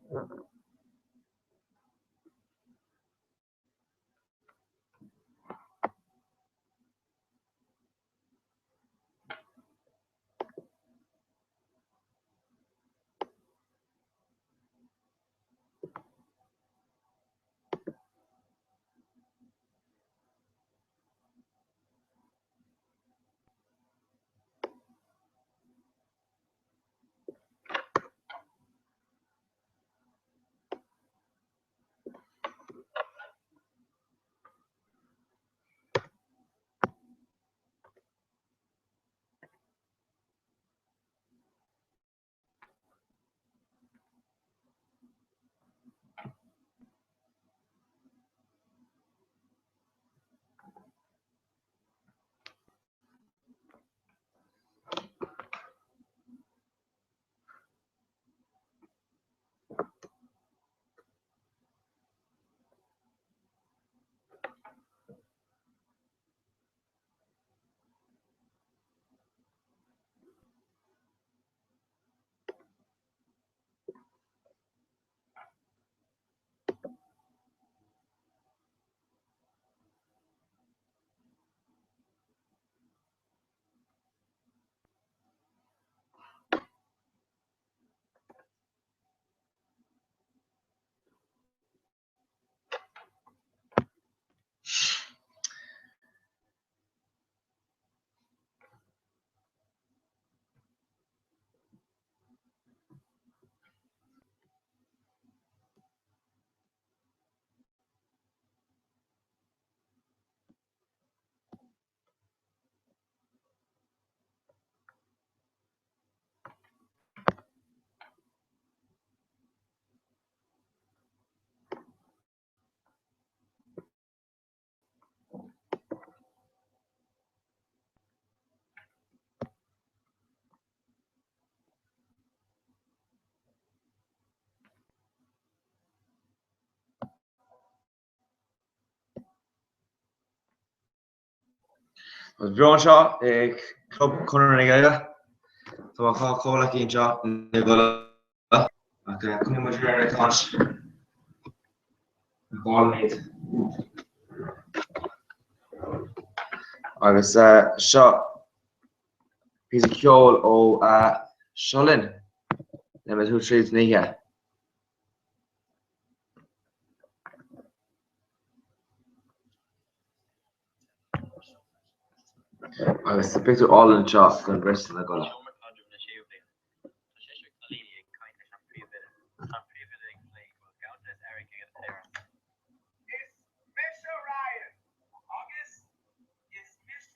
Tá beo anseo i gClub Chonradh na Gaeilge. Tá mo chomhghleacaí anseo ina gcodladh ach coinneoidh muid ar ag caint ar dhá nóiméad. Agus seo píosa ceoil ó Seo Linn le mé tríd an oíche. Agus tá pictiúr álainn anseo den bheirt ina gcodladh. Seomra caidrimh na séú bliana. Tá seisear cailíní ag caint leis an phríomhoide. Tá an príomhoide ag plé go bhfuil ganntanas airgid ag an fhoireann. Is mise Ryan agus is mise.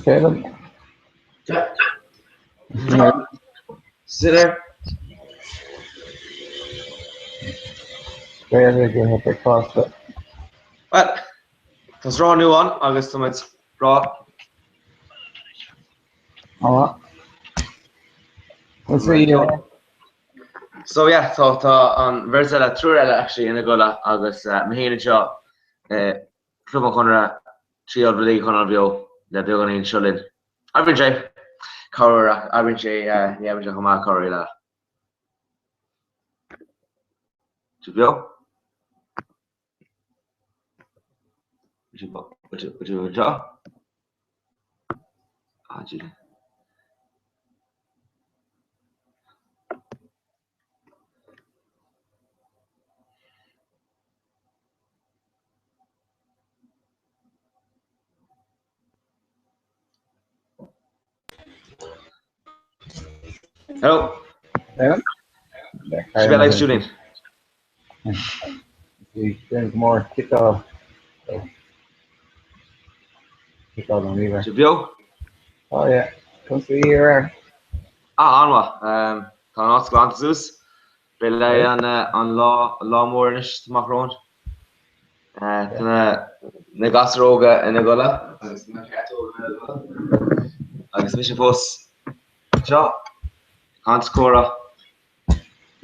Féilim. Sinner. Gaeilge go bricfeasta. Well, tá sraith nua ann agus tá muid breá. Á. What's the So yeah, tá tá an bheirt eile, triúr eile actually ina gcodladh agus mé féin anseo i Club an Chonartha, triail rud éigin a choinneáil beo le beagáinín anseo linn. Oibríonn sé! Corruair ach oibríonn sé, ní oibríonn sé chomh maith corruair eile. Tú beo? Tú anseo? Ah, Julie. Hello. Hello. Sibh live streaming. Bhí go mór ciceáil. Ciceáil an ríomhaire. Sibh beo? Oh yeah. Conas tá aréir. Ah, an-mhaith. Tá an áit glanta suas. Beidh le an lá lá mór anois amach romhainn. Tá na gasúir óga ina gcodladh agus na ceartóga ina gcodladh agus mise fós anseo ag caint comhrá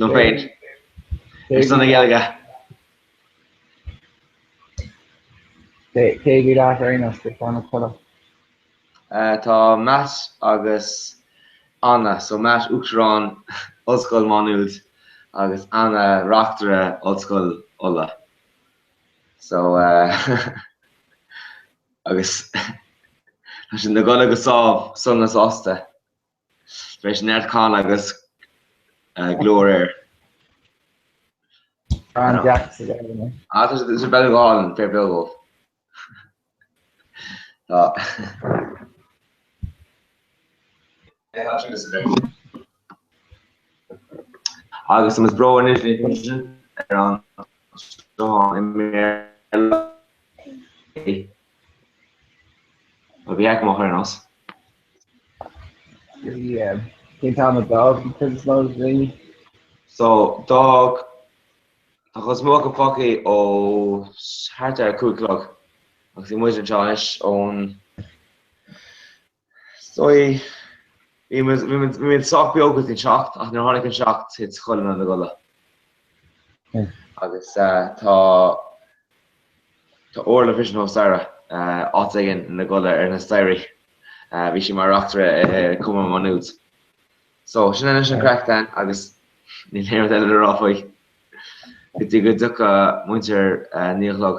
liom féin ar son na Gaeilge. Téigí leat ar aon nós, beidh fonn codladh. Tá Matt agus Anna, so Matt Uachtarán Ollscoil Má Nuad agus Anna Reachtaire Ollscoil Uladh. So agus tá siad ina gcodladh go sámh sona sásta tar éis neart canna agus glór air. An-deas a bheith. Ah, tá sé go hálainn, fair play dóibh. Tá. Agus tá muid beo anois ar an sruthán i mBéarla. Bhí aice amach ar aon nós. Cén t-am a d'fhág an chuid is mó de dhaoine? So, d'fhág Tá an chuid is mó acu fágtha ó thart ar a 5 a chlog agus bhí muid anseo anois ón is dóigh bhí muid bhí muid bhí muid sách beo go dtí an 7 ach nuair a tháinig an 7 thit chuile dhuine ina gcodladh. Agus tá tá Orla freisin thuas staighre áit éigin ina gcodladh ar na staighrí. Bhí sí mar reachtaire i Cumann Má Nuad. So, sin anois an craic Dan agus níl aon rud eile le rá faoi go dtí go dtiocfaidh muintir 9 a chlog.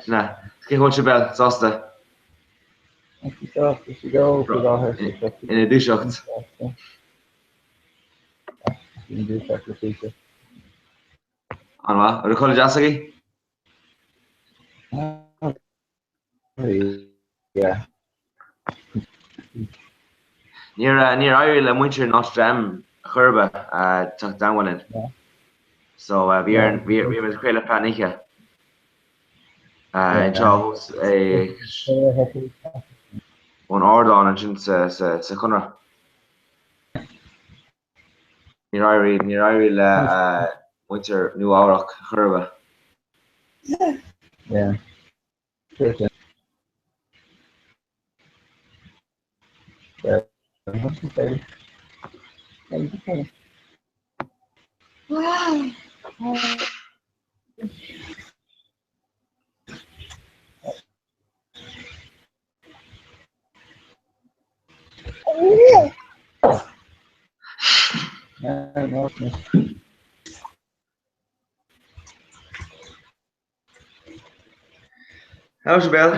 Sin é. Cén chaoi a bhfuil sibh Bell? Sásta? Ina dúiseacht. An-mhaith. An raibh codladh deas agaibh? Níor éirigh le muintir Notre Dame chor ar bith teacht i dteagmháil linn. So bhí ar bhí bhí muid ag craoladh feadh na hoíche. Anseo thuas ón ardán ansin sa sa sa Chonradh. Níor éirigh níor éirigh le muintir Nua Eabhrac chor ar bith. Yeah. How's your bell?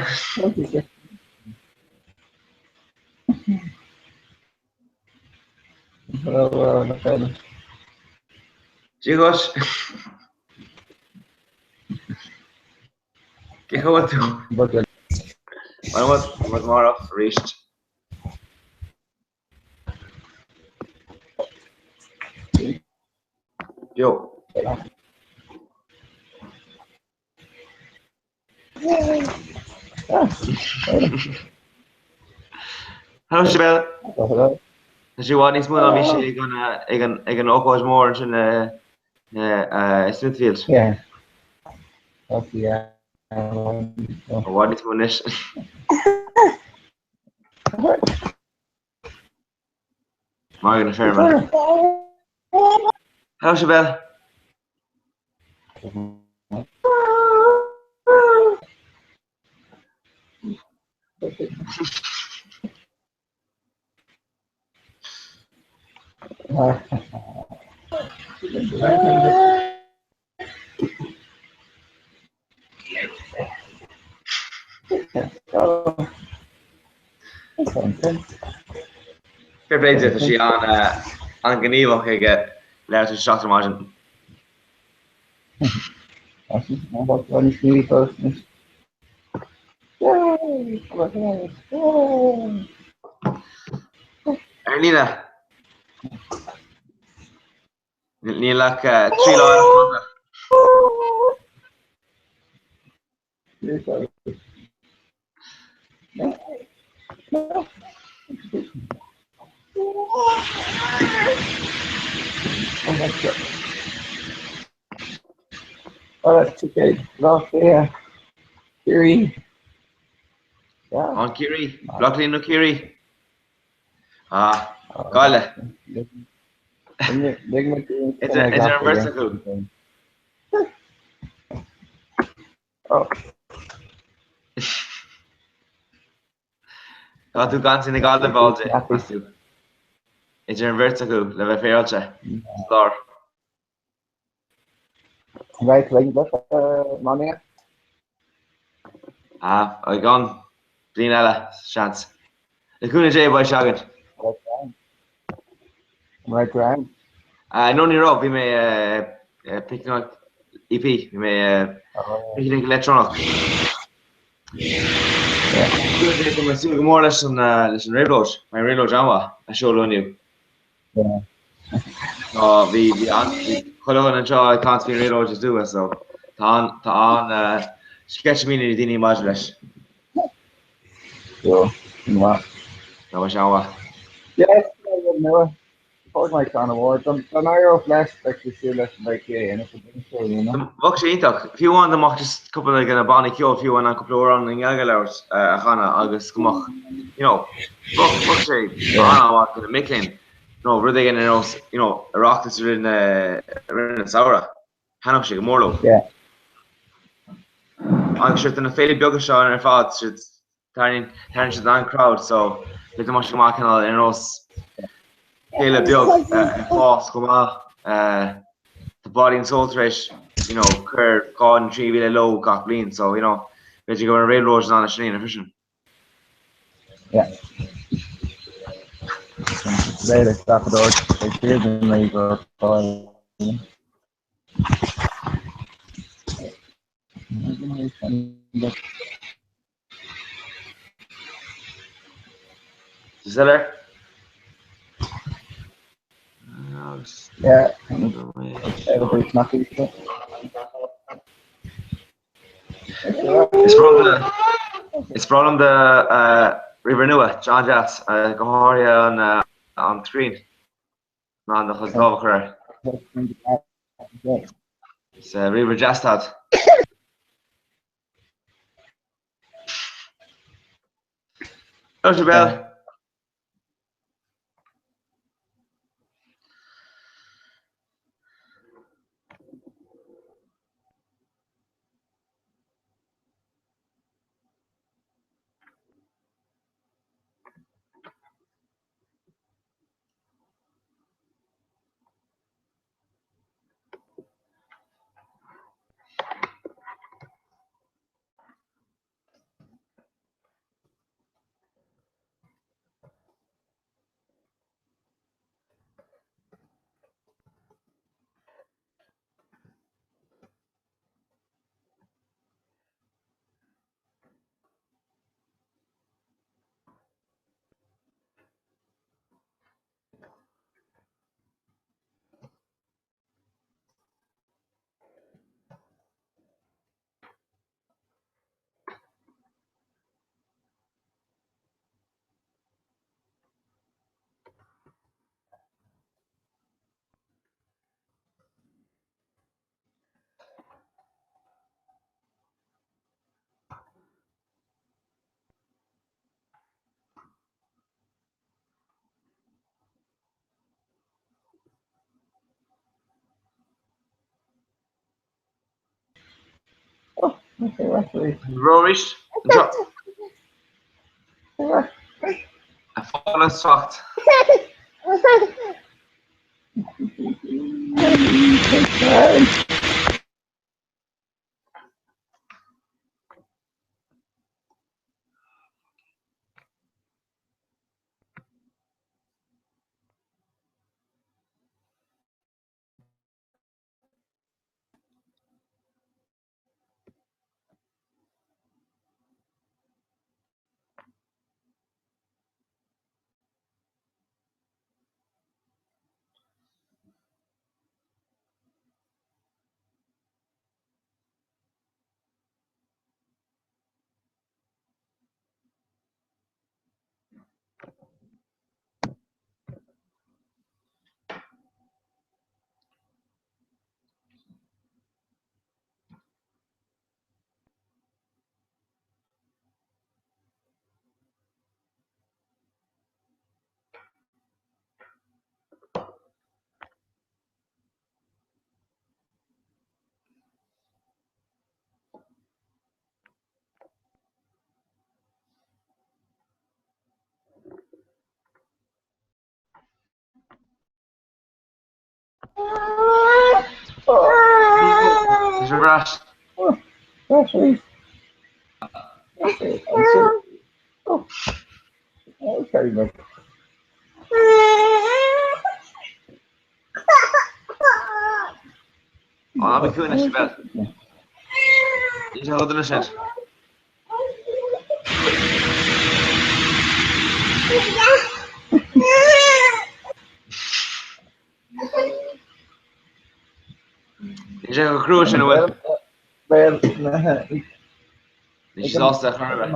Díos. Cén chaoi a bhfuil tú? Bhfuil muid marbh arís. Beo. Hello Sibéal. Tá sí i bhfad níos mó ná bhí sí ag an ag an ag an ócáid mhór ansin i Smithfield. Yeah. Tá sí i bhfad níos mó anois. Margadh na feirme. Hello Sibéal. Fair play di, tá sí an-ghníomhach ag leathuair tar éis a 7 ar maidin. Ar líne. Níl ach 3 lá eile fanta. An Ciarraí? Bleá Cliath nó Ciarraí? Ah, Gaillimh. Idir an bheirt acu. Tá tú geansaí na Gaillimhe meas tú. Idir an bheirt acu le bheith féaráilte. Sa lár. Right, like, money. Ah, ag an bliain eile, seans. Le cúnamh Dé beidh sé againn. Right, grand. Uh, no, ní raibh, bhí mé uh, Picnic EP, bhí mé uh, Picnic Leictreonach. Tá mé ag súil go mór leis an, uh, leis an réabhlóid, beidh an réabhlóid an-mhaith a seoladh inniu. Tá, bhí, bhí an, bhí chuile dhuine anseo ag caint faoin réabhlóid is dua, so tá an, tá an uh, sceitimíní ag daoine maidir leis. So, maith. Tá sé an-mhaith. Yeah, nua. Fág mé ceann amháin. Dá n-éireodh leis, bheadh sé siar leis an IPA anois a bhain sé, you know. Bheadh sé iontach. Fiú amháin dá mbeadh just cúpla de na bannaí ceoil, fiú amháin cúpla amhrán i nGaeilge a labhairt, a chanadh agus go mbeadh, you know, bheadh, bheadh sé an-mhaith do na mic léinn, you know, rud éigin ar nós, you know, Oireachtas i rith na, i rith an samhradh. Thaitneodh sé go mór leo. Yeah. Agus siad na féile beaga seo ar fad, siad Tarraingíonn siad an-crowd so b'fhéidir go mbeadh sé go maith cineál ar nós féile beag ag fás chomh maith. Tá Body and Soul tar éis you know cur 2,000 nó 3,000 leo gach bliain so you know b'fhéidir go bhfuil an réabhlóid in ann é sin a dhéanamh freisin. Yeah. Réidh ag ag Ziller. Yeah. Is breá is breá liom do ríomhaire nua, an-deas, go háirithe an an screen ná do chuid lámh a chur air. Is ríomhaire deas atá. Hello, Sibéal. Bro arís. Anseo. A fáil as trácht. Tá sé ar ais. Á, ná bí ciúin anois, Sibéal. Níl sé chomh dona sin. Níl sé chomh crua sin, an bhfuil? Níl sé sásta chor ar bith.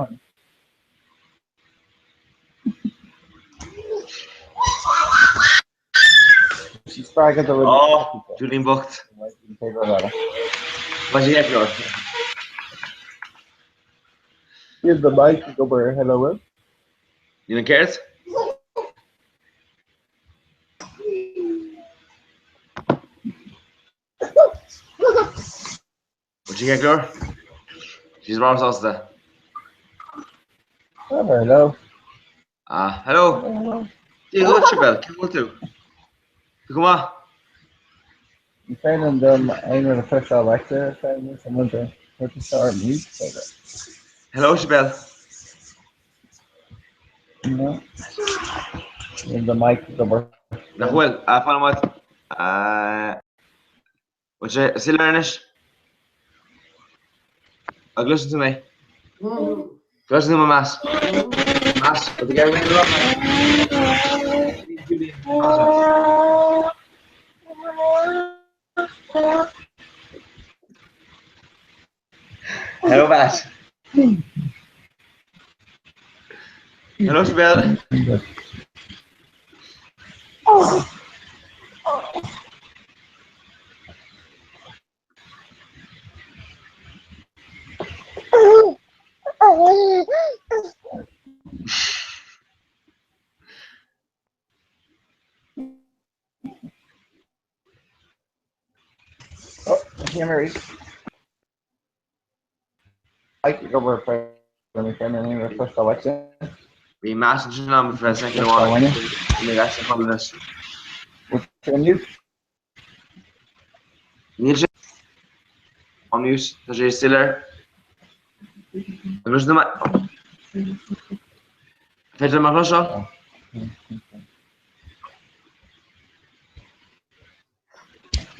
Ó, Julian bocht. Ba sé leor. Níl the mic ag obair hello web. Níl an céard? Bhfuil sí ceart go leor? She's mar sásta. Hello. Ah, hello. Dia dhuit, Sibéal, cén chaoi a bhfuil tú? Tú go maith? Ní féidir dom aon rud a chloisteáil Alexa féin someone to put the star mute. Hello, Sibéal. No. Níl the mic ag obair. Nach bhfuil? Ah, fan nóiméad. Ah, Bhfuil sé soiléir anois? An gcloiseann tú mé? Gcloiseann tú mé Matt? Matt, bhfuil tú ag iarraidh mé a rá? Hello Matt. Hello Sibéal. Oh, here Mary. Bhí Matt ansin agam ar feadh soicind amháin ina gcaite an chodanna. Níl sé on mute, tá sé soiléir. An gcloiseann tú mé? Féidir liom a chloisteáil?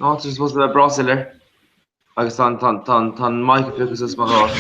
Ná, tá sé supposed to bheith breá soiléir. Agus tá an mic ag piocadh suas mo ghlór.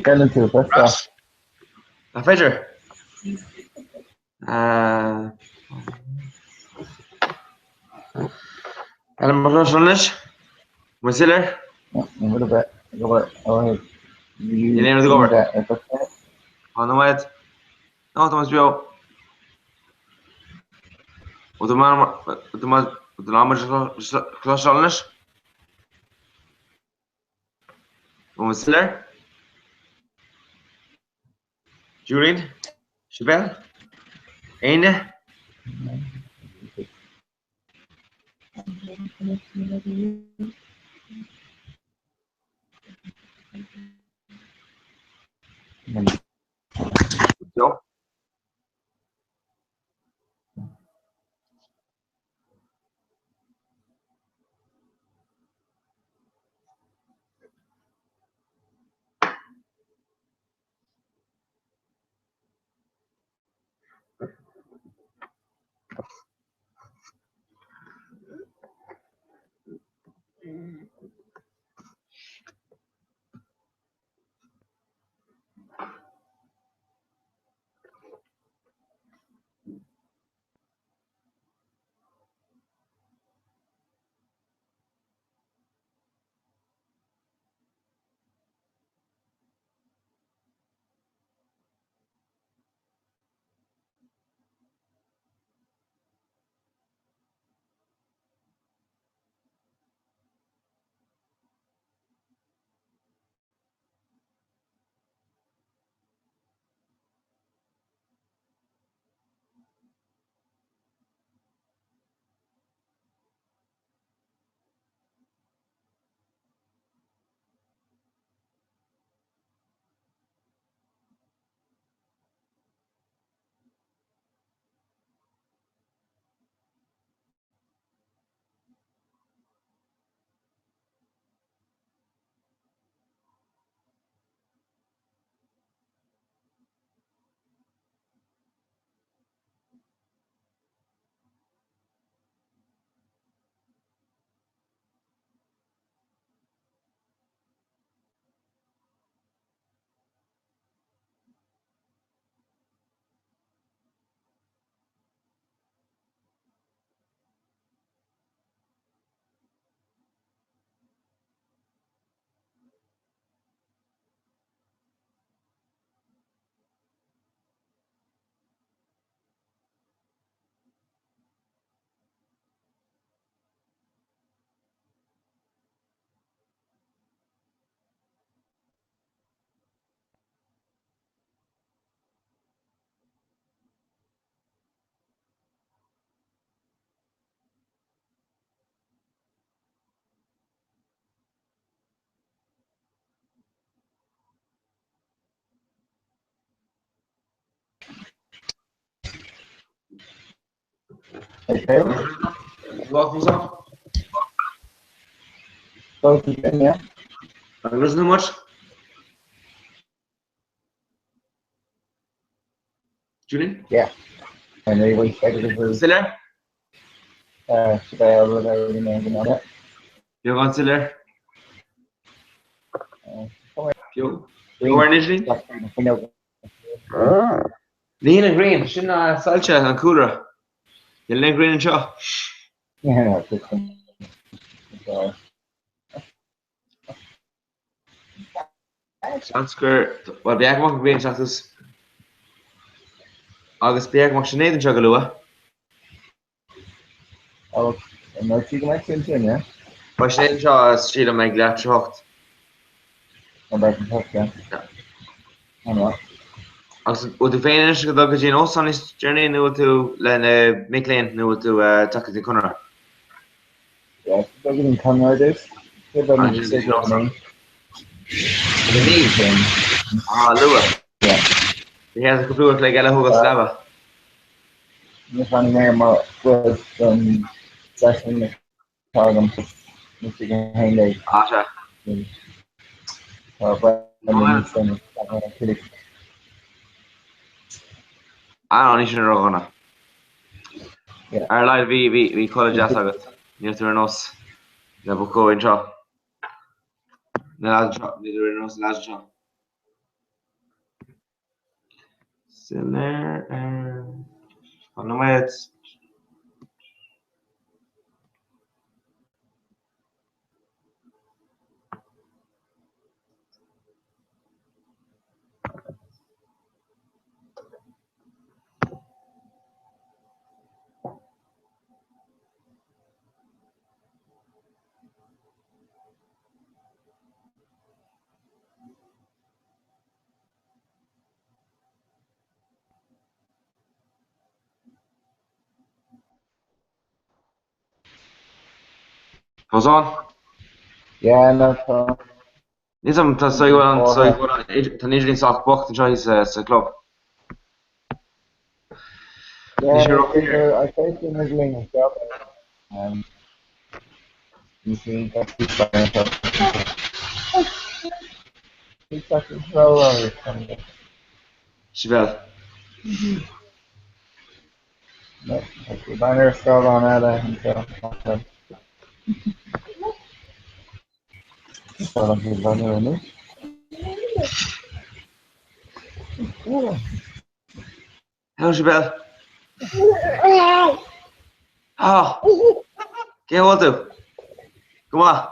Geileann tú, best Nach féidir? An mar seo anois? Mo soiléir? Níl aon rud ag obair. Tá nóiméad. Nó tá muid beo. Ó do muid cloisteáil anois? Ó mo soiléir? Julian? Sibéal? Éinne? Beo? Okay. Welcome, sir. Both of them, yeah. An listen much? Julian? Yeah. And they wait for Still there? Sibéal rud ar an an eile. Beagán soiléir. Beo. Beo ar an idirlíon? Níl an ghrian, sin soilse an cúlra. Níl aon ghrian anseo. Seans gur, bhuel, b'fhearr go mbeadh an ghrian teacht suas agus b'fhearr go mbeadh Sinéad anseo go luath. Beidh Sinéad anseo sílim ag leath tar 8. Agus bhfuil tú féin anois ag dul go dtí an óstán níos deireanaí nó bhfuil tú le na mic léinn nó bhfuil tú ag teacht go dtí an Conradh? Ah, luath. Bhí sé cúpla uair a chloig eile a thógáil sa leaba. Ní fanfaidh mé mar chuid den seisiún atá agam níos ag 11. Ah, sea. Tá Brendan níos déanaí. Ah, no, ní sin ródhona. Ar a laghad bhí, bhí, bhí codladh deas agat. Níl tú ar nós. Na bucóin anseo. Na lads anseo, níl ar aon nós na lads anseo. Soiléir ar an nóiméad. Fós ann? Yeah, no, tá. Níl 's agam, tá so go bhfuil an, so go bhfuil an, tá an idirlíon sách bocht anseo thíos sa, sa chlub. Yeah, Níl sé ró-fhíor. I think an idirlíon anseo. Um, you see, that's the Sibéal. Bean ar scáileán eile anseo. Hello Sibéal. Ah! Cén chaoi a bhfuil tú? Go maith.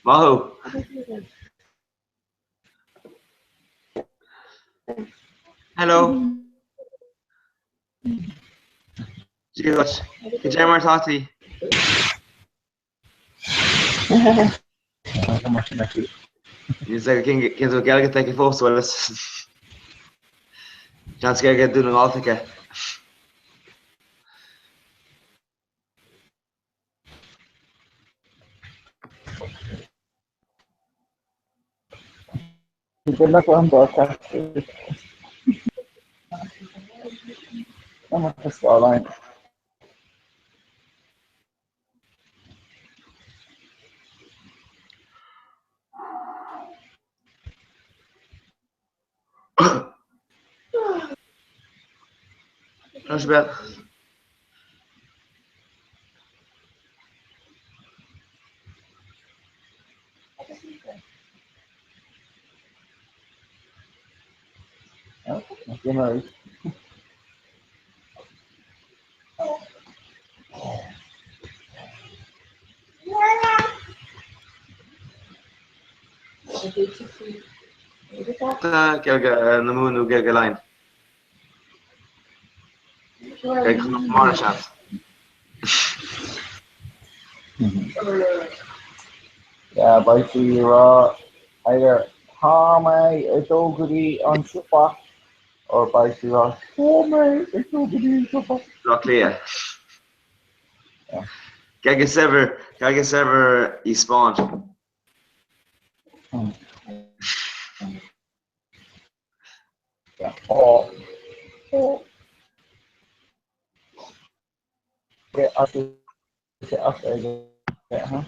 Maith thú. Hello. Dia duit. Cad é mar atá tú? Níl 's aige cén cén sórt Gaeilge atá aici fós, bhuel is seans Gaeilge Dún na nGall atá aici. Good luck on broadcast. I'm the scoreline. Hello Sibéal. Oh, that's Gaeilge na Mumhan nó Gaeilge Laighean? Gaeilge Chonamara seans. Yeah, beidh sí ag rá either tá mé ag dul go dtí an siopa or beidh sí ag rá tá mé ag dul go dtí an siopa. Bleá Cliath. Gaeilge saibhir, Gaeilge saibhir í Spáinn. Yeah. Oh. Oh. Yeah, huh?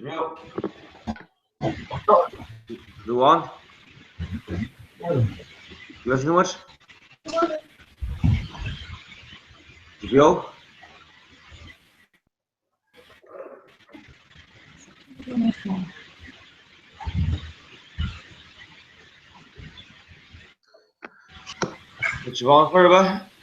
Beo. Luan? Gcloiseann muid? Beo? Siobhán chor ar bith?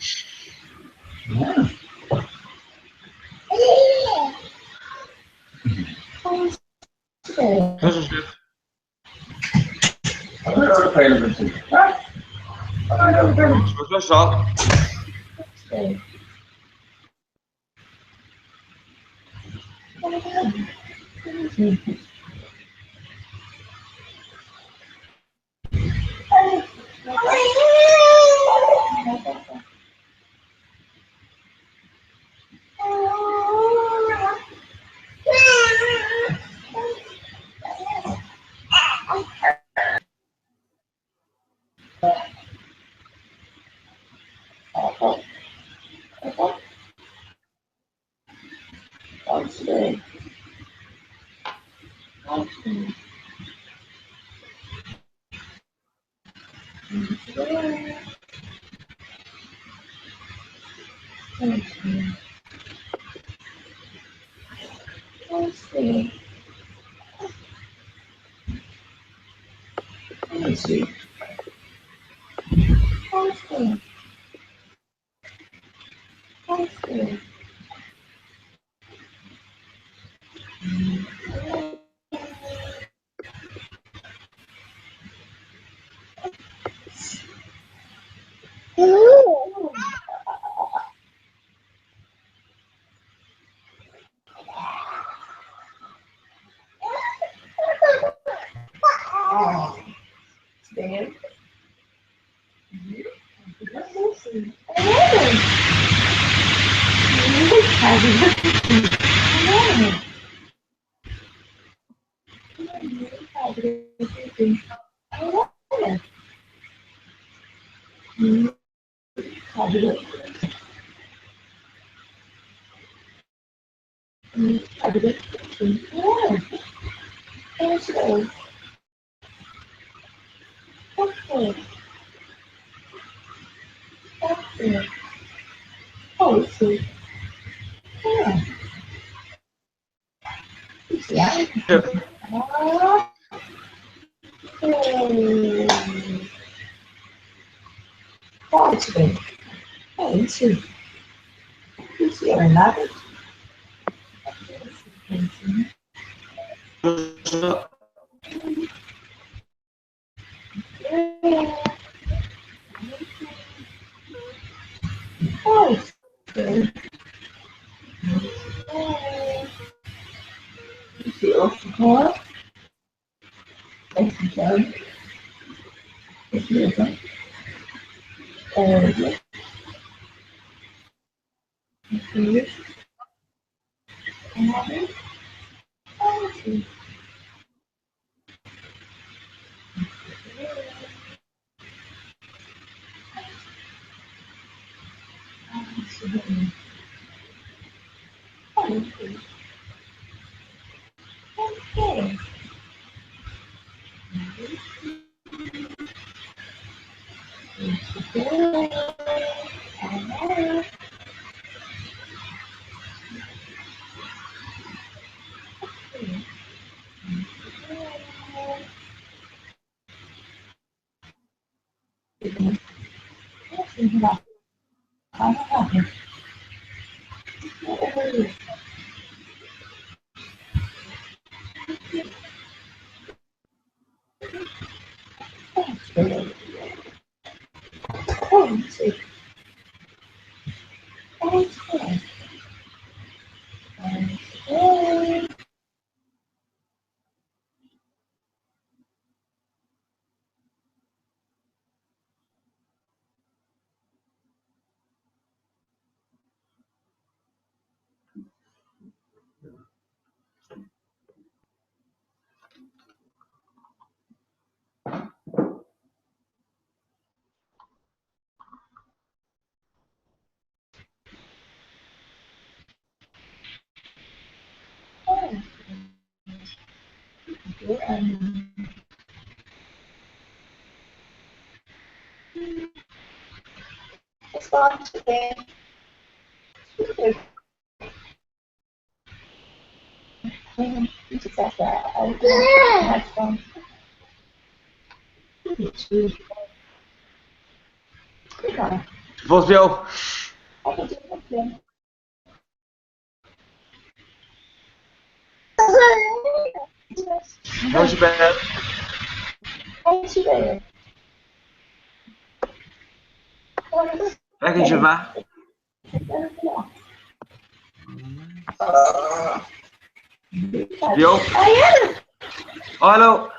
Cloiseann sibh? Cloiseáil. Fós beo! Feiceann sibh mé? Beo? Oh, hello!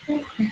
Uh-oh.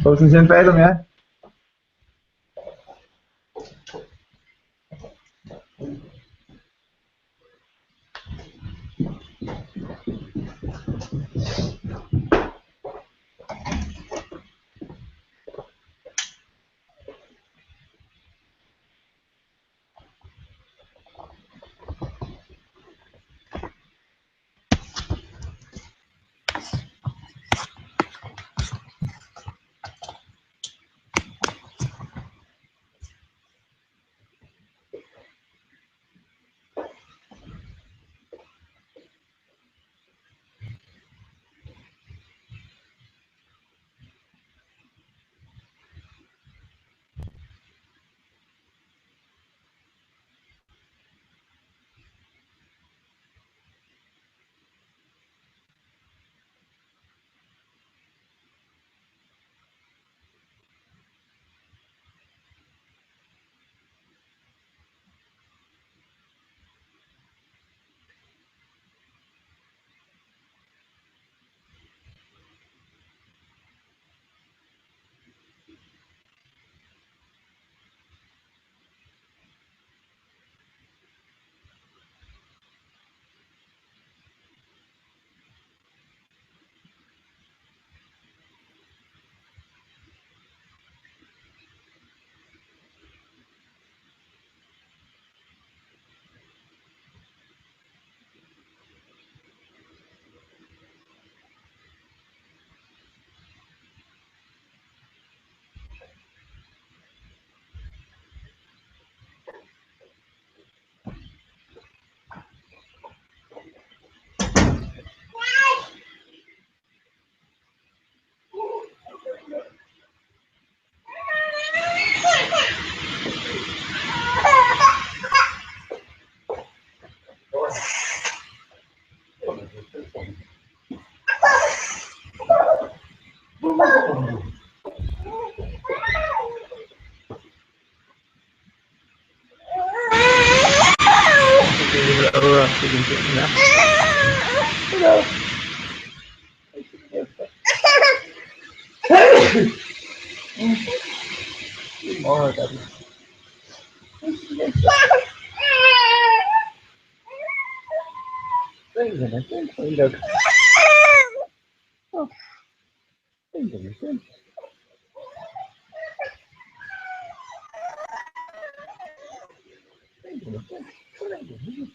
Fós ansin Féilim, yeah? sibh ansin, an ea? Hello. Beidh sibh ag éisteacht. Ní mór, Daddy. Beidh sibh ag éisteacht. Aon duine sin, faoin Oh. Aon duine sin. Aon duine sin. Aon duine sin.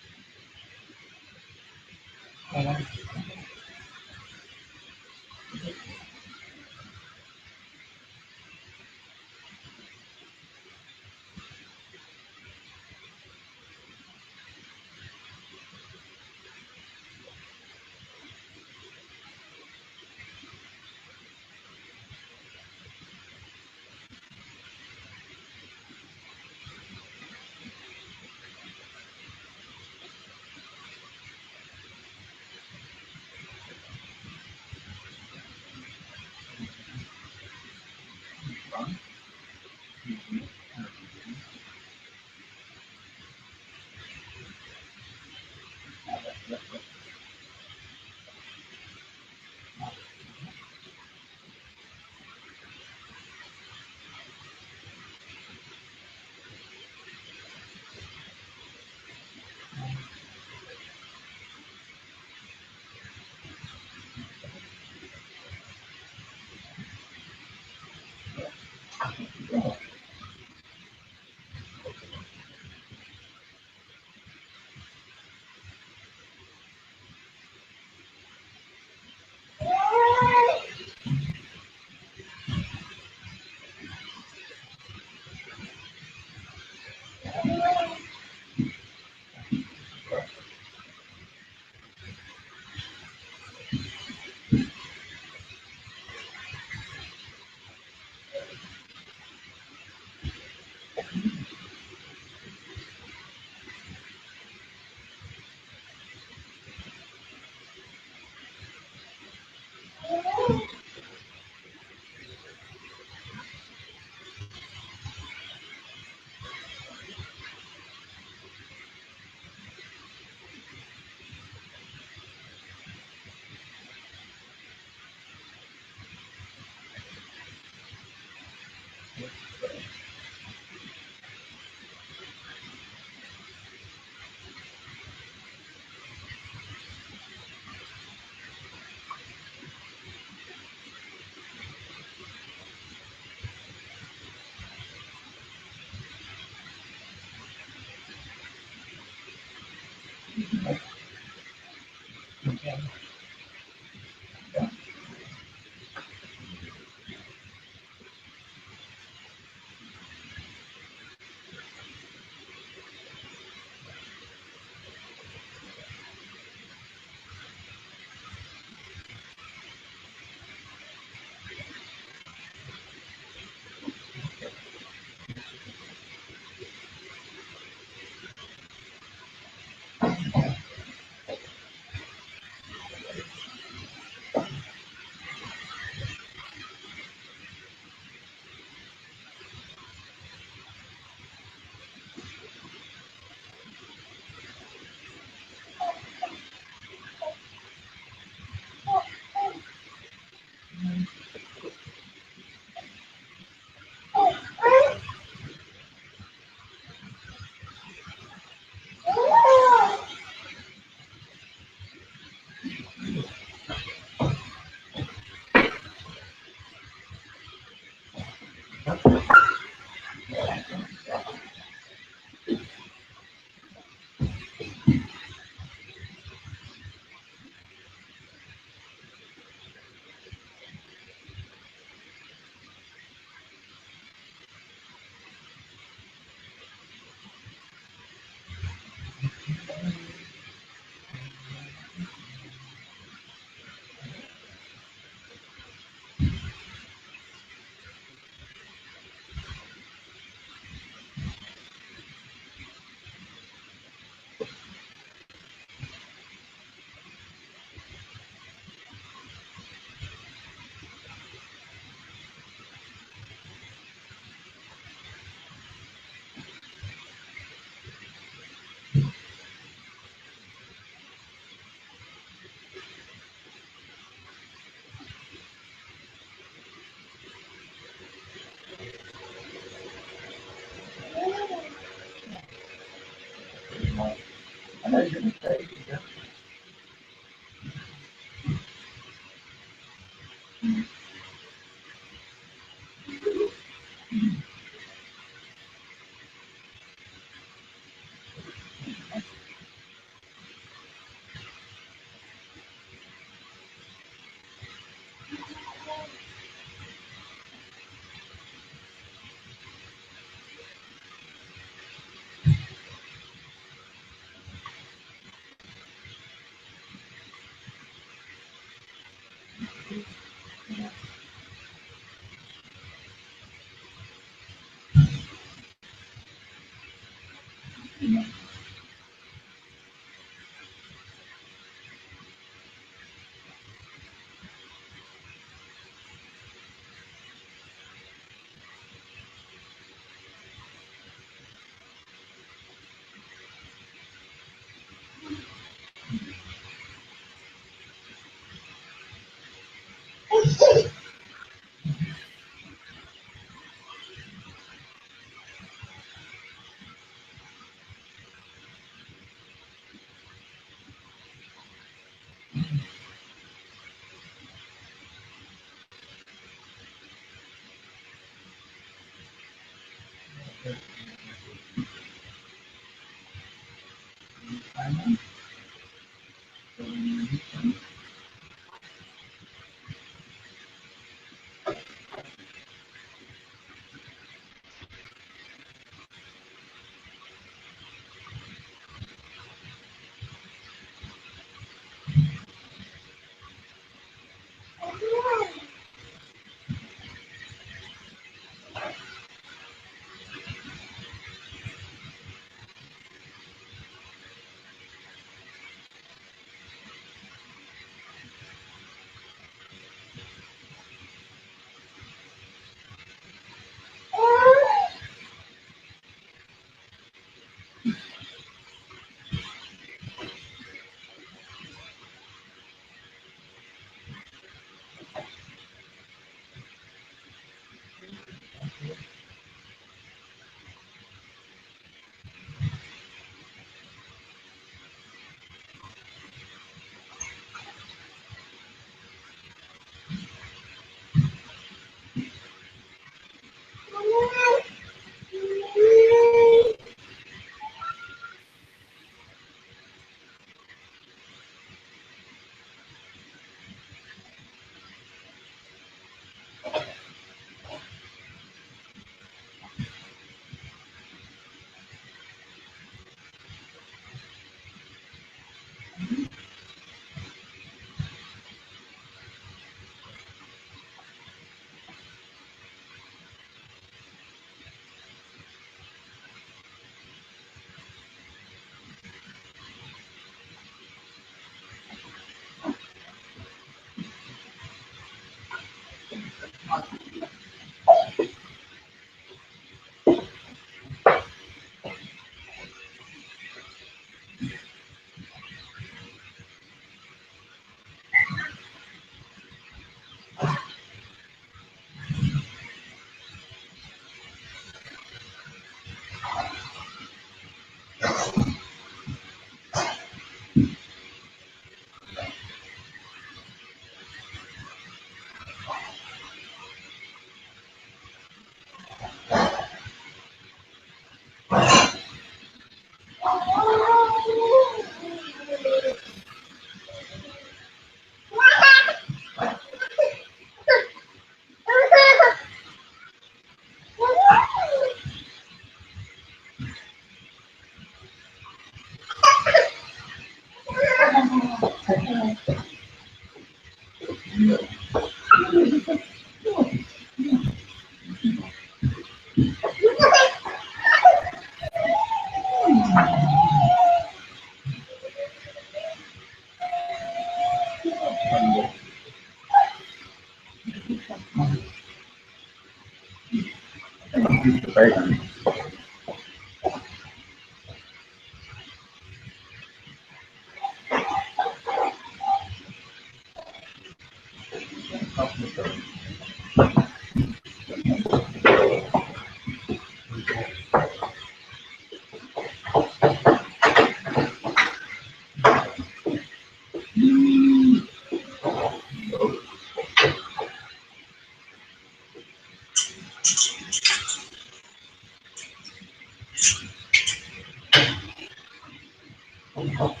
Bye.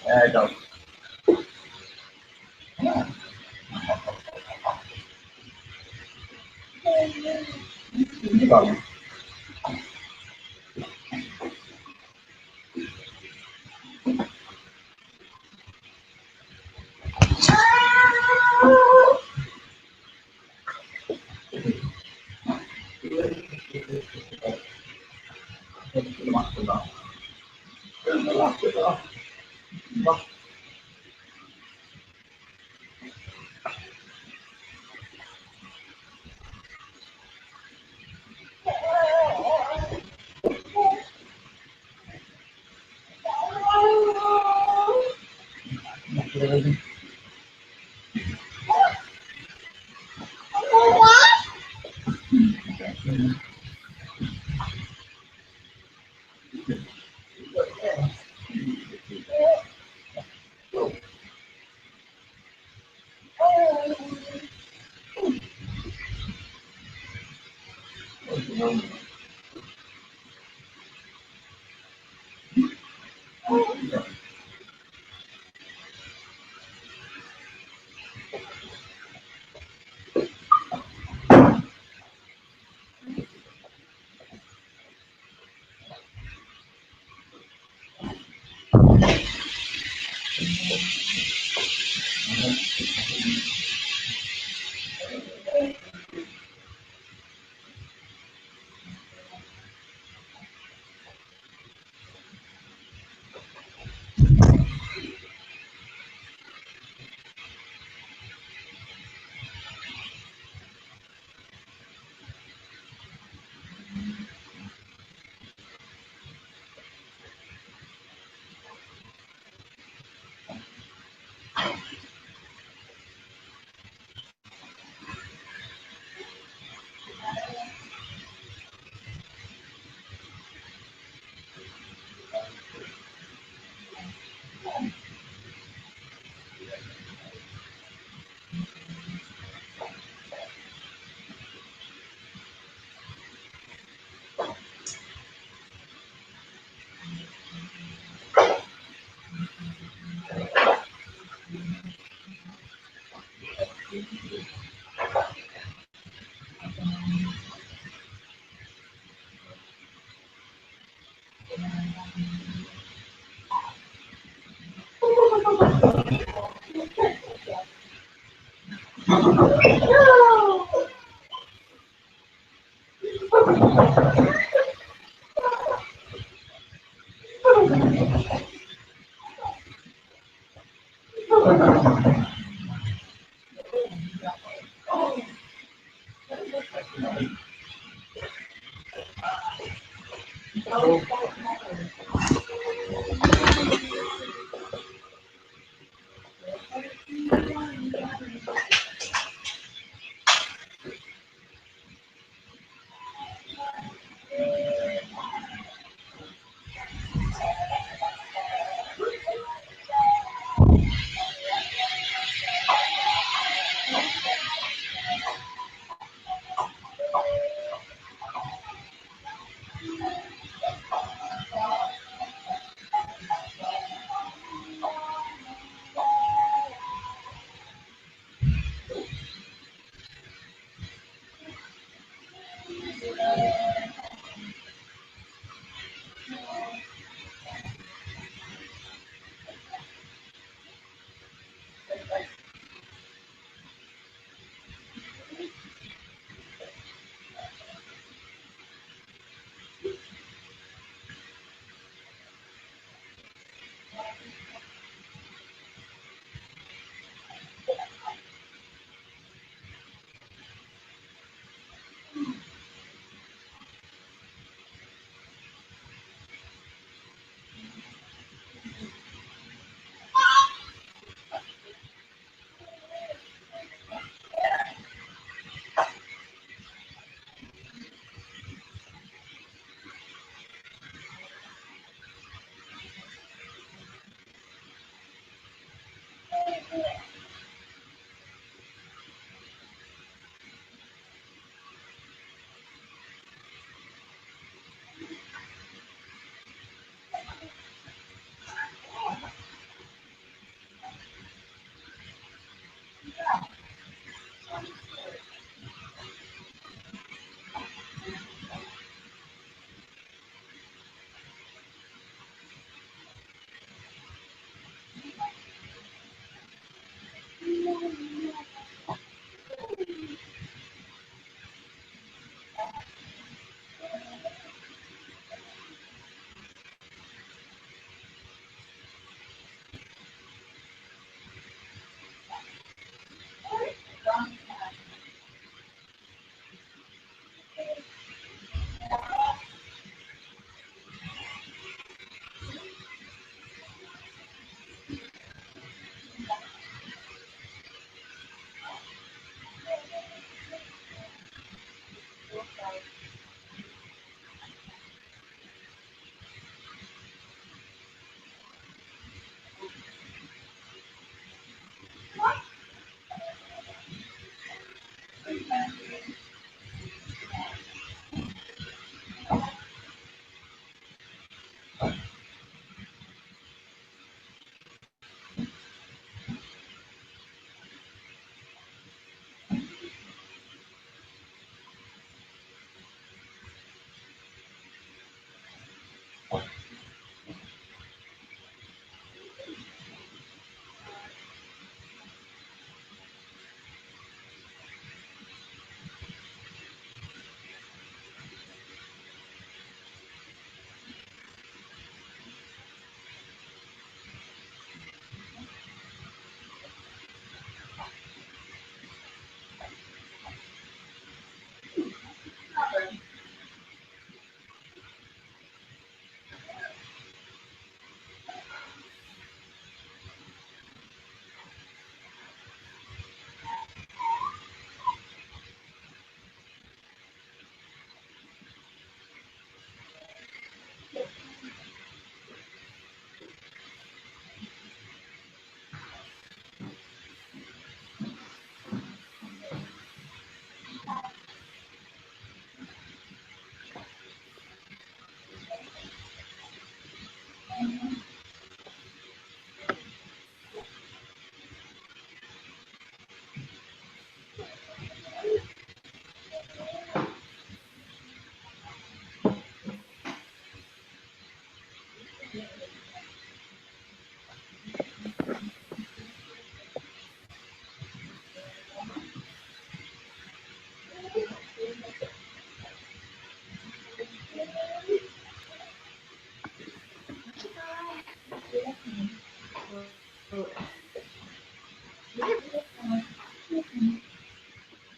Mé dog.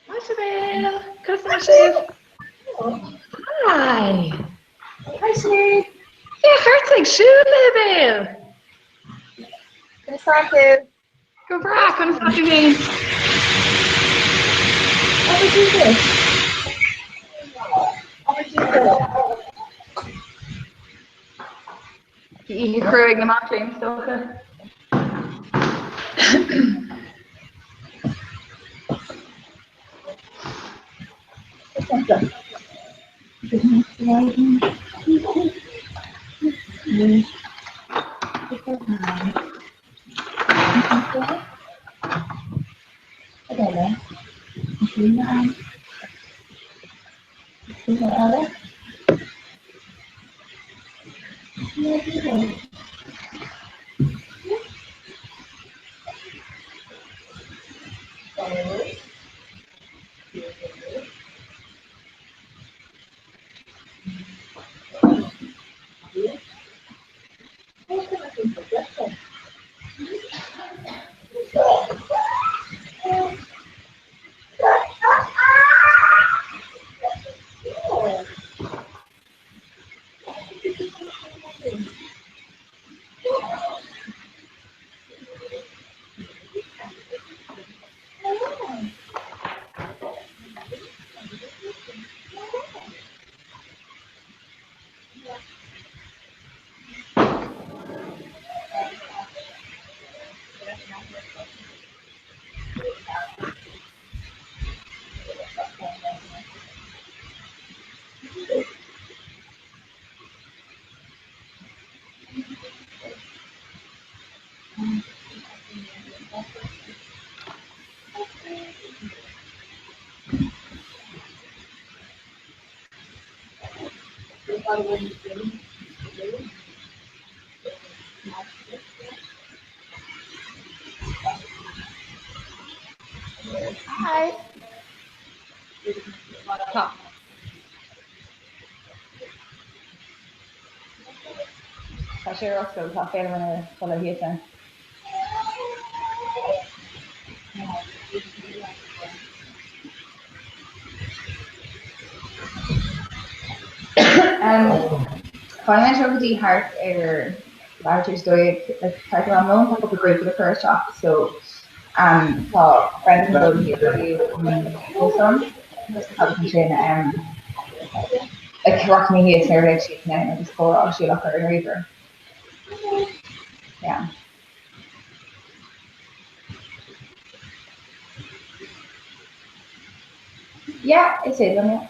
Hi Sibéal! Conas tá sibh? Hi! Hi Sinéad! Féach ort ag siúl a Shibéal! Conas tá tú? Go breá, conas tá tú féin? Abair Dia duit. Abair Dia duit. Bhí oíche chrua ag na mac léinn, is dócha. Hi. Tá. Tá sé ar oscailt, tá Féilim ina chodladh thíos ann. Fanfaidh mé anseo go dtí thart ar leathuair tar éis 12, like thart ar am lóin, tá cúpla grúpa le cur isteach so tá Brendan ag dul thíos go dtí an óstán agus ansin like rachaidh mé thíos nuair a bheidh siad ann agus comhrá siúlach ar an ríomhaire. Yeah. Yeah, is féidir liom, yeah.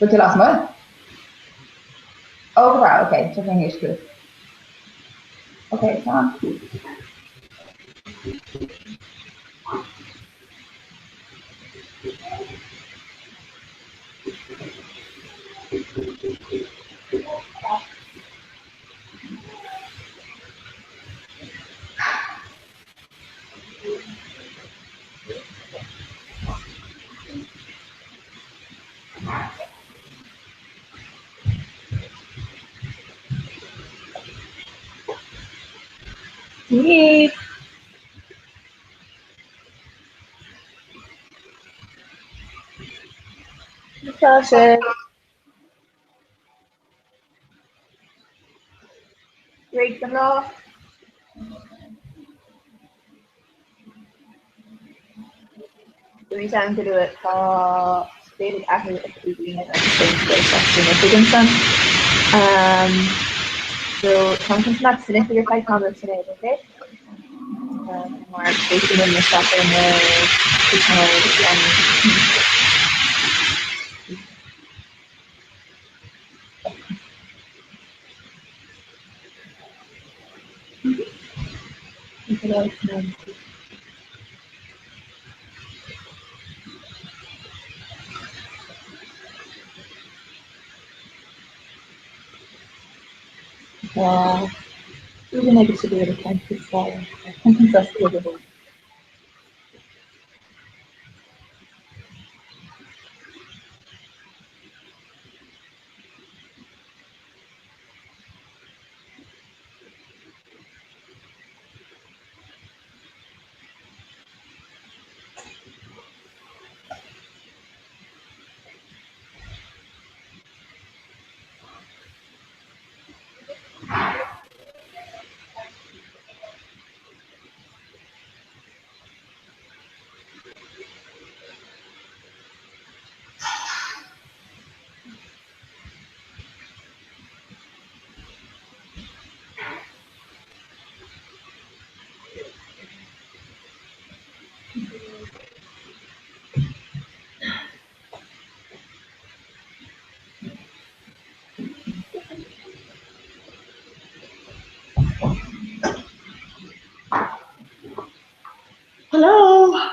Bhfuil tú lasmuigh? Ó, go breá, ok, tiocfaidh mé thíos chugat. Ok, slán. Sinéad. Tá sé. Réidh don lá. Dúirt ann go luath tá Spéir ag athrú ag daoine agus féin san oifig ansan. So táim chun fanacht san oifig ar feadh tamaill Sinéad, ok? Mar féachfaidh muid isteach ar na cúiseanna Tá Hello!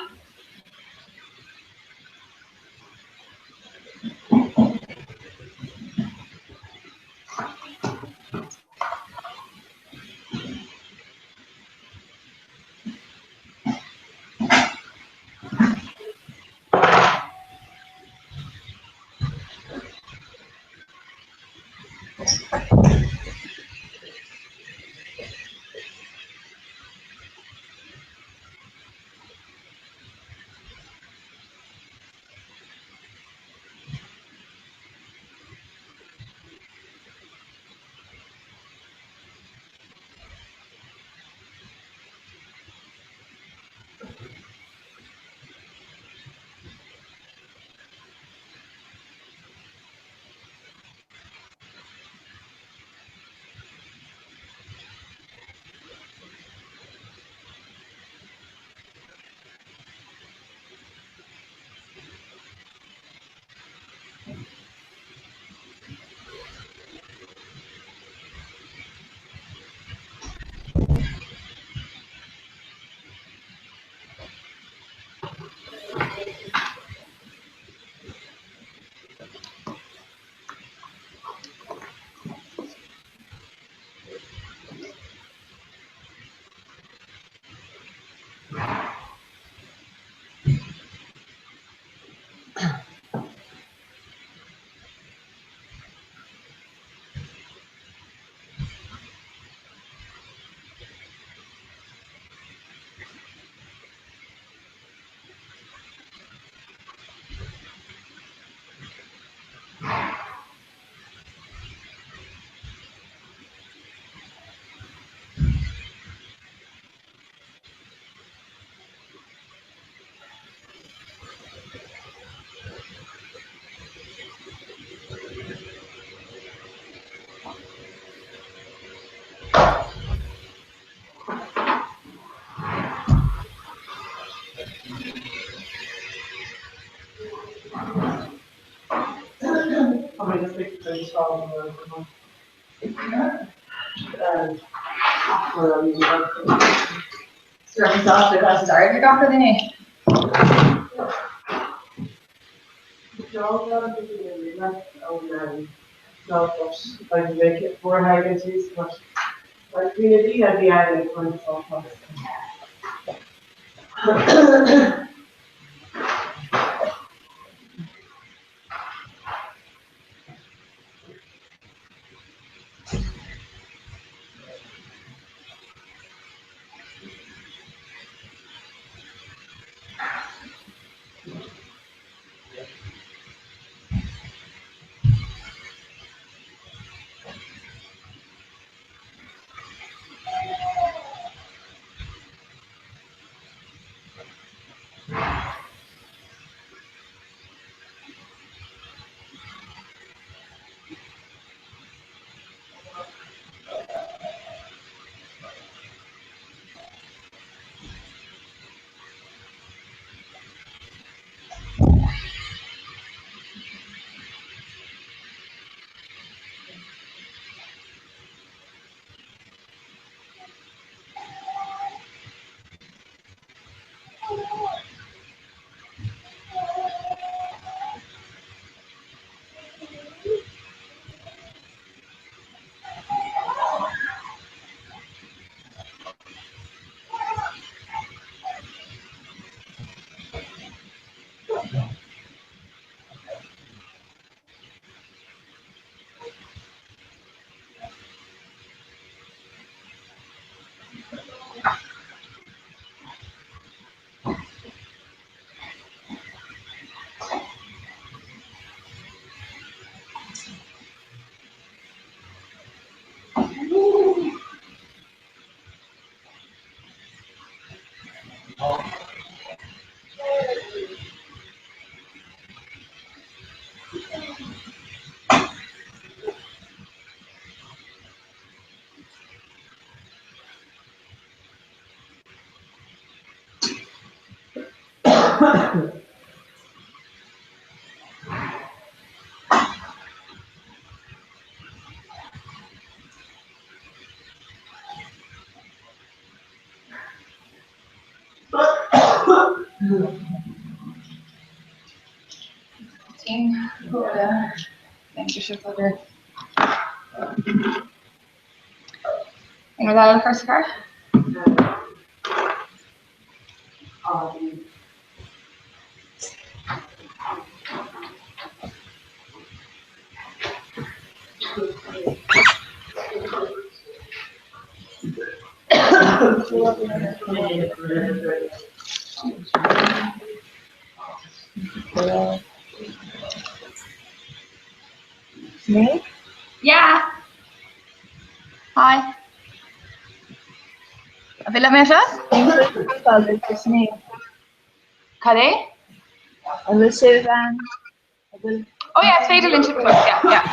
Team Aon rud eile le cur sa charr? Sinéad? Yeah! Hi. An féidir liom é seo? Cad é? An bhfuil sibh an bhfuil Oh yeah, is féidir linn sibh a chlos, yeah, yeah.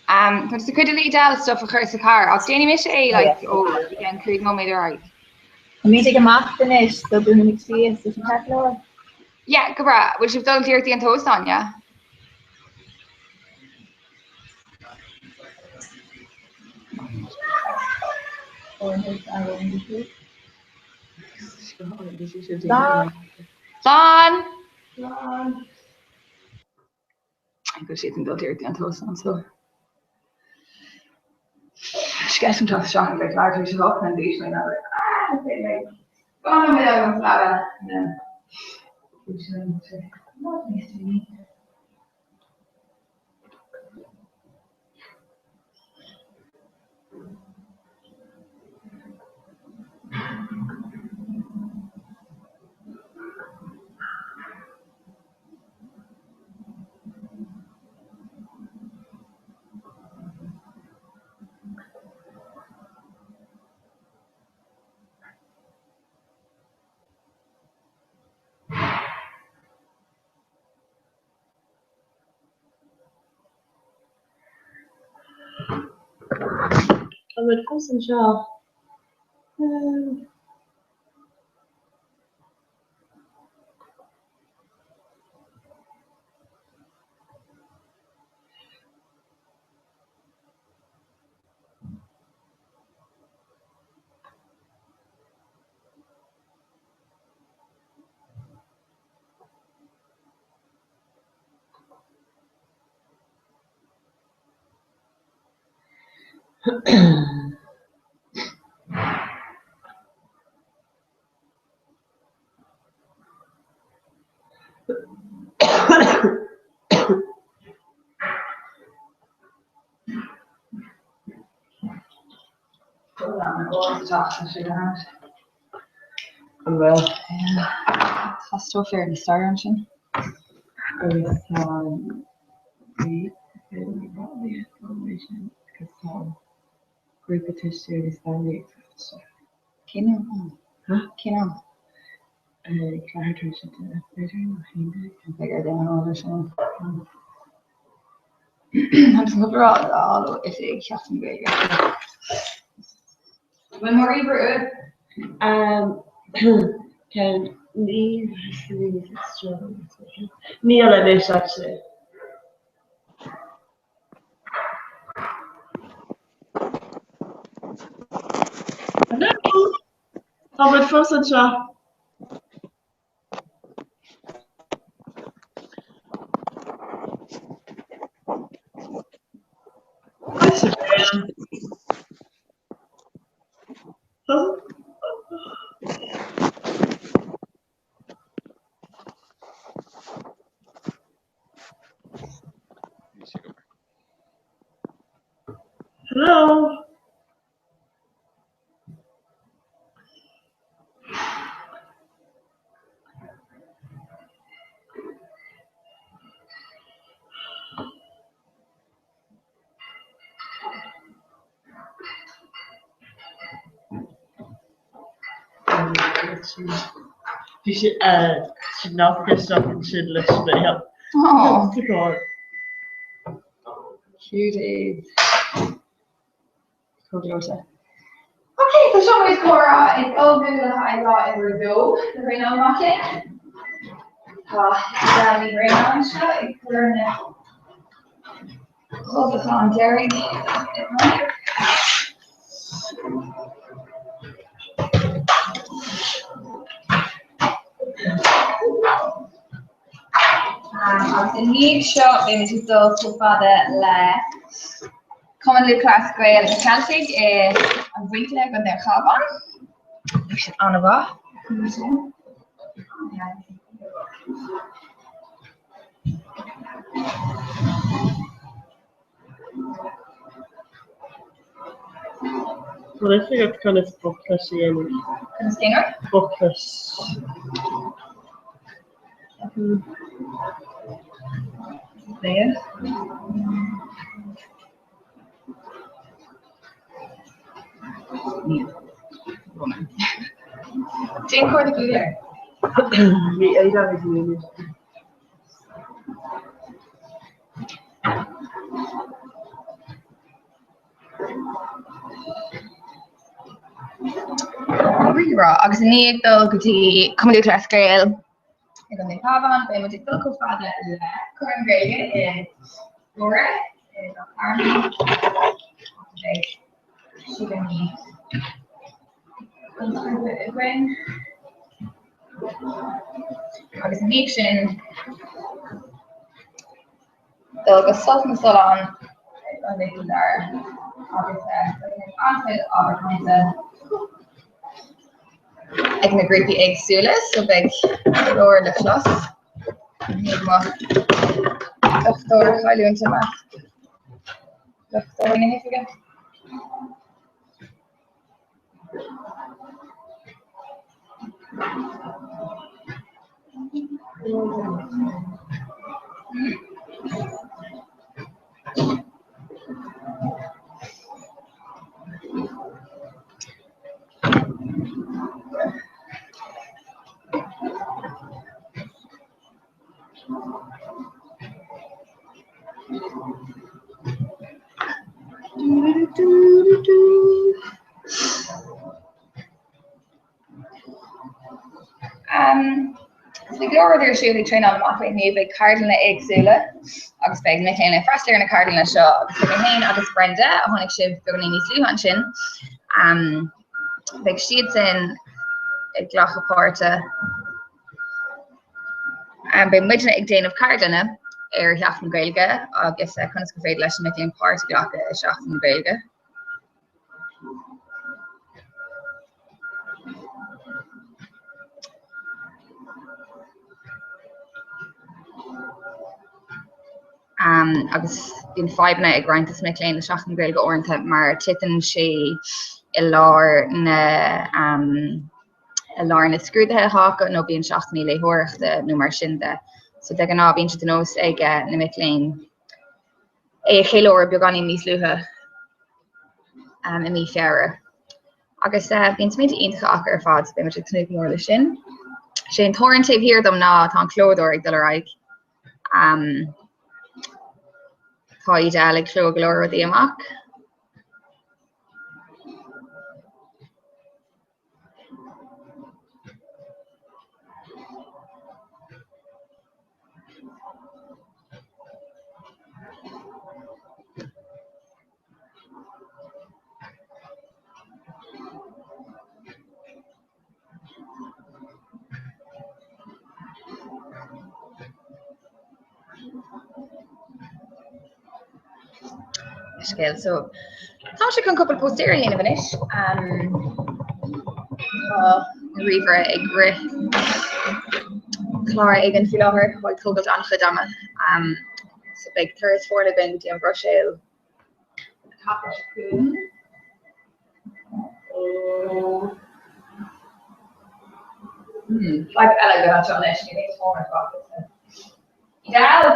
Um, tá sa cuid le Edel stuff a chur sa charr ach déanfaidh mise é like, ó again 5 nóiméad ar aghaidh. Táimid ag imeacht anois, so dúnfaimid síos leis an ceart go leor. Yeah, go breá. Bhfuil sibh dul díreach dtí an t-óstán, yeah? Slán! Slán! Go bhfuil siad ag dul díreach dtí an t-óstán so. Sceithim teacht isteach ag like leathuair tar éis a hocht and bhí mé like ah okay like go mbeidh agam fada and then bhí sé níos déanaí. Tá muid fós anseo. An bhfuil? Tá stuif ar na staighre ansin. Agus tá agus tá grúpa tuistí agus leanaí ag teacht isteach. Cén am? Ha? Cén am? Ag leathuair tar éis a 10, b'fhéidir, nó 11. Beidh ar duine ábhar sin. Tá an cúpla rud a fháil ó oifig Sheachtain na Gaeilge. Bhfuil Marie Brú? Ceann ní Níl anois actually. Hello! Tá muid fós anseo. Hello. Bhí sé nasctha isteach ansin leis mé. Oh. Tá. Cuties. Chomh gleoite. Ok, so seo muid comhrá ag ullmhú le haghaidh lá uimhir a dó de thraenáil mac léinn. Tá Isabel Ní Bhraonáin anseo ag cur na huibheacha an deiridh i bhfeidhm. Agus i ndiaidh seo beimid ag dul chomh fada le Cumann Lúthchleas Gael na Ceiltigh i an Mhuincille i gContae an Chabháin. Beidh sin an-mhaith. Bhfuil fhios agat conas boclais a dhéanamh? Conas déanamh? Boclais. Léamh. Níl. Déan cuardach Google air. Bhí Aidan ag múineadh. Rírá, agus i ndiaidh dul go dtí Cumann Lúthchleas Gael i gContae an Chabháin, beidh muid ag dul chomh fada le Corn Gaeilge i gCora i Loch Garman. Beidh Síle Ní Dhonnchadha againn. Agus i ndiaidh sin, dul go Sult na Sollán i gContae Chill Dara agus an-chuid ábhar cainte ag na grúpaí éagsúla, so beidh go leor le clos. Ní mo dhochtúir chailliúint i measc dochtúirí na hoifige. So bhí go leor rudaí ar siúl ag traenáil na mac léinn inniu, beidh ceardlanna éagsúla agus beidh mic léinn ag freastal ar na ceardlanna seo agus beidh mé féin agus Brenda, a chonaic sibh beagáinín níos luaithe ansin, beidh siadsan ag glacadh páirte. Beidh muidne ag déanamh ceardlanna ar Sheachtain na Gaeilge agus conas gur féidir leis na mic léinn páirt a ghlacadh i Seachtain na Gaeilge. Agus bíonn fadhbanna ag roinnt dos na mic léinn le Seachtain na Gaeilge uaireanta mar titeann sé i lár na i lár na scrúduithe atá acu nó bíonn seachtainí léitheoireachta nó mar sin de. So de ghnáth bíonn sé de nós ag na mic léinn é a cheiliúradh beagáinín níos luaithe i mí Feabhra. Agus bíonn smaointe iontacha acu ar fad, so beidh muid ag tnúth go mór leis sin. Sé an torann taobh thiar dom ná tá an clódóir ag dul ar aghaidh. Tá Edel ag cló go leor rudaí amach. Scéal. So tá sé chun cúpla póstaer a dhéanamh anois. Tá an ríomhaire ag rith clár éigin faoi láthair atá ag tógáilt an-chuid ama. So beidh turas foirne againn go dtí an Bhruiséil an tseachtain seo chugainn. Fadhb eile againn anseo anois, níl aon toner fágtha sa Edel!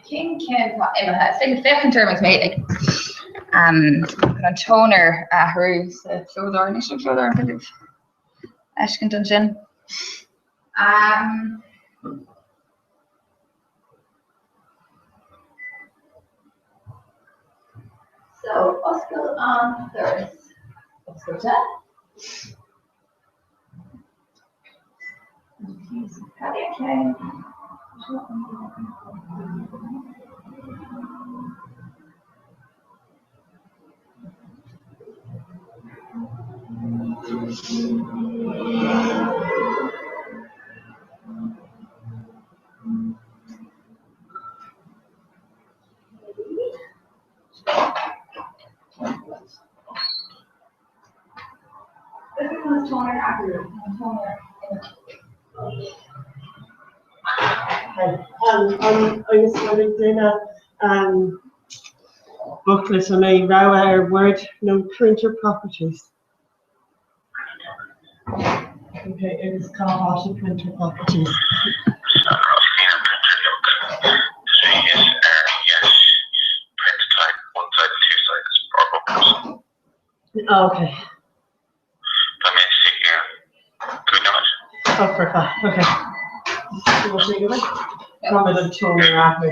Cén ceann atá imithe? Is féidir féachaint orm agus mé ag chun an toner a athrú sa chlódóir. Anois an clódóir an féidir fheiscint ansin. So oscail an doras. Oscailte. Agus an ag duine booklet an é rogha ar Word nó printer properties? Okay, agus cá háit i printer properties? Okay. Oh, for fun. Okay. Tá an toner athrú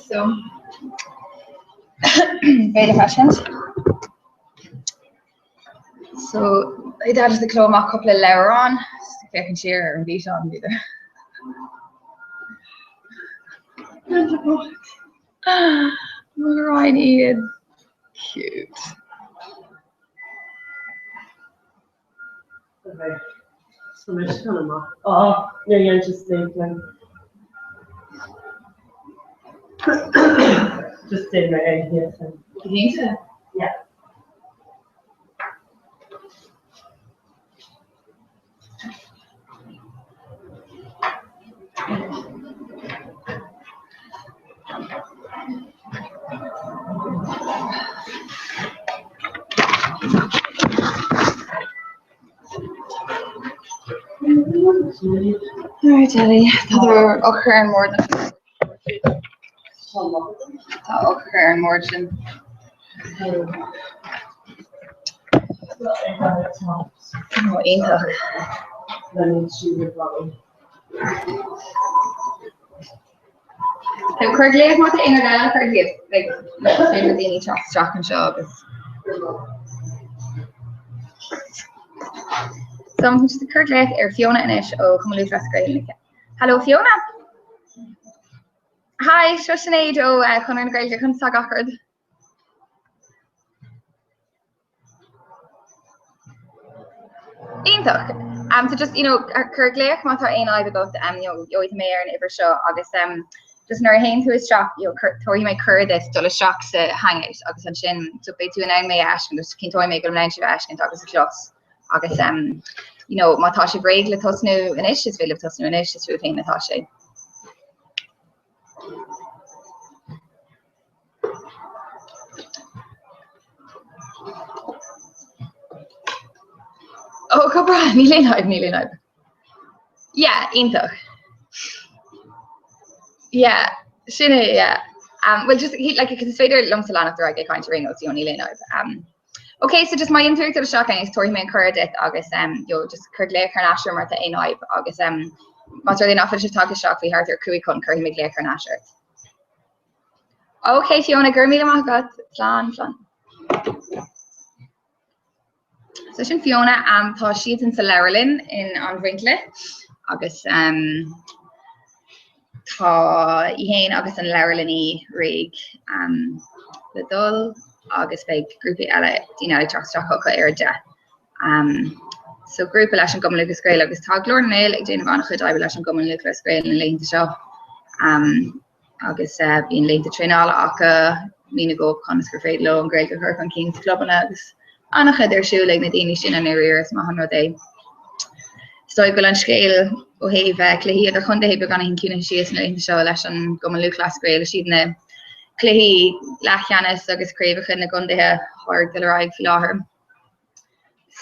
So B'fhéidir freisin. So beidh Dad ag cló amach cúpla leabhrán féachaint siar ar an bhfíseán b'fhéidir. Ryan iad cute. Okay. So mé sin amach. Á, níor dhein sé stapling. Just déan mé é thíos. Cinnte? Yeah. Alright, Daddy. Tá eochair ar an mbord. Tá eochair ar an mbord sin. Ó, iontach. Cuir glaoch má tá aon rud eile chur thíos, like, le na daoine teacht isteach anseo agus. So I'm just cuir glaoch ar Fiona anois ó Chumann Lúthchleas Gael. Hello Fiona. Hi, seo Sinéad ó eh, Chonradh na Gaeilge conas tá gach rud. Iontach. Um, so just, you know, cuir glaoch má tá aon fhadhb agat, um, you know, gheobhaidh mé ar an uimhir seo agus um, just nuair a théann tú isteach, you know, tabharfaidh mé cuireadh duit dul isteach sa Hangout agus ansin so beidh tú in ann mé a fheiscint agus cinnteoidh mé go bhfuil in ann sibh a fheiscint agus a chlos agus um, you know, má tá sibh réidh le tosnú anois, is féidir libh tosnú anois, is fúibh féin atá sé. Ó go breá, níl aon fhadhb, níl aon fhadhb. Yeah, iontach. Yeah, sin é, yeah. Um, well, just, he, like, is féidir liomsa leanacht ar aghaidh ag caint ar aon nós, you know, níl aon fhadhb. Um, okay, so just má dhéanann tú iarracht dul isteach anois, tabharfaidh mé an cuireadh duit agus um, you know, just cuir glaoch thar n-ais orm má tá aon fhadhb agus um, más rud é nach bhfuil sibh tagtha isteach faoi thart ar 5 chun, cuirfidh mé glaoch thar n-ais ort. Ok Fiona, go raibh míle maith agat. Slán, slán. So sin Fiona, um, tá siadsan sa leabharlann in An Mhuincle agus um, tá í féin agus an leabharlannaí réidh um, le dul agus beidh grúpaí eile daoine eile ag teacht isteach chucu ar a 10. Um, so grúpa leis an gCumann Lúthchleas Gael agus tá Glór na nGael ag déanamh an-chuid oibre leis an gCumann Lúthchleas Gael na laethanta seo. Um, agus uh, bíonn laethanta traenála acu míniú dóibh conas gur féidir leo an Ghaeilge a chur chun cinn sa clubanna agus an-chuid ar siúl ag na daoine sin i ndáiríre is maith an rud é. Is dóigh go bhfuil an scéal ó thaobh uh, cluichí idir chontaetha beagáinín ciúnaithe síos na laethanta seo leis an gCumann Lúthchleas Gael is iad na cluichí leathcheannais agus craobhacha na gcontaetha atá ag dul ar aghaidh faoi láthair.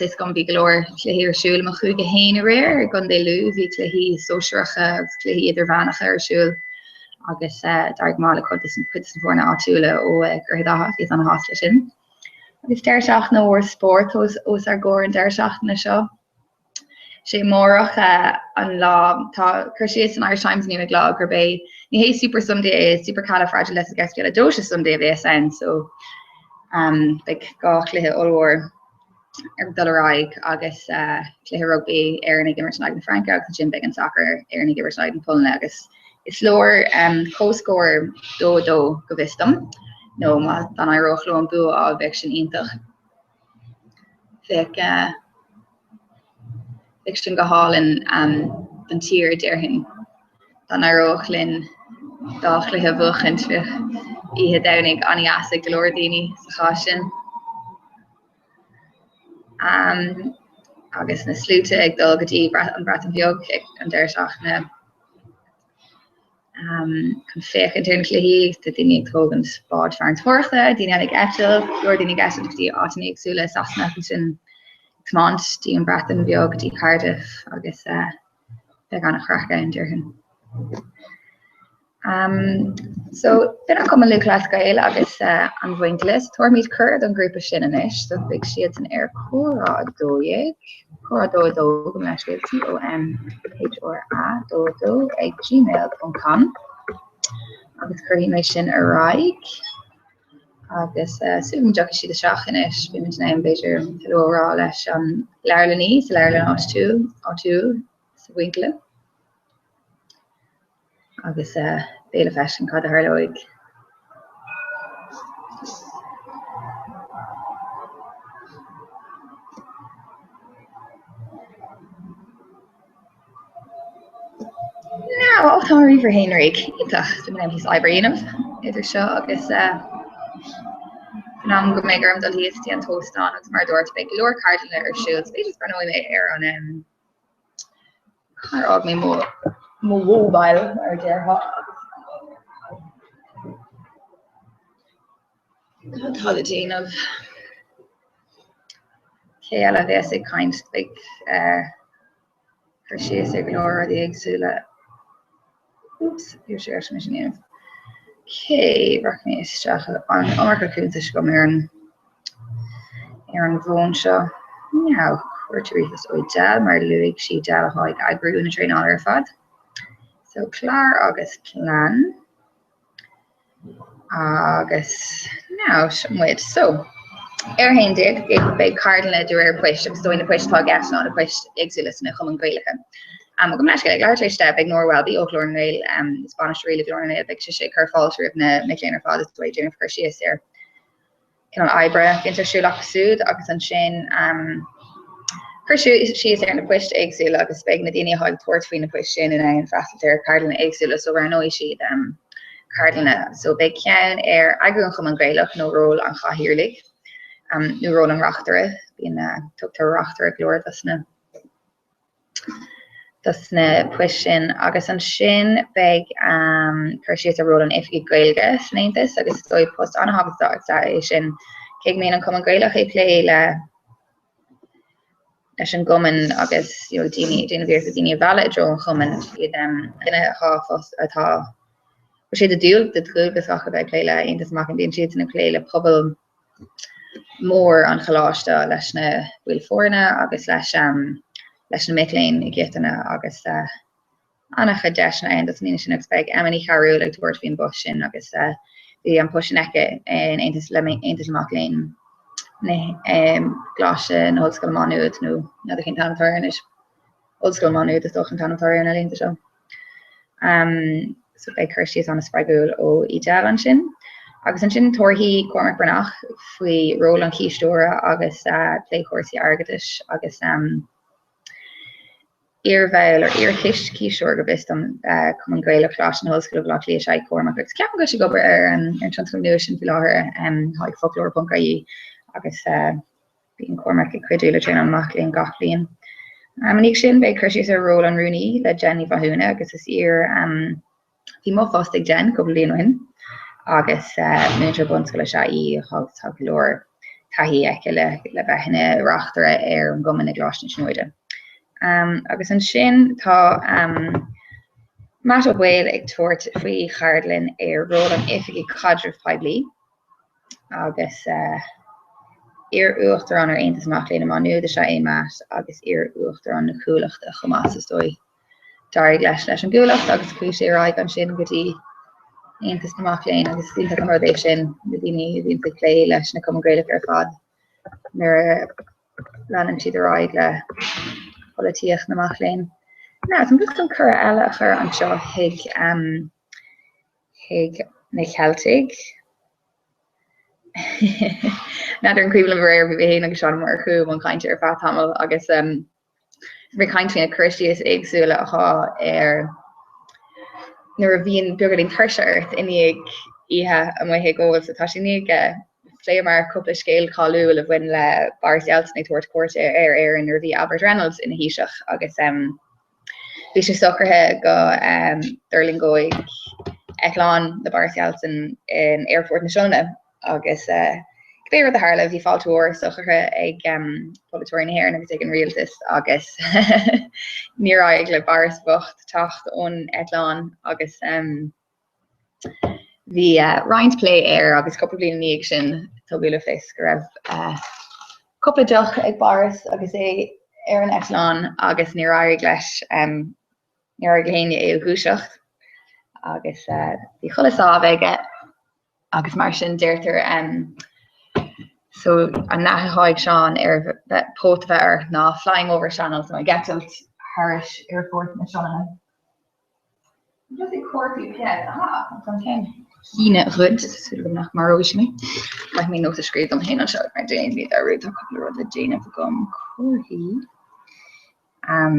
Is go bhí go leor cluichí ar siúl i mo chúige féin aréir i gContae Lú, bhí cluichí sóisearacha agus cluichí idirmheánacha ar siúl. Agus d'éirigh go maith le cuid de na foirne áitiúla ó Dhroichead Átha, bhíos ana-shásta leis sin. Agus deireadh seachtaine mhór spóirt os ár gcomhair an deireadh seachtaine seo. Sé amárach an lá, tá cur síos san Irish Times inniu ag lá gurb é, ní hé Super Sunday é, is Supercalifragilisticexpialidocious Sunday a bheas ann, so beidh 2 chluiche ollmhór ag dul ar aghaidh agus cluiche rugbaí Éireann ag imirt in aghaidh na Fraince agus ansin beidh an sacar Éireann ag imirt in aghaidh na Polainne agus is leor comhscór 2 2 go bhfios dom nó má dá n-éireodh leo an bua a fháil bheadh sin iontach. Bheadh bheadh sin go hálainn don tír déarfainn. Dá n-éireodh linn dá chluiche a bhuachaint bheadh oíche Domhnaigh an-dheas ag go leor daoine sa chás sin. Agus na sluaite ag dul go dtí an Bhreatain Bheag ag an deireadh seachtaine chun féachaint ar na cluichí. Tá daoine ag tógaint báid farantóireachta, daoine eile ag eitilt, go leor daoine ag eitilt go dtí áiteanna éagsúla i Sasana agus ansin ag tiomáint dtí an Bhreatain Bheag, go dtí Cardiff agus beidh an-chraic ann, déarfainn. Um, so, b'in an Cumann Lúthchleas Gael agus uh, an Mhuinchille. So, tabharfaimid cuireadh don ghrúpa sin anois, so beidh siadsan ar comhrá 12, comhrá 2 2 gabh mo leithscéal C-O-M-H-R-A 2 2 ag gmail.com agus cuirfidh mé sin ar aghaidh agus uh, súil go dtiocfaidh siad isteach anois, beimid in ann b'fhéidir tuilleadh a rá leis an leabharlannaí sa leabharlann áitiúil áitiúil sa Mhuinchille. Agus beidh le feiscint cad a tharlóidh. Now, ó tá mo ríomhaire féin réidh. Iontach, so beidh mé in ann píosa oibre a dhéanamh idir seo agus an am go mbeidh orm dul thíos dtí an t-óstán agus mar a dúirt beidh go leor ceardlanna ar siúl, so b'fhéidir breathnóidh mé ar an Cár fhág mé mo mo mhobile mar a déarfá agus Cad tá le déanamh? Cé eile a bheas ag caint beidh cur síos ar go leor rudaí éagsúla. Oops, bhí sé ar sin a dhéanamh. Cé rachaidh mé isteach an iomarca cuntais agam ar an ar an bhfón seo. Now, cuirtear ríomhphost ó Edel mar luaigh sí Edel atá ag eagrú na traenála ar fad. So clár agus plean. Agus now, seo muid. So, ar 11, beidh ceardlanna de réir poist, agus is dóigh na poist atá i gceist ná na poist éagsúla sna Chumainn Ghaelacha. Um, gabh mo leithscéal, ag leathuair tar éis 10, beidh Nóra Welby ó Ghlór na nGael, um, is bainisteoir í le Glór na nGael, beidh sise ag cur fáilte roimh na mic léinn ar fad is dóigh ag déanamh cur síos ar cineál oibre a bhíonns ar siúl acu siúd agus ansin cur síos ar na poist éagsúla agus beidh na daoine atá ag tabhairt faoi na poist sin in ann freastal ar ceardlanna éagsúla so roghnóidh siad ceardlanna. So beidh ceann ar eagrú an Chumann Gaelach nó ról an chathaoirligh nó ról an reachtaire, bíonn tugtar reachtaire go leor dos na dos na poist sin agus ansin beidh cur síos ar ról an Oifigigh Gaeilge san Aontas agus is dóigh post an-thábhachtach is ea é sin. Cé go mbíonn an Cumann Gaelach ag plé le leis an gcumann agus you know, daoine déanamh iarracht daoine a mhealladh i dtreo an chumainn iad duine atá atá sé de dhualgas acu a bheith ag plé le Aontas na Mac Léinn bíonn siadsan ag plé le pobal mór an choláiste leis na baill foirne agus leis leis na mic léinn i gcoitinne agus an-chuid deiseanna ann dos na daoine sin agus beidh Emma Ní Chearúil ag tabhairt faoin bpost sin agus bhí an post sin aici in Aontas le Aontas na Mac Léinn na gColáiste na hOllscoile Má Nuad nó n'fheadar cén t-ainm atá air anois. Ollscoil Má Nuad is dócha an t-ainm atá air na laethanta seo. So beidh cur síos an-spreagúil ó Edel ansin. Agus ansin tabharfaidh Cormac Breathnach faoi ról an chisteora agus plé chúrsaí airgeadais agus iarbhall or iar-chisteoir go bhfios dom Cumann Gaelach Choláiste na hOllscoile Bhaile Átha Cliath is ea Cormac agus ceapaim go bhfuil sé ag obair ar an tionscnamh nua sin faoi láthair atá ag foclóir.ie agus Bíonn Cormac ag cuidiú le Traenáil na Mac Léinn gach bliain. Ina dhiaidh sin, beidh cur síos ar ról an rúnaí le Jen Ní Mhathúna agus is iar Bhí mo phost ag Jen cúpla bliain ó shin agus múinteoir bunscoile is ea í agus tá go leor taithí aici le le bheith ina reachtaire ar an gcumann i gColáiste na Tríonóide. Agus ansin tá. Matt Ó Baoill ag tabhairt faoi cheardlann ar ról an Oifigigh Caidrimh Poiblí agus iar-Uachtarán ar Aontas Mac Léinn i Má Nuad is ea é Matt agus iar-Uachtarán na Cuallachta chomh maith is dóigh. D'éirigh leis leis an gCuallacht agus chuaigh sé ar aghaidh ansin go dtí Aontas na Mac Léinn agus is iontach an rud é sin, na daoine a bhíonn ag plé leis na cumainn Ghaelacha ar fad nuair a leanann siad ar aghaidh le polaitíocht na mac léinn. Now, tá just chun cuireadh eile a chur anseo chuig um, chuig na Ceiltigh. N'fheadar an cuimhin libh aréir bhí mé féin agus Seán Ó Murchú i mbun cainte ar feadh tamaill agus um, Bhí caint faoi na cur síos éagsúla atá ar nuair a bhíonn beagáinín tuirse ort i ndiaidh oíche amuigh ag ól. So tá sé i ndiaidh phléamar cúpla scéal cáiliúil a bhain le Boris Yeltsin ag tabhairt cuairte ar Éirinn nuair a bhí Albert Reynolds ina Thaoiseach agus bhí sé socraithe go dtuirlingeoidh eitleán le Boris Yeltsin in Aerfort na Sionainne. Agus cibé rud a tharla, bhí fáilte mhór socraithe ag polaiteoirí na hÉireann agus ag an rialtas agus níor éirigh le Boris bocht teacht ón eitleán agus bhí roinnt plé air agus cúpla bliain ina dhiaidh sin tugadh le fios go raibh cúpla deoch ag Boris agus é ar an eitleán agus níor éirigh leis níor éirigh le héinne é a dhúiseacht agus bhí codladh sámh aige. agus mar sin deirtear so an nath atá ag Seán ar bheith póit a bheith ort ná flying over Shannon so ag eitilt thairis aerfort na Sionainne. Just ag cuartú cead aha an ceann Shíne dhuit súil agam nach maróidh sé mé. Caithfidh mé nóta a scríobh dom féin anseo mar déanfaidh mé dearúd tá cúpla rud le déanamh agam comharthaí. Um,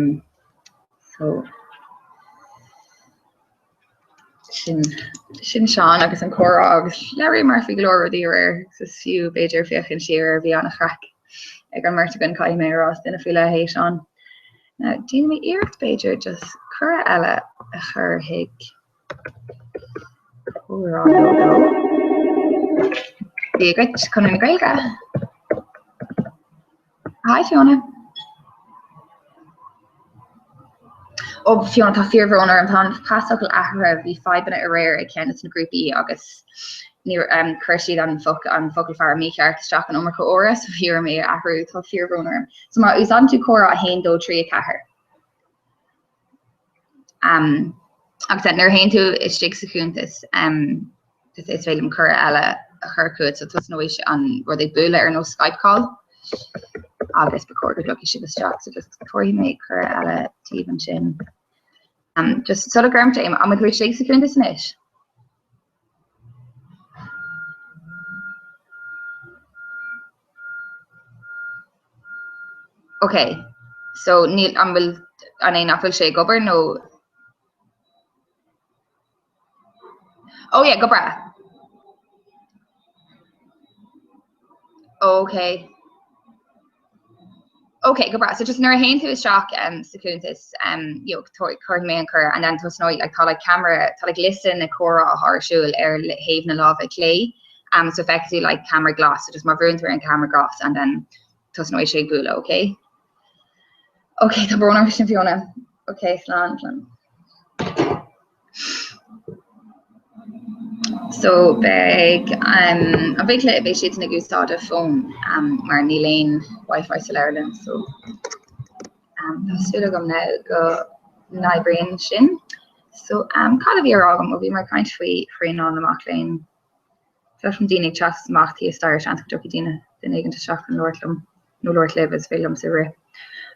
so sin sin Seán agus an comhrá agus labhraíomar faoi go leor rudaí aréir so is fiú b'fhéidir féachaint siar air bhí an-chraic ag an mbeirt againn caithfidh mé a rá is duine faoi leith é Seán. Now déanfaidh mé iarracht b'fhéidir just cuireadh eile a chur chuig comhrá 22. Dia dhuit Conradh na Gaeilge. Hi Fiona. Ó Fiona tá fíorbhrón orm tá an pasfhocal athraithe bhí fadhbanna aréir ag ceann de na grúpaí agus níor um, chuir siad an foc an focal faire mícheart isteach an iomarca uaire so bhí orm é a athrú tá fíorbhrón orm. So má úsáideann tú comhrá 1 2 3 4. Um, agus nuair a théann tú istigh sa chuntas um, is féidir liom cuireadh eile a chur chugat so tosnóidh an rud ag bualadh ar nós Skype call agus ba chóir go dtiocfaidh sibh isteach so just tabharfaidh mé cuireadh eile daoibh ansin. Um, just sula gcuirimse an bhfuil tú istigh sa chuntas anois? Ok, so níl an bhfuil an é nach bhfuil sé ag obair nó Oh yeah, go breá. Ok. Ok, go breá. So just nuair a théann tú isteach um, sa chuntas um, you know, cuirfidh mé an cuireadh and then tosnóidh like, tá like camera tá like liosta na comhrá atá ar siúl ar thaobh na láimhe clé. Um, so feicfidh tú like camera glas, so just má bhrúnn tú ar an camera glas and then tosnóidh sé ag bualadh, ok? Ok, tá brón orm sin Fiona. Ok, slán, slán. So beidh um, an bheidh le beidh siad ag úsáid a fón um, mar níl aon Wi-Fi sa leabharlann so um, tá súil agam now go n-oibríonn sin. So um, cad a bhí á rá agam ó bhí mé ag caint faoi thraenáil na mac léinn. Feicim daoine ag teacht amach thíos staighre seans go dtiocfaidh daoine duine éigin isteach chun labhairt liom nó labhairt libh is féidir liomsa rith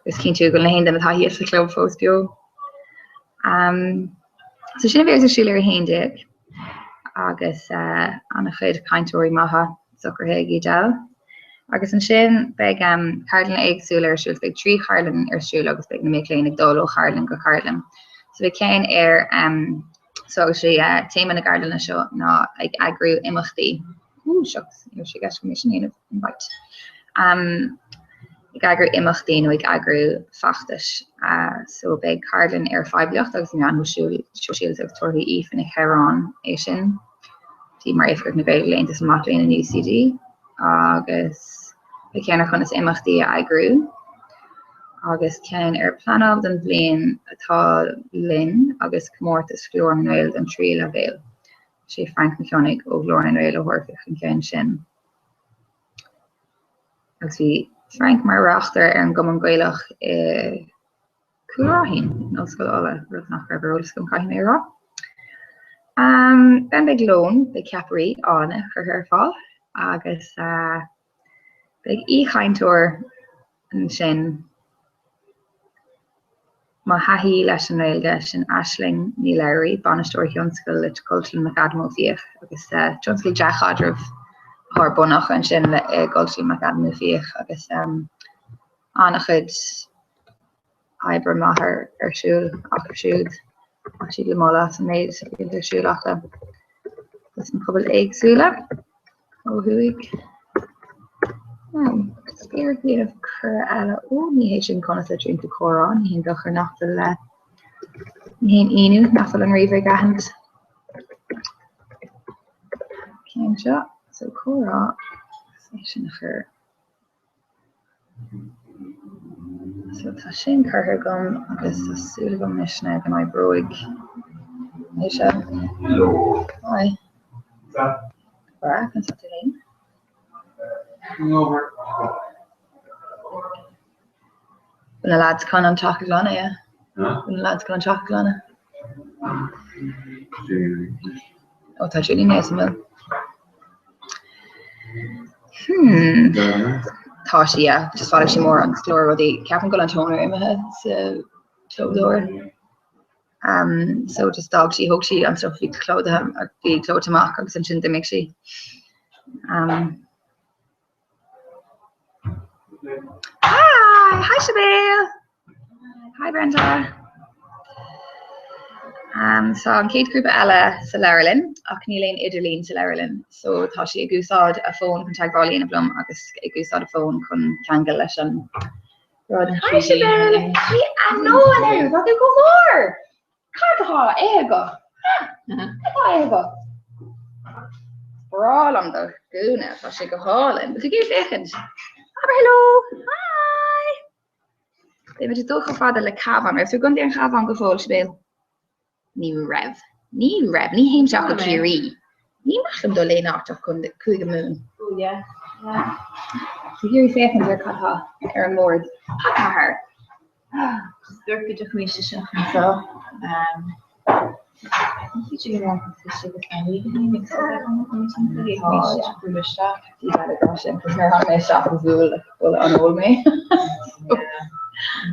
agus cinntiú go bhfuil na haon duine atá thíos sa chlub fós beo. Um, so sin a bheas ar siúl ar 11 agus uh, an-chuid cainteoirí maithe socraithe ag Edel. Agus ansin beidh um, ceardlanna éagsúla ar siúl, beidh 3 cheardlann ar siúl agus beidh na mic léinn ag dul ó cheardlann go ceardlann. So beidh ceann ar um, So is é téama na gceardlanna seo ná ag eagrú imeachtaí. Ooh, shucks, ní raibh sé i gceist go mbeidh sin a dhéanamh invite. Um, ag eagrú imeachtaí nó ag eagrú feachtais. Uh, so beidh ceardlann ar phoiblíocht agus meáin shóisialta agus tabharfaidh Aoife Nic Shearáin é sin. Bhí mar Oifigeach na Gaeilge le Aontas na Mac Léinn in UCD agus beidh ceann ar conas imeachtaí a eagrú. Agus ceann ar pleanáil don bhliain atá linn agus comórtas Ghlór na nGael don tríú leibhéal. Sé Frainc Mac Cionnaith ó Ghlór na nGael a thabharfaidh an ceann sin. Agus bhí Frainc mar reachtaire ar an gCumann Gaelach i Cúil Ráithín in Ollscoil Uladh, rud nach raibh ar eolas agam caithfidh mé a rá. Then beidh lón, beidh ceapairí áille curtha ar fáil agus beidh aoichainteoir ansin. Mo thaithí leis an nGaeilge, sin Aisling Ní Labhraí, bainisteoir thionscal le Cultúrlann McAdam Ó Fiaich agus tionscal dea-chaidrimh atá ar bun acu ansin le i gCultúrlann McAdam Ó Fiaich agus an-chuid oibre maith ar siúl acu siúd. Tá siad le moladh as an méid a bhíonn ar siúl acu leis na pobail éagsúla ó thuaidh. Iarracht a dhéanamh cuireadh eile. Ó, ní hé sin conas a litríonn tú comhrá, ní haon dochar nach bhfuil ní haon ionadh nach bhfuil an ríomhaire ag aithint. Cén seo? So comhrá, é sin a chur. So tá sin curtha agam agus tá súil agam anois now go n-oibreoidh é seo. Hi. Breá, conas tá tú féin? Hangover. Bhfuil na lads chun an teach a ghlanadh, yeah? Bhfuil na lads chun an teach a ghlanadh? Ó tá Julian é san bhfuil. Hmm. Tá sí, yeah. Just bhailigh sí mórán go leor rudaí. Ceapaim go bhfuil an toner imithe sa chlódóir. Um, so just d'fhág sí, thóg sí an stuff bhí clódaithe, bhí clóite amach agus ansin d'imigh sí. Um, Hi! Hi Sinéad! Hi Brenda! Um, so an chéad grúpa eile sa leabharlann ach níl aon idirlíon sa leabharlann, so tá sí ag úsáid a fón chun teagmháil a dhéanamh liom agus ag úsáid a fón chun ceangal leis an rud. Hi Sinéad! Ní aithneoinn thú! Tá tú chomh mór! Cad atá á ithe agat? Cad atá á ithe agat? Breá liom do ghúna, tá sé go hálainn. Bhfuil tú ag iarraidh féachaint? Abair hello! Hi! Beidh muid ag dul chomh fada le Cabhán. Raibh tú i gContae an Chabháin go fóill, Sibéal? Ní raibh. Ní raibh. Ní théimse ach go Ciarraí. Ní maith liom dul aon áit ach Cúige Mumhan. Oh yeah. Yeah. Ag iarraidh féachaint ar cad tá ar an mbord. Cad tá thar? Dúirt go dtiocfaimís isteach anseo. An ól mé?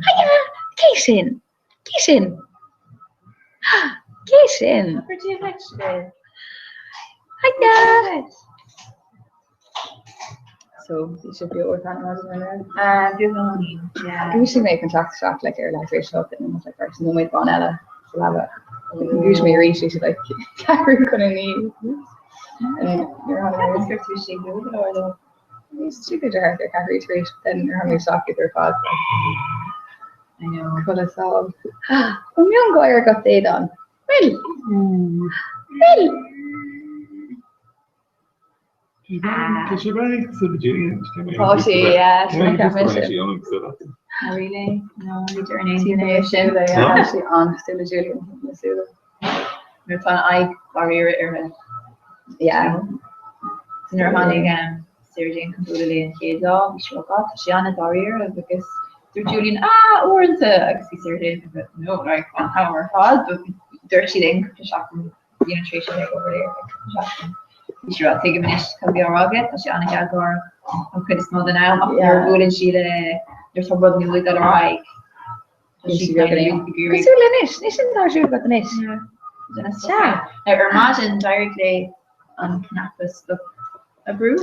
Hiya! Cé sin? Cé sin? Cé sin? Hiya! So, bhí sé beo ar feadh an maidin Dhúisigh mé chun teacht isteach like ar leathuair tar éis 8 and I was like right nóiméad amháin eile sa leaba. Dhúisigh mé arís bhí sé like ceathrú chun a 9. Nuair a tháinig mé Bhí sé b'fhéidir thart ar ceathrú tar éis then nuair a tháinig mé isteach idir fad I know. Codladh sámh. Bhfuil miongháire agat d'éadán? Bhfuil? Bhfuil? Tá sé bheith cosúil le Julian. Tá sí, yeah. Really? No, ní deir aon duine é sin. Tá sí an-chosúil le Julian na súile. Nuair atá an aghaidh dáiríre uirthi. Yeah. Nuair a tháinig Sarah Jane chun bualadh léi an chéad lá, bhí sí, oh God, tá sí an-dáiríre agus dúirt Julian, ah, uaireanta agus bhí Sarah Jane, no, like, an t-am ar fad, but dúirt sí linn cúpla seachtain you know, tar éis a bheith ag obair léi ar feadh cúpla seachtain. Bhí sí ag rá, tuigim anois cad a bhí á rá aige, tá sí an-ghealgháireach an chuid is mó den am ach nuair a bhuaileann sí le nuair atá rud nua ag dul ar aghaidh, tá sí kind of ag iarraidh. Cosúil le anois, ní sin atá ar siúl agat anois. Sea. Now, ar maidin d'éirigh léi an cnaipe stop a bhrú.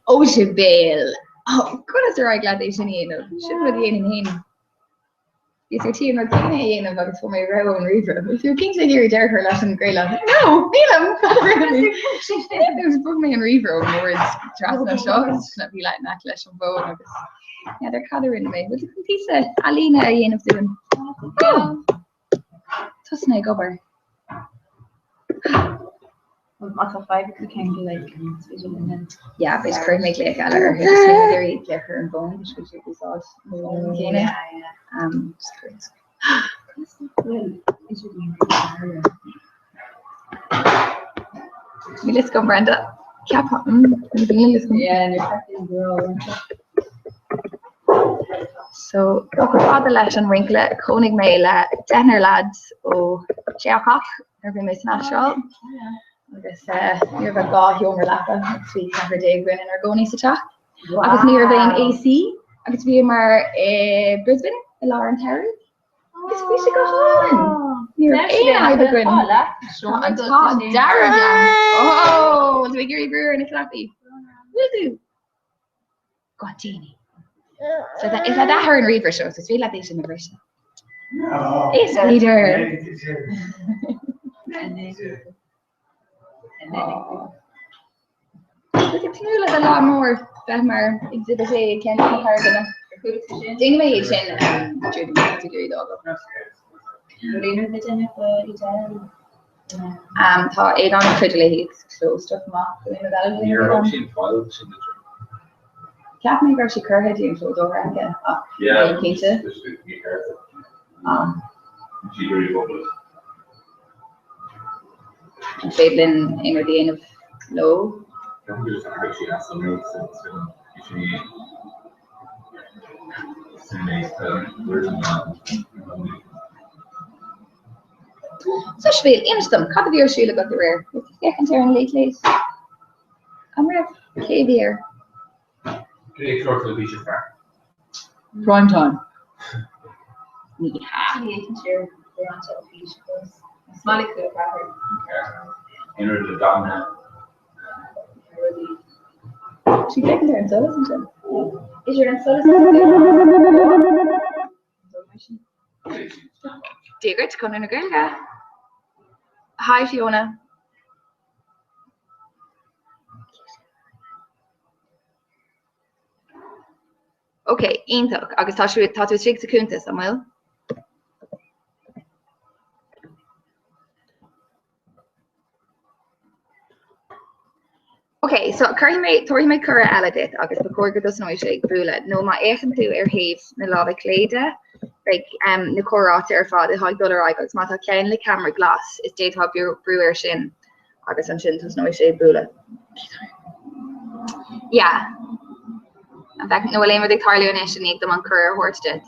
Ó Sibéal! Ó, conas ar éirigh leat é sin a dhéanamh? Sin rud a dhéanfainn féin. Bhíos ar tí an rud céanna a dhéanamh agus fuair mé rabhadh ón ríomhaire. Bhfuil tú cinnte ag iarraidh deireadh a chur leis an gcraoladh? No! Nílim! Agus bhog mé an ríomhaire ón mbord trasna seo agus bhí leath in aice leis an bhfón agus n'fheadar cad a rinne mé. Bhfuil tú chun píosa ealaíne a dhéanamh dúinn? Oh! Tosnaigh ag obair. Má tá fadhb acu ceangal like is féidir linn an. Yeah, beidh cuirfidh mé glaoch eile orthu just níl mé ag iarraidh glaoch ar an bhfón toisc go bhfuil siad ag úsáid an fhón céanna. Um, just cuir- Bhfuil idirlíon ar Níl fhios agam Brenda. Ceapaim níl fhios agam. Yeah, níor cheart dúinn go So chomh fada leis an rince, chónaigh mé le deichniúr lads ó Seiceach nuair a bhí mé san Astráil agus ní raibh ach 2 sheomra leapa agus bhí 14 againn inár gcónaí sa teach agus ní raibh aon AC agus bhíomar i Brisbane i lár an tsamhraidh agus bhí sé go hálainn. Ní raibh aon fhadhb againn. Tá an t-ádh dearg liom. Ó, tá mé ag iarraidh brú ar na cnaipí. Will do. Go déanaí. So is le d'athair an ríomhaire seo, so is féidir leat é sin a bhriseadh. Is féidir. Tá tú tnúth le lá mór bheith mar Exhibit A ag ceann de na páirceanna. Déanfaidh mé iad sin Judy, tá tú ag iarraidh dul. Tá éadán cuid léi agus cló stuff amach go léir eile. Níor thug sí an file sin duit. Cheap mé go raibh sí curtha dtí an clódóir aici ach níl cinnte. An féidir linn aon rud a dhéanamh leo? So Siobhán, inis dom, cad a bhí ar siúl agat aréir? Raibh tú ag féachaint ar an Late Late? An raibh? Cé a bhí air? Cé clár teilifíse fearr? Prime time. Ní hea. Aon rud le dathanna. Sí féachaint ar an solas ansin. Is ar an solas Dia dhuit, Conradh na Gaeilge. Hi Fiona. Ok, iontach. Agus tá tá tú istigh sa cuntas, an bhfuil? Ok, so cuirfidh mé, tabharfaidh mé cuireadh eile duit agus ba chóir go dtosnóidh sé ag bualadh, nó má fhéachann tú ar thaobh na láimhe clé de, beidh um, na comhráite ar fad atá ag dul ar aghaidh agus má tá ceann le ceamara glas, is d'fhéadfá brú air sin agus ansin tosnóidh sé ag bualadh. Yeah. An bhfeiceann, nó bhfuil aon rud ag tarlú anois i ndiaidh dom an cuireadh a thabhairt duit?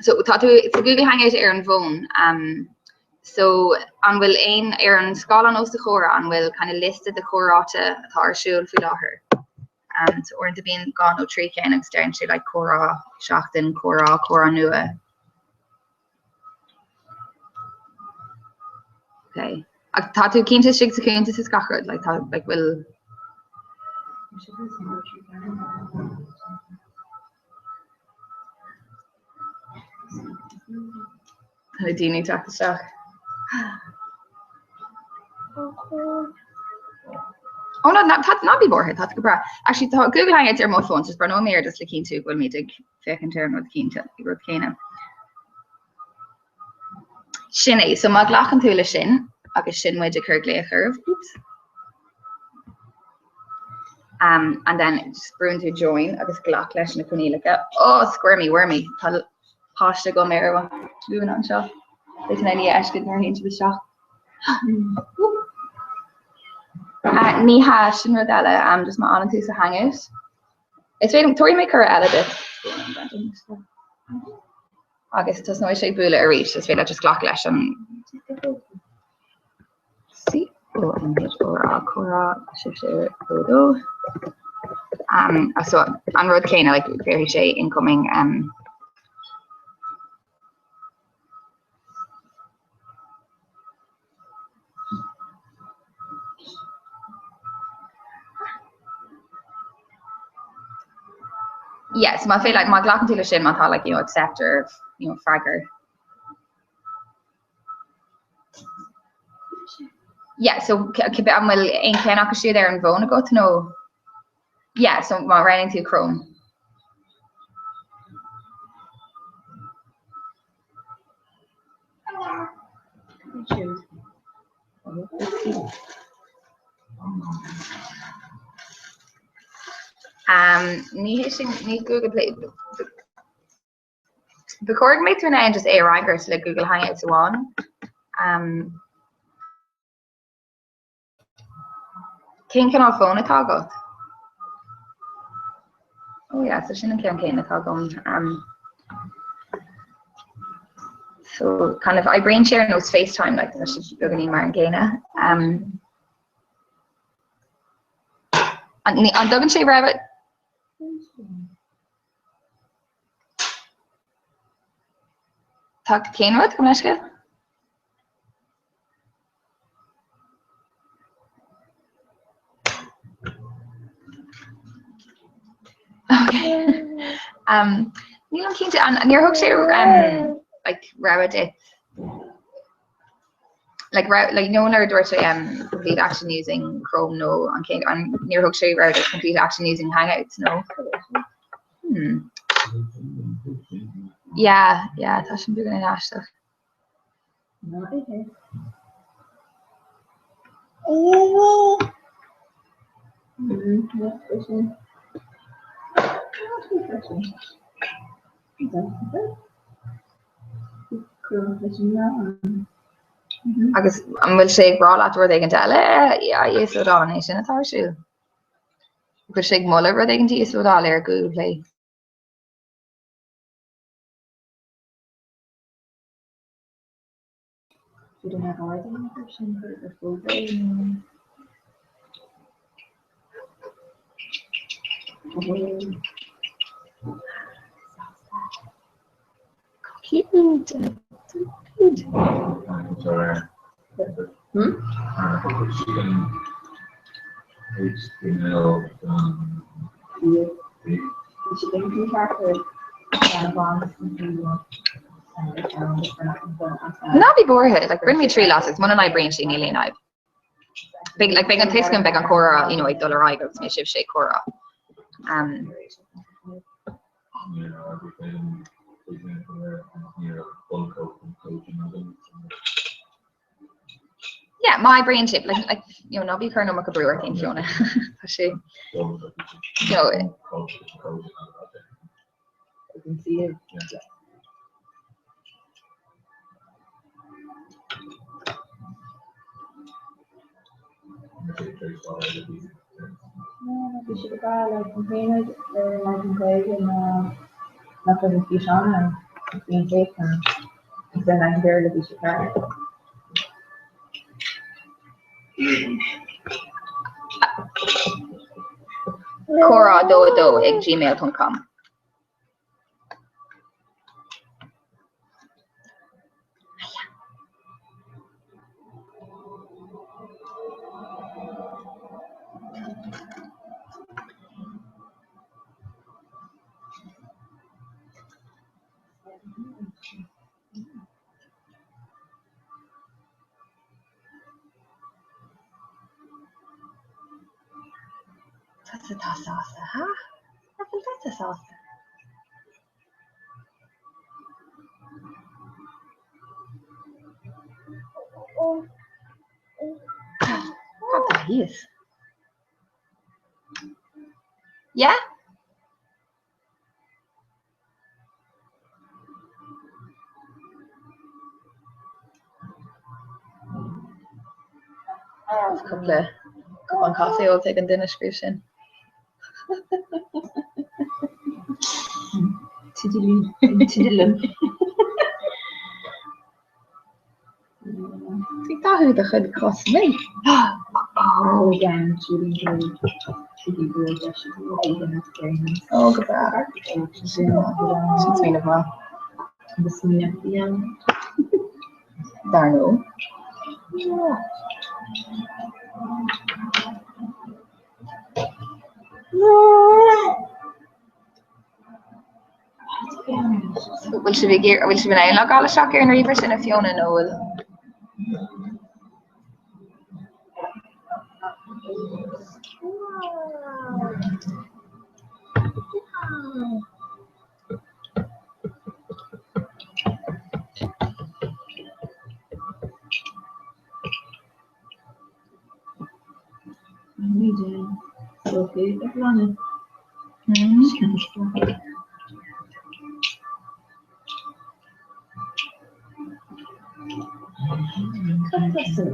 So tá tú sa Google Hangout ar an bhfón. Um, so an bhfuil aon ar an scáileán os do chomhair an bhfuil kind of liosta de chomhráite atá ar siúl faoi láthair? Um, so uaireanta bíonn 2 nó 3 cheann agus deireann sé like comhrá seachtain, comhrá, comhrá nua. Okay. Ach tá tú cinnte istigh sa chuntas is gach rud, like, tá, like, bhfuil Tá na daoine ag teacht isteach. Oh no, ná, tá, ná bí buartha, tá tú go breá. Actually, tá Google Hangouts ar mo fón, just breathnóidh mé air just le cinntiú go bhfuilimid ag féachaint ar an rud cinnte, rud céanna. Sin é, so má ghlacann tú leis sin, agus sin muid ag cur glaoch oraibh, oops. Um, and then just brúnn tú join agus glac leis na coinníollacha. Oh, squirmy wormy, tá páiste agam ar mo ghlúin anseo. Beidh tú in ann í a fheiscint nuair a théann siad isteach. Uh, ní hea, sin rud eile, um, just má fhanann tú sa Hangout. Is féidir, tabharfaidh mé cuireadh eile duit. Agus tosnóidh sé ag bualadh arís, is féidir leat just glacadh leis an C O N H R A comhrá 6 2 2. Um, so an rud céanna like, déarfaidh sé incoming um, Yes, má fé like, má ghlacann tú leis sin má tá like, you know, accept or you know, freagair. Yeah, so cibé an bhfuil aon cheann acu siúd ar an bhfón agat nó? Yeah, so má roghnaíonn tú Chrome. Siúd. Ní hé sin, ní Google Play. Ba chóir go mbeidh tú in ann just é a fhreagairt le Google Hangouts amháin. Cén cineál fón atá agat? Oh yeah, so sin an ceann céanna atá agam. So kind of oibríonn sé ar nós FaceTime like tá sé beagáinín mar an gcéanna. An dtugann sé rogha Tá cén rud gabh mo leithscéal? Okay. Nílim cinnte, níor thug sé like rogha duit like like no nuair a dúirt sé complete action using Chrome nó an cén an níor thug sé rogha duit complete action using Hangouts nó? Hmm. Yeah, yeah, tá sin beagán aisteach. Agus an bhfuil sé ag rá leat rud éigin eile a íoslódáil, an é sin atá ar siúl? An bhfuil sé ag moladh rud éigin a íoslódáil ar Google Play? Ná bí buartha, like, bainfimid triail as agus muna n-oibríonn sé níl aon fhadhb. Beidh, like, beidh an tuiscint, beidh an comhrá, you know, ag dul ar aghaidh agus beidh sibhse ag comhrá. Um, Yeah, má oibríonn sé, like, like, you know, ná bí ag cur an iomarca brú ort féin, Fiona. Tá sé, you know, Bhí siad ag rá like an t-aon rud ar like an Ghaeilge ná nach raibh an físeán ann, bhí an téacs ann agus ar an Bhéarla bhí sé ceart. Comhrá 2 2 ag gmail.com. Tusa atá sásta, ha? Nach bhfuil tusa sásta? Cad tá thíos? Yeah? Cúpla cupán caife ólta ag an duine a scríobh sin. Ag dathú do chuid cosmaí. Ó go breá. Sin smaoineamh maith. Dar ndóigh. Bhfuil sibh ag iarraidh, bhfuil sibh in ann logáil isteach ar an ríomhaire sin a Fiona nó bhfuil? bhfuil tú ag glanadh. Cad tá san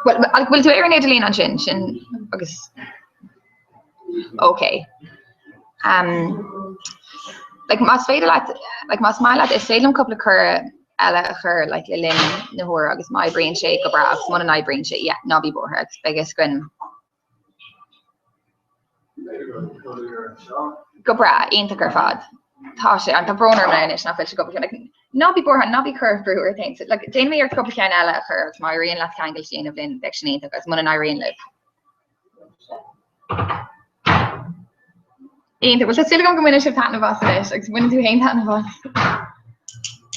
Well, bhfuil tú ar an idirlíon ansin sin agus Ok. Um, like, más féidir leat, like, más maith leat, is féidir liom cúpla cuireadh eile a chur like, le linn na huaire agus má oibríonn sé go breá agus muna n-oibríonn sé, yeah, ná bí buartha agus beidh fhios againn. Go breá, iontach ar fad. Tá sé, an tá brón orm anois nach bhfuil sé cúpla ceann, like, ná bí buartha, ná bí cur brú ort féin. So, like, déanfaidh mé iarracht cúpla ceann eile a chur agus má éiríonn leat ceangal a dhéanamh linn, beidh sin iontach agus muna n-éiríonn libh. Iontach, bhuel tá súil agam go mbaineann sibh taitneamh as anois agus baineann tú féin taitneamh as.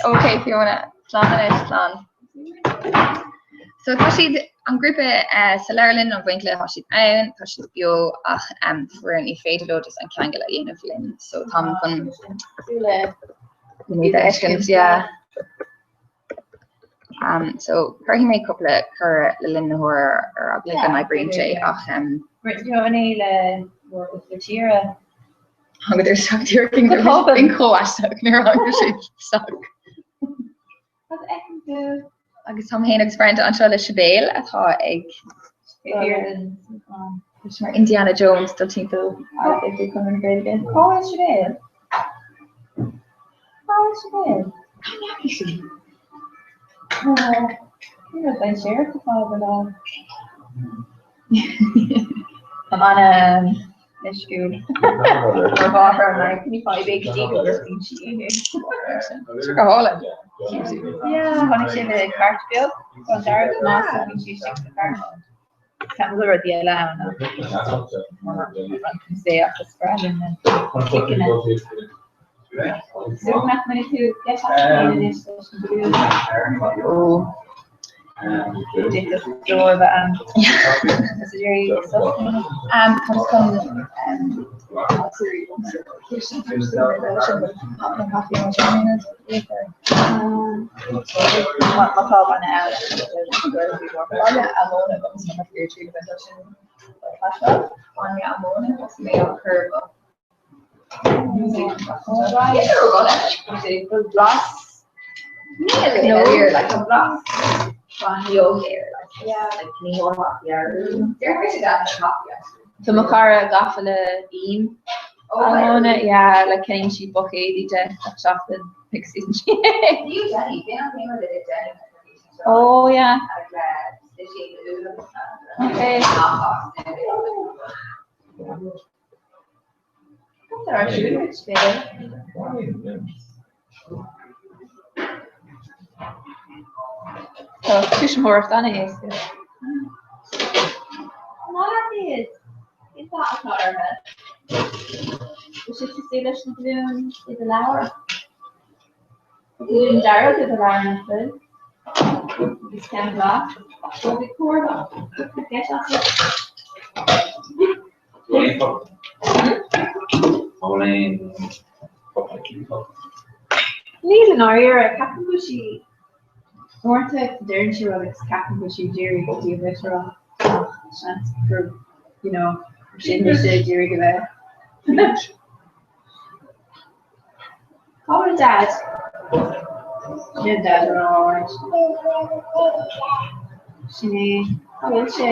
Ok Fiona, slán anois, slán. So tá siad an grúpa uh, sa leabharlann an Mhuincille tá siad ann, tá siad beo ach um, faraor ní féidir leo just an ceangal a dhéanamh linn, so táim chun iad a fheiscint, yeah. Um, so cuirfidh mé cúpla cuireadh le linn na huaire ar eagla go n-oibríonn sé ach um, Rud é le na tíre. Thángadar isteach díreach in in chomh aisteach nuair a tháinig siad isteach. Cad a fheiceann tú? Agus táim féin agus Brenda anseo le Sibéal atá ag mar Indiana Jones dul timpeall Ard-Oifig Chonradh na Gaeilge. Cá bhfuil Sibéal? Cá bhfuil Sibéal? Cá ndeachaigh sí? Ní raibh dainséarach go fáil go lá. Tá ana leisciúil. Mar mháthair an like, ní fadhb é go dtí go bhfuil sí. Seo go hálainn. Yeah, tháinig sé le cairt beag, an dearg más a bhí sí istigh sa chairt. Ceapaim go bhfuil rudaí eile ann ach ach is breá linn na cliceanna. Súil nach mbainfidh tú deis as féin anois leis an gclú. Ó. D'fhéadfadh deor a bheith ann. Is a d'iarraidh sos nó? Tá chun Má tá bainne ann, Bainne almóinne agus na fear trí bheith sin bainne almóinne agus mé á chur Blas Tá mo chara gafa le im almóinne, yeah, like ceannaíonn sí buicéadaí de gach seachtain agus itheann sí é. Oh yeah. Okay. Cad ar siúl duit, b'fhéidir? Tá tuismitheoireacht an-éasca. Maith leat iad! Cén dath atá orthu? Bhfuil siad cosúil leis na balúin i do leabhar? Tá balún dearg i do leabhar nach bhfuil? Agus ceann glas? Ó bhí comhartha. Deis as. Níl i ndáiríre, ceapaim go bhfuil sí uaireanta deireann sí rud agus ceapaim go bhfuil sí ag iarraidh go dtí a rá ach seans gur you know sin mise ag iarraidh a bheith. Cá bhfuil Dad? Níl Dad ar ard. Sin é. Cá bhfuil sé?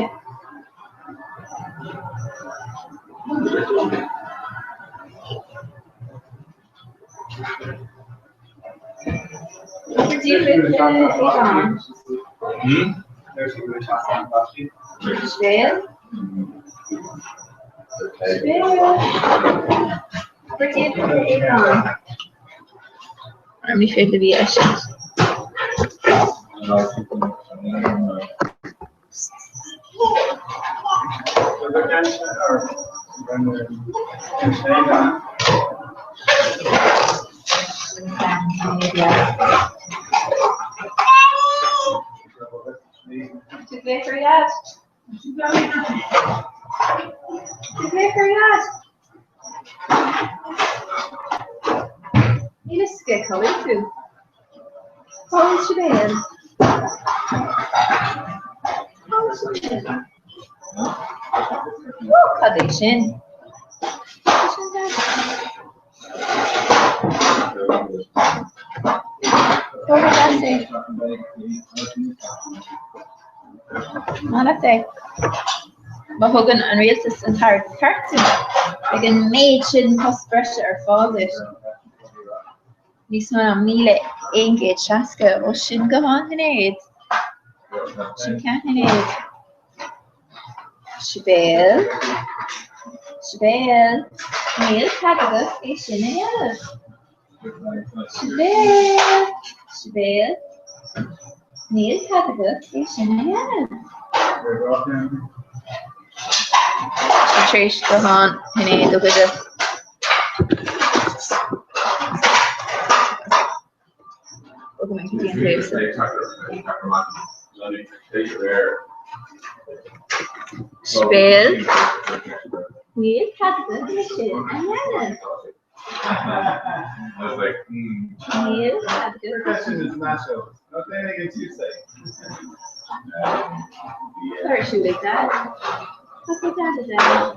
Sibéal? Sibéal? Ní féidir a bhí eisint. Tú glaoch ar Dhaid? Tú glaoch ar Dhaid? Níl a fhios aige cá bhfuil tú. Cá bhfuil Sibéal? Cá bhfuil Sibéal? Ó, cad é sin? Cad é sin, Dad? Cá bhfuil Dad é? Má leat é. Má thugann an rialtas an t-airgead ceart dúinn, beidh an méid sin post breise ar fáil duit. Níos mó ná 1,160, ó sin go han-Shinéad. Sin ceann Shinéad. Sibéal. Sibéal. Níl cead agat é sin a dhéanamh. Sibéal. Sibéal. Níl cead agat é sin a dhéanamh. Tar éis guthán Shinéad a ghoideadh. Sibéal. Níl cead agat é sin a dhéanamh. Níl cead agat é sin. Tá ar siúl ag Dad. Cad é Dad a déanamh?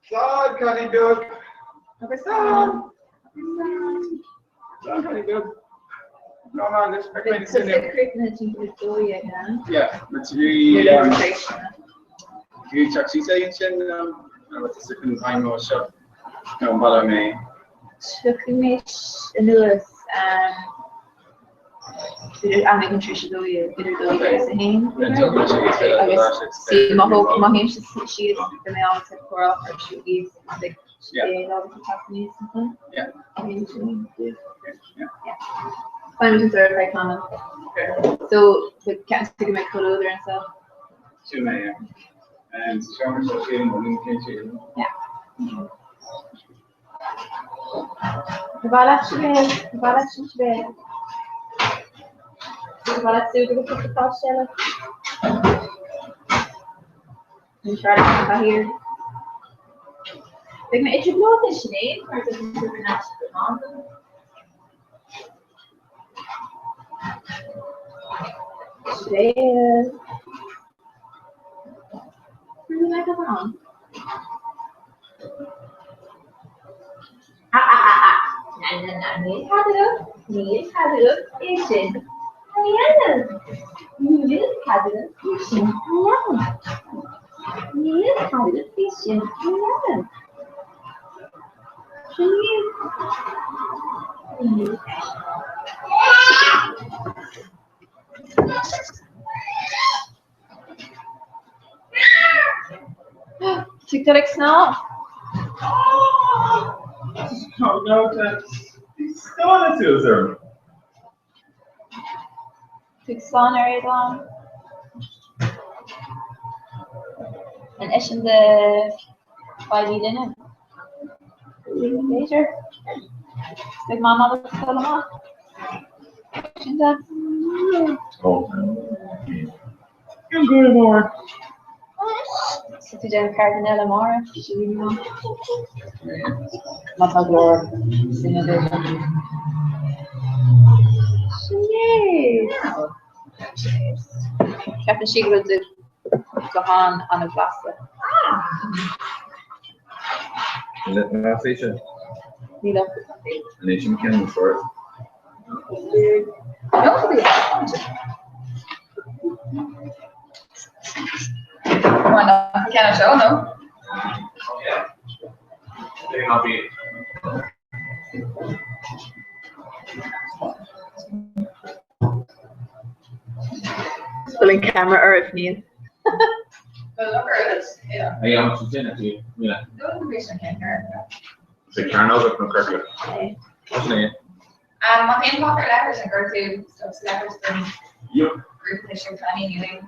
Slán, cailín beag. Slán. Slán, cailín beag. Tiocfaidh mé anuas am éigin tar éis a 12, idir 12 agus 1 agus see má théim síos go mbeidh ábalta comhrá a chur síos like Find me sort of like common. So the cat to make photo there and stuff. Yeah. An sraith an chathaoir. Beidh mé i dtrioblóid le Sinéad mar tugann sí thar n-ais go Londain. Sinéad. Really like that on. Ah ah ah ah. Na na na níl cead agat, níl cead agat é sin a dhéanamh. Níl cead agat é sin a dhéanamh. Níl cead agat é sin a dhéanamh. Sin Níl. Tig ag snámh. Tig slán ar éadán. An eisean de feidhmí duine? B'fhéidir. Beidh mamá le dul amach. Sin de. Sa tú déanamh ceardlann eile amárach, Má tá glór duine b'fhéidir. Sinéad! Ceapann sí go bhfuil do ghuthán an-bhlasta. Níl ach. Come on, ceann seo nó? Bhfuil an camera oraibh níl? Sa cearnógach nó ciorclach? Má théann páipéar leithris an gcuir tú stuff sa leithreas don grúpa sin leanaí níl aon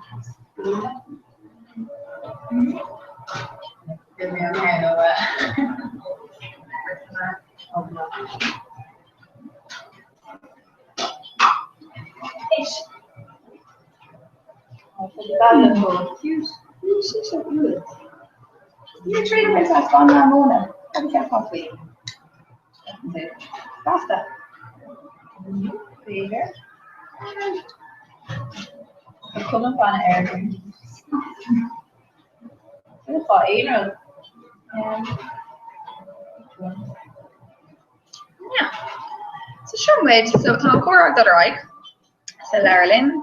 Basta. B'fhéidir. Tá cuma bana air. Fá aon rud. Yeah. So seo muid, so tá an comhrá ag dul ar aghaidh sa leabharlann an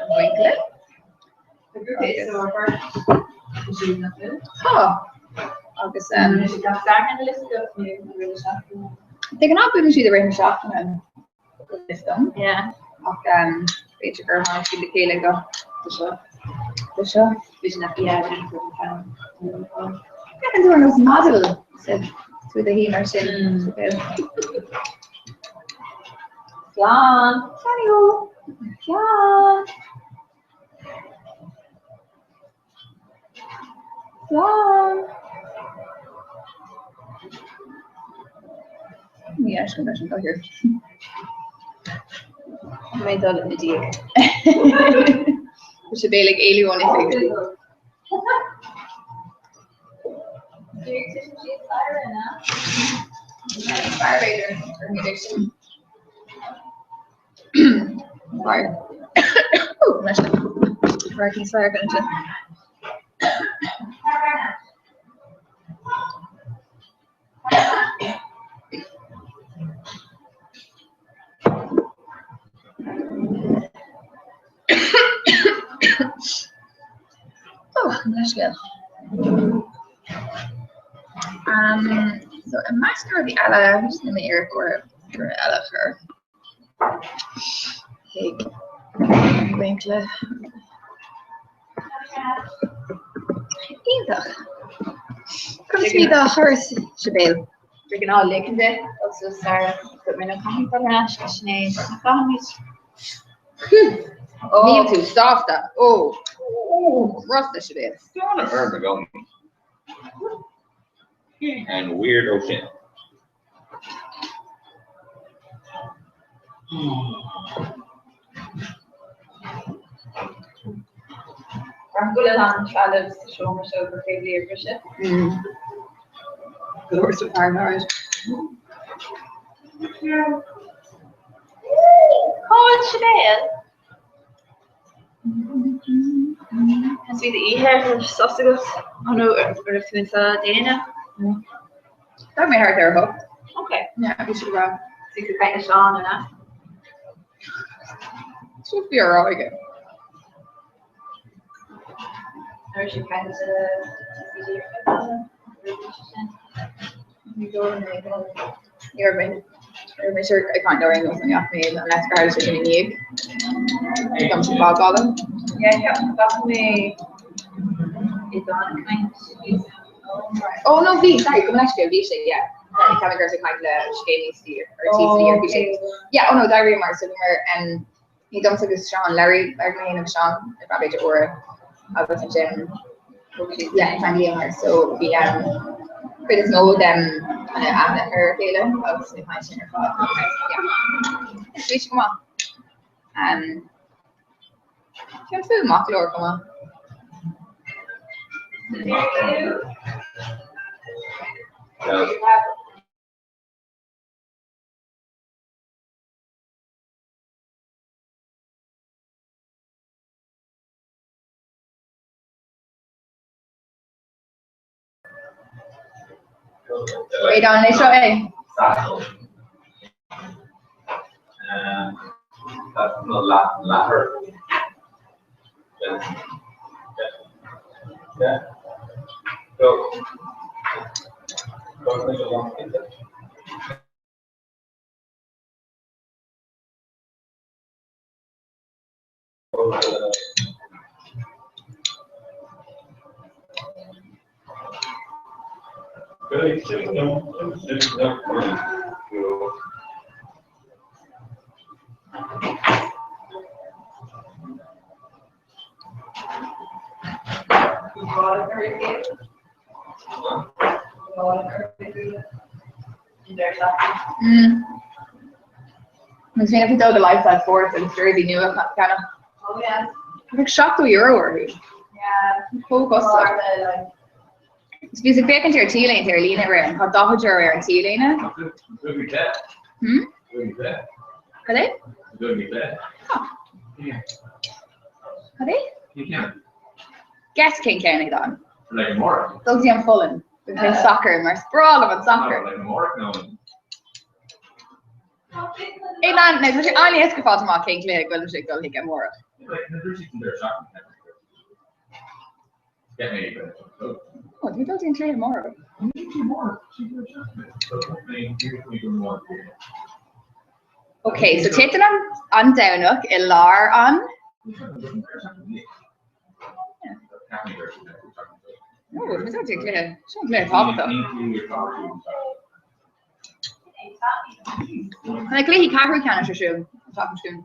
Mhuinchille. Tá. Agus de ghnáth buaileann siad i rith na seachtaine is dom. Ach b'fhéidir gur tháinig siad le chéile go do seo. Do seo. Ceapann tú ar nós model sa tú do shuí mar sin. Slán. Slán. Slán. Slán. Ní fheiscim leis an gcathaoir. Mé dul ina diaidh. Tá sé béal ag éalú ón oifig. Fear b'fhéidir ar mé sin. Sorry. Oh, leis an níos fearr gan sin. Oh, leithscéal. So i measc na rudaí eile, just na mé ar gur eile chur chuig an Mhuinchille. Iontach. Conas bhí do thuras, Sibéal? De ghnáth ligean di agus Sarah go mbeidh na caithfidh dul ar ais go Sinéad na caithfimid. Níl tú sásta. Ó, crosta, Sibéal. Stána orm i gcónaí. An weirdo sin. Braithim go bhfuil a lán trealamh sa seomra seo gur féidir í a bhriseadh. Go leor sa fear Cá bhfuil Sibéal? Is bhí d'oíche sos agat nó raibh tú anseo déanach? D'fhág mé thart ar a hocht. Ok. Yeah, bhí sé go breá. Bhí tú ag caint le Seán, an ea? Seo bhí á rá aige. Nuair sé caint le TCG ar sin? Ní dóigh liom é. Ní raibh mé raibh mé sure ag caint leo ar aon nós an neach mé an leis go sé sin i ndiaidh. Dom sin fágála. Yeah, ceapaim go bhfaca mé i dán caint. Oh no bhí, sorry, gabh mo leithscéal, bhí sé, yeah. Sorry, ceapaim go raibh sé ag caint le scéalaí saor ar TCD ar bhí sé. Yeah, oh no, d'éiríomar so bhíomar um, bhí domsa agus Seán, Larry, Larry mé féin agus Seán ar feadh b'fhéidir uair agus ansin yeah, cheanglaíomar so bhí um, cuid is mó dem kind of aithne ar a chéile agus na caint sin ar fad. Yeah. Bhí sé go maith. Um, Bhí an fuaim maith go leor go maith. Yeah. Radon é seo é. Yeah. So, Agus bhí ag dul go Lifestyle Sports agus jersey nua a cheannach. Oh yeah. Bheadh €70 orthu. Yeah. Chomh costasach. Is bhíos ag féachaint ar T-léinte ar líne aréir, tá €40 ar an T-léine. Hmm? Cad é? Cad é? Guess cén ceann é Dan? Dul go dtí an Pholainn. Don cluiche sacair mar is breá liom an sacar. Hey man, now tá sé an-éasca fáilt amach cén cluiche go bhfuilimse ag dul chuige amárach. Oh, dú dul an cluiche amárach. Ok, so titeann an Domhnach i lár an. No, is é cluiche. Sin cluiche tábhachtach. Tá na cluichí ceathrú ceannais ar siúl an tseachtain seo chugainn.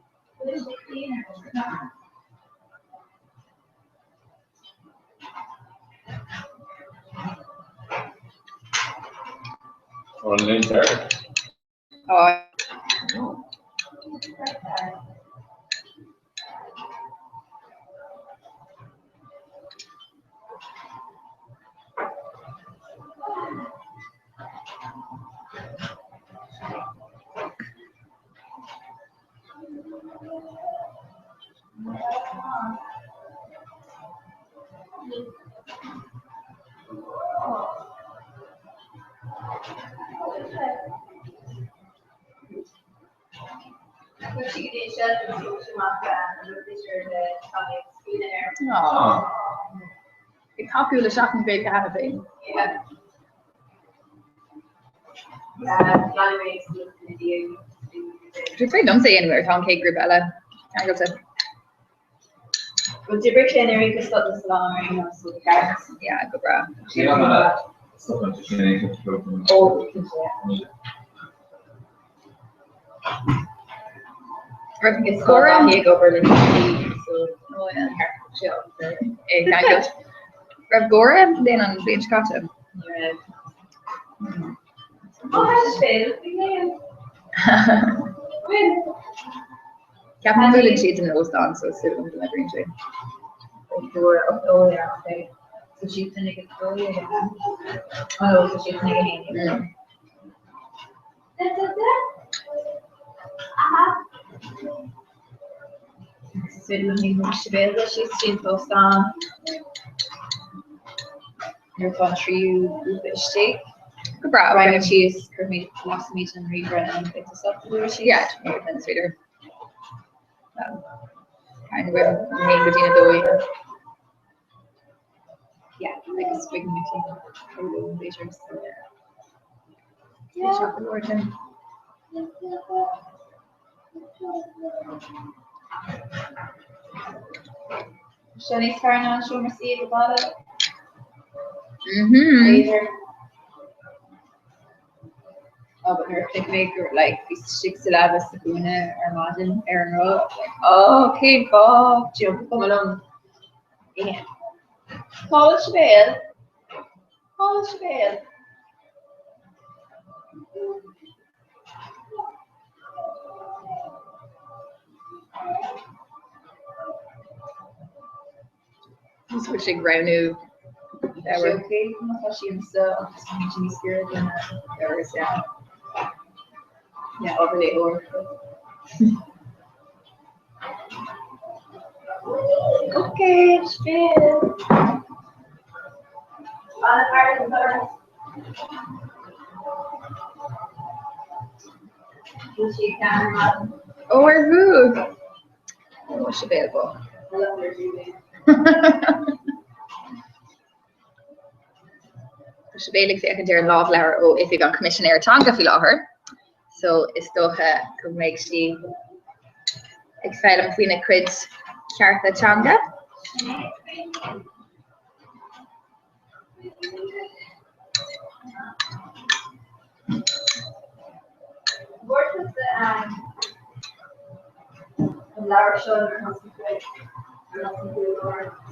Oh. Ag tacú le Seachtain na Gaeilge cheana féin. Is féidir liomsa é a dhéanamh ar tá an chéad grúpa eile ceangailte. Well d'oibrigh sé anuraidh go stop na salon ar aon nós so ceart. Yeah, go breá. Ó, cinnte. Raibh Is córa ag obair le so Oh, yeah. É ceangailte. Raibh Gore linn an bhliain seo caite? Ní raibh. Ó, Ceapaim go bhfuil siad in óstán so is súil agam go n-oibríonn sé. Oh yeah, okay. So siad sin ag a dó Oh no, so siad sin ag a haon. Súil agam go bhfuil Sibéal síos tríd an t-óstán. Nuair atá an tríú grúpa istigh. Go breá. Raghaimid síos, cuirfimid, lasfaimid an ríomhaire an beidh tú sásta go síos? Yeah, is féidir. Kind of haon go dtí na dóigh. Yeah, agus beidh mé féin b'fhéidir. Yeah. Seo go leor sin. Seo níos fearr ná an seomra suí ag baile. Mhm. B'fhéidir. Oh, but nuair a chonaic mé gur like bhí istigh sa leaba sa gcúinne ar maidin ar an roth, like, oh, cén fáth? Do you know, cuma liom. Yeah. Cá bhfuil Sibéal? Cá bhfuil Sibéal? Is bhfuil sé ag roghnú leabhar? Okay, má tá sí anseo agus tá sí níos giorra do na Leabhar, yeah. Yeah, ábhar léitheoir. Okay, Sibéal. Ó, ar bhuaigh! Ó, Sibéal bocht. Tá Sibéal ag féachaint ar an lámhleabhar ó Oifig an Choimisinéara Teanga faoi láthair, so is dócha go mbeidh sí ag foghlaim faoina cuid cearta teanga.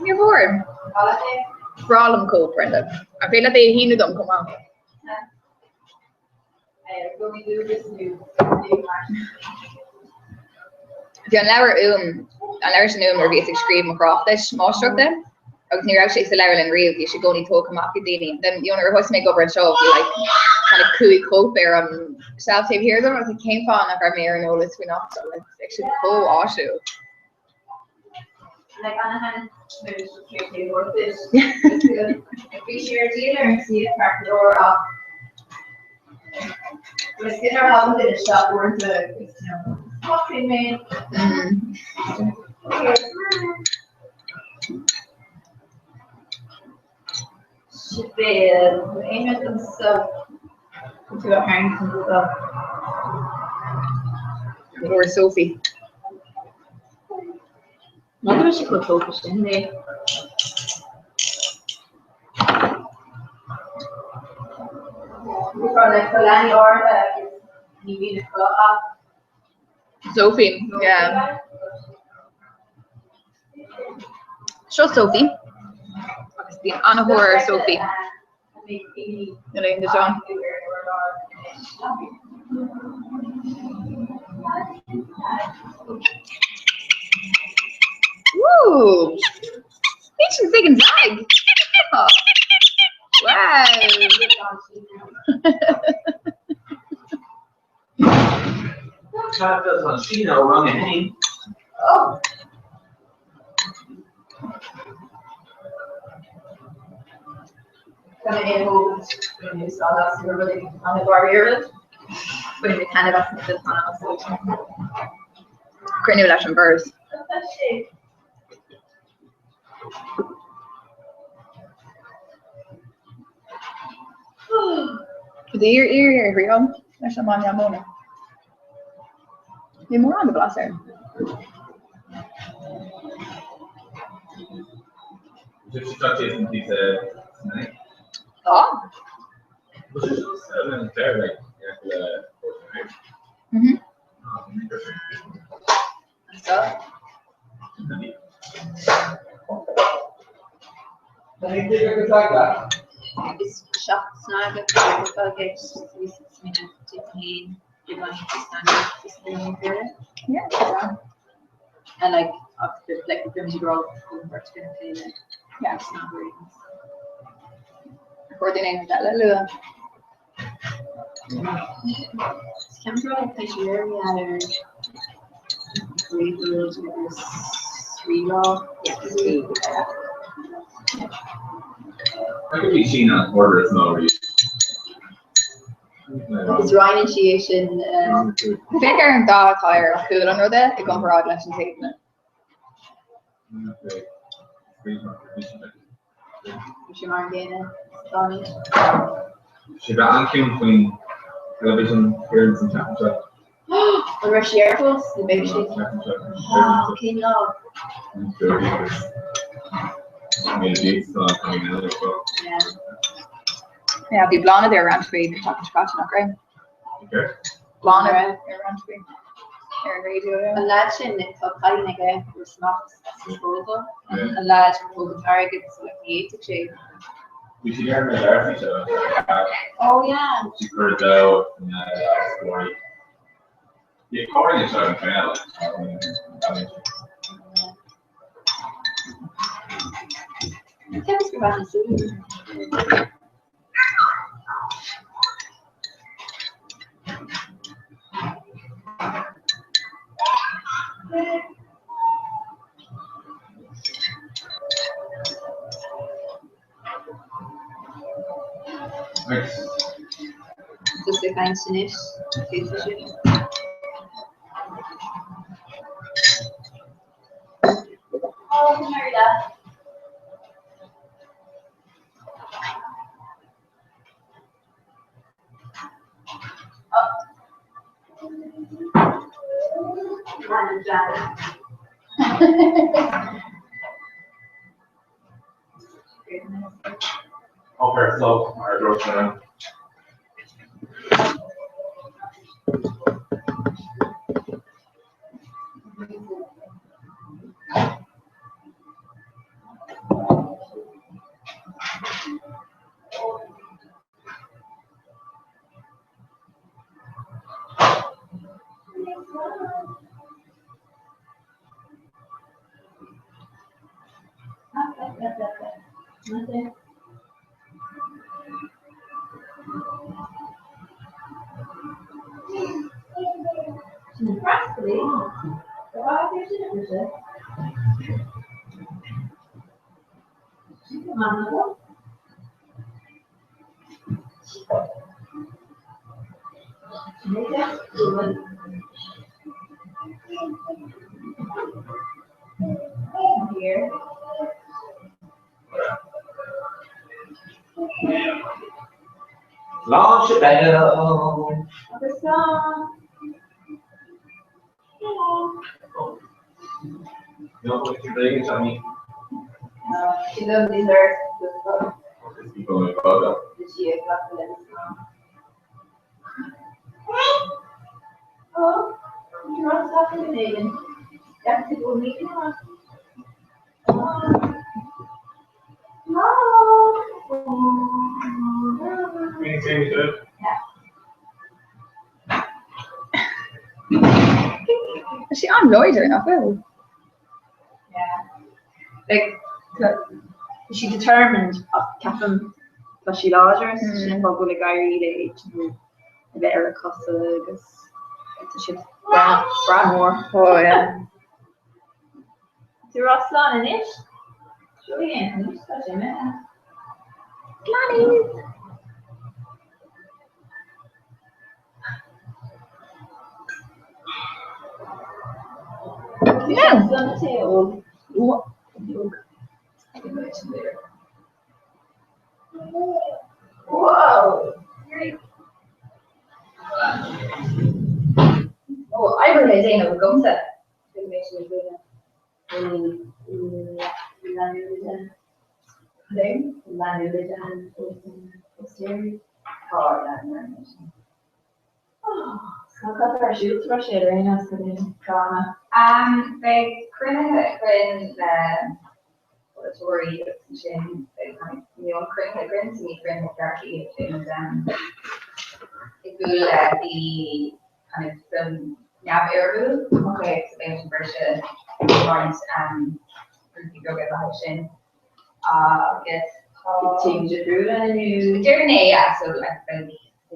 Níor mhór. Breá liom cóip, Brenda. An féidir leat é a shíniú dom chomh maith? Bhí an leabhar uaim, an leabhar sin uaim nuair a bhíos ag scríobh mo thráchtais máistreachta agus ní raibh sé sa leabharlann riamh, bhí sé i gcónaí tógtha amach ag daoine. Then you know, nuair a thosaigh mé ag obair anseo bhí like kind of cúig chóip ar an shelf taobh thiar dom agus cén fáth nach raibh mé ar an eolas faoin áit seo, like, bheadh sé chomh áisiúil. Like ana Bhí sé ar díol ar an suíomh ceart go leor ach Is duine ar thagann duine isteach uaireanta agus you know, Talking mé. Sibéal, aon rud anseo tú a tharraingt anseo. Or Sophie. Ná go raibh sé chomh tógtha sin léi. Tá leanaí áirithe agus ní bhíonn acu ach. Sophie, yeah. Seo Sophie. Agus bíonn an-thóir ar Sophie. Na laethanta seo. Woo! Bhí sin zig and zag! Wow! Cad an sína ó rang a haon? Cruinniú leis an bhForas. D'iarr iarr ar thriail leis an mbainne móna. Níl mórán de bhlas air. Tá? Mhm. Is seacht snámha Yeah. And like like the girl Yeah. Recording aon rud eile lua. Order is mó riamh. Agus roinneann sí é sin. Féach ar an dath atá ar chúl an ruda i gcomparáid leis an taobhanna. Bhí sé mar an gcéanna sa Dáinis. Sé bheith an-chiúin faoin television appearance an tseachtain seo. An raibh sí ar fós? Ní bheidh sí. Cén lá? Yeah, bhí Bláthnaid ar Ranch Faoi an tseachtain seo caite, nach raibh? Bláthnaid ar Ranch Faoi ar an raidió, yeah. An leaid sin, tá cailín aige fuair smacht as an scoil dó. An leaid a thóg an t-airgead so like ní fhéadfadh sé. Bhí sí ar na dearfaí seo. Oh yeah. Sí cur dó na scóirí. Bhí cóirí anseo an traenáil. Ceapas gur bhean súil. Just ag caint anois, féadfaidh sibh. Ó, go mbeidh leat. Obair sult mar a dúirt mé. Sláinte beo! Agus slán! Tá sí an-láidir, nach bhfuil? Yeah. Like, tá sí determined ach ceapaim tá sí láidir so sin an fáth go bhfuil ag éirí léi you know, a bheith ar a cosa agus tá sí breá breá mór. Oh yeah. Tú rá slán anois? Julian, anois tá sé imithe. Glannies! Ó, oibre mé déanamh agamsa. Beidh cruinnithe againn le polaiteoirí agus ansin beidh mionchruinnithe againn, so ní cruinnithe cearta iad, beidh muid ag bualadh le daoine kind of go neamhfhoirmiúil, okay, so beidh muid ag briseadh roinnt grúpaí beaga le haghaidh sin agus tá Team difriúla nó? Déarfainn é, yeah, so like beidh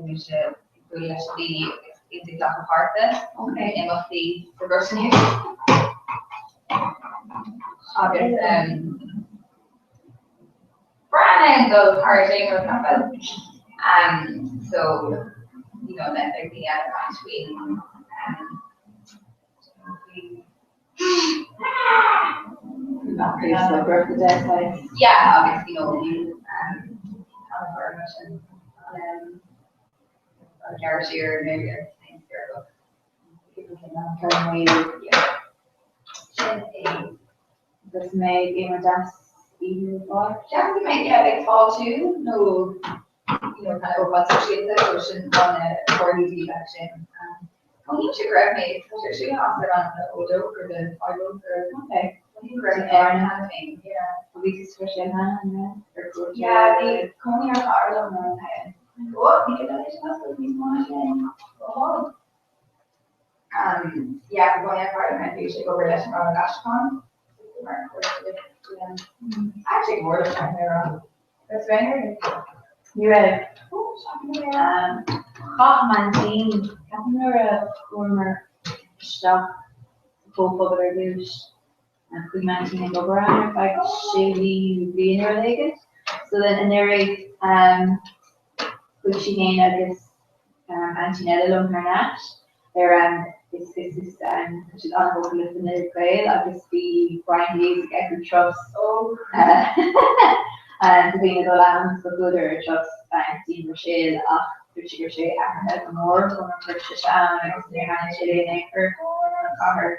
mise ag bualadh leis na daoine agus iad ag glacadh páirte in imeachtaí sa Bhruiséil. Agus um, breá dul thar aon rud nach bhfuil. Um, so, you know, then beidh daoine eile caint faoin um, Yeah, agus you know, um, sin um, gearr siar maybe Sin é. Agus mbeidh aon deas oíche fáil? Ceapaim go mbeidh, yeah, beidh fáiltiú nó you know, kind of ócáid sóisialta so sin an comharthaí bheadh sin. Mothaím sé go raibh mé, tá sé ar siúl as ar an Ódóg or the Oilóg or Okay. Mothaím go raibh mé ar an cheana féin, yeah. Bhí tú sa sin cheana, ar cuairt? Yeah, bhí cónaí ar chara liom nuair a Ó, ní go leis an oscailt níos mó ná sin. Ó. Um, yeah, bhí cónaí ar chara liom bhí sé ag obair leis an Roinn Aistriúcháin. Mar Actually, mór leis an mé rá. That's right. Ní raibh. Chaith m'aintín, ceapaim nuair a chuamar isteach sa chomhphobal ar dtús, chuaigh m'aintín ag obair ann ar feadh sé mhí nó bliain nó rud éigin. So then anuraidh chuaigh sí féin agus aintín eile liom thar n-ais ar is is is tá siad an-thógtha le Fine Gael agus bhí Brian Hayes ag Echo Trust do dhaoine dul ann so chuadar ar turas dtí an Bhruiséil ach. Dúirt sí go raibh sé athraithe go mór ónar chuir sise ann agus níor thaitnigh sé léi in aon chor an chathair.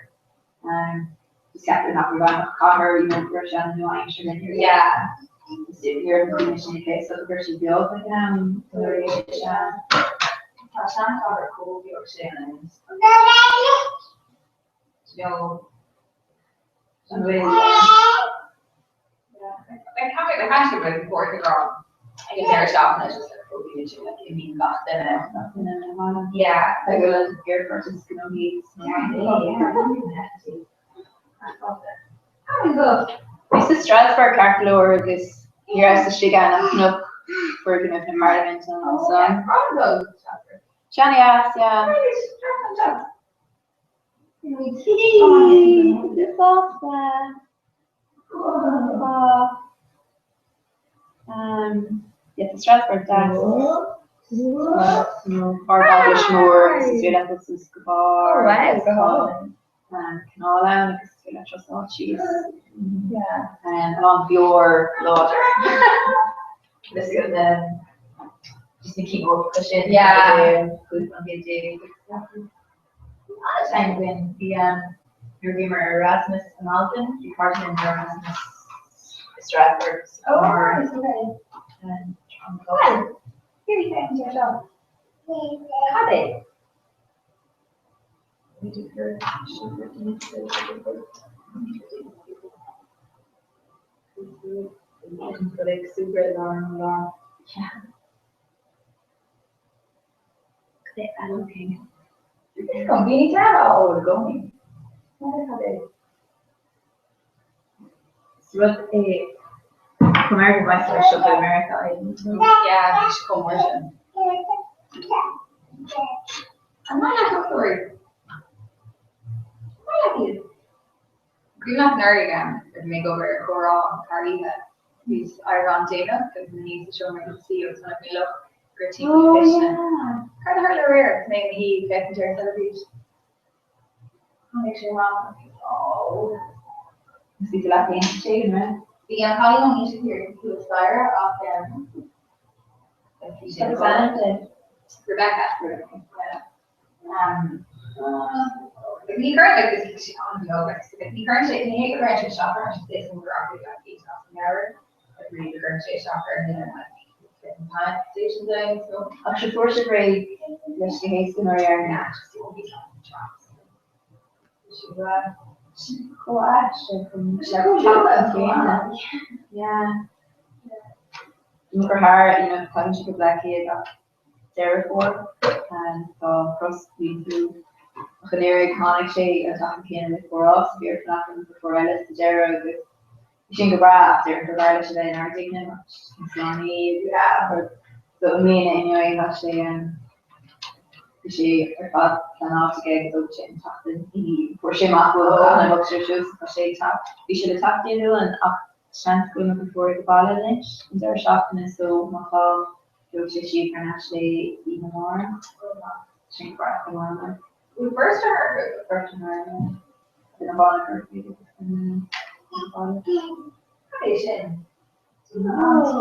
Just ceapadh nach raibh ann ach cathair, you know, go raibh sé an-nua-aimseartha ní raibh yeah. Ní raibh na daoine sin aici so go raibh sí beag ag an am nuair a bhí sise ann. Tá seanchathair chomh beag sin and you know, an bhfuil Like how many actually like important girl I get there shop and it's just like oh you should like I mean gach duine. Yeah. Like go bhfuil an aerfort is gnóthaí Yeah. Bhí sa Strasbourg ceart go leor agus ní raibh istigh ann ach cnoc foirgneamh na Parlaiminte ansan. Sean-dheas, yeah. Yeah, tá Strasbourg deas. Ardeaglais mór agus is féidir leat dul suas go barr agus tá canáil ann agus is féidir leat trasnáil síos. A lán beoir láidir. Just na cinn Eorpacha sin. Yeah. An-time againn. Bhí nuair a bhíomar ar Erasmus in Albain, bhí cairde linn ar Erasmus i Strasbourg so Oh, right, okay. Well, here we go, anseo seo. Cad é? Bhí dear á ól i gcónaí. Cad é? Is rud é chomh maith go mbeidh ar siopa i Meiriceá é. Yeah, bhí sé chomh mór sin. An maith leat dochtúirí? An maith leat iad? Cuimhin leat anuraidh agus mé ag obair ar chomhrá an thar oíche, bhíos éirithe an-déanach agus mé sa seomra suí agus chonaic mé luch ag rith timpeall na cistine. Cad a tharla aréir agus mé i mo shuí ag féachaint ar an teilifís? Tháinig sé amach agus ó. Is bhí tú leat féin sa sé, an raibh? Bhí an cailín ón Ísiltír thuas staighre ach bhí sé Cad is ainm di? Rebecca. Rebecca. Ní chuireann like this sé an-bheag like so ní chuireann sé ní hé go gcuireann sé isteach orm just is gur acu like iad as an leabhar like really go gcuireann sé isteach ar duine like getting panic stations out so Ach sé fuair sibh réidh leis go héasca nuair a dhearna nah just you won't be talking traps Chomh aisteach chun teacht céanna. Yeah. Gur thar you know tagann sé go Bleá Cliath gach Deireadh Fómhair. Tá cros bliantúil ach anuraidh tháinig sé an tseachtain céanna le comhrá so bhí ar fanacht an cúrsa eile sa deireadh agus bhí sin go breá ach déarfainn gur bhfearr leis a bheith inár dtighne mar níos lárnaí agus so i mbliana anyway tá sé bhí sé ar fad pleanáilte aige go dtógfaidh sé an tseachtain fuair sé amach go bhfuil an bhog sé suas tá sé ag teacht bhí sé le teacht Dé Luain ach seans go bhfuil na cuspóirí ag baile anois an deireadh seachtaine so má tá Gheobhaidh sé síob thar n-ais léi oíche amárach. Sin craic go maith amuigh. Bhfuil beirt acu? Beirt acu. Duine amháin i gCorcaigh agus duine sa bhaile. Cad é sin? Timpeall an tí.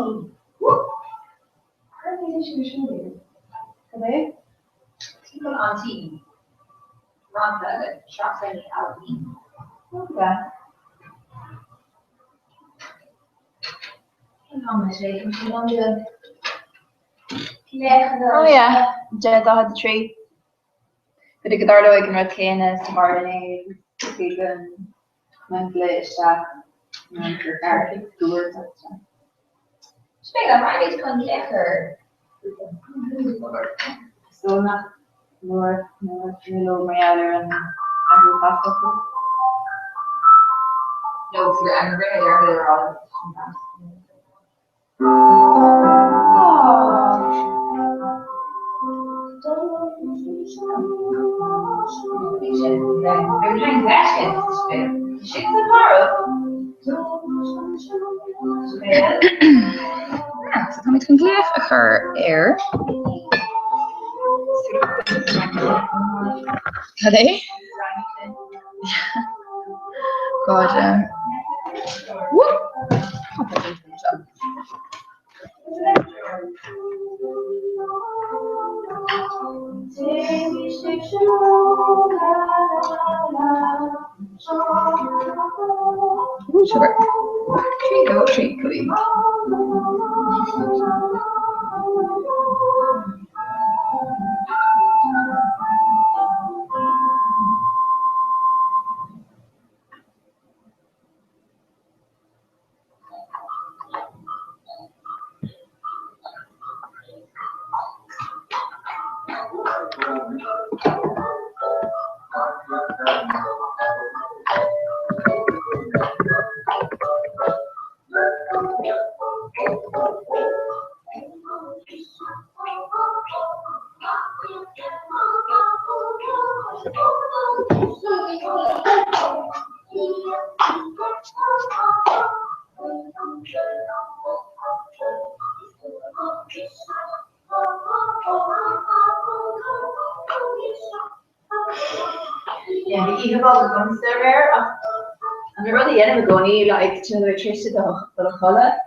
Cad é sin ar siúl agat? Cad é? Timpeall an tí. Rannta le trasnaí Halloween. Okay. Oh yeah, 10:43. B'fhéidir go dtarlóidh an rud céanna sa tharla inné agus tiocfaidh an mancaille isteach nuair gur ceart dúirt So nach nuair nuair leo mar gheall ar an athrú pasfhocail. No, so we're I'm bringing it earlier on. So táimid chun glaoch a chur ar Cad é? God, whoop! Sugar. 3, 2, 3, 5. Yeah, bhí oíche mhaith agamsa aréir ach an rud a dhéanaim i gcónaí like you know, tar éis dul a chodladh,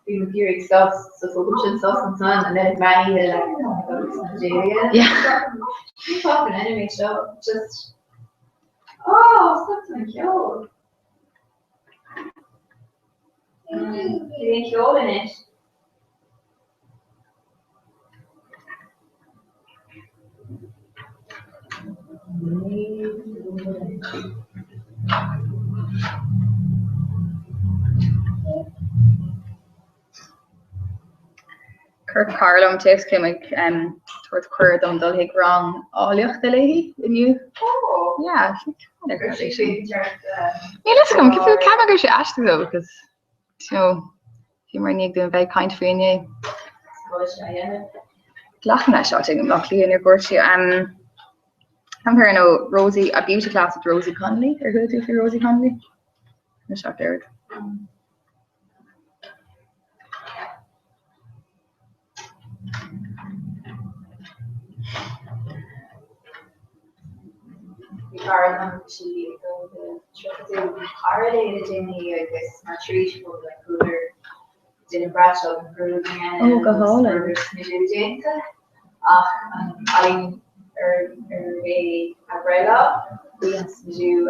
bím ag iarraidh sos, so tógaim sin sos ansan and then meán oíche like tá mé ag dul sna déirí. Yeah. Ní fágann anime seo just oh, stop an ceol. Bhí an ceol anois. Chuir cara liom téacs chugam ag tabhairt cuireadh dom dul chuig rang áilleachta léi inniu. Yeah, níl a fhios agam, ceapaim go raibh sé aisteach though because you know, bhíomar i ndiaidh dúinn bheith ag caint faoi inné. Glacaim leis áit éigin i mBaile Átha Cliath níor dhúirt sí. Tá ar nó Rosie, a beauty class with Rosie Connolly, ar chuala tú faoi Rosie Connolly? Anois ach oiread. Bhí cara agam sí ag dul do 32 bhí cara léi le déanaí agus mar tar éis dó like chuadar déanamh braiteog an ghruaig a dhéanamh Ó, go hálainn. agus smideadh déanta ach an cailín ar ar é a breithlá bhí an smideadh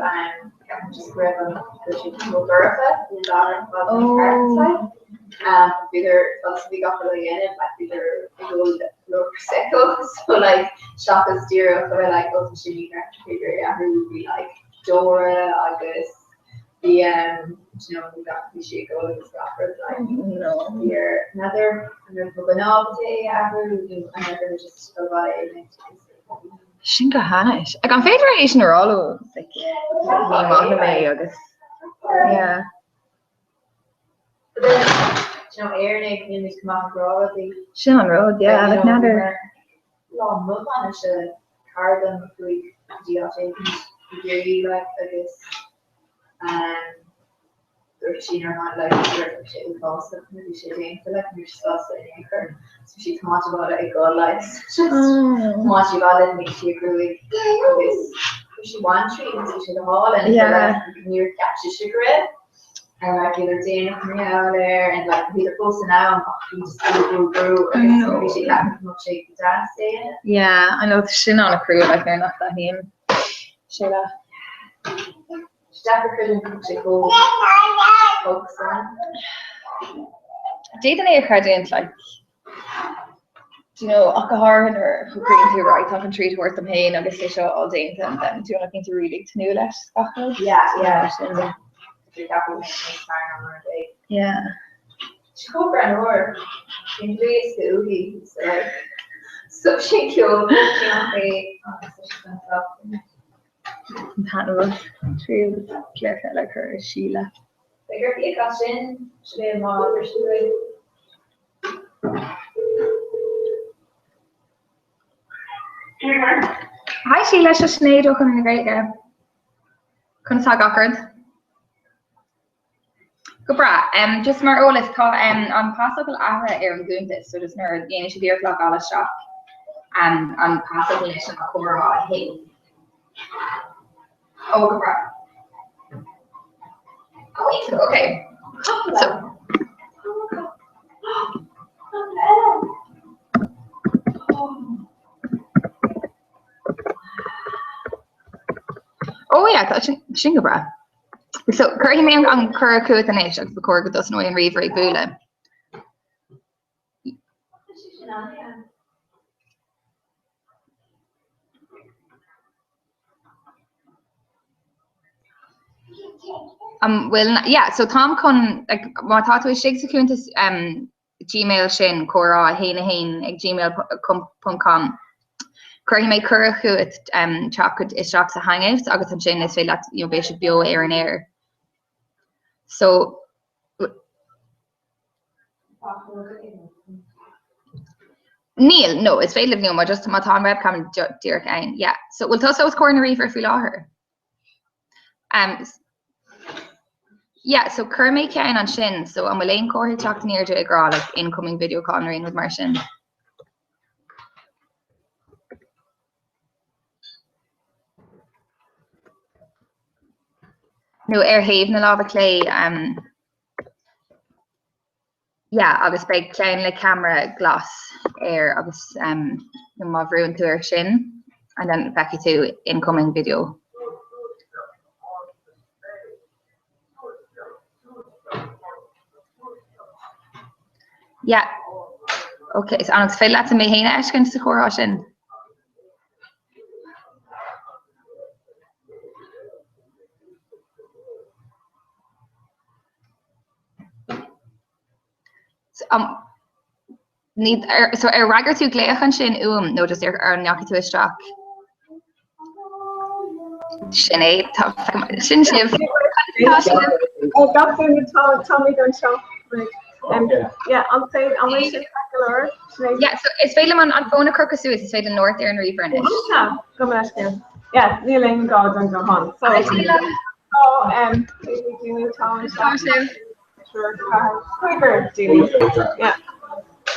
ceapaim just go raibh an go raibh sé chomh dorcha bhí an dath ar fad Ó. ceart like. Bhíodar agus bhí gach rud á dhéanamh like bhíodar ag ól le prosecco so like seachas díreach a bheith like oh tá sé mícheart b'fhéidir é a athrú bhí like deora agus bhí um you know bhí gach bhí sí ag ól agus gach rud like No. bhí ar n'fheadar an raibh mo dhuine ábalta é a athrú nó an raibh just dul abhaile é Sin go hainnis. Ach an féidir é sin a rá leo? Like, ní maith liom é agus yeah. But then, you know, Éireannaigh, nílimid go maith ag rá rudaí. Sin an rud, yeah, like n'fheadar. Lá mo bhainise cara dom a chuaigh go dtí áit éicint i gCiarraí like agus um, dúirt sí nár tháinig like go raibh sé uafásach nuair a bhí sé déanta like ní raibh sí sásta in aon chor. So bhí sí ag tiomáint abhaile ag gol like just tiomáint sí abhaile nigh sí a gruaig agus fuair sí baintrí agus bhí sé go hálainn Yeah. but like níor cheap sise go raibh. And like bhíodar déanach mar gheall air and like bhíodar fós in am ach bhí just brú brú brú agus No. bhí sí ceapadh go mbeadh sé go deas é. Yeah, I know sin an-chrua like nuair nach dtaitníonn sé leat. Is deacair creidiúint go bhfuil sé chomh bog san. D'fhéadfainn é a chreidiúint like do you know, ach go háirithe nuair a shocraíonn tú right, tá chun treat a thabhairt dom féin agus é seo all déanta and then do you know, bíonn tú really ag tnúth leis gach rud. Yeah, yeah. Sin. Bhí ceapadh go mbeadh sé níos fearr ná mar a bheidh. Yeah. Sé chomh greannmhar. Bhí an dlúthdhiosca uaithi, so like, stop sí an ceol, sí an é agus tá sí gan stop. An taitneamh tríú glaoch eile a chur ar Síle. Beidh ort íoc as sin, sin é an lá a bhris tú é. Hi Síle, seo Sinéad ó Chonradh na Gaeilge. Conas tá gach rud? Go breá. Um, just mar eolas, tá um, an pasfhocal athraithe ar an gcuntas, so just nuair a dhéanann sibh iarracht logáil isteach um, an pasfhocal anois ná comhrá 1. Ó, go breá. Oh, wait, okay. So, Oh yeah, tá sin, sin go breá. So cuirfidh mé an cuireadh chugat anois agus ba chóir go dtosnóidh an ríomhaire ag bualadh. An bhfuil, yeah, so táim chun, like, má tá tú istigh sa chuntas um, Gmail sin, comhrá 1 1 ag gmail ponc com, cuirfidh mé cuireadh chugat um, teacht isteach sa Hangout agus ansin is féidir leat, you know, beidh sibh beo ar an aer. So, Níl, no, is féidir libh nó má just má tá an webcam díreach ann, yeah. So bhfuil tusa os comhair na ríomhaire faoi láthair? Um, yeah, so chuir mé ceann ansin, so an bhfuil aon chomhartha ag teacht in airde ag rá like incoming video call nó aon rud mar sin? Nó ar thaobh na láimhe clé, um, Yeah, agus beidh ceann le ceamara glas air agus um, má bhrúann tú air sin and then feicfidh tú incoming video. Yeah. Okay, so an féidir leat mé féin a fheiscint sa chomhrá sin? Ní, ar, so ar fhreagair tú glaoch ansin uaim nó just ar, ar ndeachaigh tú isteach? Sin é, tá, sin sibh. Tá sibh. Ó, gach duine, tá, táimid anseo. Um, yeah, an féidir, an bhfuil sin ceart go leor? Sinéad? Yeah, so is féidir liom an, an fón a chrochadh suas, is féidir liom labhairt ar an ríomhaire anois. Sea, gabh mo leithscéal. Yeah, níl aon gá don guthán. So, Hi, Sheila.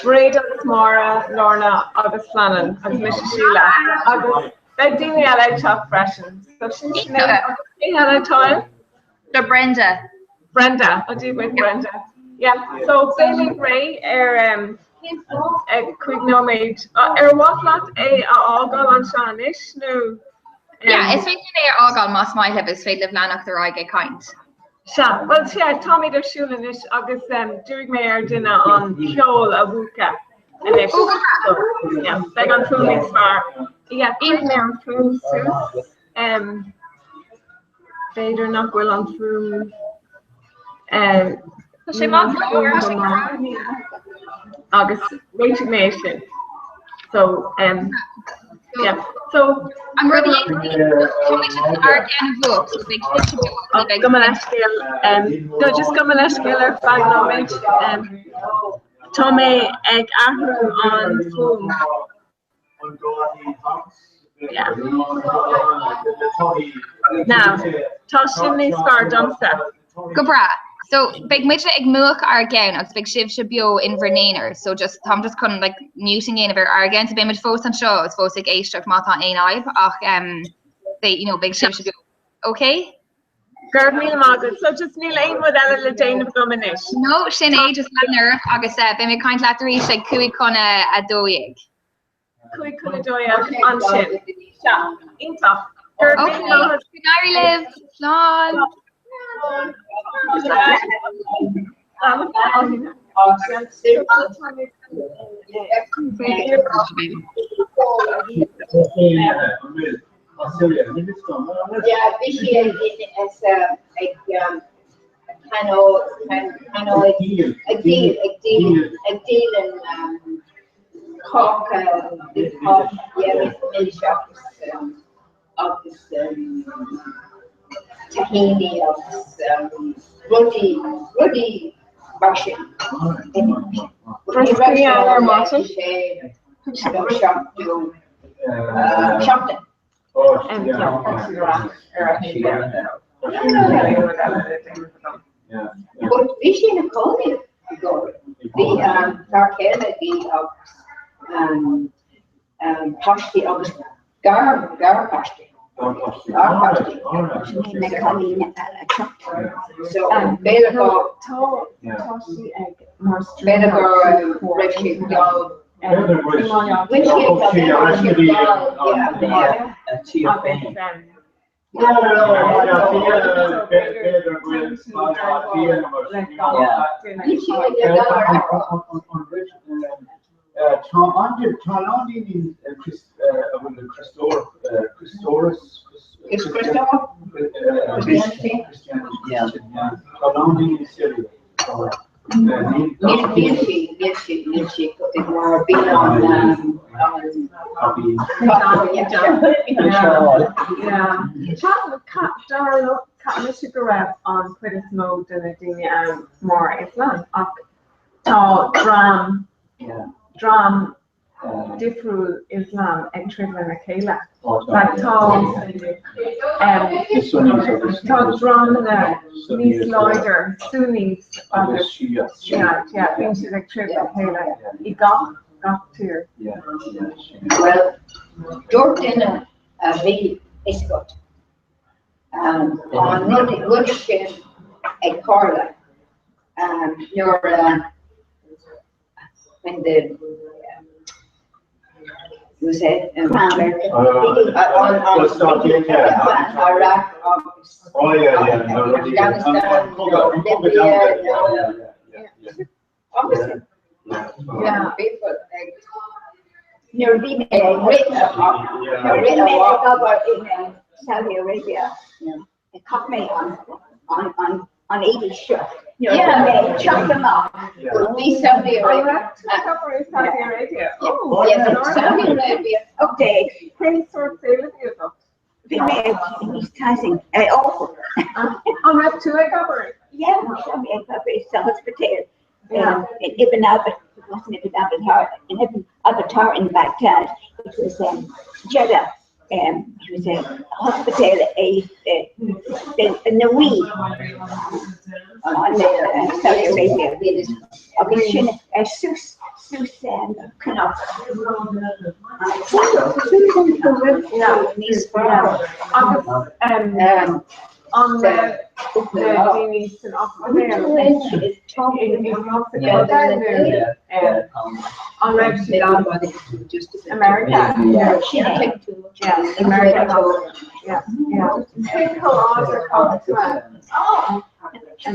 Mairéad agus Máire, Lorna agus Flannan agus mise Síle. Agus beidh daoine eile ag teacht freisin. So sin Sinéad agus cé eile atá ann? So Brenda. Brenda, oh Dia dhuit Brenda. Yeah, so beimid réidh ar um, ag 5 nóiméad. Ar mhaith leat é a fhágáil anseo anois nó? Yeah, is féidir é a fhágáil más maith libh, is féidir libh leanacht ar aghaidh ag caint. Sea, bhuel sea, táimid ar siúl anois agus um, d'iarr mé ar duine an ceol a mhúchadh anois. Ó, go breá. So, yeah, beidh an fuaim níos fearr. Yeah, cuirfidh mé an fuaim suas. Um, B'fhéidir nach bhfuil an fuaim Tá sé maith go leor. Agus réitigh mé é sin. So, um, yeah. So, An rud a dhéanfaidh tá muid in ár gceann a bhuach, so beidh sibhse beo ní bheidh Gabh mo leithscéal, um, no, just gabh mo leithscéal ar feadh nóiméid. Um, tá mé ag athrú an fuaim. Now, tá sin níos fearr domsa. Go breá. So, beidh muide ag múchadh ár gceann agus beidh sibhse beo in bhur n-aonar. So just, táim just chun like mute a dhéanamh ar ár gceann. So beidh muid fós anseo agus fós ag éisteacht má tá aon fhadhb ach um, beidh, you know, beidh sibhse beo. Okay? Go raibh míle maith agat. So just níl aon rud eile le déanamh agam anois. No, sin é, just lean ort agus uh, beidh mé ag caint leat arís ag 11:55. 11:55 ansin. Sea, iontach. Go raibh míle maith agat. Go n-éirí libh. Slán. Yeah, bhí sí ag ag díol ag díol ag díol an cáca milse agus tahini agus rudaí rudaí mar sin. Brioscaí ar maidin? Seachtain. But bhí sí ina cónaí i gCorcaigh. Bhí fear céile aici agus páistí agus garpháistí. Garpháistí. Na cailíní eile teacht. So b'fhéidir go b'fhéidir go raibh sí ag dul Cheap mise go raibh an chuid is mó de na daoine ann mar Islam ach tá dream dream difriúil Islam ag troid lena chéile. Like tá tá dreamanna níos láidir Sunnis agus Shiites yeah bíonn siad ag troid le chéile i gach gach tír. Well, dúirt duine a bhí fhios agat an rud rud sin ag tarlú nuair a when the was it America Iraq Oh yeah, yeah, no, Afghanistan, Libya, yeah. Nuair a bhí mé ag rith nuair a bhí mé ag obair in Saudi Arabia, chaith mé an an an éadaí seo. Nuair a bhí mé ag teacht amach bhí Saudi Arabia. Saudi Arabia. Saudi Arabia. Okay. Cén sórt saoil a bhí agat? Bhí mé níos taising awful. An raibh tú ag obair? Yeah, bhí mé ag obair sa hospital in Ibn Abbas, it wasn't Ibn Abitar, in Ibn Abitar in Baghdad. It was um, Jeddah. Um, it was a hospital a, a, a, na Wii on uh, Saudi Arabia. Agus sin uh, suas suas um, cnoc. Níos Agus um, an raibh na daoine san ospidéal an raibh siad as America? Yeah, America. Yeah, yeah. Cén chomh áit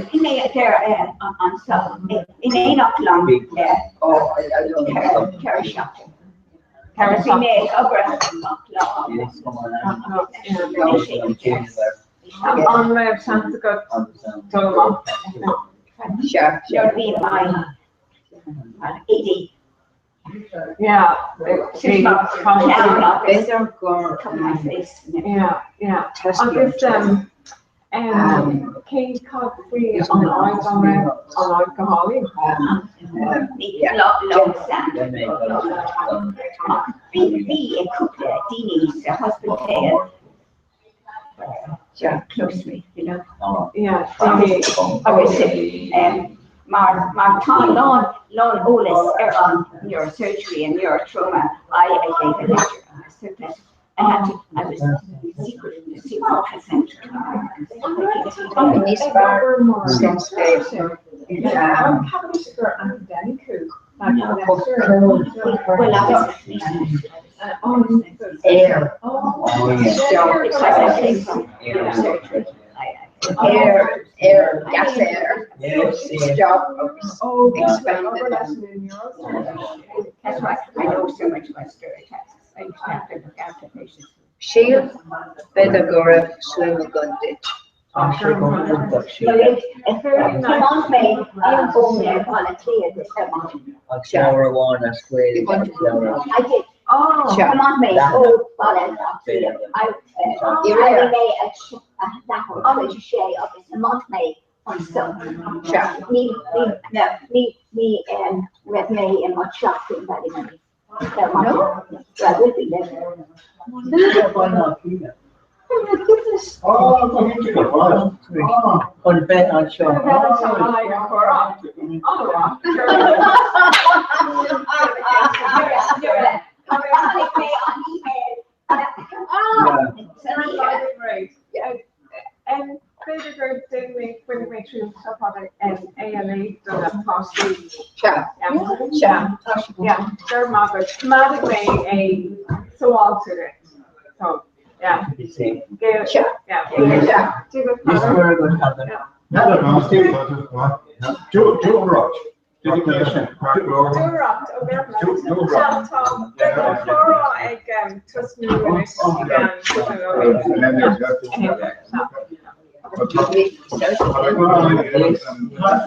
Bhí mé ar anso in éineacht liom le 4 seachtain. Bhí mé ag obair gach lá. An raibh seans agat dul amach? Nuair a bhí éadaí Yeah. Agus cén cad faoi an áit an raibh an áit go hálainn? Bhí bhí cúpla daoine sa hospital closely, you know. Yeah, daoine. Agus mar mar tá lán lán eolas ar an neurosurgery and neurotrauma, I I gave a lecture on a surplus. I had to, I was secret, secret consent. Níos fearr Ceapaim gur academic thú. Well, I was air. Because I came from neurosurgery. Air, air, gas air. Stop expanded. That's why I know so much about stereotypes. I used to have to look after patients. Síl b'fhéidir go raibh suim agam duit. Come mé I did. Oh, Come on mé ó Baile Átha Cliath. I mé a sé agus amach mé anso. Ní ní ní raibh mé i mo teach in Ballymoney. No? Well, would be later. Oh my goodness. Chun bheith anseo. Tháinig mé an email. B'fhéidir gur déanfaidh mé bainfidh mé triail seo fada ALA do na páistí. Sea. Sea. Yeah, gur maith agat. Coimeádfaidh mé é sábháilte duit. So. Yeah. Yeah. Dúireacht. Dúireacht, ó Tá beidh an comhrá ag tosnú anois i gceann cúpla nóiméad.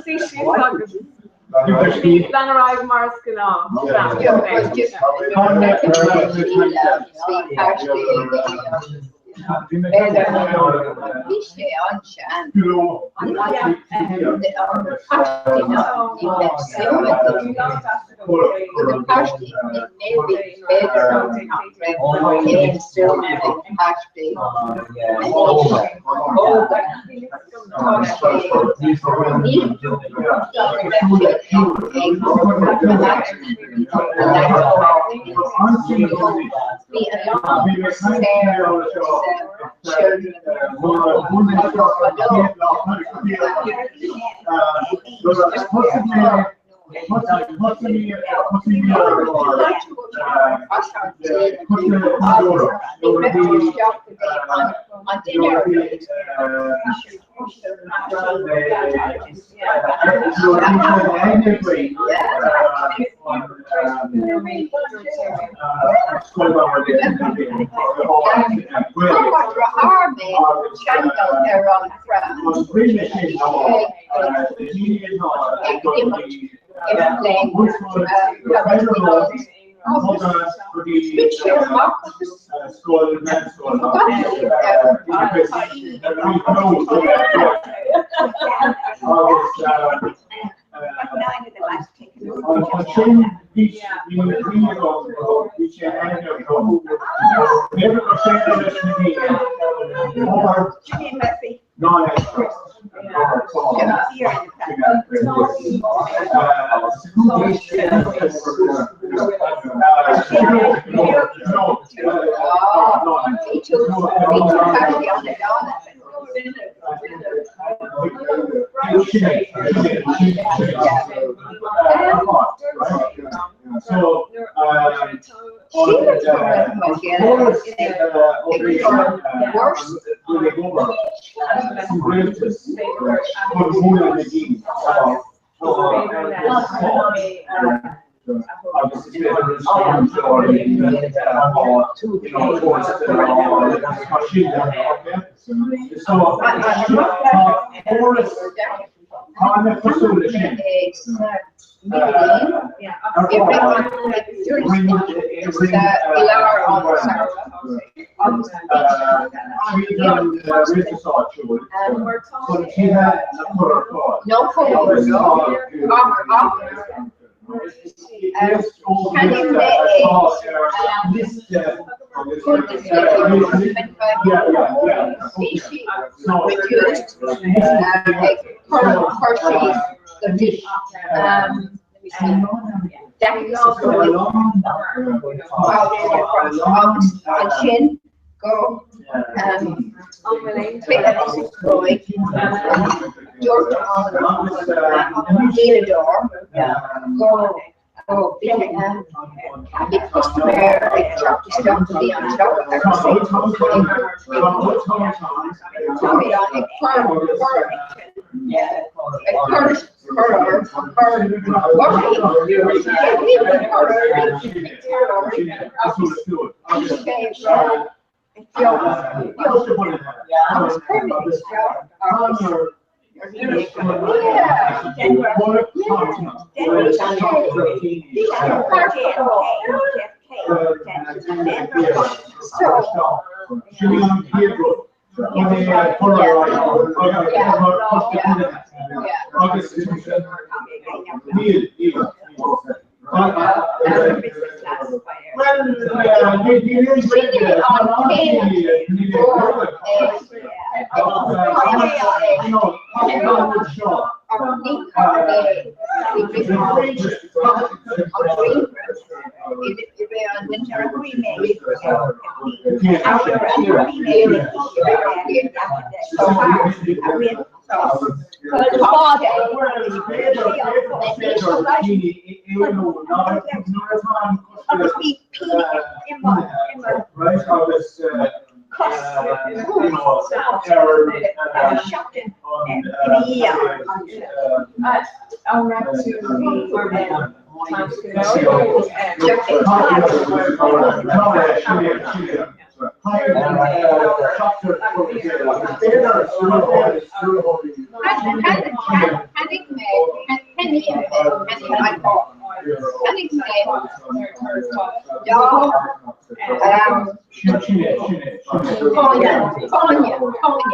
Suigh síos agus lean ar aghaidh mar is gnáth. Bhí sé an-sean. An páistí ná ní bheadh suim acu. Na páistí maybe b'fhéidir nach raibh aon suim ag páistí anois óga. Tá sé ní raibh sé ag Bhí a lán children Ansin go 25 dúirt an díoladóir go bhí custaiméir ag teacht isteach go dtí an siopa agus ag cur ag cur Cos ar seachtain ina dhiaidh anseo. An raibh tú Cheannaigh mé, cheannaigh mé iPod. Cheannaigh mé dá fáinne, fáinne, fáinne.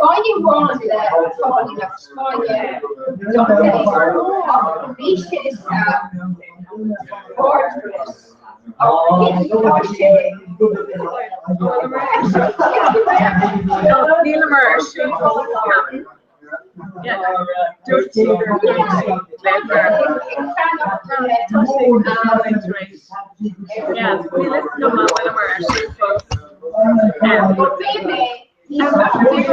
Fáinne amháin le fáinne agus fáinne don ach bhí sé sa ardchrios. Tá sé Nílimar ar siúl fós, ceapaim. Dúirt sí gur dúirt sí léifear. Tá sé Níl a fhios agam an bhfuileamar ar siúl fós. Well, níl a fhios agam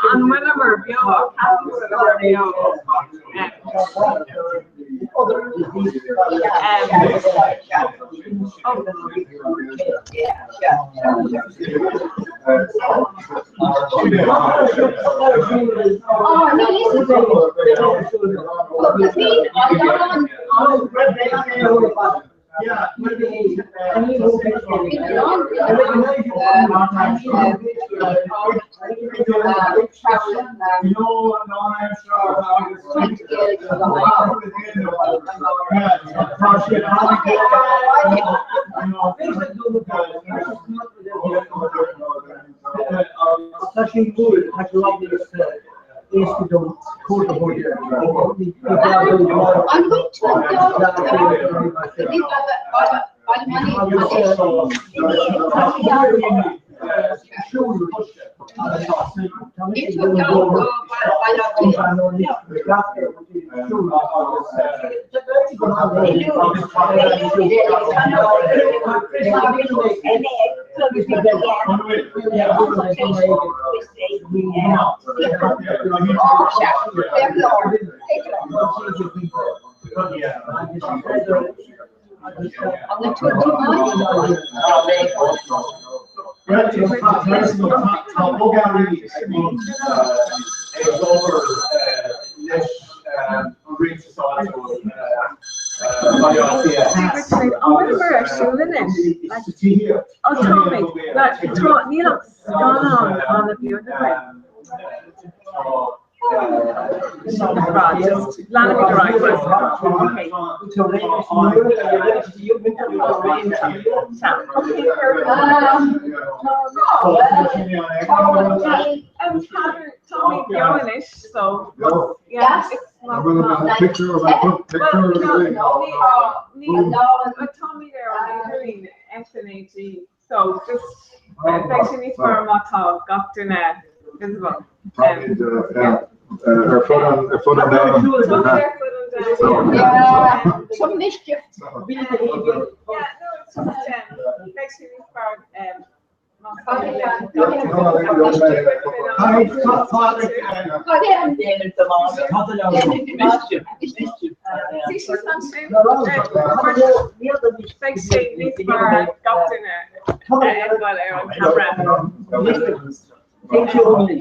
an bhfuileamar beo ach ceapaim go bhfuileamar beo. An bhfuil tú ag dul go Tá bogearraí ag obair leis an rialtas áitiúil Baile Átha Cliath An bhfuil ar siúl anois? Ó táimid. Tá níl ach scannán an-bheag againn. Just leanfaimid ar aghaidh. Okay. Táimid beo anois, so yeah, it's Táimid ar an idirlíon SNAG, so just beidh sé níos fearr má tá gach duine visible. Táimid ar fud an ar fud an domhain. Some mischief. Yeah, no, it's just beidh sé níos fearr má tá Beidh sé níos fearr gach duine a fheiceáil ar an camera. Chuir mé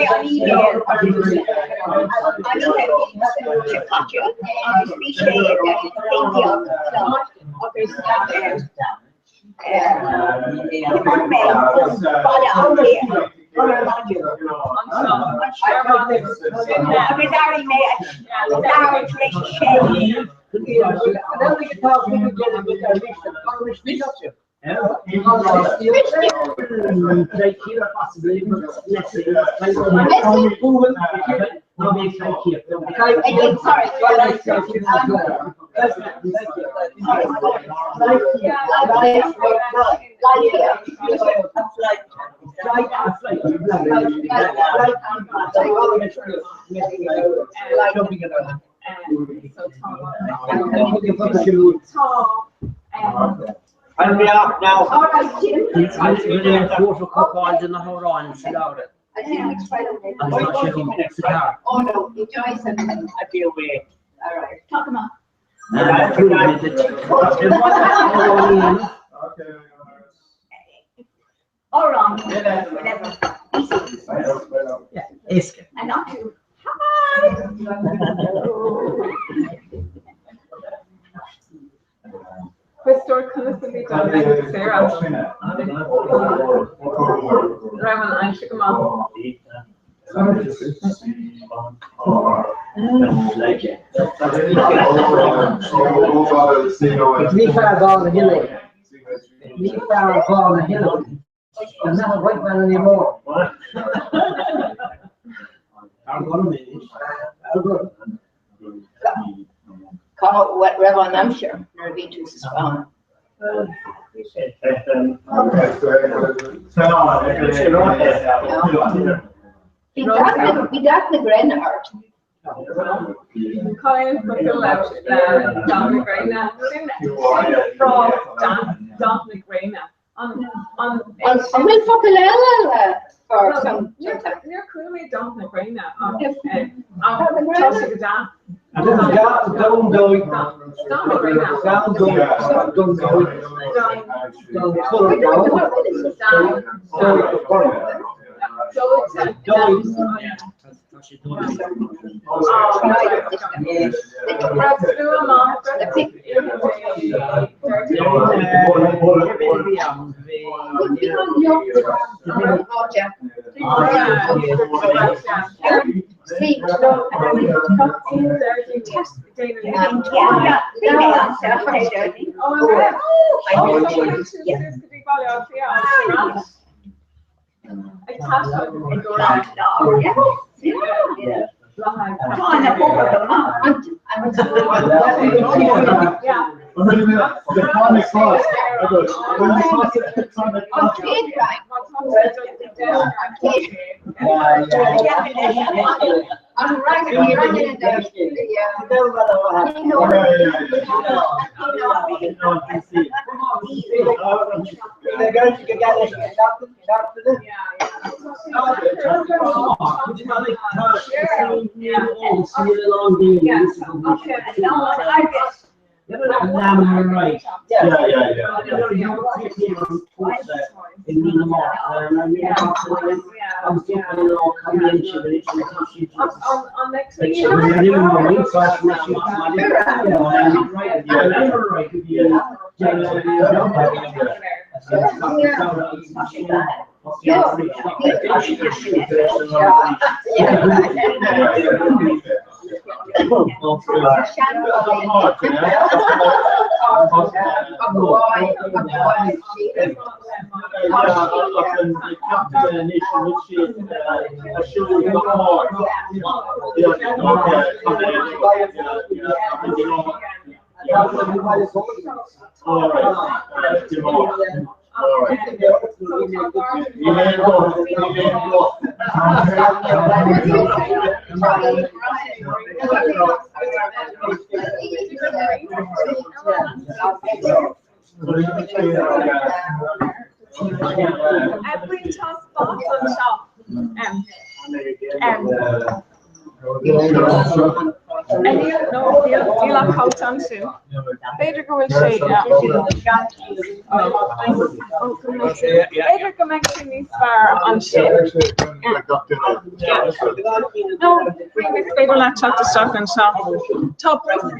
an email an oíche seo caite agus bhí sé ag 11 a chlog agus thiomáin mé ó Bhaile Átha Cliath ar maidin agus d'éirigh mé at leathuair tar éis a sé. I'll be off now. All right, Jim. Rinne an fótachóipeáil de na hamhráin sa leabhar I think we tried already. agus tá sé agam sa charr. Oh no, enjoy something. I feel weird. All right, talk them up. Or on, whatever. Easy. Éasca. And not too. Hi. Quistóir conas a bhí don ag Sarah. Raibh an aimsir go maith. Ní fear gá na huile. Ní fear gá na huile. I'm not a white man anymore. Cá raibh an aimsir nuair a bhí tú sa Spáinn? Bhí dath na gréine ort. Cáil focal le dath na gréine. Sin frás dath na gréine. An bhfuil focal eile le for some Níor chuala mé dath na gréine ach tá sé go deas. Down dóigh. Dath na gréine. Down dóigh. Down dóigh. Down colour down. Dóigh. B'fhéidir go bhfuil sé B'fhéidir go mbeidh sé níos fearr ansin. No, is féidir leat teacht isteach anseo. Tá brioscaí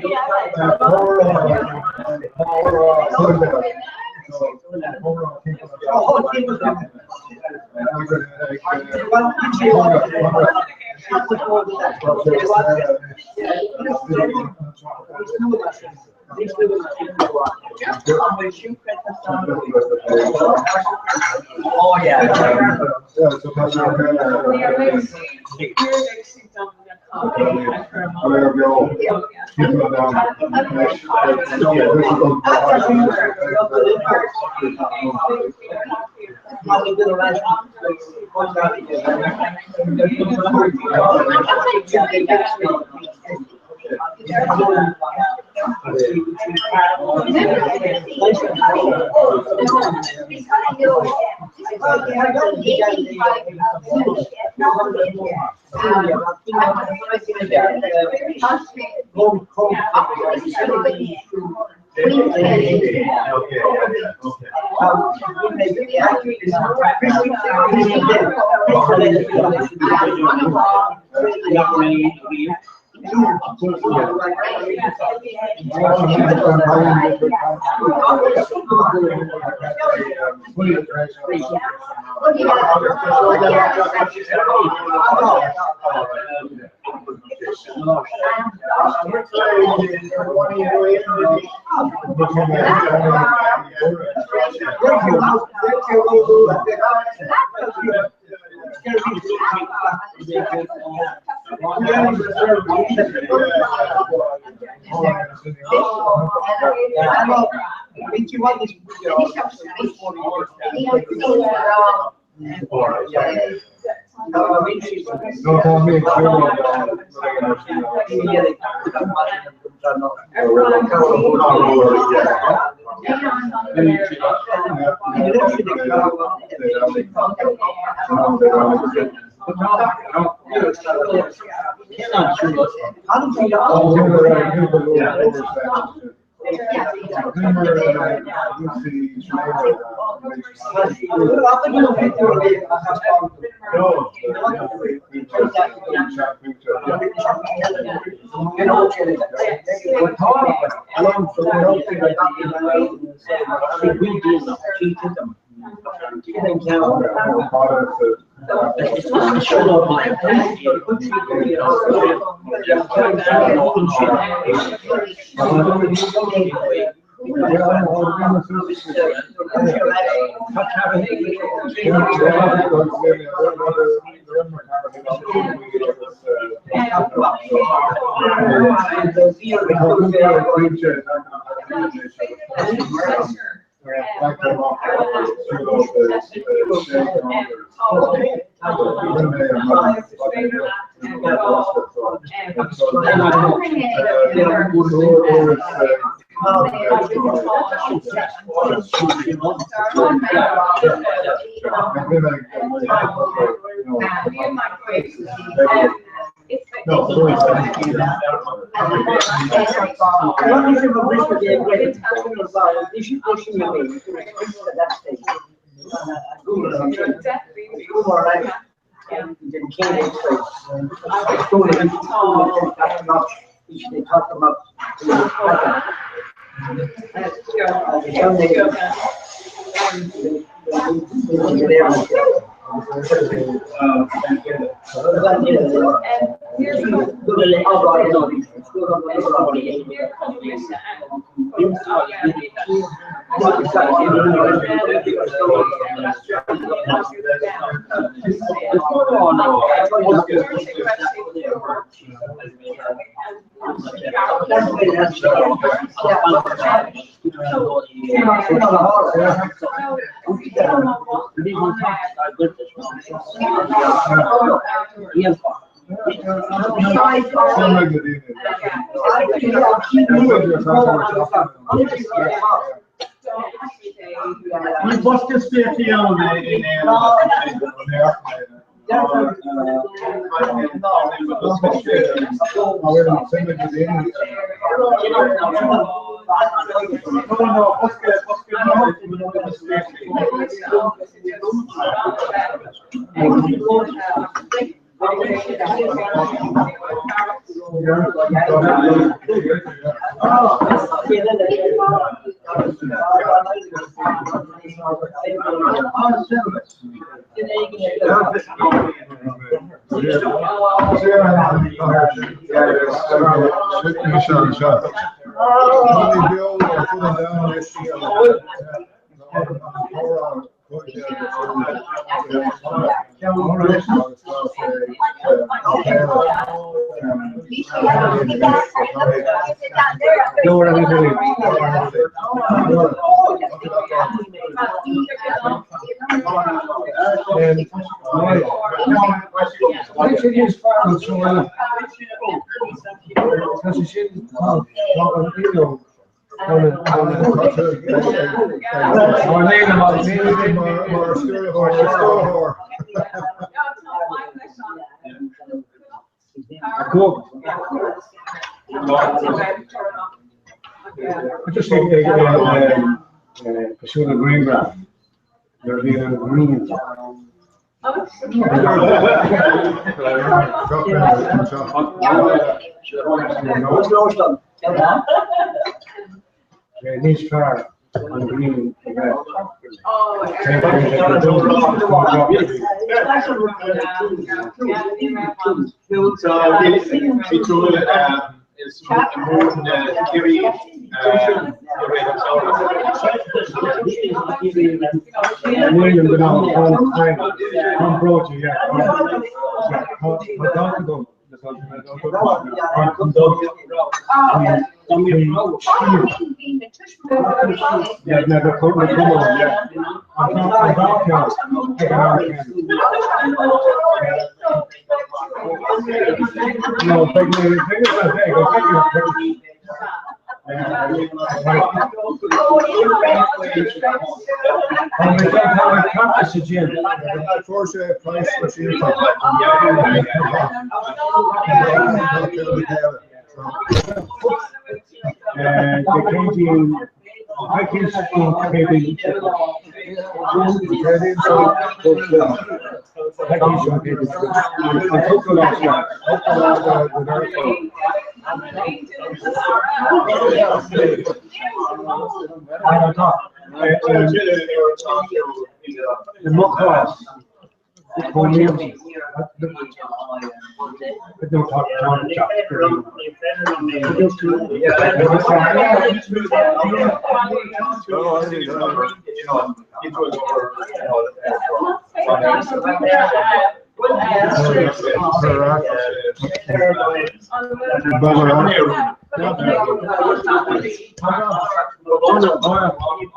Bye.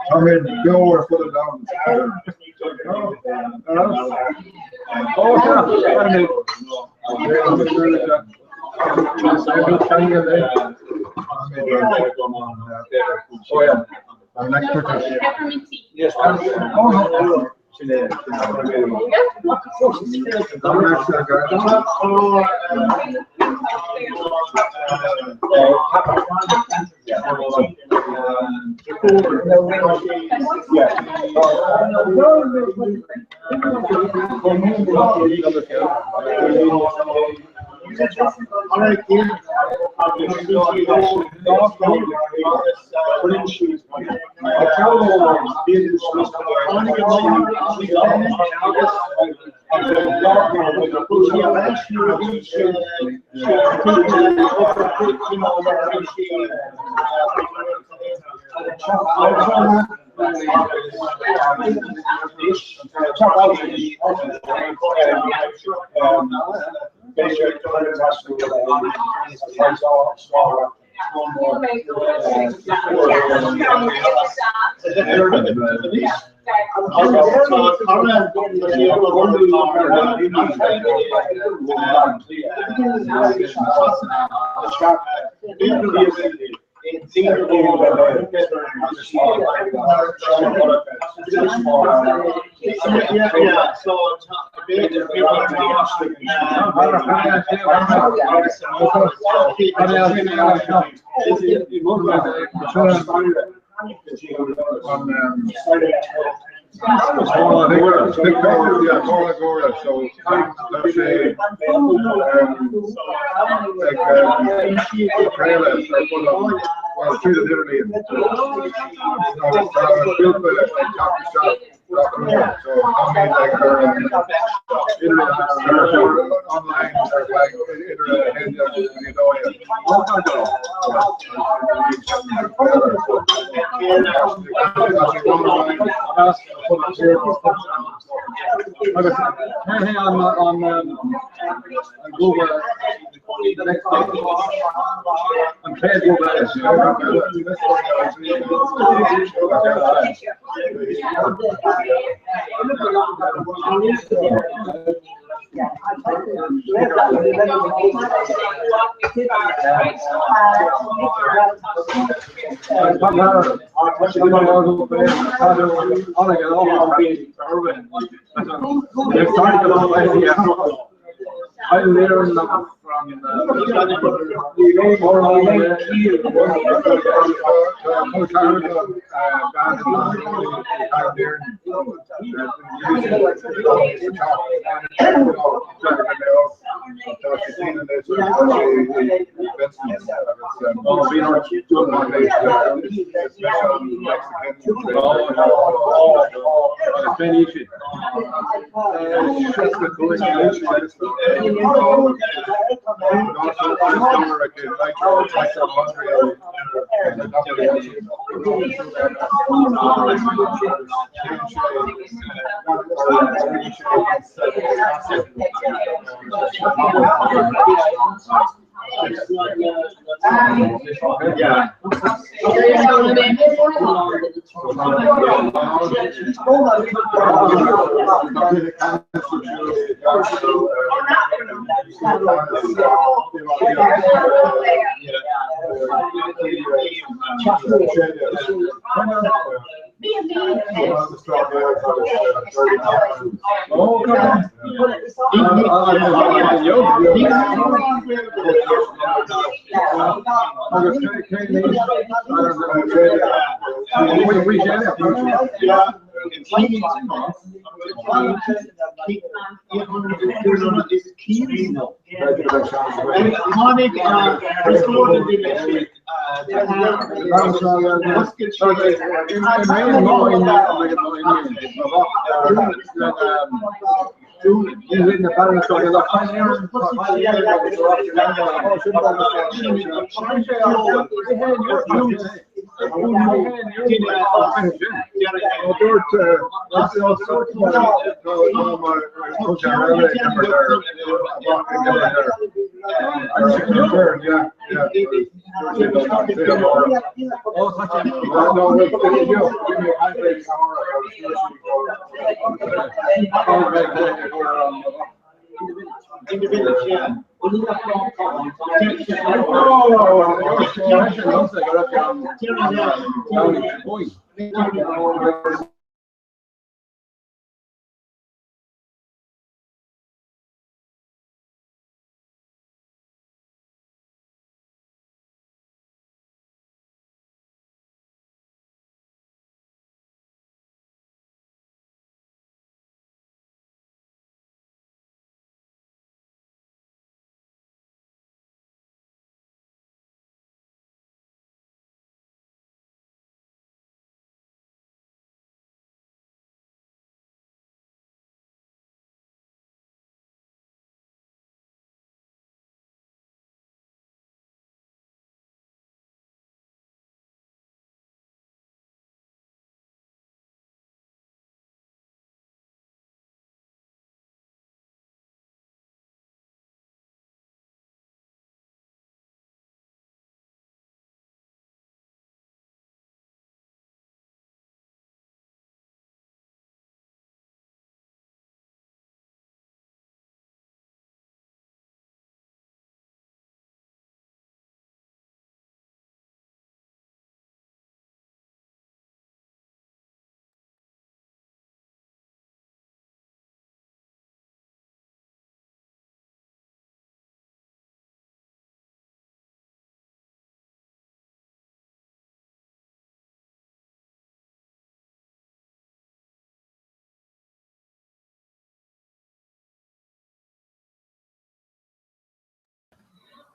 Tá mé beo ar fud an domhain.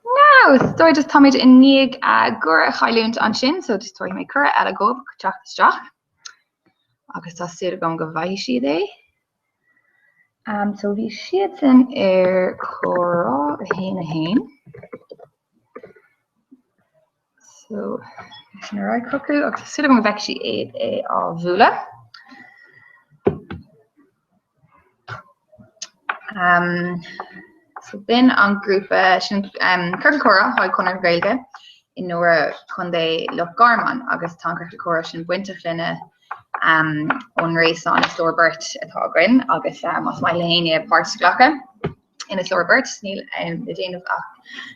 Now, is dóigh just táimid i ndiaidh cuireadh a chailliúint ansin, so just tabharfaidh mé cuireadh eile dóibh teacht isteach. Agus tá súil agam go bhfaighidh siad é. Um, so bhí siadsan ar comhrá 1 1. So sin ar aghaidh chucu agus tá súil agam go bhfeicfidh siad é á bhualadh. Um, so b'in an grúpa sin um, Ciorcal Comhrá atá ag Conradh na Gaeilge i nDoire Contae Loch Garman agus tá an Ciorcal Comhrá sin bainteach linne um, ón ngréasán Is Leor Beirt atá againn agus um, más maith le héinne páirt a ghlacadh. in Is Leor Beirt, níl le déanamh ach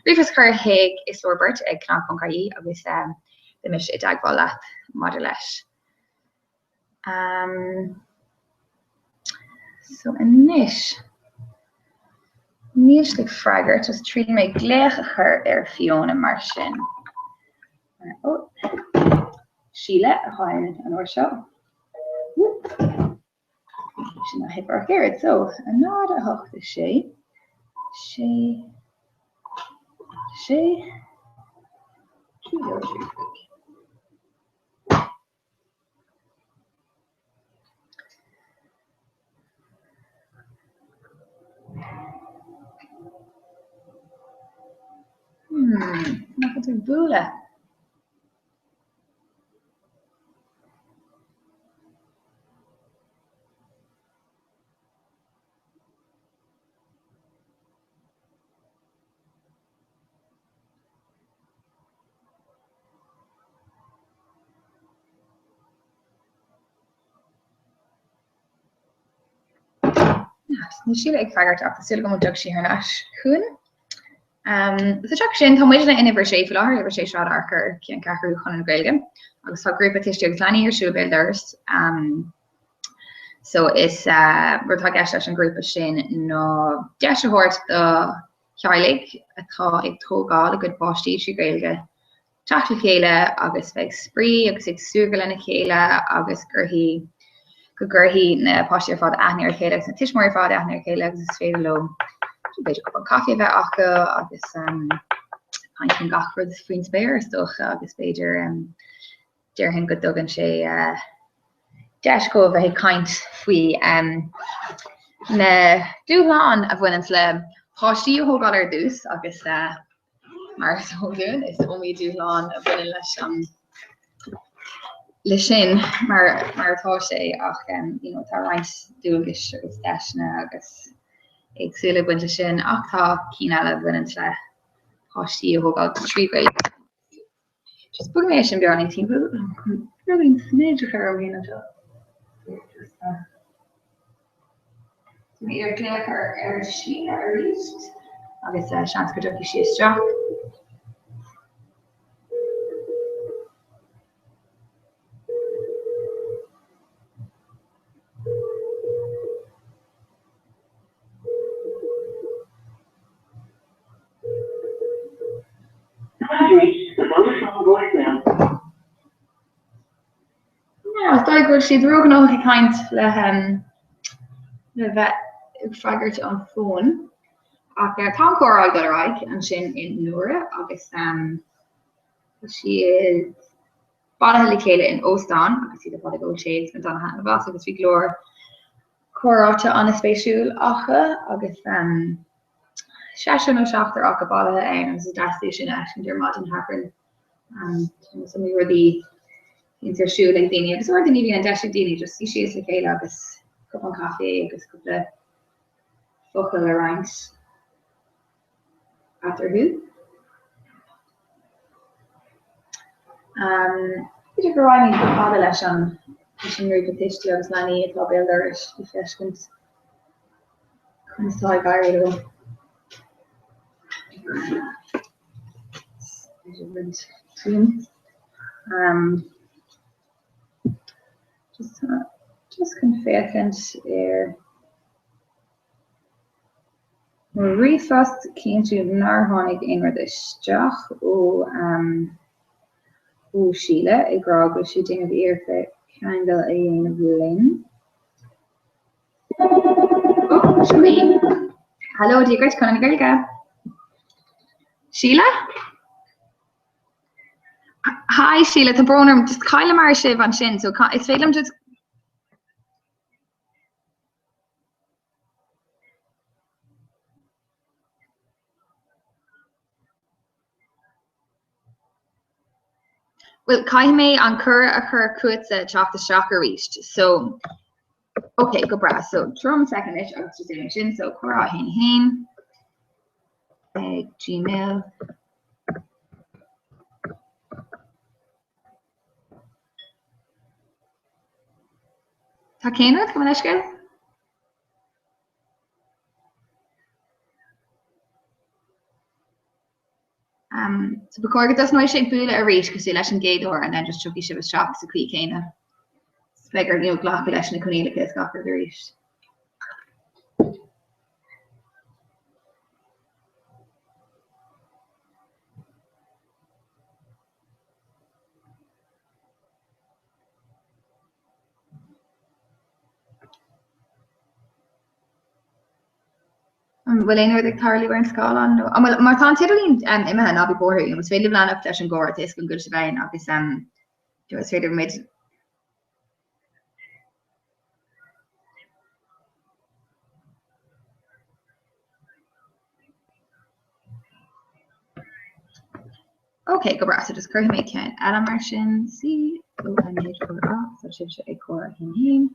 ríomhphost a chur chuig Is Leor Beirt ag cnag.ie agus beidh mise i dteagmháil leat maidir leis. Um, so anois, níl siad ag freagairt, just triailfidh mé glaoch a chur ar Fiona mar sin. Oh, Síle atá ann an uair seo. Sin a theip ach oiread. So, 0, 8, 6, 6, 6, 3, 2, 3, 5. Hmm, nach bhfuil tú ag bualadh? Níl Síle ag freagairt ach tá súil agam go dtiocfaidh sí thar n-ais chugainn. Sa teach sin, tá muidne in uimhir 6 faoi láthair, uimhir 6 Sráid Fhearchair, Ceanncheathrú Chonradh na Gaeilge, agus tá grúpa tuistí agus leanaí ar siúl béal dorais. So is rud atá i gceist leis an ghrúpa sin ná deis a thabhairt do theaghlaigh atá ag tógáil a gcuid páistí trí Ghaeilge teacht le chéile agus bheith ag spraoi agus ag súgradh lena chéile agus gcuirfidh go gcuirfidh na páistí ar fad aithne ar a chéile agus na tuismitheoirí ar fad aithne ar a chéile agus is féidir leo b'fhéidir cupán caife a bheith acu agus caint faoin gach rud faoin spéir is dócha agus b'fhéidir déarfainn go dtugann sé deis dóibh bheith ag caint faoi na dúshláin a bhaineanns le páistí a thógáil ar dtús agus Mar is eol dúinn, is iomaí dúshlán a bhaineann leis an leis sin mar mar atá sé ach you know, tá roinnt dualgais agus deiseanna agus éagsúla ag baint leis sin ach tá cinn eile a bhaineann le. Páistí a thógáil trí Ghaeilge. Just bogfaidh mé sin beagáinín timpeall beagáinín smid a chur orm féin anseo. Tá mé ag iarraidh glaoch ar Síle arís agus seans go dtiocfaidh sí isteach. Is dóigh go bhfuil siad róghnóthach ag caint le le bheith ag freagairt an fóin. Ach tá an comhrá ag dul ar aghaidh ansin i nDoire agus tá siad bailithe le chéile in óstán agus iad ar fad ag ól tae agus ag baint an-taitneamh as agus bhí go leor comhráite an-spéisiúil acu agus seisear nó seachtar acu bailithe ann agus is deas é sin a fheiscint ar maidin Shathairn. Is iomaí rudaí a bhíonns ar siúl ag daoine agus uaireanta ní bhíonn an deis ag daoine just suí síos le chéile agus cupán caife agus cúpla focal a roinnt eatarthu. B'fhéidir go raghaimid chomh fada leis an leis an ngrúpa tuistí agus leanaí atá béal dorais le feiscint conas atá ag éirí leo. Just just chun féachaint ar Mo ríomhphost, cinntiú nár tháinig aon rud isteach ó ó Síle ag rá go bhfuil sí ag déanamh iarrachta ceangal a dhéanamh linn. Ó, seo í! Hello, Dia dhuit, Conradh na Gaeilge. Síle? Hi Síle, tá brón orm, just chailleamar sibh ansin, so is féidir liom just Bhuel, caithfidh mé an cuireadh a chur chugatsa teacht isteach arís. So, ok, go breá. So, drom second anois agus just déanfaidh sin. So, comhrá 1 1 ag Gmail. Tá cén rud? Gabh mo leithscéal? Um, so ba chóir go dtosnóidh sé ag bualadh arís cosúil leis an gcéad uair and then just tiocfaidh sibh isteach sa chaoi chéanna. Beidh ort you know, glacadh leis na coinníollacha is gach rud arís. An bhfuil aon rud ag tarlú ar an scáileán nó an bhfuil, má tá an t-idirlíon imithe ná bí buartha, is féidir libh leanacht leis an gcomhrá tá a fhios agam go bhfuil sibh ann agus is féidir muid Ok, go breá, so just cuirfidh mé ceann eile mar sin, C, O, N, H, R, A, so sibhse ag comhrá 1 1.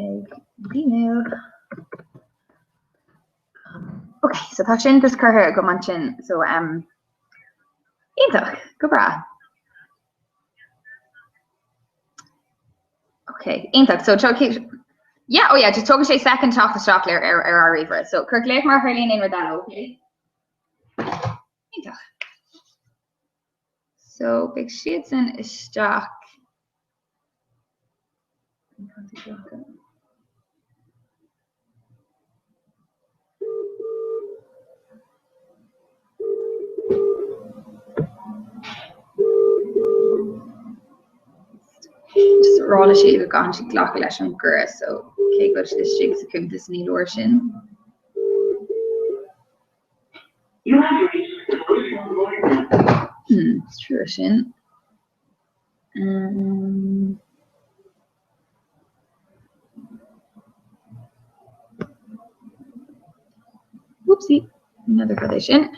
Ag Gmail. Ok, so tá sin just curtha agam ansin, so um, iontach, go breá. Ok, iontach, so yeah, oh yeah, just tógann sé second teacht isteach ar ar ar ár ríomhaire, so cuir glaoch má tharlaíonn aon rud eile, ok? Iontach. So beidh siadsan isteach. Just rá le Síle go gcaitheann siad glacadh leis an gcuireadh so cé go bhfuil siad istigh sa chuntas ní leor sin. Hmm, is trua sin. Um, Whoopsie, another cad é sin.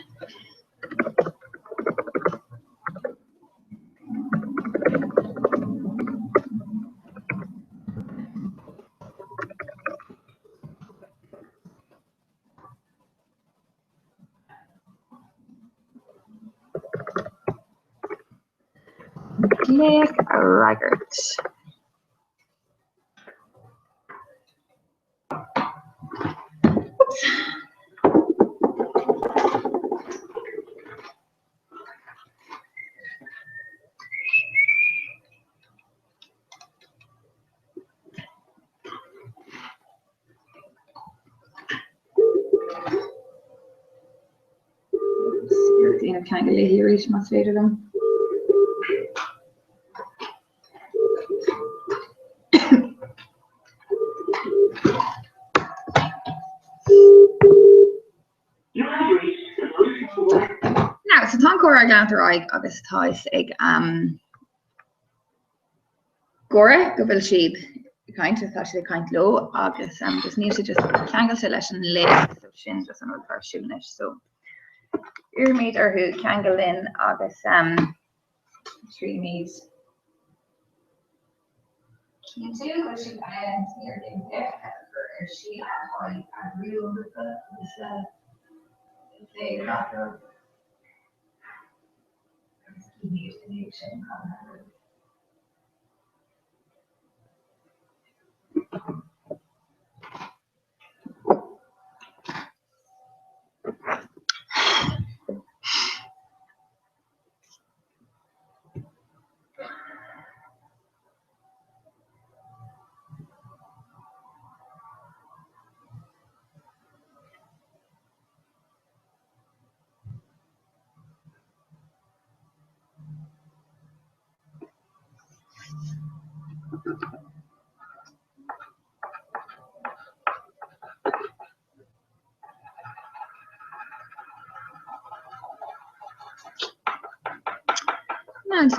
Glaoch a fhreagairt. Oops. Déanamh ceangal léi arís más féidir liom. Now, so tá an comhrá ag leanacht ar aghaidh agus tá fhios ag um, Gora go bhfuil siad ag caint, tá siad ag caint leo agus um, just níl siad just ceangailte leis an nglaoch, so sin just an rud atá ar siúl anois. So iarraimid orthu ceangal linn agus um, trímid cinntiú go bhfuil siad ann san iarraidh ar sí atá ag eagrú an grúpa agus ag plé le gach rud. Agus cífimid ina dhiaidh sin cad a tharlóidh.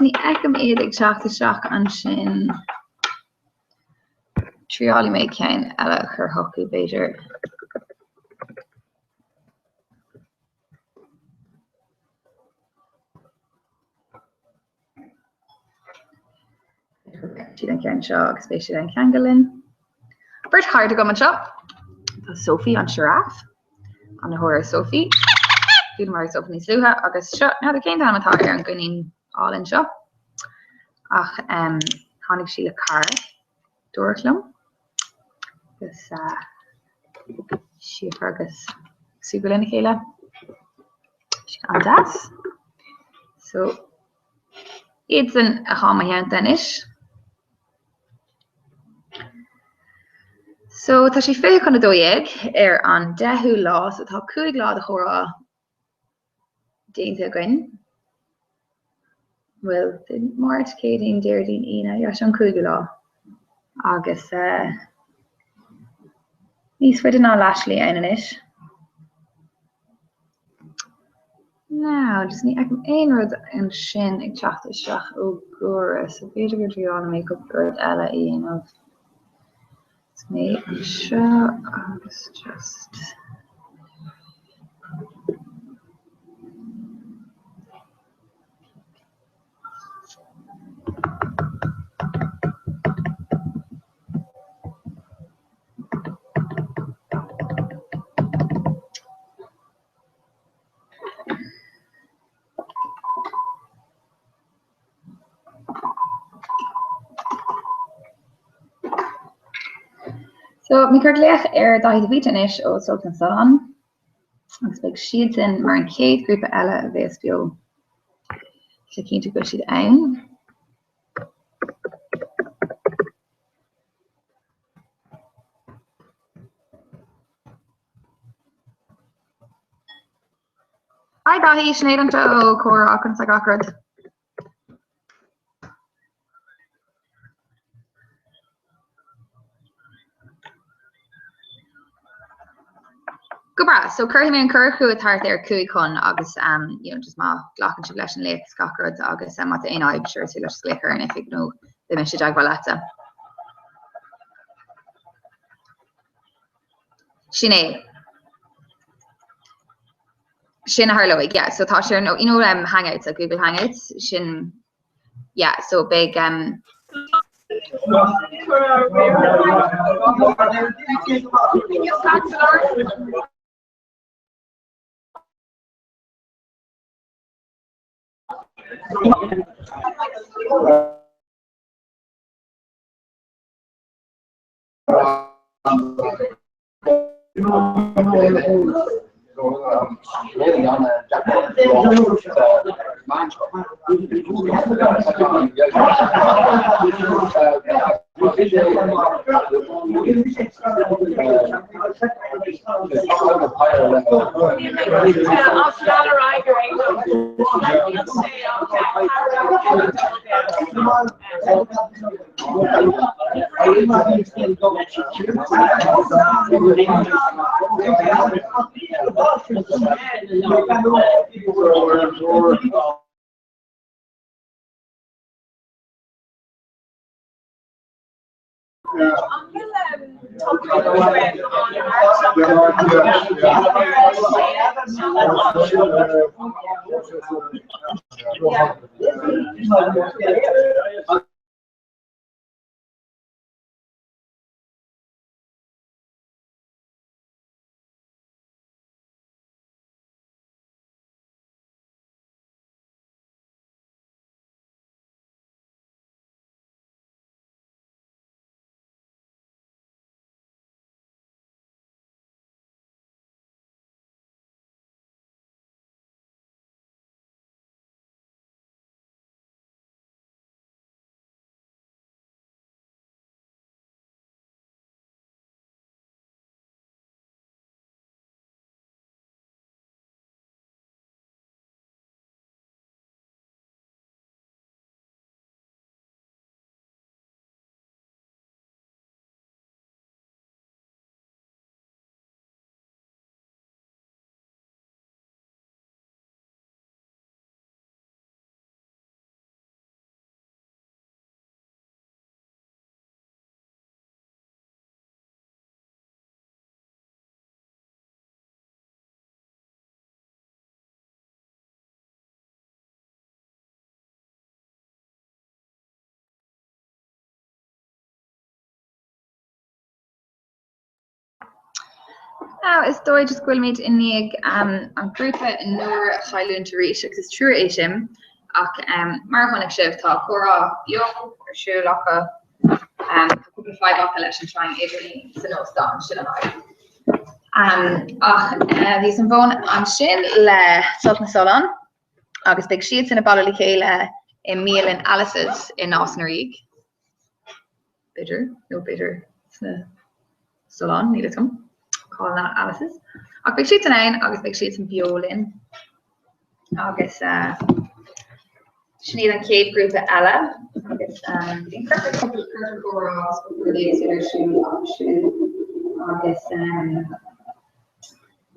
Ní fheicim iad ag teacht isteach ansin. Triailfidh mé ceann eile a chur chucu, b'fhéidir. Siad an ceann seo agus beidh siad in ann ceangal linn. Beirt chairde agam anseo. Tá Sophie an sioráf. An-tóir ar Sophie. Bhí mar Sophie níos luaithe agus seo n'fheadar cén t-ainm atá ar an gcoinín álainn seo. Ach um, tháinig sí le cara dúirt liom. Agus uh, síofra agus súgradh lena chéile. An-deas. So iadsan atá i mo theannta anois. So tá sé 11:40 ar an 10ú lá, so tá 5 lá de chomhrá déanta againn. Bhuel, Máirt, Céadaoin, Déardaoin, Aoine, yeah, seo an cúigiú lá. Agus uh, níos faide ná leathshlí ann anois. Now, just ní fheicim aon rud ansin ag teacht isteach ó Gora, so b'fhéidir go dtriálfaidh mé cúpla rud eile a dhéanamh. Is mé anseo agus just... So, mé ag cur glaoch ar Daithí de Híde anois ó Sult na Sollán agus beidh siadsan mar an chéad ghrúpa eile a bheas beo. Le cinntiú go bhfuil siad ann. Hi Daithí, Sinéad anseo ó Comhrá conas tá gach rud. Go breá, so cuirfidh mé an cuireadh chugat thart ar 5 chun agus um, you know, just má ghlacann sibh leis an nglaoch is gach rud agus um, má tá aon fhadhb sure is féidir leat glaoch ar an oifig nó beidh mise i dteagmháil leatsa. Sin é. Sin a tharlóidh, yeah. So tá sé ar nó you know um, Hangouts, like Google Hangouts, sin yeah, so beidh um, Now, is dóigh just go bhfuilimid i ndiaidh an grúpa i nDoire a chailliúint arís agus is trua é sin ach mar a chonaic sibh tá comhrá beo ar siúl acu. Tá cúpla fadhb acu leis an sreang idirlín san óstán, sin an fhadhb. Ach bhíos ar an bhfón ansin le Sult na Sollán agus beidh siadsan ag bailiú le chéile i mbialann Alice's i Nás na Ríogh. B'fhéidir, nó b'fhéidir sna Solláin, níl a fhios agam, cá bhfuil Alice's. Ach beidh siadsan ann agus beidh siadsan beo linn. Agus sin iad an chéad ghrúpa eile agus bíonn cúpla comhrá agus cúpla rud éagsúil ar siúl acu siúd agus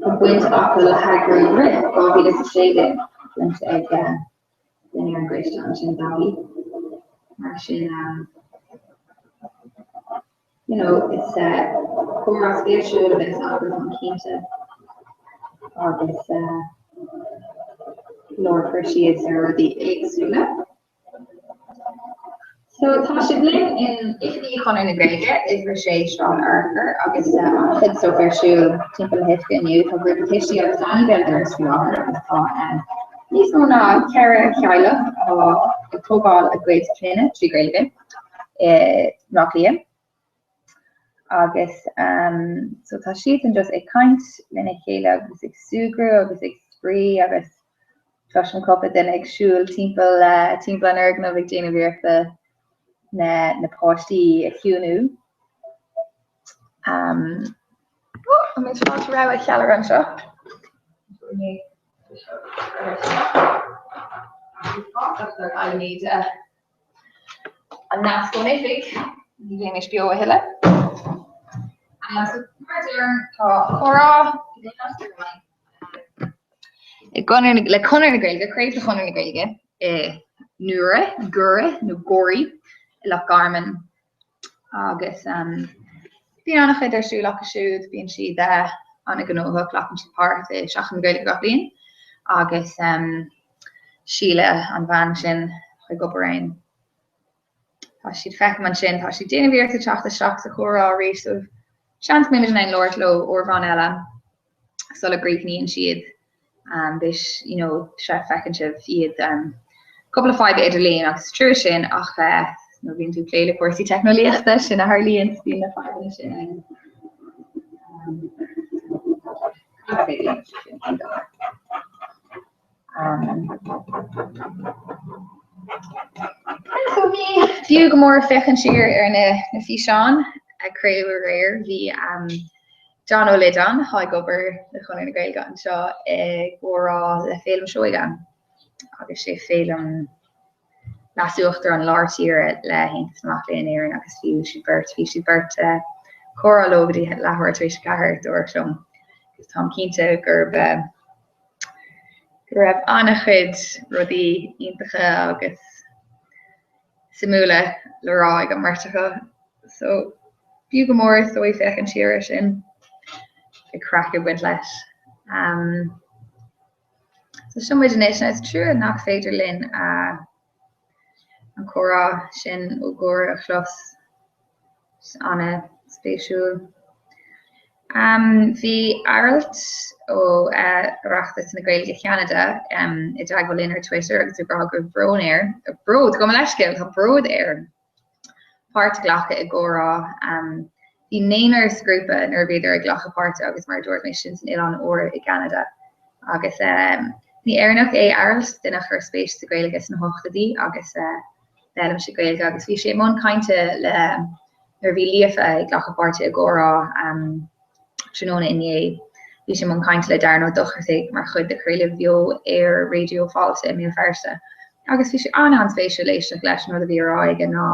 tá baint acu le heagrú Rith 2016 baint ag duine ar an gcoiste ansin Daithí. Mar sin you know is comhrá spéisiúil a bheas acu táim cinnte agus leor cur síos ar rudaí éagsúla. So tá sibh linn in oifigí Chonradh na Gaeilge, uimhir 6 Sráid Fhearchair agus an-chuid stuif ar siúl timpeall na hoifige inniu. Tá grúpa tuistí agus leanaí béal dorais faoi láthair agus tá níos mó ná 4 theaghlach atá ag tógáil a gcuid clainne trí Ghaeilge i mBleá Cliath. Agus so tá siadsan just ag caint lena chéile agus ag súgradh agus ag spraoi agus Cloisim cúpla duine ag siúl timpeall timpeall an fhoirgnimh ag déanamh iarrachta na na páistí a chiúnú. Um, oh, an mbeidh fáilte rogha cheallair anseo? An nasc ón oifig, ní bheimis beo a thuilleadh. Um, so, mar a deirim, tá comhrá I gConradh le Conradh na Gaeilge, Craobh de Chonradh na Gaeilge i nDoire, Guaire nó Gorey i Loch Garman agus bíonn an-chuid ar siúl acu siúd, bíonn siad an-ghnóthach, glacann siad páirt i Seachtain na Gaeilge gach bliain agus Síle an bhean sin ag obair ann. Tá siad, feicim ansin, tá siad déanamh iarrachta teacht isteach sa chomhrá arís so seans go mbeimid in ann labhairt leo uair amháin eile sula gcríochnaíonn siad. Beidh, you know, sea, feiceann sibh iad. Cúpla fadhb idirlíon agus is trua sin ach nuair a bhíonn tú ag plé le cúrsaí teicneolaíochta sin a tharlaíonn, bíonn na fadhbanna sin ann. So bhí fiú go mór féachaint siar ar na na físeáin a craoladh aréir bhí John Ó Loideáin atá ag obair le Conradh na Gaeilge anseo i gcomhrá le Féilim Seoige. agus sé Féilim Leas-Uachtarán Lár Tíre le hAontas na Mac Léinn Éireann agus bhí siad beirt, bhí siad beirt comhrá leo go dtí leathuair tar éis a 4, dúradh liom. Agus táim cinnte gurb go raibh an-chuid rudaí iontacha agus suimiúla le rá ag an mbeirt acu. So b'fhiú go mór is dóigh féachaint siar air sin. Beidh craic ag baint leis. Um, So seo muid anois, is trua nach féidir linn an comhrá sin ó Ghuaire a chlos. An-spéisiúil. Bhí Aralt ó Oireachtas na Gaeilge Cheanada i dteagmháil linn ar Twitter agus ag rá go raibh brón air, bród, gabh mo leithscéal, tá bród air páirt a ghlacadh i gcomhrá. Bhí naonúr sa ghrúpa nuair a bhíodar ag glacadh páirte agus mar a dúirt mé sin san Oileán Úr i gCeanada. Agus ní Éireannach é Aralt, duine a chuir spéis sa Ghaeilge sna hochtóidí agus d'fhoghlaim sé Gaeilge agus bhí sé i mbun cainte le nuair a bhí Líofa ag glacadh páirte i gcomhrá. Tráthnóna inné, bhí sé i mbun cainte le Darren Ó Dochartaigh mar chuid de chraoladh bheo ar Raidió Fáilte i mBéal Feirste agus bhí sé an-an-spéisiúil éisteacht leis. An rud a bhí á rá aige ná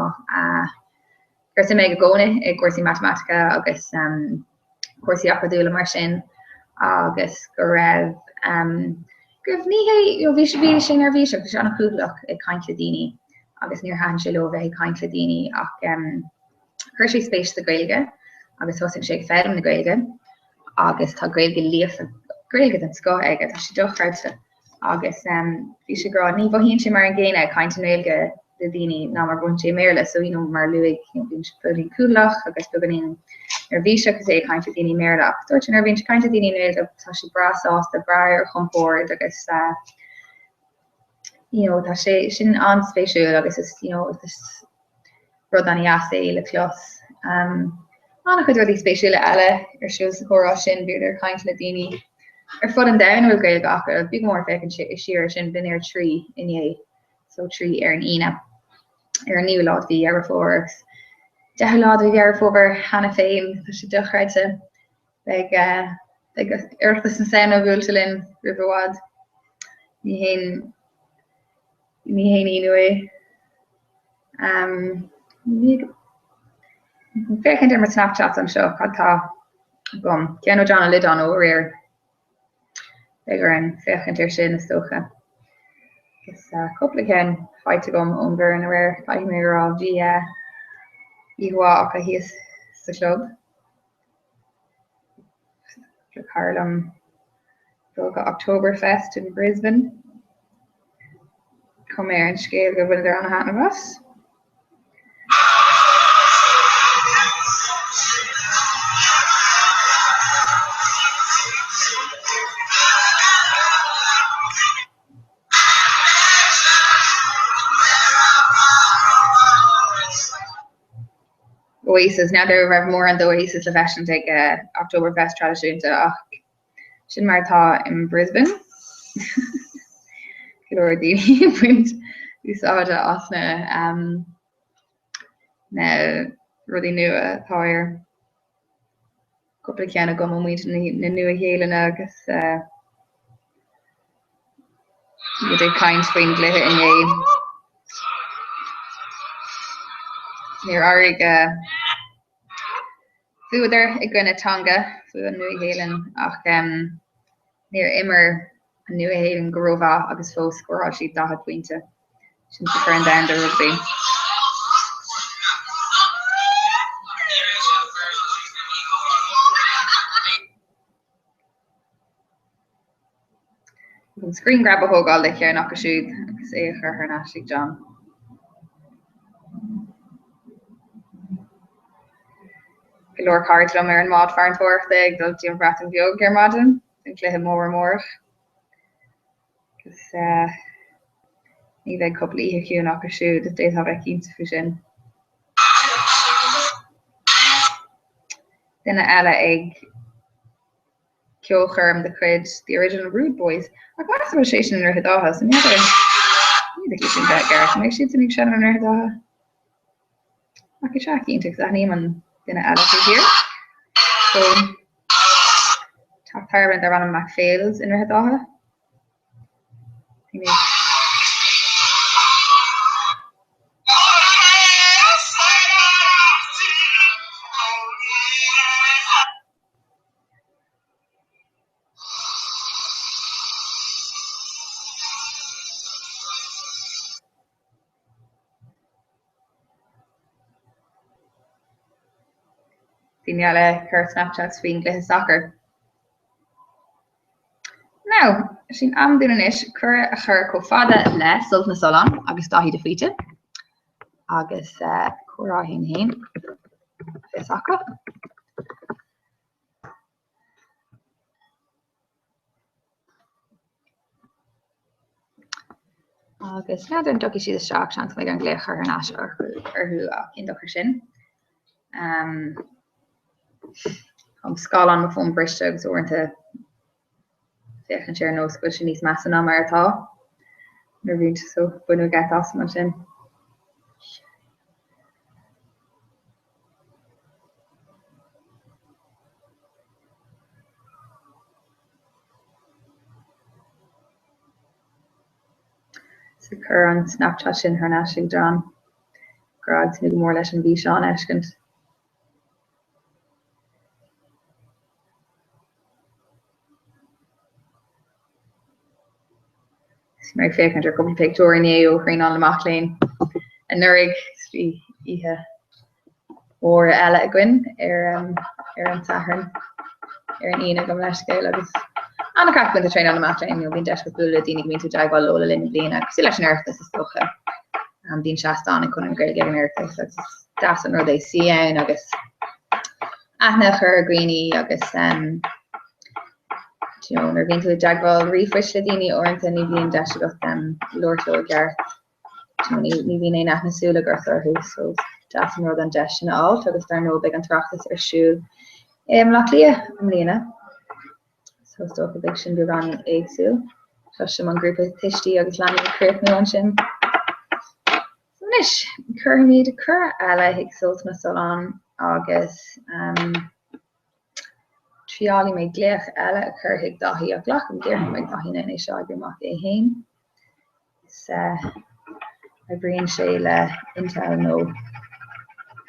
go raibh suim aige i gcónaí i gcúrsaí matamaitice agus cúrsaí acadúla mar sin agus go raibh go raibh ní hé you know bhí sé bhí sé neirbhíseach, bhí sé an-chúthaileach ag caint le daoine agus níor thaitin sé leo bheith ag caint le daoine ach Chuir sé spéis sa Ghaeilge agus thosaigh sé ag foghlaim na Gaeilge agus tá Gaeilge líofa, Gaeilge den scoth aige, tá sé dochreidte. Agus bhí sé ag rá ní mhothaíonn sé mar an gcéanna ag caint i nGaeilge le daoine ná mar a mhothaíonn sé i mBéarla, so you know mar a luaigh you know bíonn sé beagáinín cúthaileach agus beagáinín neirbhíseach agus é ag caint le daoine i mBéarla ach dúirt sé nuair a bhíonn sé ag caint le daoine i nGaeilge tá sé breá sásta, breá ar a chompord agus uh, you know tá sé sin an-spéisiúil agus is you know is rud an-dheas é le clos. An-chuid rudaí spéisiúla eile ar siúl sa chomhrá sin, bhíodar ag caint le daoine ar fud an domhain a bhfuil Gaeilge acu, b'fhiú go mór féachaint siar ar sin, b'in ar 3 inné, so 3 ar an Aoine, ar an 9ú lá de mhí Dheireadh Fómhair agus 10ú lá de mhí Dheireadh Fómhair cheana féin, tá sé dochreidte. Beidh beidh Oireachtas na Samhna buailte linn roimh i bhfad. Ní haon ní haon ionadh é. Féachaint ar mo Snapchat anseo, cad tá agam? Ceann ó John Ó Loideáin ó aréir. Beidh orainn féachaint air sin is dócha. Agus cúpla ceann faighte agam ón bhfoireann aréir, caithfidh mé a rá, bhí oíche mhaith acu thíos sa chlub. Cara liom dul go Oktoberfest in Brisbane. Chuir mé ar an scéal gur bhaineadar an-taitneamh as. Oasis, n'fheadar an raibh mórán d'Oasis le feiscint ag Oktoberfest traidisiúnta ach sin mar atá in Brisbane. Go leor daoine ag baint úsáide as na na rudaí nua atá air. Cúpla ceann agam ó muintir na Nua-Shéalainne agus iad ag caint faoin gcluiche inné. Níor éirigh bhuadar i gcoinne Tonga, bhuaigh an Nua-Shéalainn ach níor imir an Nua-Shéalainn go rómhaith agus fós scóráil siad 40 pointe. Sin sa Chorn Domhanda Rugbaí. An screen grab a thógáil de cheann acu siúd agus é a chur thar n-ais ag John. Go leor cairde liom ar an mbád farantóireachta ag dul dtí an Bhreatain Bheag ar maidin, don chluiche mór amárach. Agus. Ní bheidh cúpla oíche chiúin acu siúd, d'fhéadfá a bheith cinnte faoi sin. Duine eile ag ceolchoirm de chuid The Original Rude Boys. Ach measaim go bhfuil sé sin i nDroichead Átha, so n'fheadar. Ní bheidh sin bheith ceart. An mbeidh siadsan ag seinm i nDroichead Átha? Ach is ea, cinnte, agus aithním an duine eile taobh thiar. So, teach tábhairne darb ainm MacPhail's i nDroichead Átha. Daoine eile ag cur Snapchats faoin gcluiche sacair. Now, sin am dúinn anois cuireadh a chur chomh fada le Sult na Sollán agus Daithí de Faoite agus comhrá a haon a haon fios acu. Agus n'fheadar an dtiocfaidh siad isteach, seans go mbeidh orm glaoch a chur thar n-ais orthu ach cén dochar sin. Tá scáileán mo fón briste agus uaireanta féachann sé ar nós go bhfuil sé níos measa ná mar atá. Nuair a bhíonn so baineadh geit asam ansin. So cuir an Snapchat sin thar n-ais ag John. Go raibh ag tnúth go mór leis an bhfíseán a fheiscint. Bhí mé ag féachaint ar cúpla pictiúr inné ó thraenáil na mac léinn anuraidh. Bhí oíche mhór eile againn ar ar an Satharn ar an Aoine gabh mo leithscéal agus an-chraic baint traenáil na mac léinn nó bíonn deis agat bualadh le daoine go mbíonn tú i dteagmháil leo le linn na bliana cosúil leis an Oireachtas is dócha. Bíonn seastán ag Conradh na Gaeilge ag an Oireachtas agus is deas an rud é suí ann agus aithne a chur ar dhaoine agus you know, nuair a bhíonn tú i dteagmháil ríomhphoist le daoine uaireanta ní bhíonn deis agat labhairt leo i gceart. You know, ní, ní bhíonn aon aithne súl agat orthu, so deas an rud an deis sin a fháilt agus dar ndóigh beidh an tOireachtas ar siúl i mBleá Cliath i mbliana. So is dócha beidh sin beagán éagsúil. Cloisim an grúpa tuistí agus leanaí ag críochnú ansin. So anois, cuirfimid cuireadh eile chuig Sult na Sollán agus um, Triálfaidh mé glaoch eile a chur chuig Daithí ach glacaim déarfainn go mbeidh Daithí in ann é seo a oibriú amach é féin. Is oibríonn sé le Intel nó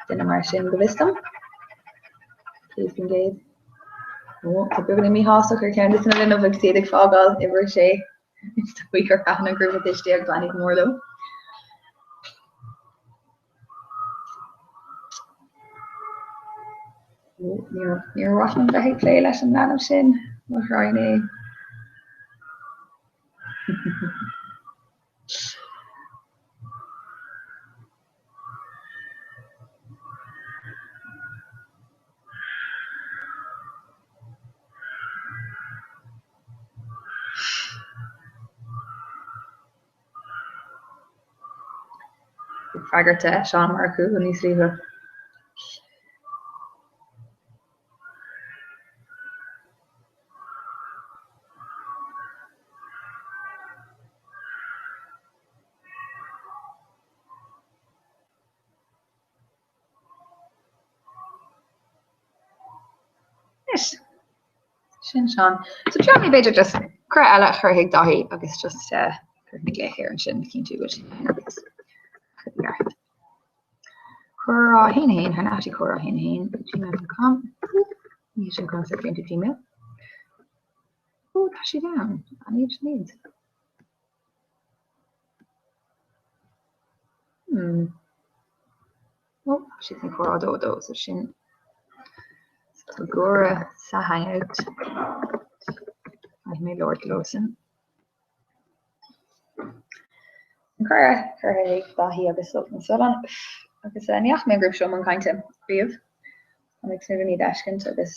duine mar sin go bhfios dom. 100%. Ó, tá beagáinín míshástacht ar cheann de na linbh agus iad ag fágáil uimhir a sé. Is dóigh gur thaitin an grúpa tuistí agus leanaí go mór leo. Níor mhaith liom bheith ag plé leis an leanbh sin, mo ghraidhin é. Ag freagairt do Seán Murchú níos luaithe. Anois, sin Seán. So triailfidh mé b'fhéidir just cuireadh eile a chur chuig Daithí agus just uh, cuirfidh mé glaoch air ansin cinntiú go bhfuil sé Comhrá 1 1 thar n-ais comhrá 1 1 gmail.com Ní sin concept into Gmail. Ó, tá siad ann. An iad sin iad? Hmm. Ó, tá siad ag comhrá 2 2, so sin tá Gura sa hangout. Caithfidh mé labhairt leosan. An cuireadh curtha ag Daithí agus Sult na Sollán agus ní fhaca mé an grúpa seo i mbun cainte riamh. Tá mé ag tnúth lena iad a fheiscint agus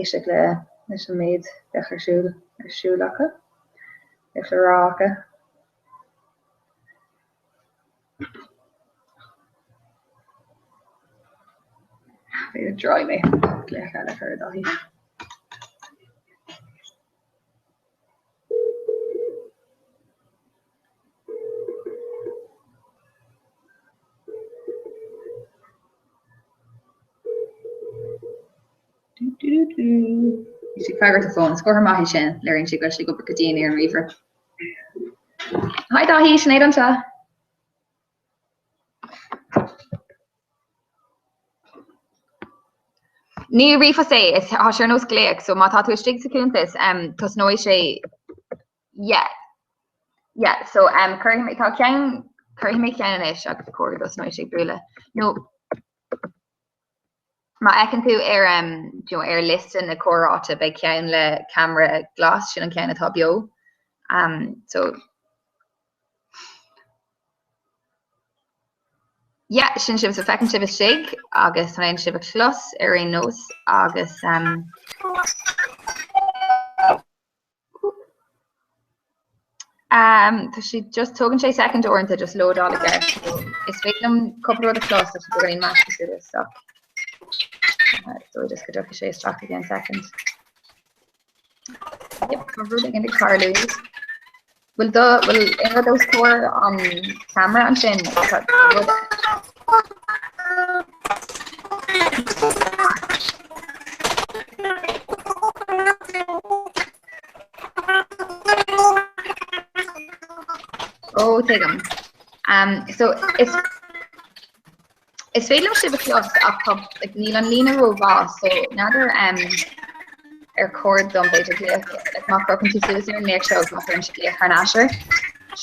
éisteacht le leis an méid bheadh ar siúl ar siúl acu, bheadh le rá acu. B'fhéidir draoi mé. Glaoch eile a chur ar Dáithí. Níl sé ag freagairt an fón. Is comhartha maith é sin. Léiríonn sé go bhfuil sé ag obair go dian ar an ríomhaire. Hi Dáithí, Sinéad anseo. Ní ríomhphost é, is tá sé ar nós glaoch, so má tá tú istigh sa chuntas, tosnóidh sé, yeah, yeah, so cuirfidh mé, tá ceann, cuirfidh mé ceann anois agus cóir go dtosnóidh sé ag bualadh. Nó má fheiceann tú ar, you know, ar liosta na comhráite, beidh ceann le ceamara glas, sin an ceann atá beo. So. Yeah, sin sibh, so feiceann sibh istigh agus tá sibh a chlos ar aon nós agus um, um, tá sé just tógann sé second uaireanta just lódáil i gceart. So, is féidir liom cúpla rud a chlos tá sé beagáinín measctha suas ach so just go dtiocfaidh sé isteach again second. Yep, tá rud éigin ag tarlú. Bhfuil do bhfuil aon rud os comhair an camera ansin? Tá rud Ó tuigim. Um, so is Is féidir liom sibh a chlos ach tá, like, níl an líne rómhaith so n'fheadar um, ar chóir dom b'fhéidir glaoch, like, má chrochann tú suas ar an nglaoch seo agus má chuireann sé glaoch thar n-ais ort,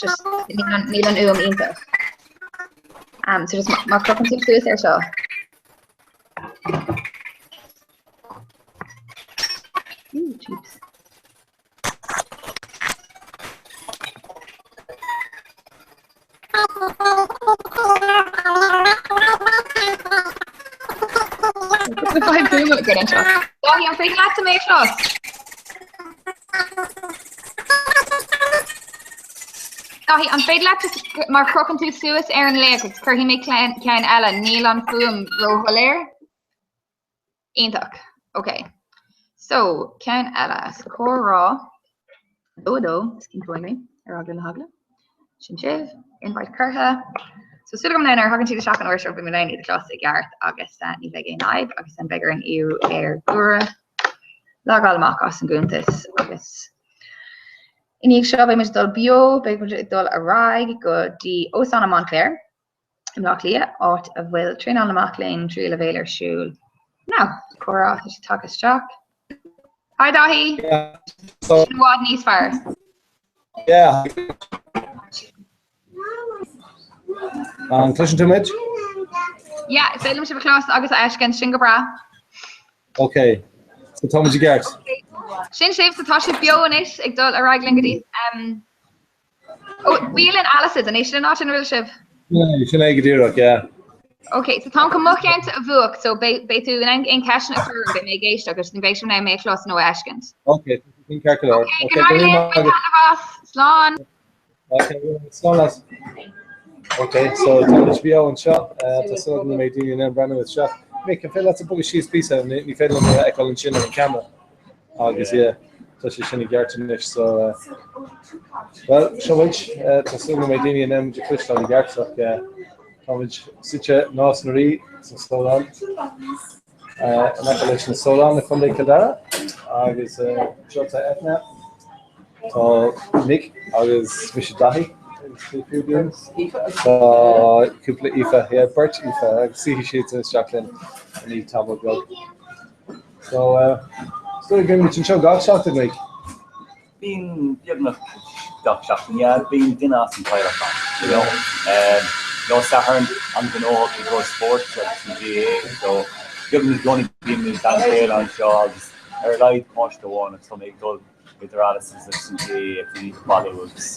just níl an, níl an fhuaim iontach. Um, so just má, má chrochann tú suas ar seo. Ooh, jeeps. Dáithí, an féidir leat mé a chlos? Dáithí, an féidir leat má chrochann tú suas ar an nglaoch agus cuirfidh mé ceann eile, níl an fuaim róshoiléir? Iontach. Ok. So, ceann eile. So, comhrá 2 2, is cinnteoidh mé ar eagla na heagla. Sin sibh. Invite curtha. So, súil agam now nuair a thagann siad isteach an uair seo beidh mé in ann iad a chlos i gceart agus uh, ní bheidh aon fhadhb agus an beidh orainn iarraidh ar Ghuaire logáil amach as an gcuntas agus i ndiaidh seo beidh muid ag dul beo, beidh muid ag dul ar aghaidh go dtí Óstán an Montclair. i mBleá Cliath, áit a bhfuil traenáil na mac léinn tríú leibhéal ar siúl. Now, comhrá tá sé tagtha isteach. Hi Dáithí! Sin i bhfad níos fearr. Yeah. An gcloiseann tú muid? Yeah, is féidir liom sibh a chlos agus a fheiscint, sin go breá. Ok, so tá muid i gceart. Sin sibh, so tá sibh beo anois ag dul ar aghaidh linn go dtí um, Ó, Bialann Alice's, an é sin an áit ina bhfuil sibh? Sin é go díreach, yeah. Ok, so táim chun mo cheannsa a mhúchadh, so beidh tú in ann aon ceisteanna a chur orm, beidh mé ag éisteacht agus ní bheidh sibh in ann mé a chlos nó a fheiscint. Ok, sin ceart go leor. Ok, go n-éirí libh, bain taitneamh as, slán! Ok, slán leat. Ok, so tá muid beo anseo, tá súil agam go mbeidh daoine in ann breathnú isteach. Mick, an féidir leat bogadh síos píosa, ní féidir liom a fheiceáil ansin ar an ceamara. Agus yeah, tá sé sin i gceart anois so well, seo muid, tá súil go mbeidh daoine in ann muid a chloisteáil i gceart ach tá muid suite i Nás na Rí sa Solán, in aice leis na Solán i Contae Chill Dara agus seo tá Eithne, tá Mick agus mise Daithí agus cé fiú daoine? Tá cúpla Aoife, yeah, beirt Aoife agus suífidh siad isteach linn i ndiaidh tamall beag. So, is dóigh go mbíonn muid anseo gach seachtain, Mick? Bíonn beagnach gach seachtain, yeah. Bíonn duine as an teaghlach ann, you know. Lá Sathairn, an-ghnóthach i gcomhair spóirt agus an GAA, so beagnach i gcónaí bíonn bean chéile anseo agus ar a laghad páiste amháin agus tá mé ag dul idir Alice's agus an GAA ag daoine a bhailiú agus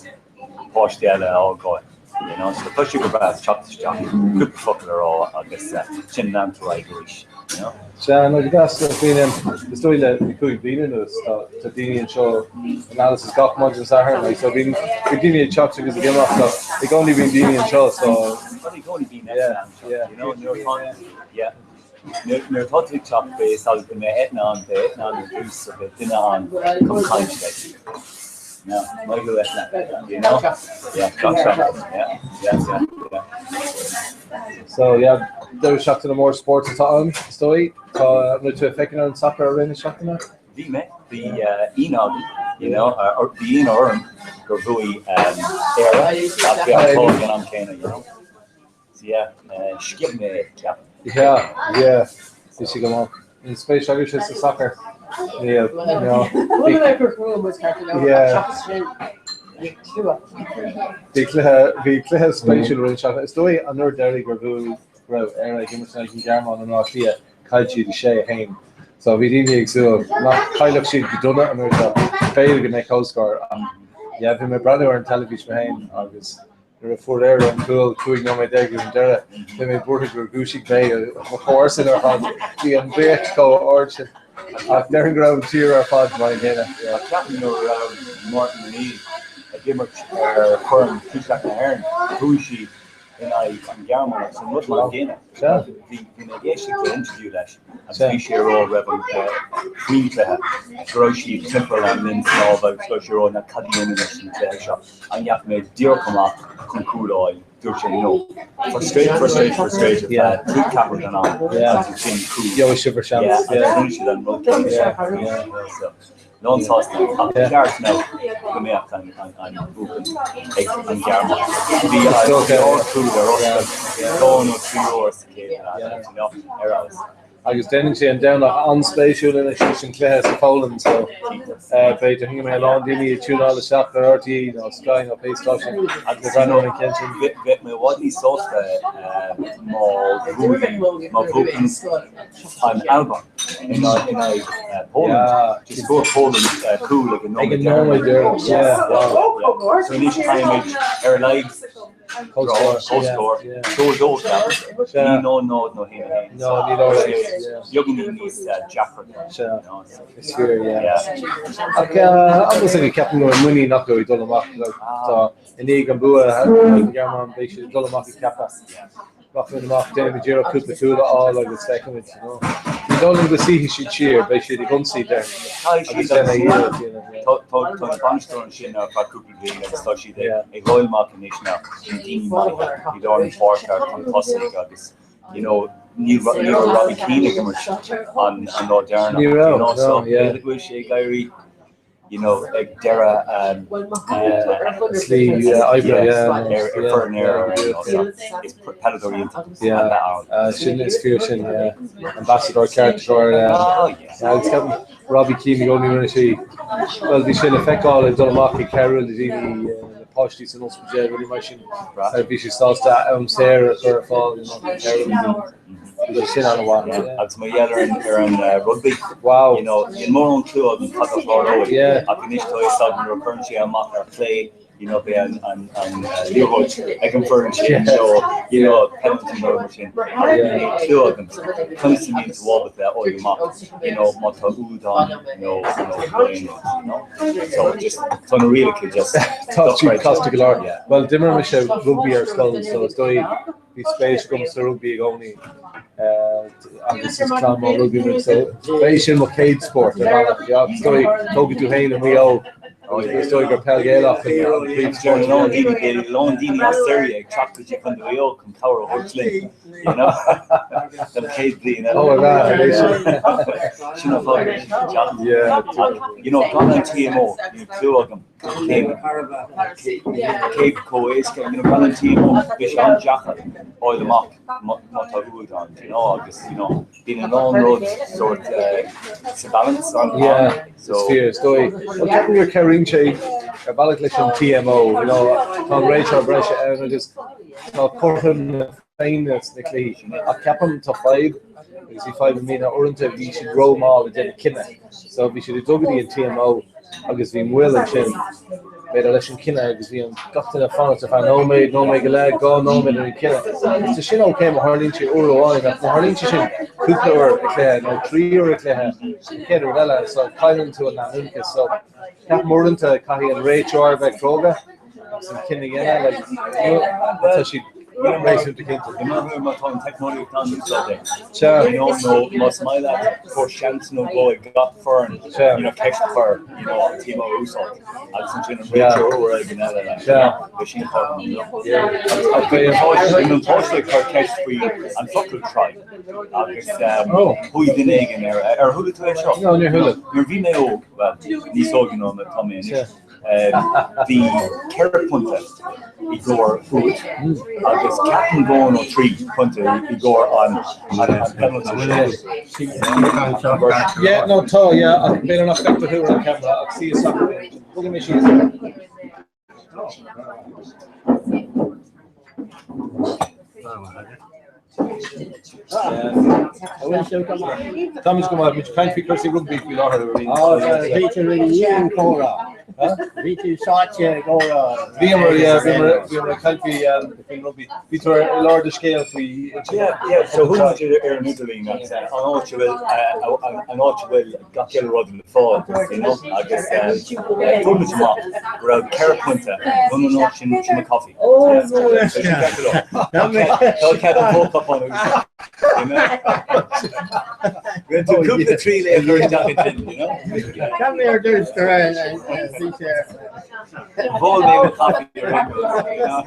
páistí eile a fhágáil, you know. So tá sé go breá teacht isteach, cúpla focal a rá agus sin leanúint ar aghaidh arís, you know. Sea, nó go deas, bíonn, is dóigh le 5 bliana anuas, tá tá daoine anseo in Alice's gach maidin Sathairn, like, so bíonn bíonn daoine ag teacht agus ag imeacht ach i gcónaí bíonn daoine anseo, so But i gcónaí bíonn yeah, yeah. you know, nuair atá, yeah. Nuair atá tú ag teacht beidh fhios agat go mbeidh Eithne ann, beidh Eithne ann ar dtús so beidh duine ann chun caint leis. Now, maith thú Eithne, you know? Yeah, gach seachtain, yeah, yeah, yeah, yeah. So yeah, deireadh seachtaine mór spóirt atá ann, is dóigh. Tá, an raibh tú ag féachaint ar an sacar i rith na seachtaine? Bhí mé, bhí ionadh agam, you know, bhí ionadh orm gur bhuaigh Éire ach bhí an t-ádh ag an am céanna, you know. So yeah, sciob mé é, ceapaim. Yeah, yeah, bhí sé go maith. Níl spéis agaibhse sa sacar? Níl, no. Bhuail mé gur bhuail muid ceart go leor, Yeah. seachas sin, bhí clua. Bhí cluiche, bhí cluiche spéisiúil i rith na seachtaine. Is dóigh an uair deiridh gur bhuaigh, go raibh Éire ag imirt in aghaidh an Ghearmáin i mBleá Cliath, chaill siad 6, 1. So bhí daoine ag súil nach chaillfeadh siad go dona an uair seo. B'fhéidir go mbeadh comhscór ach yeah, bhí mé ag breathnú ar an teilifís mé féin agus nuair a fuair Éire an cúl 15 nóiméad roimh an deireadh, bhí mé buartha gur dhúisigh mé mo chomharsain ar fad. Bhí an bhéic chomh ard sin. Ach déarfainn go raibh an tír ar fad mar an gcéanna. Yeah. Ceapaim nuair a raibh Martin O'Neill ag imirt ar Chorn Taoiseach na hÉireann, bhuaigh siad in aghaidh an Ghearmáin agus an rud mar an gcéanna. Bhí mé ag éisteacht le interview leis agus bhí sé ag rá roimh an faoin cluiche go raibh siad timpeall an linn snámha agus go raibh sé ag rá na cad a dhéanamh leis an cluiche seo. An ndeachaigh mé díreach amach chun cúl a fháil? Dúirt sé no. Frustrated, frustrated, frustrated feadh trí ceathrú den am agus ansin cúl. Gheobhaidh sibh bhur seans. Yeah, agus rinne siad an rud céanna. So, Lán sásta ach ba cheart now go mbeadh an buachan ag an Ghearmáin. Bhí ardchúl ar oscailt dhá nó trí uair sa chéad leath, you know, ar fheabhas. Agus déanann sé an Domhnach an-spéisiúil anois leis an cluiche sa Pholainn so beidh déarfainn go mbeidh a lán daoine ag tiúnáil isteach ar RTÉ nó Sky nó pé stáisiún Agus le breathnú ar an gceann sin. Bheadh mé i bhfad níos sásta má bhuaigh, má bhuachan an Albain in aghaidh Poland. Just fuair Poland cúl ag an Ag nóiméad an nóiméad deireanach. deireanach, yeah, wow. So anois caithfimid ar a laghad Comhscór, comhscór, yeah. dó dó ceapaim. Sea. Ní 0 0 nó 1 1. No, ní leor é, yeah. Beagáinín níos deacra. Sea. You know, so. Is fíor, yeah. Yeah. Ach agus ag ceapaim go raibh muinín acu ag dul amach like, tá i ndiaidh an bua in aghaidh an Ghearmáin beidh siad ag dul amach ag ceapadh. Rachaimid amach, déanfaimid iarracht cúpla cúl a fháil agus feicfimid, you know. Ní dóigh liom go suífidh siad siar, beidh siad ag ionsaí, déarfainn, agus déanfaidh iarracht, you know, yeah. Tá tá an bainisteoir ansin ar feadh cúpla bliain agus tá siad ag ag dhul amach anois na na daoine maithe i lár na páirce chun tosaigh agus you know ní ní raibh Robbie Keane ag imirt an an lá deireanach, Ní you raibh, know, no, so yeah. b'fhéidir go bhfuil sé ag éirí you know, ag deireadh slí oibre, yeah, ar foireann Éire is peileadóir iontach Yeah, sin is fíor sin, yeah. Ambassador ceart go agus ceapaim Robbie Keane i gcónaí rinne sé, well bhí sé le feiceáil ag dul amach ag cabhrú le daoine, le páistí san ospidéal, rudaí mar sin, bhí sé sásta am saor a chur ar fáil, you know, cabhrú le daoine. Bhí sin an-mhaith, yeah. Agus mar gheall ar an ar an rugbaí, Wow. you know, níl mórán clue agam cad a tharlóidh Yeah. ach anois tá fhios agam nuair a chuireann sé amach ar chlé, you know, beidh an an an liathróid ag an bhfoireann sin, Yeah. so, you know, penalty nó mar sin. Ach Yeah. níl clue agam conas a mbíonn tú ábalta a fháil amach, you know, má tá úd ann nó nó aon rud, you know. So just tá na rialacha just Tá siad casta go leor. Yeah. Well, d'imir mise rugbaí ar scoil, so is dóigh Bhí spéis agam sa rugbaí i gcónaí agus is clann mhór rugbaí muid so ba é sin mo chéad spórt ar bhealach. Yeah, is dóigh tógadh tú féin i Maigh Eo agus is dóigh gur peil Ghaelach an príomhspórt. Bhí a lán daoine, bhí a lán daoine as Doire ag teacht go dtí Contae Mhaigh Eo chun cabhair a thabhairt linn, you know, don chéad bhliain eile. Oh, ar ea, é sin. Sin an fáth go raibh siad ag teacht. Yeah, Ach, you know, gan an TMO, níl clue agam. Cé chomh éasca, you know, gan an TMO, bhí sé an-deacair fháil amach má tá úd ann, you know, agus, you know, bíonn a lán rud sort sa balance an Yeah, so. Is fíor, is dóigh. Well, ceapaim gur cabhraíonn sé ar bhealach leis an TMO, you know, tá an réiteoir breise ann agus tá cothrom na Féinne sna cluichí. Ach ceapaim tá fadhb, agus bhí fadhb i mbliana, uaireanta bhí siad ró-mhall ag déanamh cinneadh. So bhí siad ag dul go dtí an TMO agus bhí moill ansin, b'fhéidir, leis an cinneadh agus bhí an gach duine ag fanacht ar feadh nóiméad, nóiméad go leith, dhá nóiméad ar an cinneadh. Agus tá sin ok má tharlaíonn sé uair amháin ach má tharlaíonn sé sin cúpla uair i gcluiche nó trí uair i gcluiche, an chéad rud eile, so cailleann tú an leanúnachas. So ceapaim uaireanta caithfidh an réiteoir bheith cróga agus an cinneadh a dhéanamh, like, tá siad. Réasúnta cinnte. Go maith má tá an teicneolaíocht an-úsáideach. Sea. You know, nó más maith leat cuir seans nó dhó ag gach foireann, you know, ceist a chur, you know, an team a úsáid agus ansin an réiteoir uair éigin eile leat, you know, beidh sin cothrom, you know. Agus beidh an páiste, an páiste ag cur ceist faoi an focal try agus chuaigh duine éigin ar, ar chuala tú é seo? No, níor chuala. Nuair a bhí mé óg, bhuel, níos óige ná atá mé anois, Bhí 4 phointe i gcomhair úd agus ceapaim dhó nó 3 phointe i gcomhair an penalty. Yeah, no, tá, yeah, ach b'fhéidir nach bhfeictear thú ar an camera ach suigh isteach mé. Bogfaidh mé síos. Táimid go maith, muid ag caint faoi cúrsaí rugbaí faoi láthair. Bhí tú i ndiaidh an chomhrá. Bhí tú sáite i gcomhrá. Bhíomar, yeah, bhíomar bhíomar ag caint faoi faoin rugbaí. Bhí tú ar i lár do scéil faoi. Yeah, yeah, so chuaigh muid ar an idirlíon agus an áit a bhfuil an áit a bhfuil gach uile rud le fáil, you know, agus fuair muid amach go raibh 4 pointe, no, no, no, sin sin na coffee. Cúpla trí le chur isteach ansin, you know? Tell me ar dtús go raibh bhí sé. Bhól mé mo coffee ar aon nós, you know?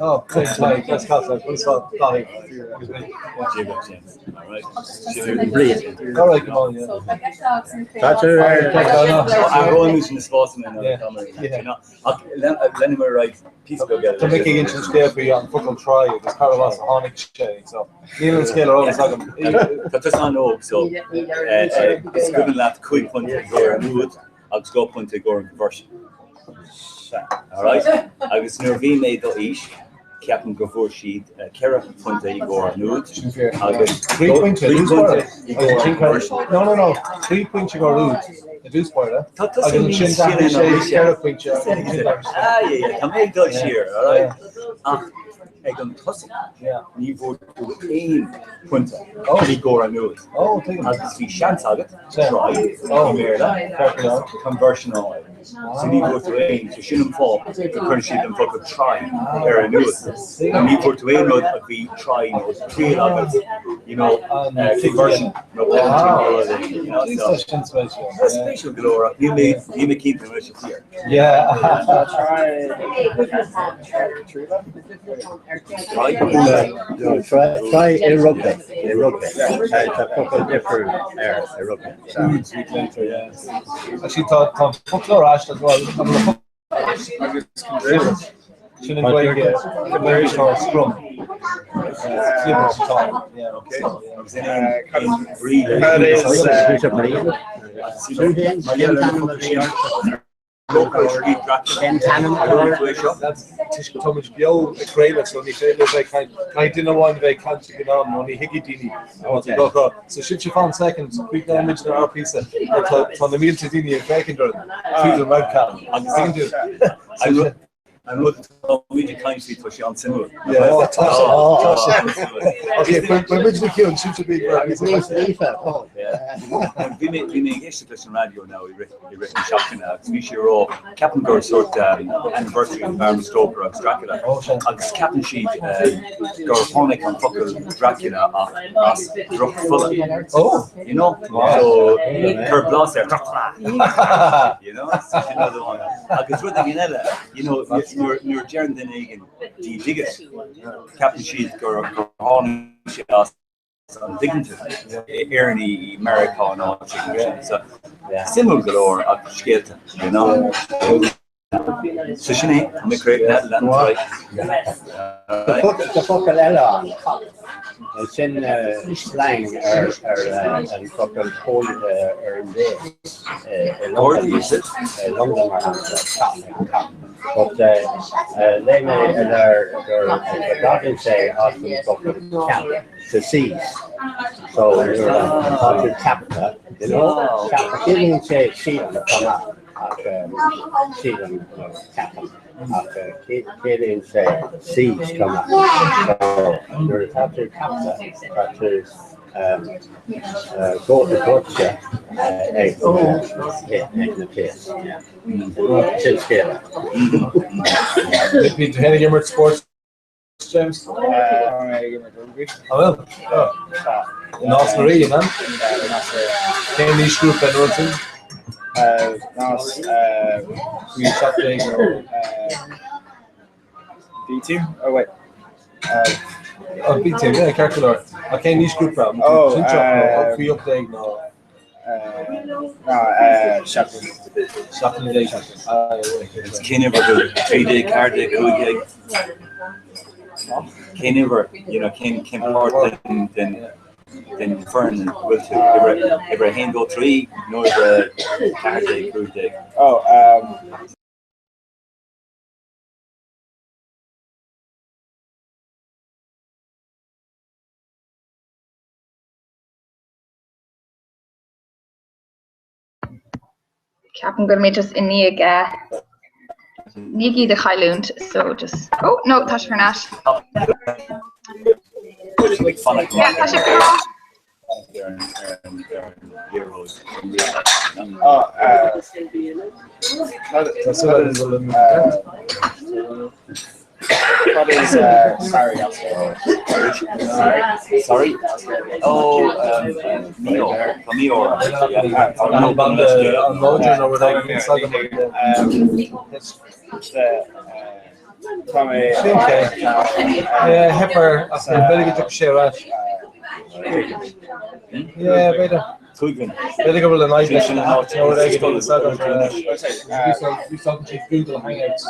Oh, thanks, Mike. That's Catholic. What's up, Daithí? Brilliant. All right, come on, yeah. Tá tú ar Athróimid na spásanna ná Ach leanamar ar aghaidh píosa beag eile. Tá Mick ag insint scéal faoi an focal try agus cá as a tháinig sé, so níl an scéal ar eolas agam. Tá tusa an-óg so is cuimhin leat 5 pointe i gcomhair an úd agus 2 pointe i gcomhair an conversion. Alright? Agus nuair a bhí mé do aois, ceapaim go bhfuair siad 4 pointe i gcomhair an úd agus 3 pointe 3 pointe i gcomhair an conversion. No, no, no, 3 pointe i gcomhair úd i dtús báire. Tá tusa Agus níos ansin sine d'athraigh ná sé mise. 4 pointe agus ansin d'athraigh sé. Ah, yeah, yeah, tá mé ag dul siar, alright? Ach ag an tosach, ní bhfuair tú aon pointe i gcomhair an úd. Oh, tuigim. Agus bhí seans agat try i mBéarla, conversion a fháil. So ní bhfuair tú aon, so sin an fáth go gcuireann siad an focal try ar an úd. Ní bhfuair tú aon rud a bhí try nó triail agat, you know, conversion nó penalty nó rud éigin, you know, so. Sin spéisiúil. Tá spéisiúil go leor ach níl mé, níl mé cinnte an bhfuil sé fíor. Yeah. Try? No, try, try i rugby, i rugby. Tá focal difriúil ar i rugby. Actually tá tá foclóir aisteach well an bhfuil agus conversion. Sin an Ghaeilge conversion or scrum. Clippers atá. Yeah, okay. Agus in aon aon brí Cad is uh, Cén t-ainm a bhí ort? Táimid beo ag craoladh so ní féidir bheith ag caint caithfidh duine amháin bheith ag caint ag an am nó ní thuigfidh daoine atá ag rá. So sibhse fan soicind, críochnóidh muid ar ár píosa mar tá tá na mílte daoine ag féachaint orainn tríd an webcam agus tuigeann tú. An rud atá muid ag caint faoi, tá sé an-suimiúil. Yeah, oh, tá sé, tá sé. Okay, beidh muid na ciúin, sibhse bí ag Agus níos líofa, Paul. Bhí mé bhí mé ag éisteacht leis an raidió now i rith i rith na seachtaine agus bhí sé ag rá, ceapaim gur sórt anniversary an Bram Stoker agus Dracula agus ceapann siad gur tháinig an focal Dracula ach as droch-fola. Oh! You know? So cuir blas ar Dracula! You know? So sin rud amháin. Agus rud éigin eile, you know, nuair nuair a deireann duine éigin Dia duit, ceapann siad gur gur tháinig sé as an dtuigeann tú, Éireannaigh i Meiriceá nó áit éigin mar sin. So suimiúil go leor ach scéalta, you know. So sin é, tá mé críochnaithe, lean ar aghaidh. Tá focal eile ann, cop. Sin slang ar an focal comharda ar an bhéal. I Londain, i Londain mar shampla, cop, cop. But léigh mé i leabhar gur go dtagann sé as an bhfocal cap, to seize. So nuair atá tú ceaptha, you know, ceaptha, ciallaíonn sé sílim chomh maith ach sílim nó ceapaim ach ciallaíonn sé seize chomh maith. So nuair atá tú ceaptha, tá tú gortaithe ag na péas. Sin scéal. Bhí tú féin ag imirt spóirt? James? An bhfuil? I Nás na Rí, an ea? Cén aoisghrúpa ina bhfuil tú? Nás Faoi 17 nó? B team? Oh wait. Oh, B team, yeah, ceart go leor. Ach cén aoisghrúpa? Oh, Sinsearach nó faoi 18 nó? No, 17. 17. Is cén uimhir thú? 13, 14, 15? Cén uimhir, you know, cén cén páirt den den den foireann a bhfuil tú? Uimhir uimhir 1, 2, 3 nó uimhir 14, 15? Oh, um, Ceapaim go bhfuil mé just i ndiaidh ndiaidh iad a chailliúint so just oh no tá sé thar n-ais. Yeah, tá sé go Oh, Cad is sorry Sorry? Sorry? Oh, mí-ádh. Tá mí-ádh orm. An láidir nó rud éigin níl agam. Tá mé. Yeah, theip air ach b'fhéidir go dtiocfaidh sé ar ais. Yeah, b'fhéidir. B'fhéidir go bhfuil an fhadhb leis an app nó rud éigin níl agam. Úsáideann siad Google Hangouts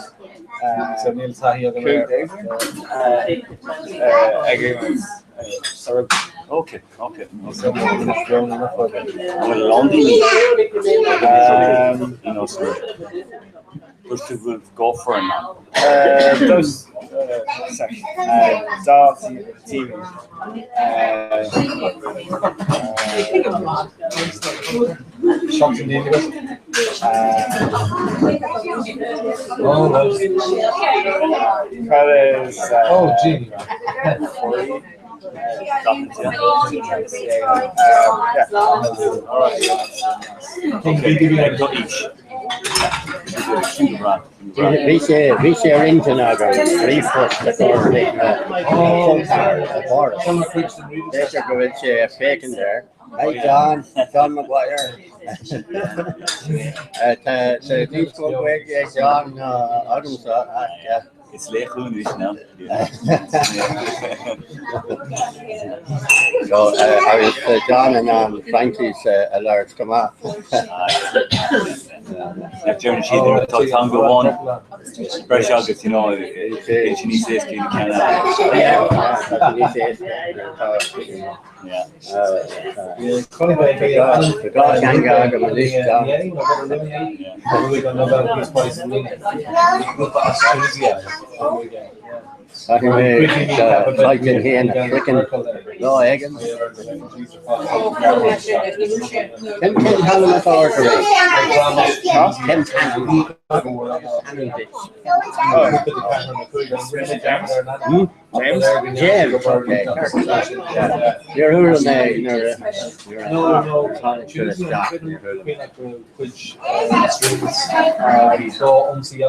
so níl taithí agam air. Okay, okay. Bhfuil a lán daoine you know, so Dúirt tú go bhfuil dhá foireann ann. Dá team. Seachtain daoine agat? Oh, nice. Cad is Oh, gee. Ag do aois. Bhí sé bhí sé ar intinn agam ríomhphost a chur chuig mo chol ceathar i bPáras. B'fhéidir go bhfuil sé ag féachaint air. Hi John, John Maguire. Tá níos mó Gaeilge ag John ná agamsa ach Is laoch anois now. So agus tá John in ann Fraincis a labhairt go maith. Nach deireann siad nuair atá teanga amháin breise agat, you know, bíonn sé níos éasca na ceann eile. Yeah, tá sé níos éasca. Tá dhá theanga agam anois, John. Caithfidh mé cloigeann féin a shroichint lá éigin. Cén t-ainm atá ort arís? Cén t-ainm duit? James? James, ok. Níor chuala mé nuair a tháinig tú isteach, níor chuala mé.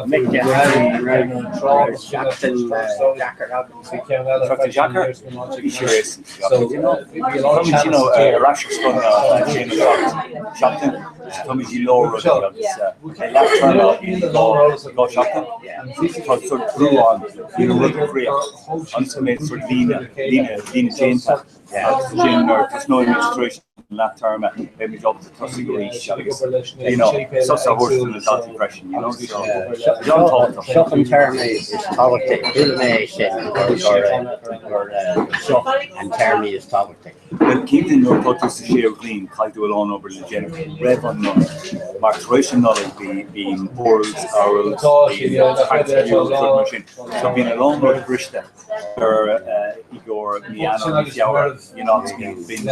Mick, an raibh seachtain deacair agat? Seachtain deacair? Bhí sé Táimid you know ar ais ar scoil seachtain táimid i lár rudaí agus leath téarma i dhá seachtain tá sort brú ann you know rud a chríoch agus go mbeidh sort líne líne líne déanta agus sin nuair tosnóidh muid tar éis an leath téarma beidh muid ábalta tosú arís agus you know sos a thabhairt do na daltaí freisin you know so an-tábhachtach. Seo an téarma is tábhachtaí, chuala mé é sin gur gur seo an téarma is tábhachtaí. Bhuel, cinnte nuair atá tú sa séú bliain caithfidh tú a lán obair le déanamh roimh an Nollaig mar tar éis an Nollaig bíonn orals, orals, bíonn practicals, rud mar sin. So bíonn a lán rud briste ar i gcomhair mí Eanáir, mí Feabhra, you know, agus bíonn bíonn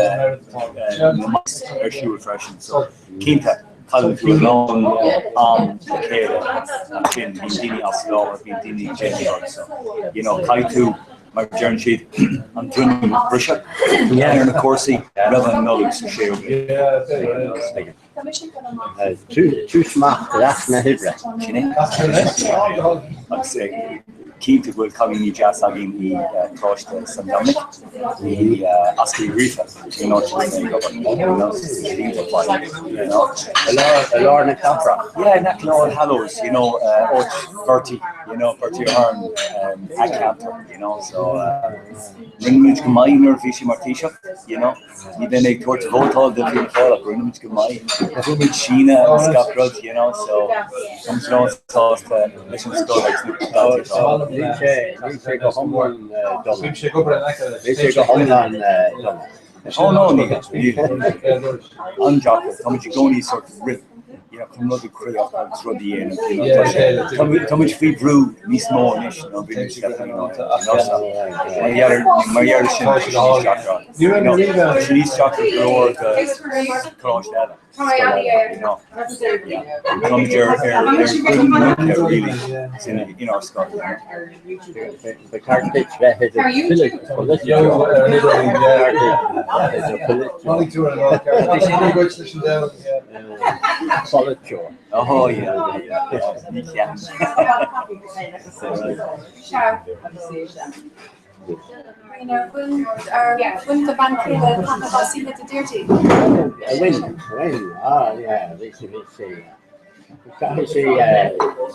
na mics ar siúl freisin. So cinnte cailleann tú a lán am le chéile ansin, bíonn daoine as láthair, bíonn daoine ag déanamh rud. So, you know, caithfidh tú Mar a deireann siad, an droimeann a bhriseadh ar na cúrsaí roimh an Nollaig sa séú bliain. Tús maith leath na hoibre. Sin é. Agus Cinnte go bhfuil cailíní deas againn i Coláiste San Dominic, i Ascaill Uí Ghríofa, you know, tá mé ag obair, you know, iontach maith, you know. I lár na cathrach. Yeah, in aice le All Hallows, you know, áit Bertie, you know, Bertie Ahern, a ceantar, you know, so rinne muid go maith nuair a bhí sé mar Taoiseach, you know. Ní bheidh mé ag tabhairt vótáil do Fianna Fáil ach rinne muid go maith. Fuair muid síneadh agus gach rud, you know, so tá muid lánsásta leis an scoil agus na daltaí atá ann. Níl sé, níl sé go hiomlán dona. Níl sé go hiomlán dona. Oh no, níl, níl. An-deacair. Tá muid i gcónaí sort rith, you know, chun rud a chríochnú agus rud a dhéanamh, you know, tá sé, tá muid, tá muid faoi bhrú níos mó anois ná bhí muid deich mbliana ó shin, you know, so mar gheall ar, mar gheall ar sin, tá sé níos deacra, you know, tá sé níos deacra go leor do choláiste eile, you know, yeah, tá muid ar, ar, ar good muince really, sin inár scoil, you know. Ba cheart duit bheith i do pholaiteoir. Polaiteoir. Oh yeah, yeah, ní cheapaim. Bhain do bhean chéile taitneamh as Oíche Dé Déardaoin? Bhain, bhain, ah yeah, bhí sí, bhí sí. Caithfidh sí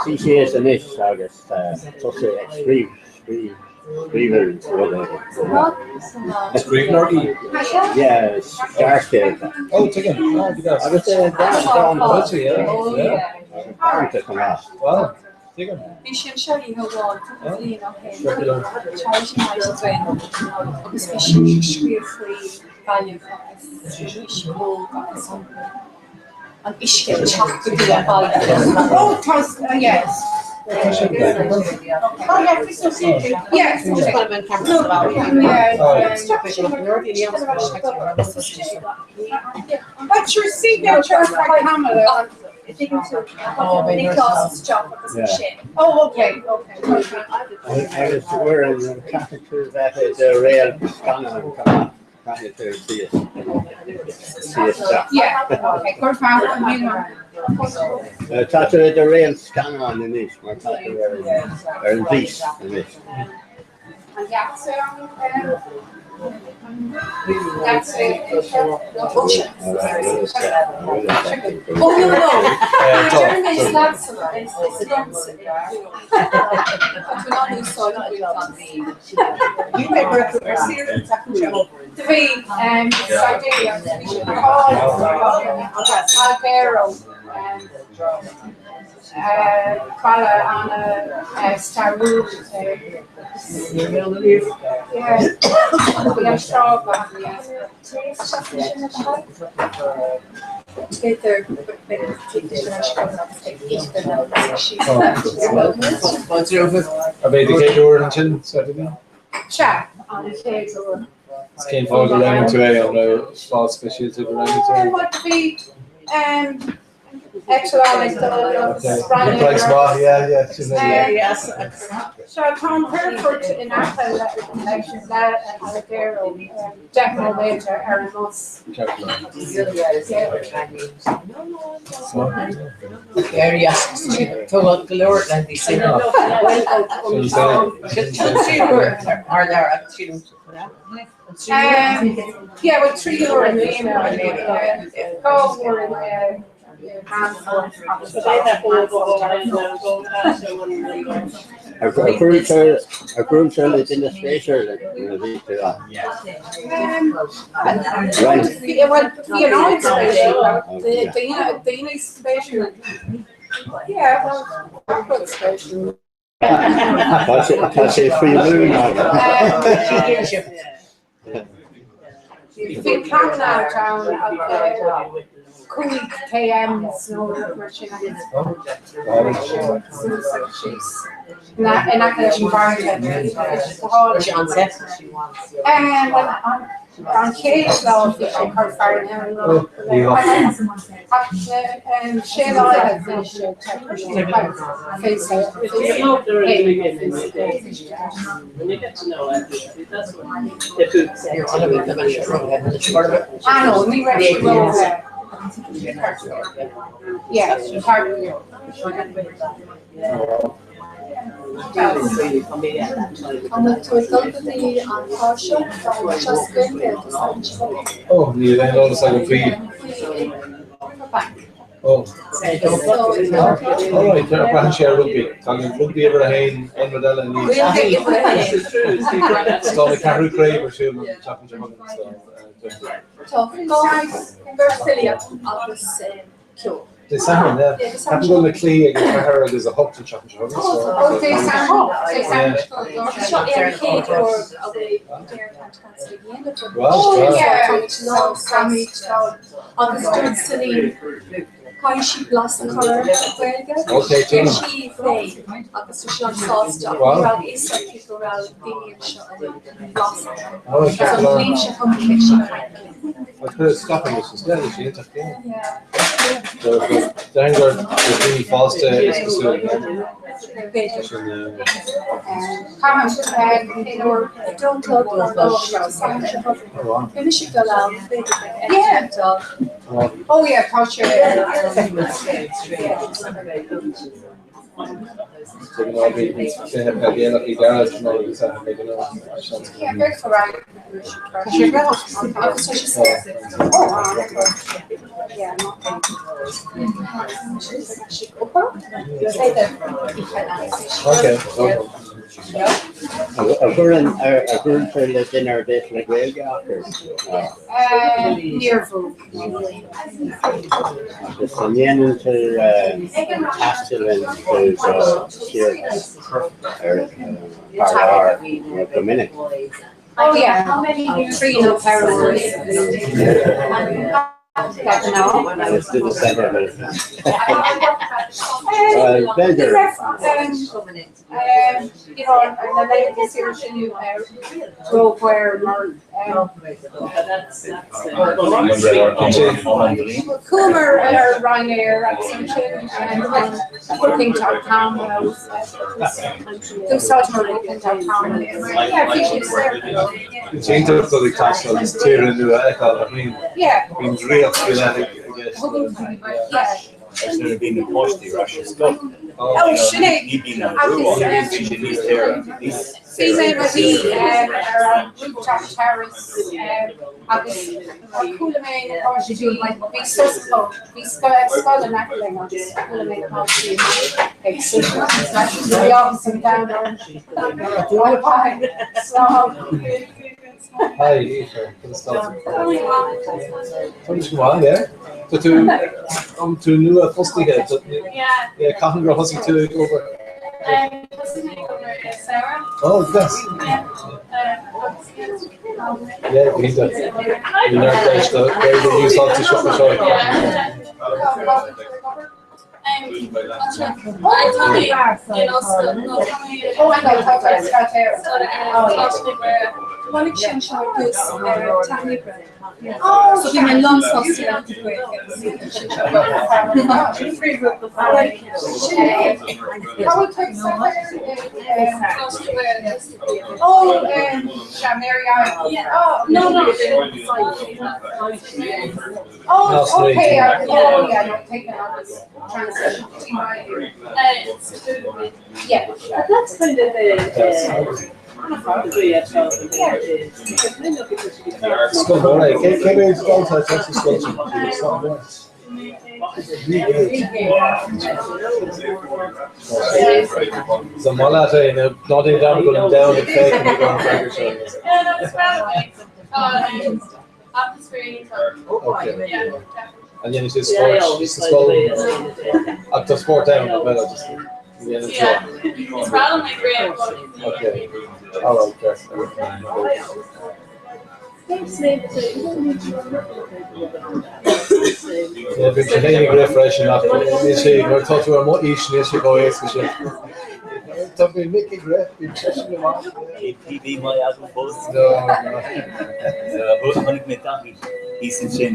suí síos anois agus tosú ag scríobh, scríobh, scríobh rud éigin. Scríbhneoir í? Yeah, gearrscéalta. Oh, tuigim. Ah, go deas. Agus dán. Poetry, yeah. Yeah. Dánta chomh maith. Wow, tuigim. Bhí sí anseo oíche amháin cúpla bliain ó shin. Charlie sí maith againn agus bhí sí ag scríobh faoi Ghaillimh agus bhí sí óg agus an an uisce ag teacht go dtí an baile. Oh, tá, yes. Oh, yeah, yes. But you're signature for Kamala. Oh, okay, okay. Agus uair an caithfidh tú bheith i do réalt scannán chomh maith. Caithfidh tú suí isteach. Yeah, okay, go raibh míle maith. Tá tú i do réalt scannán anois mar tá tú ar an bhfís anois. Oh, no, no. Deir mé is leatsa, is liomsa. Tá tú in ann úsáid a bhaint as. Do bhí Sardinia, bhí sé Alghero, baile an-stairiúil. Bhí an sráid Ab é do chéad uair ansin, Sardinia? Sea, an chéad uair. Is cén fáth gur roghnaigh tú é, an raibh fáth speisialta gur roghnaigh tú é? Bhuel, bhí eitleán ag dul agus Price maith, yeah, yeah, sin é, yeah. Sea, tá an t-aerfort in aice le Alghero, 10 nóiméad ar an mbus. Yeah, well, 3 uair in aon 2 uair in Ar bhuail tú le duine spéisiúil nuair a bhí tú ann? Roinnt. Bhuel, bhí an áit spéisiúil, daoine spéisiúil. Yeah, well, gach rud spéisiúil. Tá sé faoi rún agat. Bhí promenade ann 5 km nó mar sin agus suas agus síos in aice leis an bhfarraige. An chéad lá bhí sé chomh fearthainne ach sé lá eile bhí sé Ah no, ní raibh sé ró Yeah, thart. An bhfuil tú ag dul go dtí an clár seo? Tá seo as Gaeilge agus tá an seo. Ó, níl aon eolas agam faoi. Faoi Riverbank. Ó. Alright, braitheann sé ar rugbaí. Tagann rugbaí uimhir a haon, aon rud eile ní. Gaeilge uimhir a haon. Tá na ceathrú craobh ar siúl an tseachtain seo chugainn, so. Tá golf, filíocht agus ceol. Dé Sathairn, yeah. Ceapaim go bhfuil na cluichí ag a 4 agus 8 an tseachtain seo chugainn, so. Ó, Dé Sathairn, Dé Sathairn. Seo é an chéad uair a bhfuil Derry County Council ag dhéanamh Well, Oh, well. yeah, táimid lán táimid agus dúirt Celine caithfidh sí blas a chur ar an Ghaeilge. Okay, Deir tune. sí féin agus tá sí an-sásta ach Wow. ní raibh fhios aici go raibh daoine anseo a bhfuil blas acu. Oh, So ceart an go leor. bhliain seo chugainn beidh sí ag caint linn. I'll put a stop on this instead, is iontach, yeah. Déarfainn gur daoine fásta is cosúil. B'fhéidir. Sin, Caithfidh don't club or no, oh, wow. Bhí mise ag dul ann, b'fhéidir beidh Ed ag dul. Oh, Oh yeah, tá sé. so you know, bhí cluiche peil Gaelach i gCearnóg agus ag an seans go Yeah, b'fhéidir go raibh. Tá sé agus tá sé saor. Yeah, Okay, okay. An gcuireann an gcuireann tú le duine ar bith le Gaeilge acu? Níor bhuail. Agus an ndéanann tú taisteal tú do thír ar thar lear go minic? Oh yeah, trí nó ceithre uair. Is duine saibhir thú. Bhuel, b'fhéidir. You know, na laethanta saoire sin rómhaor mar Chuamar ar Ryanair agus ansin Booking.com D'úsáideamar Booking.com. Yeah, bhí sé saor. Is iontach dul ag taisteal agus tíortha nua a fheiceáil ach bíonn Yeah. bíonn draíocht faoi leith i gceist. Yeah. Agus nuair a bhíonn na páistí ar ais ar scoil, Oh, sin é. ní bhíonn an brú ann, bíonn siad níos saoire, níos Bhí mé saoire. i mo shuí ar an rooftop terrace agus chuala mé na páistí, bhí sos acu, bhí scoil in aice linn agus chuala mé na páistí ag siúl. Bhí áthas an domhain orm. Bye bye. Slán. Hi, Aoife, conas tá tú? Tá mise go maith, yeah. Tá tú, an tú nua fostaithe? Yeah, cathain gur thosaigh tú ag obair? Thosaigh mé ag obair i samhradh. Oh, yes. Yeah, go hiontach. Bhí neart deis do Gaeilge a úsáid sa siopa seo. Tháinig sé anseo ar dtús ar teach oibre. So bhí mé lán sásta le Oh, Mary Oh, no, no. Oh, okay. Oh, yeah, no, take another transition to my. Yeah. But that's kind of a. Scoil mhór é. Cé cé mhéad dalta atá sa scoil sin? Is an maith leat é nó ná déan dearmad go bhfuil an domhan ag féachaint ag an bhfreagra seo. Okay. An ndéanann siad spórt sa scoil? Ach tá spórt ann, well, just dhéanann siad. Okay. All right, yes. Yeah, bhí sé féin ag rith freisin ach níl sé nuair atá tú ar mo aois níl sé chomh éasca sin. Tá bhí Mick ag rith, bhí seisean go maith. PB maith agam fós. No, no. Chonaic mé Daithí thíos ansin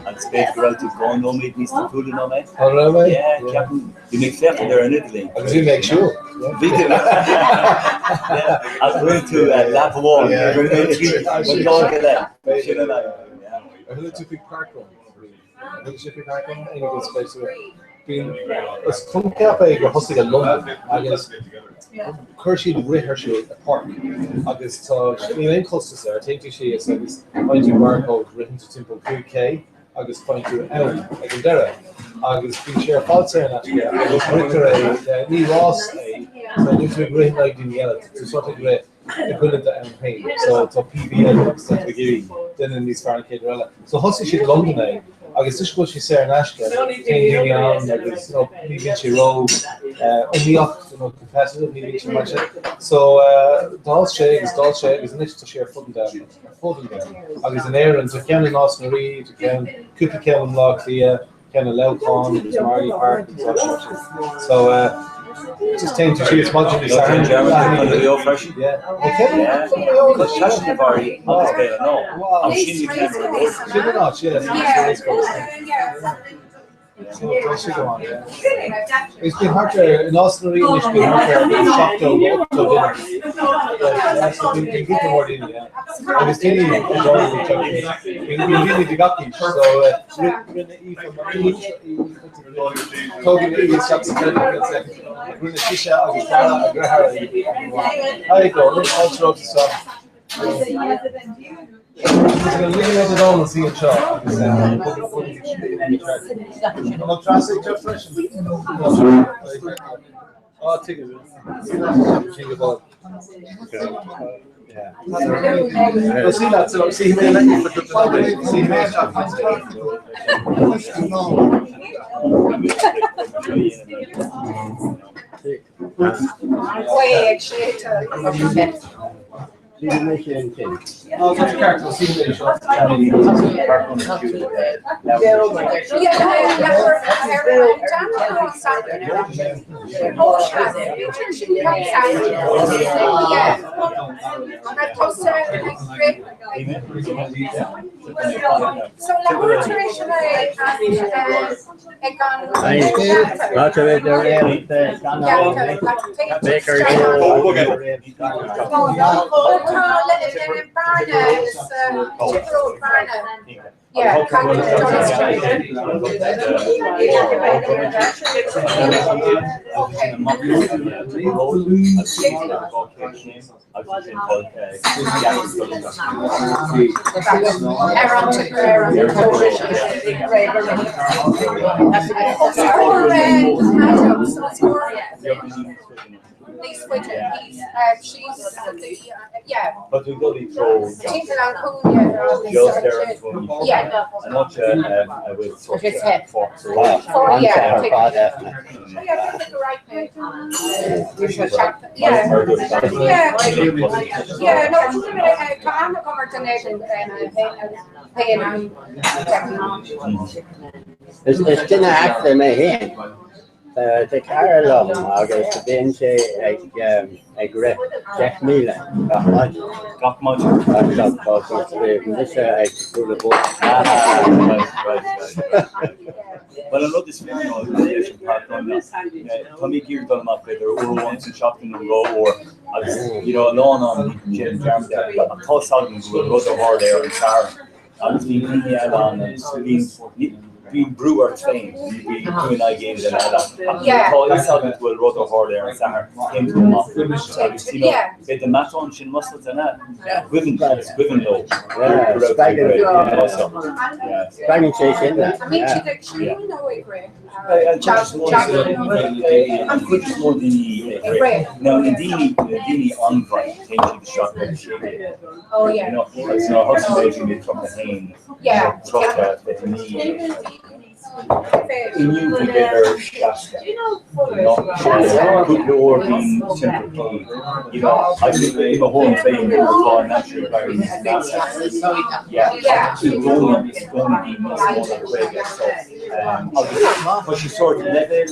agus b'fhéidir go raibh tú dhá nóiméad níos tapúla ná mé. An raibh mé? Yeah, ceapaim, bhí mé ag féachaint ar an idirlíon. Agus bhí mé ag siúl. Bhí tú. Ach rinne tú lap amháin. Rinne mé trí, nó dhá go leith. Sin an fhadhb. Ar chuala tú faoi parkrun? Ar chuala sibh faoi parkrun? Aon rud spéisiúil? Bíonn, is coincheap é gur thosaigh i Londain agus Chuir siad rith ar siúl i páirc agus tá, níl aon chostas air, téann tú síos agus faigheann tú barcode, ritheann tú timpeall 5K agus faigheann tú am ag an deireadh. Agus bíonn sé ar fad saor in aisce agus ritear é, ní rás é, so níl tú ag rith in aghaidh daoine eile, tá tú sort ag rith i gcoinne d'am féin. So tá PB agat agus tá tú ag iarraidh duine níos fearr an chéad uair eile. So thosaigh siad i Londain é agus toisc go bhfuil sé saor in aisce, téann daoine ann agus you know, ní bhíonn sé ró iomaíoch, you know, competitive, ní bhíonn sé mar sin. So d'fhás sé agus d'fhás sé agus anois tá sé ar fud an domhain, ar fud an domhain. Agus in Éirinn, tá ceann i Nás na Rí, tá ceann, cúpla ceann i mBleá Cliath, ceann i Leamhcán agus Marlay Park agus áit mar sin. So just téann tú síos maidin Dé Sathairn. Sin an áit, yeah. So tá sé go maith, yeah. Is bíonn thart ar, i Nás na Rí anois bíonn thart ar 70 80 duine. Yeah, so bíonn grúpa mór daoine, yeah. Agus daoine i dtáirgí, bíonn daoine de gach aois, so Rinne Aoife Tógann Aoife isteach sa Rinne sise agus Dara a dheartháir There you go, fáilte romhat isteach. Anseo agus Treasa ag teacht freisin. Á tuigim. Sin go bhfáil. Níos faide, she's the, yeah. Is duine aclaí mé féin. Tá cara liom agus bíonn sé ag rith 10,000 gach maidin. Gach maidin? Agus tá mise ag bualadh bos. Bhuel, an rud is fiú ná leis an parkrun ná tá mé ag iarraidh dul amach b'fhéidir uair amháin sa tseachtain nó dhá uair agus you know a lán am déanaim dearmad air ach tá fhios agam go bhfuil rud a tharla ar an Satharn agus bíonn daoine eile ann agus bíonn bíonn brú ort féin, ní bhíonn tú in aghaidh aon duine eile ach nuair atá fhios agat go bhfuil rud a tharla ar an Satharn téann tú amach agus you know beidh do mheatáin sin muscailte an ea? Cuimhin is cuimhin leo go raibh tú ag rith, you know so yeah. Spreagann sé sin leat. An chuid is mó daoine ag rith. Now na daoine, na daoine an-mhaith, téann siad isteach ag 16. You know, agus nuair a thosaigh mé bhí mé 31, 30, 29. Inniu bhí b'fhéidir 60. You know, cúpla uair bíonn timpeall 100. You know, agus i mo thuairim féin tá an aimsir ag éirí níos measa. Yeah, i gcónaí, i gcónaí bíonn níos mó ná 50 so. Agus tá sé sórt leibhéal,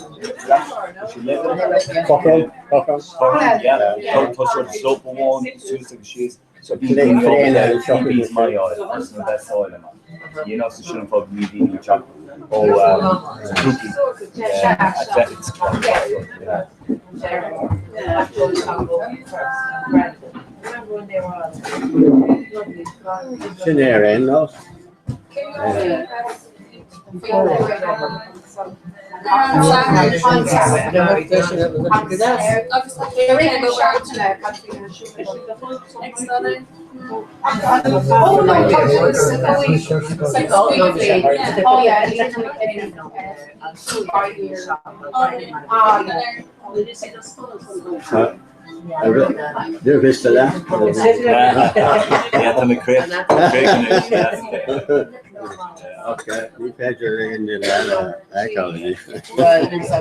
tá sé leibhéal. Cothrom, cothrom. Cothrom, yeah. Tá sórt slope amháin suas agus síos. So bíonn daoine ábalta PBs maith a fháil agus na best a fháil amach. You know, so sin an fáth go mbíonn daoine ag teacht ó grúpaí athletics club. Yeah. Sin é ar aon nós. Níor mhiste leat. Yeah, tá mé críoch anois. Ok, ní féidir aon duine eile a fheiceáil anois. So,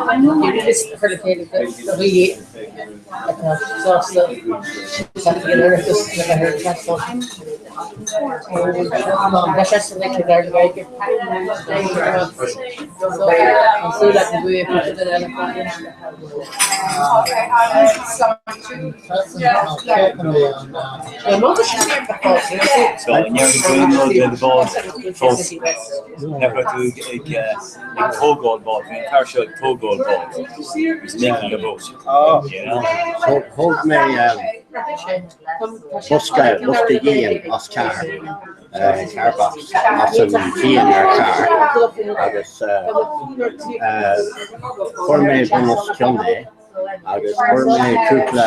an ndéarfaidh tú aon rud le do bhád fós? Nach raibh tú ag ag tógáil bád, bhí an fear seo ag tógáil bád. He was making a boat. You know? Thóg mé bosca, bosca díon as carr, car box as an díon ar charr agus chuir mé bun os cionn é agus chuir mé cúpla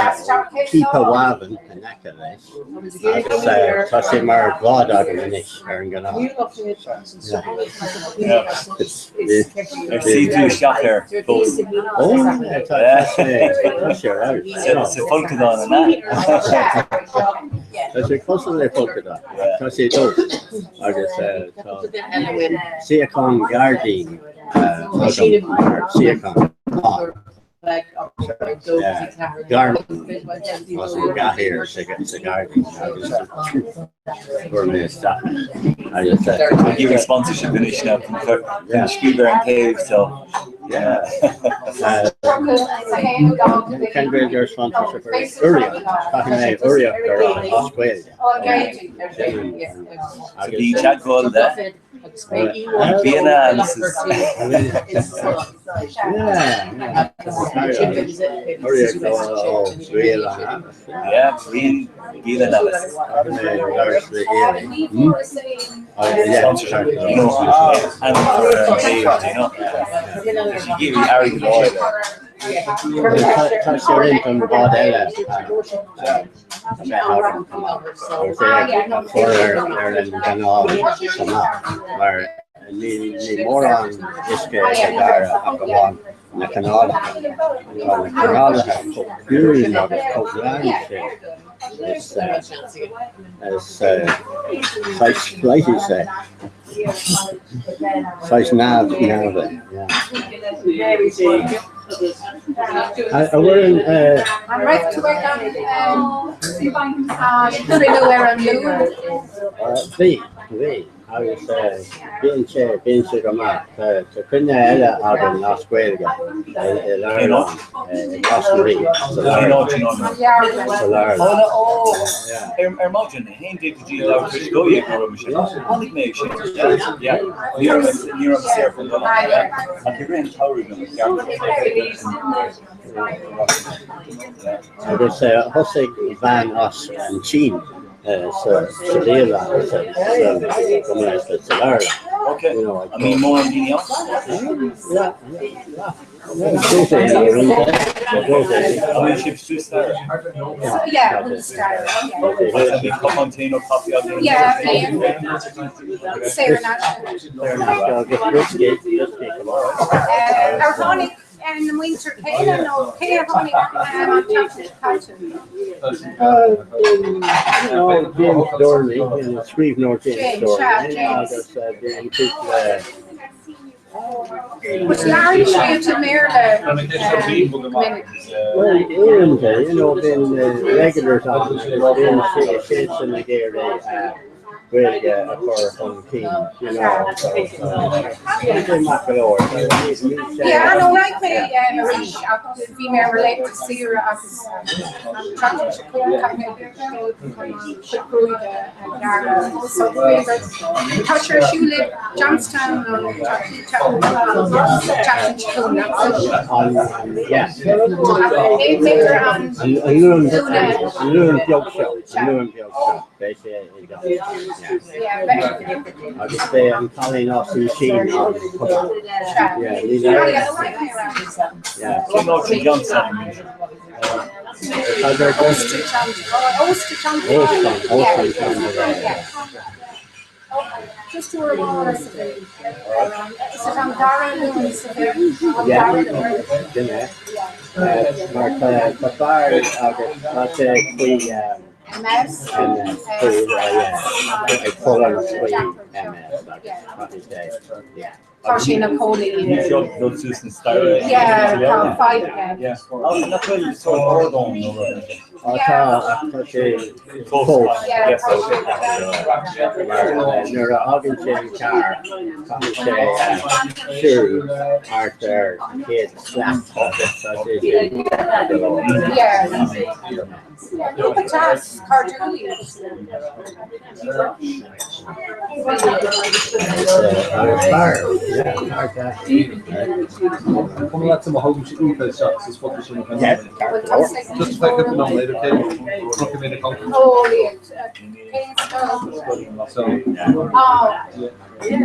píopa wavin in aice leis agus tá sé mar bhád agam anois ar an gcanáil. Ar suigh tú isteach air fós? Ó, tá sé, tá sé ar fheabhas. Sa folcadán, an ea? Tá sé cosúil le folcadán, tá sé dubh agus tá suíochán gairdín agam mar suíochán. Garman as an gcathaoir sa ghairdín agus chuir mé isteach agus Giving sponsorship anois now chun cur chun scríobh ar an taobh so yeah. Cén Gaeilge ar sponsorship ar urraíocht? Caithfidh mé urraíocht a rá as Gaeilge. So bhí teagmháil le Bíonn analysis. Yeah, Rian Bíonn analysis. Sponsorship, you know, and for an taobh, you know. She gave me airgead áirithe. Tá sé roinnt an bád eile a bheith agam agus é a chur ar an gcanáil chomh maith mar níl mórán uisce ag Dara ach amháin na canálacha. Tá na canálacha chomh ciúin agus chomh glan sin. Is saghas flighties é. Saghas neamh neamh yeah. An bhfuil an An raibh tú ag an cruinniú ar an Luan? Bhí, bhí. Agus bíonn sé, bíonn sé go maith. Tá coinne eile againn as Gaeilge i Learlann, i gCos na Rí, sa Leabharlann. Sa Leabharlann. Ar maidin, 11 go dtí leathuair tar éis 12 go raibh mise. Tháinig mé ag sin. Yeah. Ní raibh mé ní raibh mé saor chun dul ann. Ach i rith an tsamhraidh liom ceart. Agus thosaigh bean as an tSín sa sa bhialann sa sa sa leabharlann. Okay. An mbíonn mórán daoine ann? Yeah, yeah. An bhfuil sibh suas staighre? Yeah, bhfuil staighre, yeah. An bhfuil cupán tae nó caife agaibh? Yeah, bíonn. Saor in aisce. Ar tháinig na muintir céanna nó cé a tháinig an tseachtain seo caite? James Dorney, scríbhneoir James Dorney agus bíonn cúpla But labhraíonn siad i mBéarla go minic. Well, uaireanta, you know, bíonn regulars ann agus bíonn siadsan ag iarraidh Gaeilge a chur chun cinn, you know, so tá sé maith go leor. Yeah, no, rachaidh mé arís ach bhí mé ar mo laethanta saoire agus an tseachtain seo chugainn caithfidh mé dul chun an chuid gruaige a ghearradh. So b'fhéidir tá sé ar siúl i Johnstown nó tseachtain seo chugainn. An, yeah. B'fhéidir an An Luan an Luan beag seo, an Luan beag seo, beidh sé i Johnstown, yeah. Agus beidh an cailín as an tSín ann chomh maith. Yeah, níl aon, yeah. Cén áit i Johnstown? Tá sé ar Óstán, Óstán, Óstán Johnstown. Just uair amháin sa mhí. Is é an dara Luan sa mhí. An dara Luan. Sin é. Mar tá tá fear agus tá sé faoi MS. MS faoi yeah ag fulaingt faoi MS agus caithfidh sé yeah. Tá sé ina chónaí i. Ní seo dul suas na staighre. Yeah, tá fadhb aige. Yeah. Nach bhfuil sórt ardán nó rud mar sin? Á tá, ach tá sé fós. Yeah, tá sé. Mar nuair a fhágann sé an carr, caithfidh sé siúl thart ar 100 slat agus tá sé sin go leor. Yeah. Grúpa deas cairdiúil iad. Agus fear, yeah, fear deas. Cuma leat má thógaimse Aoife isteach sa spota sin a Yeah, ceart go leor. Just a cúpla nóiméad, okay? Rocfaidh mé na concos. Ó, Liam, cén scoil? So, Oh. yeah.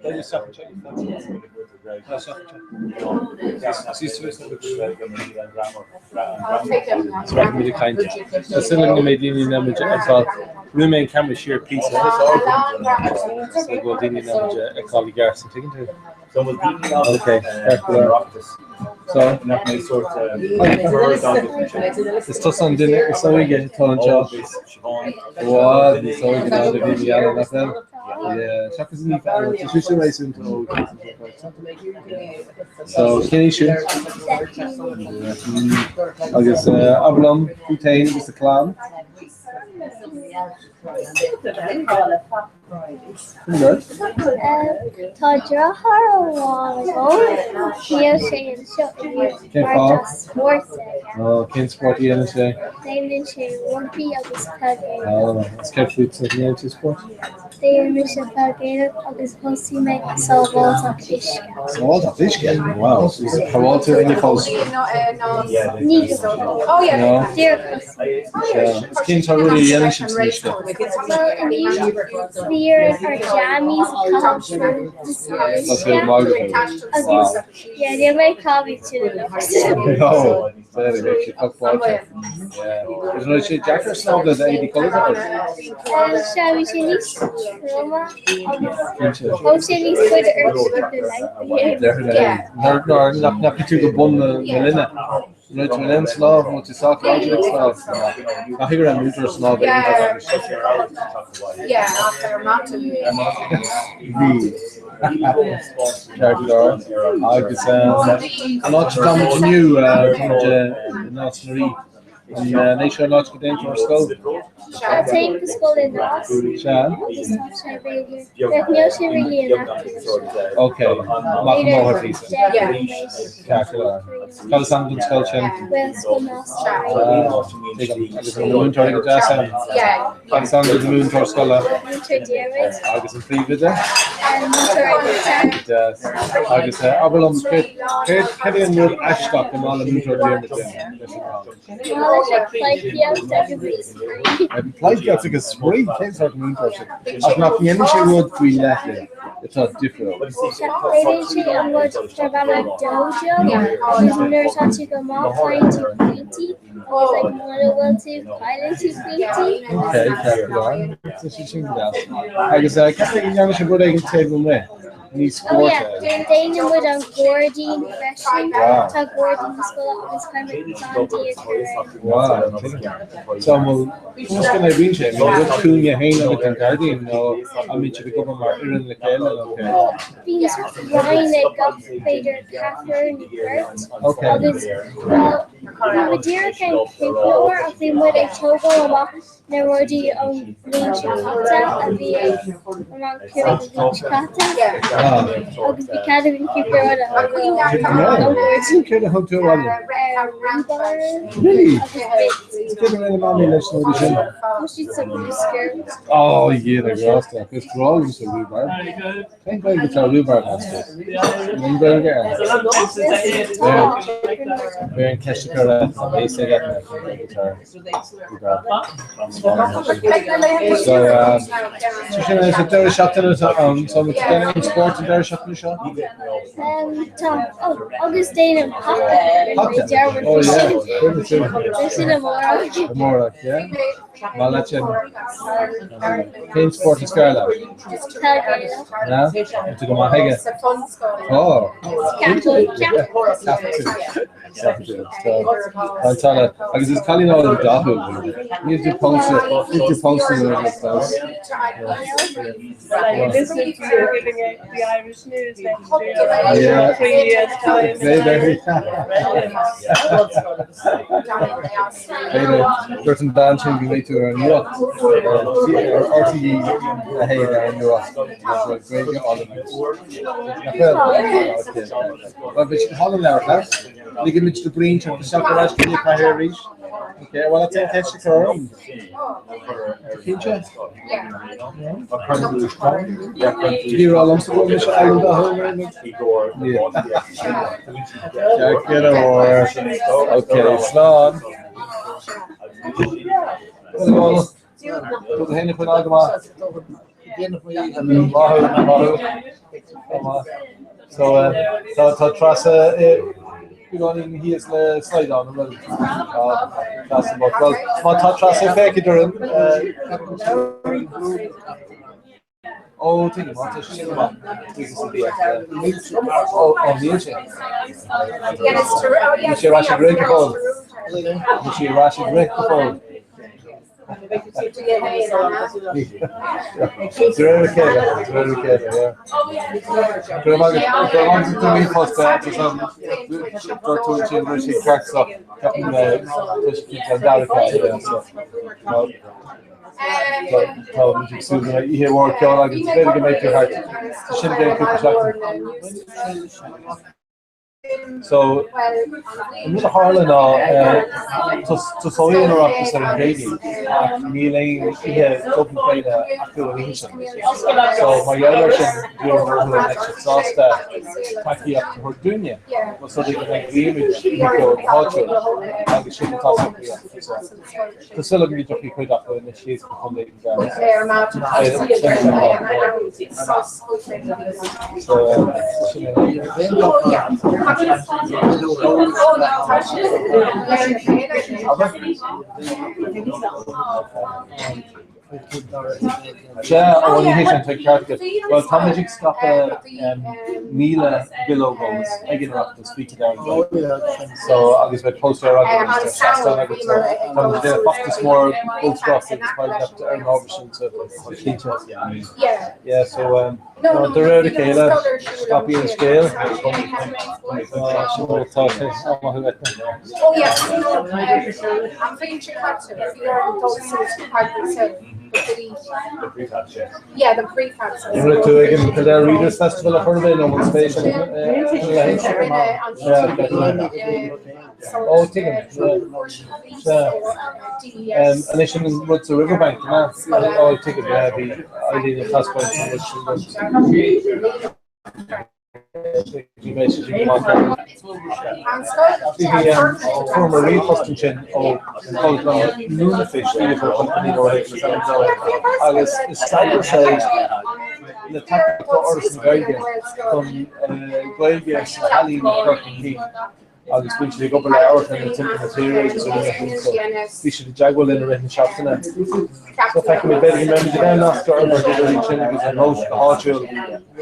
Tá súil agam go mbeidh daoine in ann muid a fheiceáil. Rinne mé an ceamara siar píosa so go bhfuil daoine in ann muid a fheiceáil i gceart, an dtuigeann tú? Ok, ceart go leor. So, is tusa an duine is óige atá anseo. I bhfad níos óige ná na daoine eile, nach bhfuil? Yeah, seachas an Aoife eile, tá sise réasúnta óg. So, cén aois thú? Agus abair liom fút féin agus do chlann. Tá deartháir amháin agam, níl sé anseo inniu mar tá spórt aige. Cén spórt a dhéanann sé? Déanann sé rugbaí agus peil Ghaelach. Agus céard fútsa, an ndéanann tú spórt? Déanann mise peil Ghaelach agus thosaigh mé sábháilteacht uisce. Sábháilteacht uisce? Wow. Shábháil tú éinne fós? Ní go fóill. Díreach thosaigh. Is cén sórt rudaí a dhéanann sibh san uisce? Bhuel, inniu bhí orainn ár jammies a chaitheamh san uisce agus yeah, níl mé ag caitheamh tuilleadh. No, bheadh sé cockbáite. Yeah. Is an raibh sé deacair snámh le d'éadaí codlata ort? Sea, bhí sé níos troime agus thóg sé níos faide ort cúpla length a dhéanamh. Nuair nach ndeachaigh tú go bun na linne. An raibh tú in ann snámh nó tú sách láidir ag snámh? Nach go raibh múinteoir snámha iontach agat? Bhí. Ceart go leor. Agus an áit atá muid inniu, tá muid i Nás na Rí. An é seo an áit go dtéann tú ar scoil? Sea, téim go scoil i Nás. Sea. Agus tá sé b'fhéidir, níl sé really in aice leis seo. Ok, amach an bóthar píosa. Ceart go leor. Cad is ainm don scoil sin? Gaelscoil Nás na Rí. Tuigim. Agus an múinteoir go deas ann? Cad is ainm don mhúinteoir scoile? Múinteoir Diarmuid. Agus an príomhoide? Múinteoir Anita. Go deas. Agus abair liom, céard céard é an rud aisteach go maith le Múinteoir Diarmuid déanamh leis an rang? Maith leis an pleidhcíocht agus spraoi. Pleidhcíocht agus spraoi? Cén sórt múinteoir sin? Ach nach ndéanann sé rud faoi leith linn atá difriúil? Sea, déanann sé an rud darb ainm dojo agus nuair atá tú go maith faigheann tú pointí agus like mura bhfuil tú cailleann tú pointí. Ok, ceart go leor. Tá sé sin go deas. Agus ceapaim go ndearna sibh rud éigin taobh amuigh. Ní Oh spórt yeah, é. déanann muid an gairdín freisin. Wow. Tá gairdín na scoile agus caithfidh muid plandaí a chur ann. Wow, tuigim. So an bhfuil, conas go n-oibríonn sé? An bhfuil rud cúinne féin agat don ghairdín nó an mbíonn sibh ag obair mar fhoireann le chéile nó céard? Bíonn roinn ag gach b'fhéidir ceathrar nó beirt Ok. agus bhuel bhí muid díreach ann cúpla uair ach bhí muid ag tógáil amach na rudaí ón bhliain seo caite a bhí ag an rang 5 an bhliain seo caite agus bhí cead againn cúpla rud a thógáil ón gairdín. Céard a thóg tú abhaile? Rhubarb Really? agus bits. Céard a rinne Mamaí leis na rudaí sin? Tá siad sa bhruscar. Ó, a Dhia grásta, is breá liomsa rhubarb. Cén Ghaeilge atá ar rhubarb astu? An Gaeilge air? Bhí an ceist a chur leat, tá a fhios aige cén Ghaeilge atá ar rhubarb. So, so sin é, so deireadh seachtaine atá ann, so an déanann aon spórt an deireadh seachtaine seo? Tá, oh, agus déanaim haca. Haca? Oh yeah, cuimhin sin. Sin amárach. Amárach, yeah. Maith leat sin. Cén spórt is fearr leat? Peil Ghaelach. Yeah? Tá tú go maith aige? Tá. Ceapaim. Agus is cailín álainn dathúil. Níl tú pósta, níl tú pósta nuair a bheas. Listen to you giving out the Irish news next year. Yeah. 3 years time. B'fhéidir. B'fhéidir. Dúirt an bhean sin go mbeidh tú ar an nuacht. Ar RTÉ a hAon ar an nuacht. Gaeilge álainn. Nach bhfuil? Bhuel, bhí sé go hálainn labhairt leat. Ligfimid do Bhrian teacht isteach ar ais go dtí an chathaoir arís. Ok, bhuel, tá aon cheist a chur orm? Tá cinnte? Ní raibh liomsa go bhfuil mise álainn dathúil mar aon Ceart go leor. Ok, slán. Tá do fhéin a choinneáil go maith. Maith thú, maith thú. Maith. So, tá tá Treasa beagáinín thíos le slaghdán, an bhfuil? Tá Treasa bocht. Bhuel, má tá Treasa ag féachaint orainn, Ó, tuigim, má tá sé sin go maith. Buíochas le Dia. Ó, ó, níl sé. Níl sé ar ais ag rith go fóill. Níl sé ar ais ag rith go fóill. De réir a chéile, de réir a chéile, yeah. Go raibh maith agat, go raibh maith agat do ríomhphost, dúirt tú ansin go raibh sé ceart so ceapaim tá sé cinnte an dara ceann, yeah, so. Tá muid ag súil go mbeidh oíche mhór ceoil againn, b'fhéidir go mbeidh tú thart. Tá sin i gceann cúpla seachtain. So, an rud a tharla ná tosóidh an Oireachtas ar an gCéadaoin ach níl aon oíche Dublin Féile acu an oíche sin. So, mar gheall air sin, d'iarr orthu an mbeadh siad sásta tacaíocht a thabhairt dúinne, más rud é go n-eagraímid oíche cheoil go háitiúil agus sin atá socraithe. So, Tá súil agam go dtiocfaidh cuid acu anois síos go Contae an Sea, ó ní hé sin, tá ceart agat. Bhuel, táimid ag scaipeadh 1,000 bileog eolais ag an Oireachtas faoi Kildare So, agus beidh póstaer againn agus tá seastán agat so táimid ag déanamh feachtas mór bolscaireachta agus poiblíochta ar an ábhar sin so cinnte. Yeah, so no, de réir a chéile, scaipfidh an scéal. Sin mar atá sé. Á, maith thú, Eithne. An raibh tú ag an Kildare Readers Festival a chur ar nó an spéis ina leithéid? Ó, tuigim. Anois an rud sa Riverbank, an ea? Ó, tuigim, yeah, bhí Eileen ag taispeáint an rud sin dom. Fuaireamar ríomhphost ansin ó Cholmlann Lunafish Theatre Company nó a leithéid agus is eagras é le tacaíocht ó Fhoras na Gaeilge chun Gaeilge sna healaíona a chur chun cinn. Agus bíonn siad ag obair le amharclanna timpeall na tíre agus ar na so bhí siad i dteagmháil linn i rith na seachtaine. So feicfimid, b'fhéidir go mbeimid in ann nasc a fhorbairt idir iad sin agus an Host go háitiúil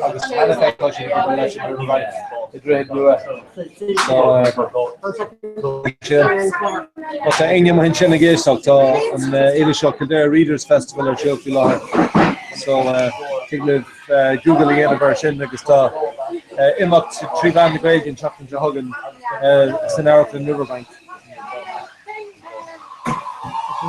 agus cheana féin tá siad ag obair leis an Riverbank i Droichead Nua. So Má tá éinne amuigh ansin ag éisteacht, tá an fhéile seo Kildare Readers Festival ar siúl faoi láthair. So tig libh Google a dhéanamh air sin agus tá imeacht trí mheán na Gaeilge an tseachtain seo chugainn san Amharclann Riverbank. Bhí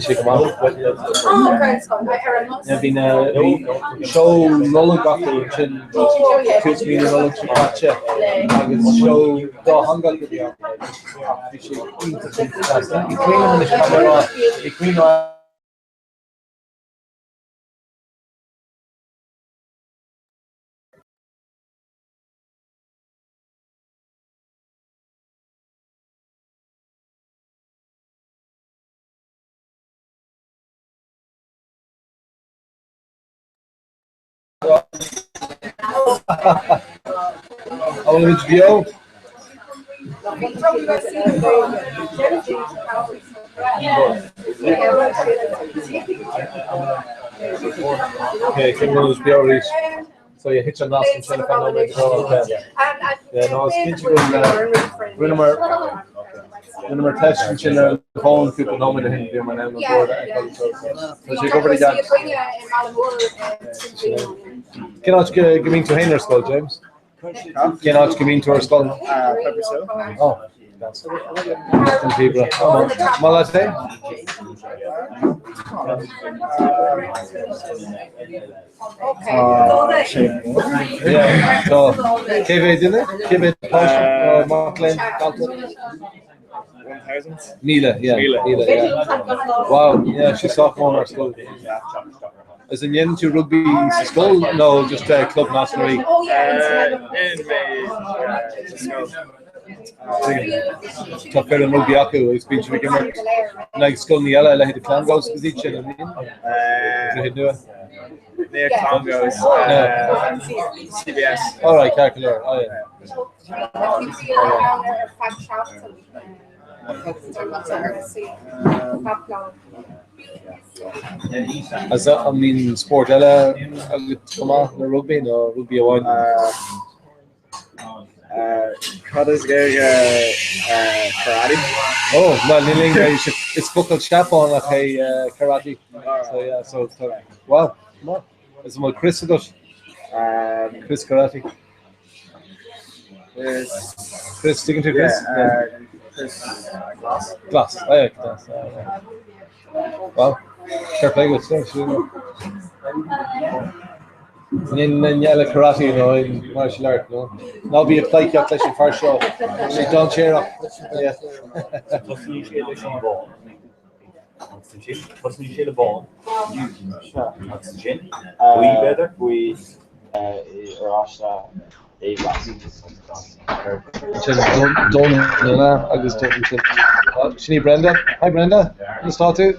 sé go maith. Bhí na seó Nollag acu ansin tús mí na Nollag seo caite agus seó dátheangach a bhí ann. Bhí sé iontach iontach. Ní cuimhin liom anois cad é ní cuimhin liom An bhfuilimid beo? Ok, cén bhfuilimid beo arís? So yeah, thit an nasc ansin ar feadh nóiméad go Yeah, no, is cinnte go bhfuil rinneamar rinneamar teist ansin ar an bhfón cúpla nóiméad ó shin bhíomar in ann an bord a fheiceáil so tá sé ag obair i gceart. Cén áit go go mbíonn tú féin ar scoil, James? Cén áit go mbíonn tú ar scoil? Oh. An Píobaire. Maith leat féin? Tá. Cé mhéad duine? Cé mhéad páiste? Mac léinn, dalta? 1000? 1000, yeah. 1000. 1000, yeah. Wow, yeah, sé sách mór mar scoil. Is an ndéanann tú rugbaí sa scoil nó just club naiscirí? Déanann mé sa scoil. Tá foireann rugbaí acu agus bíonn siad ag imirt in aghaidh scoileanna eile, leithéid Clongowes agus iad sin, an mbíonn? Droichead Nua. Ní Clongowes, CBS. All right, ceart go leor. Oh, yeah. Is an mbíonn spórt eile agat chomh maith le rugbaí nó rugbaí amháin? Cad is Gaeilge karate? Oh, well, níl aon Gaeilge. Is focal Seapánach é karate. So, yeah, so, so, well, come on. Is an bhfuil crios agat? Crios karate. Chris. Chris, tuigeann tú Chris? Yeah, Chris Glas. Glas, oh yeah, glas. Oh, yeah. Well, fair play agat, yeah, sure. Ní eile karate nó aon martial art, no? Ná bí ag pleidhcíocht leis an fear seo, sé dainséarach. Tosnaíonn sé leis an bán. Agus ansin, tosnaíonn sé le bán. Agus ansin, buí b'fhéidir? Buí, oráiste, glas. Ansin, donn agus donn ansin. Sin í Brenda. Hi Brenda, conas tá tú?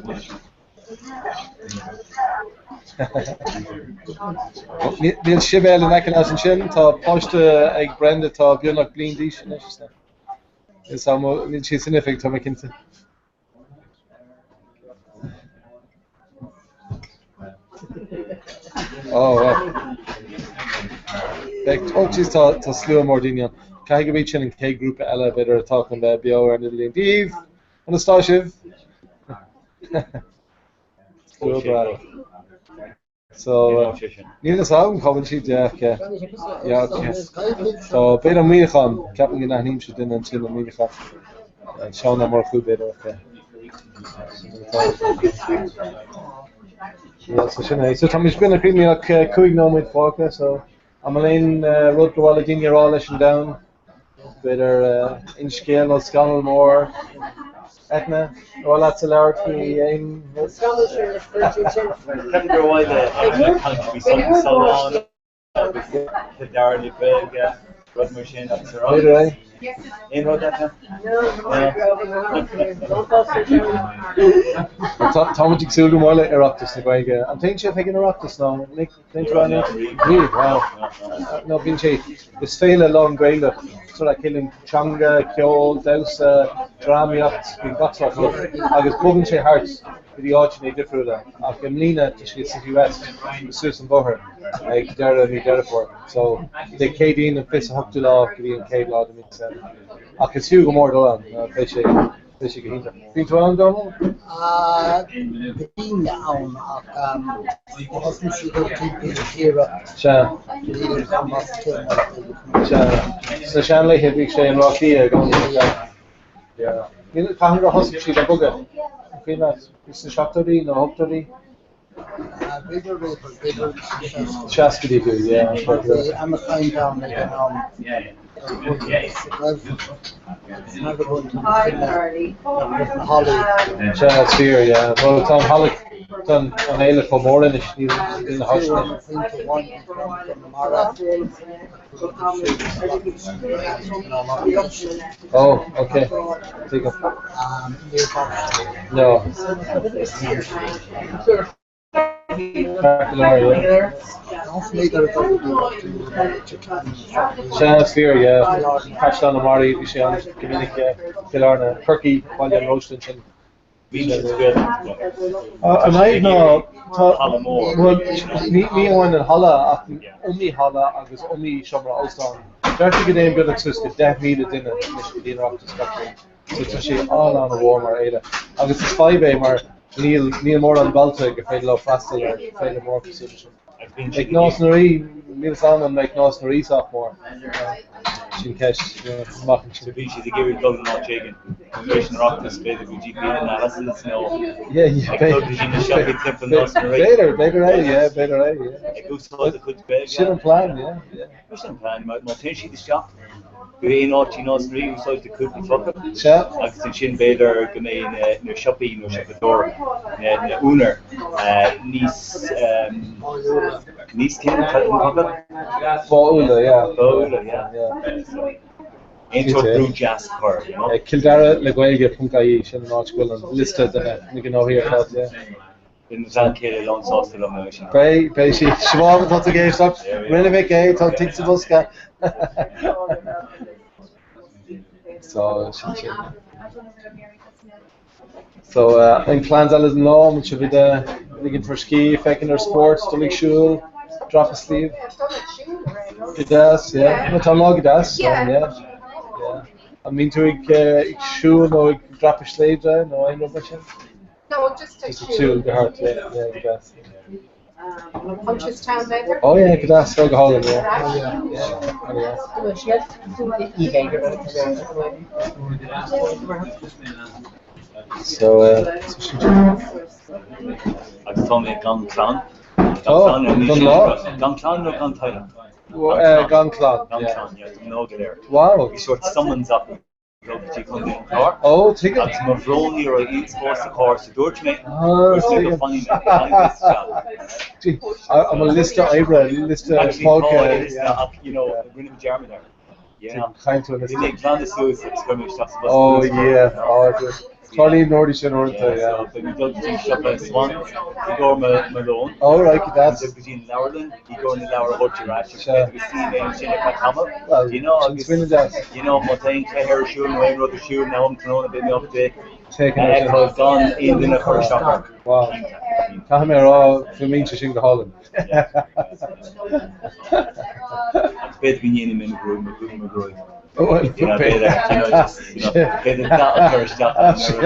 Níl Sibéal in aice leat ansin, tá páiste ag Brenda atá beagnach bliain d'aois anois. Is níl sí san oifig, tá mé cinnte. Oh, wow. Beidh, oh jeez, tá, tá slua mór daoine ann. Caithfidh gurb iad sin an chéad ghrúpa eile, b'fhéidir, atá chun bheith beo ar an idirlíon. Dia daoibh! Conas tá sibh? Slua breá. So, níl fhios agam cá bhfuil siad, yeah, yeah, yeah, okay. So, b'fhéidir Muineachán, ceapaim go n-aithnímse duine ansin ó Muineachán. Seán Ó Murchú, b'fhéidir, okay. Yeah, so sin é. So táimid beagnach críochnaithe ach 5 nóiméad fágtha, so an bhfuil aon rud gur mhaith le daoine a rá leis an domhan? B'fhéidir aon scéal nó scannal mór. Eithne, ar mhaith leatsa labhairt faoi aon rud? Scannal sin le cuirtear sin. Ceapaim gur mhaith le Eithne caint faoi Salán agus Cill Dara le Gaeilge, rud mar sin agus ar B'fhéidir é. Aon rud, Eithne? Táimid ag súil go mór le Oireachtas na Gaeilge. An dtéann sibh chuig an Oireachtas nó Níl, wow. No, bíonn sé, is féile lán-Ghaelach, sort of ciallaíonn teanga, ceol, damhsa, drámaíocht, bíonn gach sórt rud, agus bogann sé thart go dtí áiteanna difriúla, ach i mbliana tá sé i City West, suas an bóthar, ag deireadh mí Deireadh Fómhair. So, Dé Céadaoin an 28ú lá go dtí an chéad lá de mí na Samhna. Ach is fiú go mór dul ann, beidh sé. Beidh sé go hiontach. Bíonn tú ann, Dónal? Bím ann ach thosaigh siad ag timpeall na tíre. Sea. Níl an más céanna. Sea. Sna seanlaethe bhíodh sé i mBleá Cliath i gcónaí. Yeah. Níl, cathain gur thosaigh siad ag bogadh? An cuimhin leat? Sna seachtóidí nó ochtóidí? B'fhéidir roimhe, b'fhéidir sna seascaidí. Seascaidí fiú, yeah. Mar bhí an-chaint ann ag an am ar chuid sa Ghaeltacht agus n'fheadar go bhfuil na na hallaí. Sea, is fíor, yeah. Bhuel, tá an halla, tá an fhéile chomh mór anois, níl na háiseanna. Pointe amháin i gConamara Oh, okay. Tuigim. No. Ceart go leor, yeah. Sea, is fíor, yeah. Caisleán na Mara, bhí sé ann go minic, yeah. Cill Airne, Corcaigh, Baile an Róiste ansin. An fhadhb ná tá, bhuel, ní amháin an halla ach iomaí halla agus iomaí seomra óstáin. Deirtear go dtéann beagnach suas go 10,000 duine anois go dtí an Oireachtas gach bliain. So tá sé an-an-mhór mar fhéile. Agus is fadhb é mar níl níl mórán bailte gur féidir leo freastal ar féile mór cosúil leis sin. Ag Nás na Rí, níl fhios agam an mbeidh Nás na Rí sách mór. Sin ceist amach anseo. So bhí siad ag iarraidh dul in áit éigin tar éis an Oireachtais, b'fhéidir go dtí bialann Alison's nó ag dul go dtí na siopaí timpeall Nás na Rí. B'fhéidir, b'fhéidir é, yeah, b'fhéidir é, yeah. Ag úsáid a chuid Gaeilge. Sin an plean, yeah, yeah. Sin an plean, má téann siad isteach go aon áit i Nás na Rí, úsáid do cúpla focal. Sea. Agus ansin b'fhéidir go mbeidh na siopaí nó siopadóir, na únaer níos níos cén an focal? Báúla, yeah. Báúla, yeah. Aon sórt brú deas a chur, you know. Cill Dara le Gaeilge ponc ie, sin an áit go bhfuil an liosta de na gnóthaí ar fad, yeah. Beidh mo bhean chéile lán sásta liom anois. Beidh, beidh sí. Siobhán, tá tú ag éisteacht. Rinne Mick é, tá an tig sa bhosca. So, sin sin. So, uh, aon plans eile don lá, an bhfuil sibh ag ligean bhur scíth, féachaint ar spórt, dul ag siúl, dreapadh sliabh. Go deas, yeah. No, tá an lá go deas, so, yeah. Yeah. An mbíonn tú ag, uh, ag siúl nó ag dreapadh sléibhe nó aon rud mar sin? No, just ag Just ag siúl go thart, yeah, yeah, go deas. Punchestown b'fhéidir? Oh yeah, go deas, oh go hálainn, yeah. Yeah, oh yeah. So, uh, so sin sin. Agus tá mé gan clann. Gan Oh, clann ar don lá? Gan clann nó gan teaghlach? Well, uh, gan clann, Gan yeah. clann, yeah, don lá go léir. Wow. Bhí sórt summons acu. Dul go dtí Contae an Chláir. Ó, tuigim. Agus mo bhrón ní raibh aon spás sa charr so dúirt mé, Ah, dúirt mé go tuigim. fanfaidh mé, fanfaidh mé sa teach. Gee, an bhfuil liosta oibre, liosta Actually tá fágtha, liosta yeah. ach, you know, rinne mé dearmad air. Yeah. Tuigim, chaill tú an Bhí liosta. mé ag glanadh suas agus chuir mé isteach sa bhosca Oh bruscair. yeah, oh good. Tarlaíonn na rudaí sin uaireanta, Yeah, yeah. so beidh mé ag dul go dtí siopa Swans i gcomhair mo, mo lón. Oh right, go deas. Dul go dtí an leabharlann i gcomhair na leabhair a thabhairt ar ais agus Sea. b'fhéidir go suí mé ansin ar feadh tamaill. Well, You know, sin agus, smaoineamh deas. you know, má tá aon chluiche ar siúl nó aon rud ar siúl nó um tráthnóna beidh mé ábalta Féachaint a air sin. fheiceáil gan aon duine a chur isteach orm. Wow. Caithfidh mé a rá, fuaimníonn sé sin go hálainn. Agus b'fhéidir go ndéanfaidh mé mo ghruaig, mo ghruaig, mo ghruaig. Bhuel, You know, b'fhéidir, you know, just, you know, b'fhéidir dath a chur isteach orm nó rud mar sin.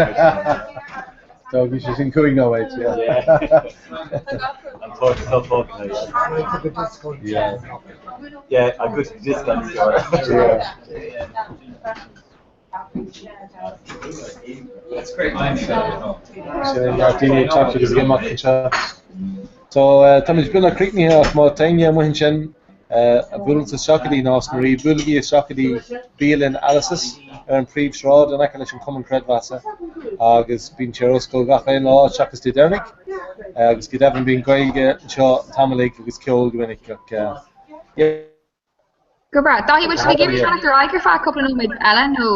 Tógfaidh sé sin 5 nóiméad, yeah. An t-ort atá fágtha, yeah. Yeah, I go to the discount store. Yeah. That's great. Sin neart daoine ag teacht agus ag imeacht anseo. So táimid beagnach críochnaithe ach má tá éinne amuigh ansin a bhuaileanns isteach go dtí Nás na Rí, buailigí isteach go dtí bialann Alice's ar an phríomhshráid in aice leis an Chumann Creidmheasa agus bíonn sé ar oscailt gach aon lá seachas Dé Domhnaigh agus go deimhin bíonn Gaeilge anseo an t-am uilig agus ceol go minic ach yeah. Go breá. Dáithí, bhfuil sibh ag iarraidh fanacht ar aghaidh ar feadh cúpla nóiméad eile nó?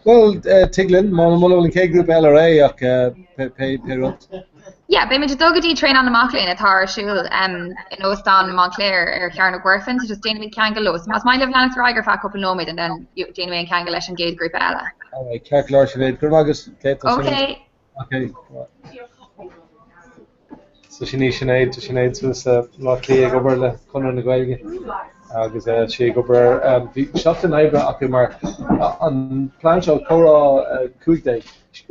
Bhuel, tig linn, muna bhfuil an chéad ghrúpa eile réidh ach pé rud. Yeah, beimid ag dul go dtí Traenáil na Mac Léinn atá ar siúl in Óstán Montclair ar Chearnóg Mhuirfean, so just déanfaimid ceangal leo. So más maith libh leanacht ar aghaidh ar feadh cúpla nóiméad and then déanfaidh mé an ceangal leis an gcéad ghrúpa eile. Alright, ceart go leor Sinéad, go raibh maith agat. Okay. Okay. So sin í Sinéad, tá Sinéad suas i mBleá Cliath ag obair le Conradh na Gaeilge agus sí ag obair ar, bhí seachtain oibre acu mar an plean seo Comhrá 15,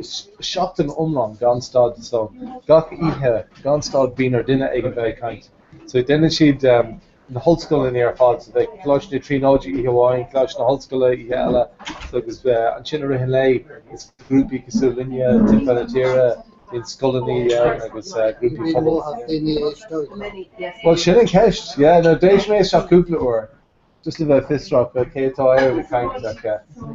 seachtain iomlán gan stad so gach oíche gan stad bíonn ar duine éigin bheith ag caint. So déanann siad na hollscoileanna ar fad, so bheidh Coláiste na Tríonóide oíche amháin, Coláiste na hOllscoile oíche eile, so agus ansin i rith an lae is grúpaí cosúil linne timpeall na tíre, bíonn scoileanna ann agus grúpaí pobail. Bhuel sin an cheist, yeah, no d'éist mé isteach cúpla uair, just le bheith fiosrach cé atá air ag caint ach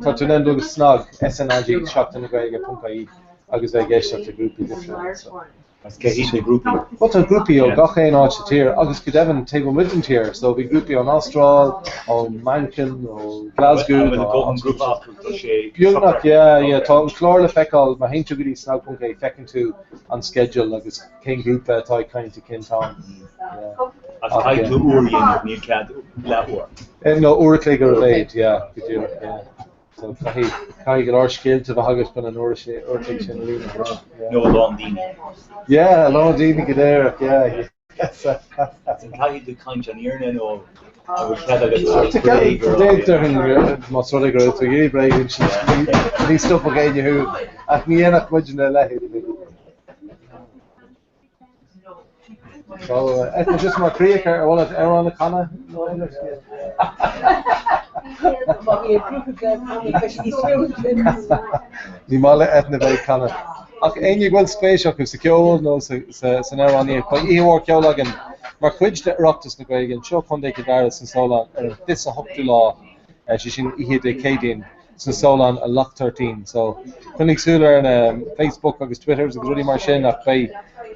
tá tú in ann dul go SnaG, S-N-A-G, Seachtain na Gaeilge ponc ie agus bheith ag éisteacht le grúpaí difriúla. So. As cé hiad na grúpaí? Bhuel tá grúpaí ó gach aon áit sa tír agus go deimhin taobh amuigh den tír. So bhí grúpaí ón Astráil, ón Manchain, ó Glasgow. An bhfuil dóthain grúpa acu? Tá sé Beagnach, yeah, yeah. Tá an clár le feiceáil, má théann tú go dtí snag.ie feiceann tú an sceideal agus cén grúpa atá ag caint ag cén t-am. Yeah. Ach caithfidh tú uair a dhéanamh, níl cead leathuair. No, uair a chloig ar a mhéad, yeah, go díreach, yeah. So caithfidh, caithfidh go leor scéalta bheith agat chun an uair sin, uair a chloig sin a líonadh. Yeah. Nó a lán daoine. Yeah, a lán daoine go díreach, yeah. Caithfidh tú caint an fhírinne nó an bhfuil cead agat bréag a rá? Déarfainn más rud é go raibh tú ag iarraidh bréag a insint, ní stopfadh éinne thú, ach ní dhéanfadh muidne a leithéid. So, Eithne, just mar chríoch ar mhaith leat amhrán a chanadh? Ní maith le Eithne bheith ag canadh. Ach éinne go bhfuil spéis acu sa cheol nó san amhránaíocht, beidh oíche mhór ceoil againn mar chuid de Oireachtas na Gaeilge anseo, Contae Chill Dara sna Solláin ar an 28ú lá, sé sin oíche Dé Céadaoin. sna Solláin i Lock 13 so coinnigh súil ar na Facebook agus Twitters agus rudaí mar sin ach beidh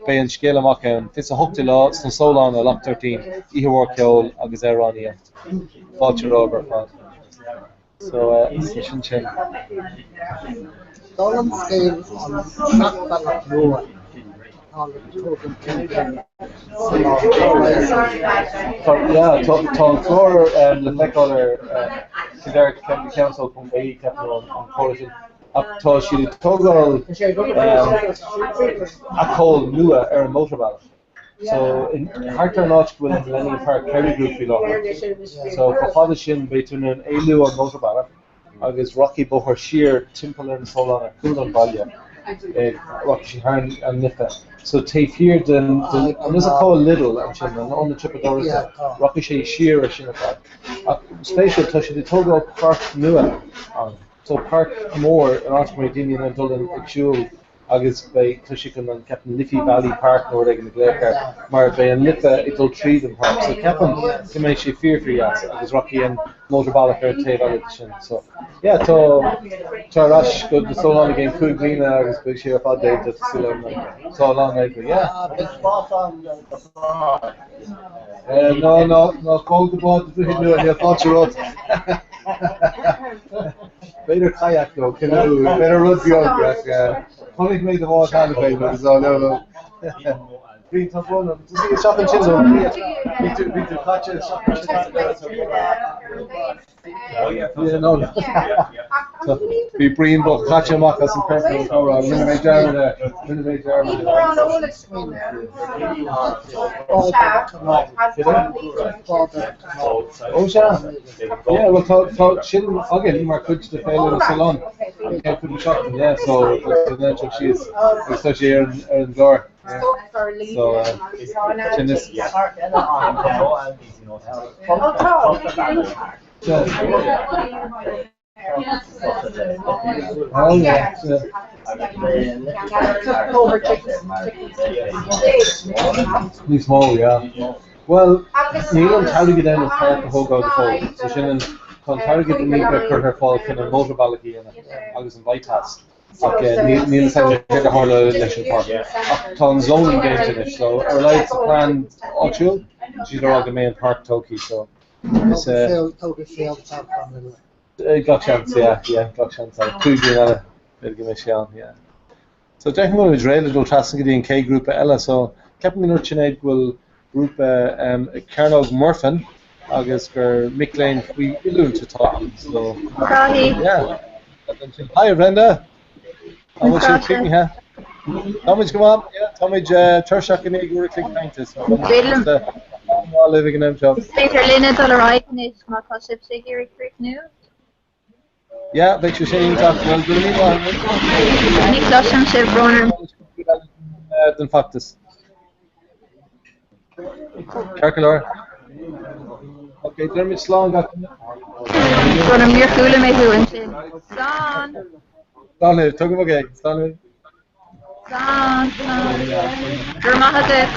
beidh an scéal amach ann. 28ú lá sna Solláin i Lock 13, oíche mhór ceoil agus amhránaíocht. Fáilte romhaibh ar fad. So eh so sin sin. Dála an scéil an seachbhealach nua atá le tógaint timpeall Tá yeah tá tá an clár le feiceáil ar kildarecountycouncil.ie ceapaim an an córas sin ach tá siad ag tógáil acomhal nua ar an mótarbhealach. So in thart ar an áit go bhfuil an Millennium Park Kerry Group faoi láthair. So chomh fada sin beidh tú in ann éalú an mótarbhealach agus rachaidh bóthar siar timpeall ar na Solláin ar chúl an bhaile, rachaidh sé thar an Life. So taobh thiar den, den, an is acomhal Lidl ansin, an ionad siopadóireachta, rachaidh sé siar ar sin ar fad. Ach spéisiúil, tá siad ag tógáil páirc nua ann. So páirc mhór in áit go mbeidh daoine in ann dul ag siúl agus beidh, tá sé chun an, ceapaim Liffey Valley Park nó rud éigin a ghlaoch air, mar beidh an Life ag dul tríd an pháirc. So ceapaim go mbeidh sé fíor fíor dheas agus rachaidh an mótarbhealach ar an taobh eile de sin. So yeah, tá, tá ar ais go na Solláin i gceann 5 bliana agus beidh sé ar fad déanta, tá súil agam. Tá a lán oibre, yeah. Beidh spás ann do bhád. Ná, ná, ná gabh go bád do Dhroichead Nua, níl fáilte romhat. B'fhéidir kayak nó canoe, b'fhéidir rud beag ach chonaic mé do bhád cheana féin agus á no, no. Bhí tá brón orm. Isteach ansin nó bhí tú bhí tú caite isteach ansin. Yeah, no, no. Bhí Brian bocht caite amach as an chorp comhrá, rinne mé dearmad air, rinne mé dearmad air. Ó sea, yeah, well tá tá sin againn mar chuid de Féile na Sollán, an chéad cúpla seachtain, yeah, so tá an seo síos agus tá sé ar an ar an gclár. So sin is. Oh yeah, yeah. Níos mó, yeah. Bhuel, níl an t-airgead ann an pháirc a thógáil go fóill. So sin an, tá an t-airgead i ndiaidh bheith curtha ar fáil chun an mótarbhealach a dhéanamh agus an bypass. Ach níl a fhios agam céard a tharla leis an pháirc. Ach tá an zoning déanta anois, so ar a laghad sa phlean áitiúil, tá siad ag rá go mbeidh an pháirc tógtha, so is. Tógfaidh sé an toghchán eile. Gach seans, yeah, yeah, gach seans ann. 5 bliain eile, b'fhéidir go mbeidh sé ann, yeah. So déarfainn go bhfuil muid réidh le dul trasna go dtí an chéad ghrúpa eile, so ceapaim go ndúirt Sinéad go bhfuil grúpa Cearnóg Mhuirfean agus gur mic léinn faoi oiliúint atá ann so yeah. Hi Brenda! An bhfuil sibh críochnaithe? Táimid go maith, yeah, táimid tuirseach i ndiaidh uair a chloig cainte so tá libh ag an am seo. Is féidir linne dul ar aghaidh anois má tá sibhse ag iarraidh críochnú. Yeah, beidh sé sin iontach. Bhuel, go raibh míle maith agat. Ní chloisim sibh, brón orm. Den feachtas. Ceart go leor. Ok, deirimid slán gach duine. Brón orm, níor chuala mé thú ansin. Slán! Slán libh, tugaim ok, slán libh. Slán, slán. Go raibh maith agat.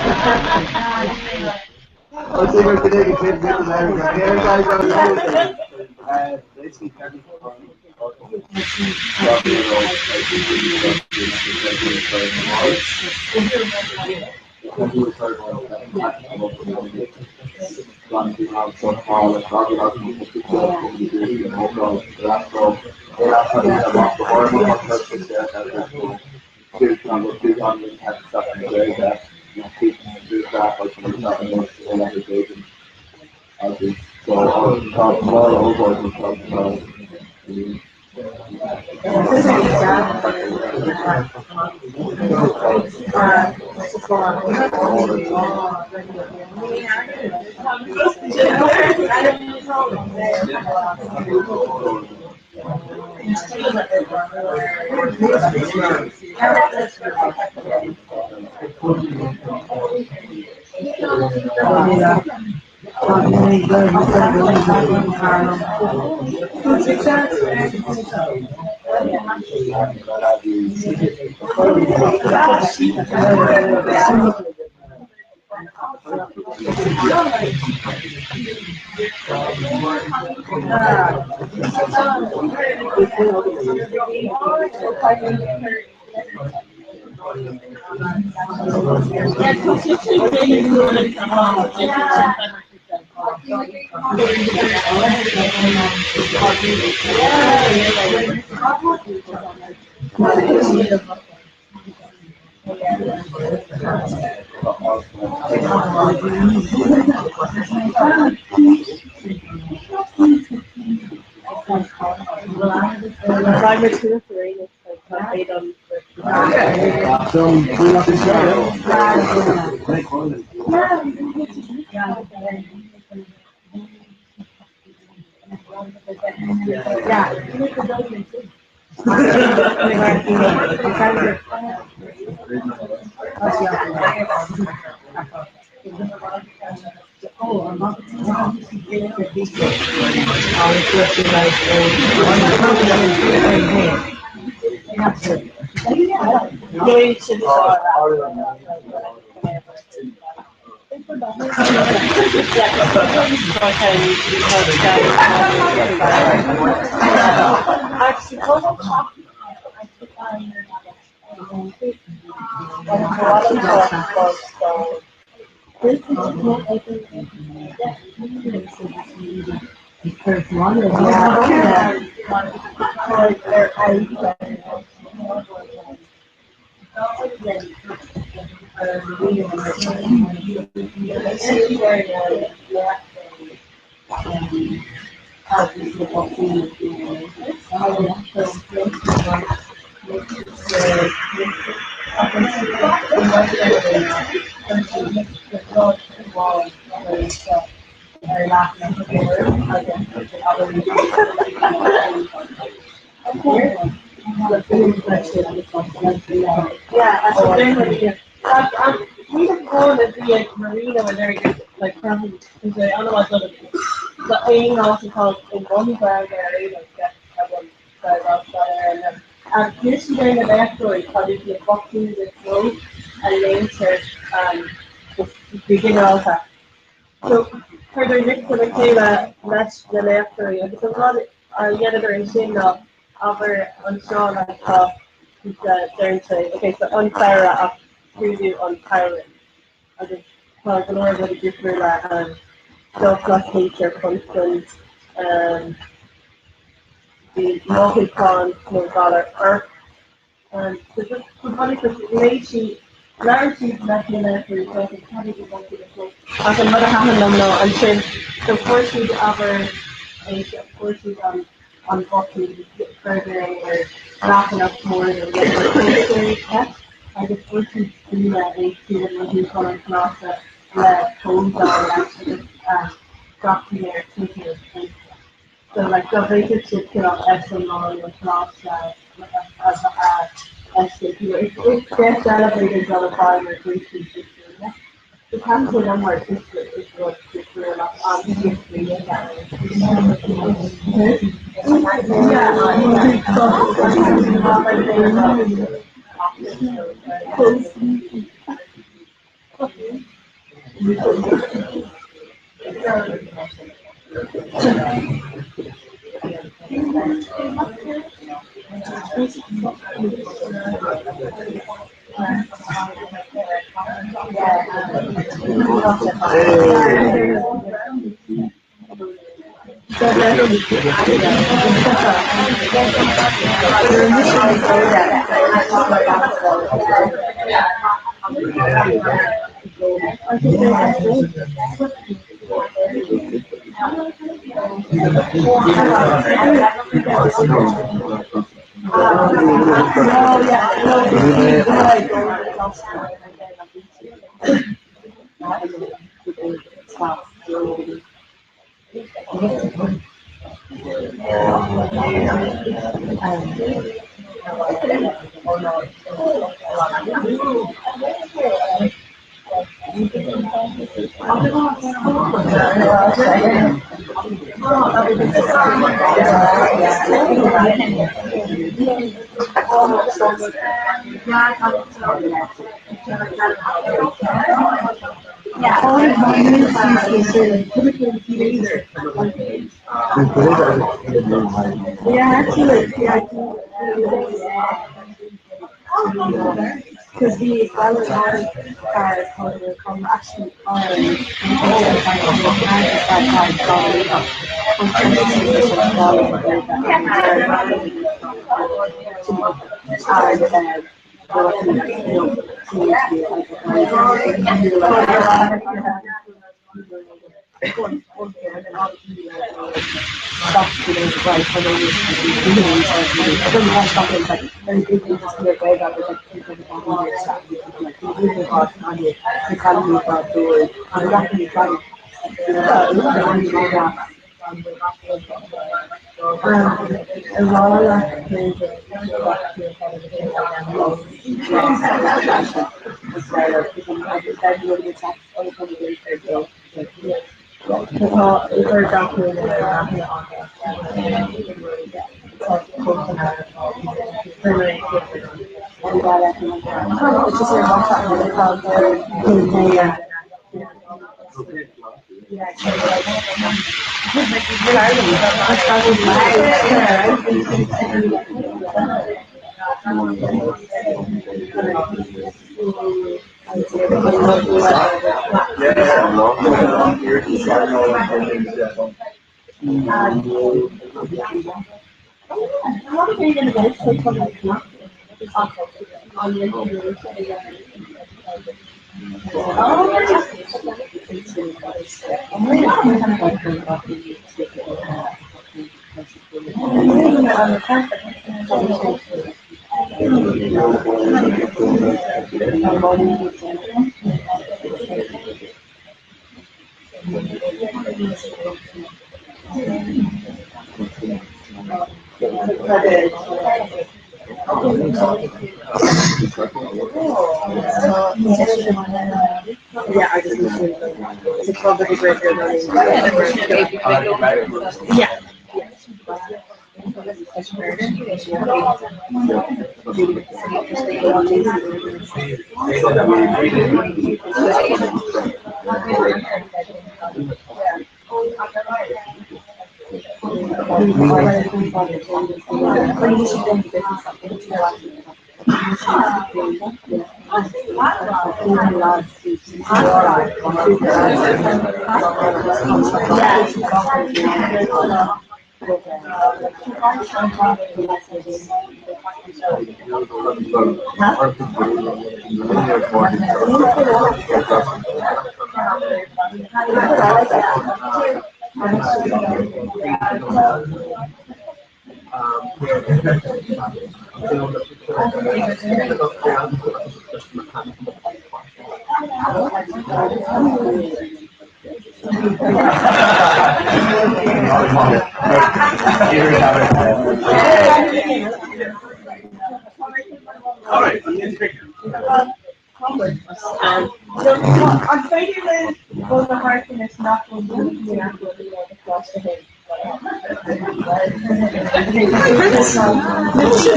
An féidir linn bogadh thart anois nach bhfuil daoine acu a bhí ag an choláiste féin?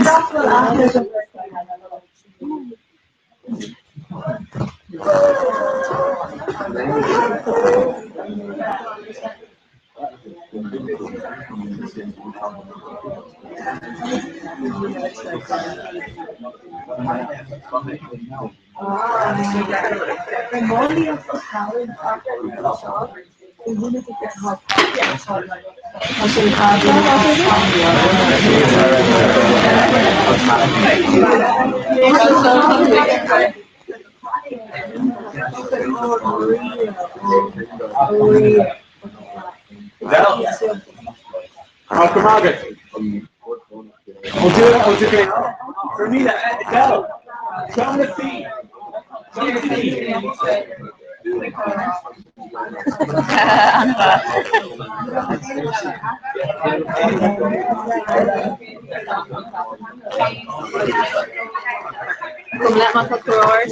Nach bhfuil aithne don bheirt acu. Go leith má tá cóir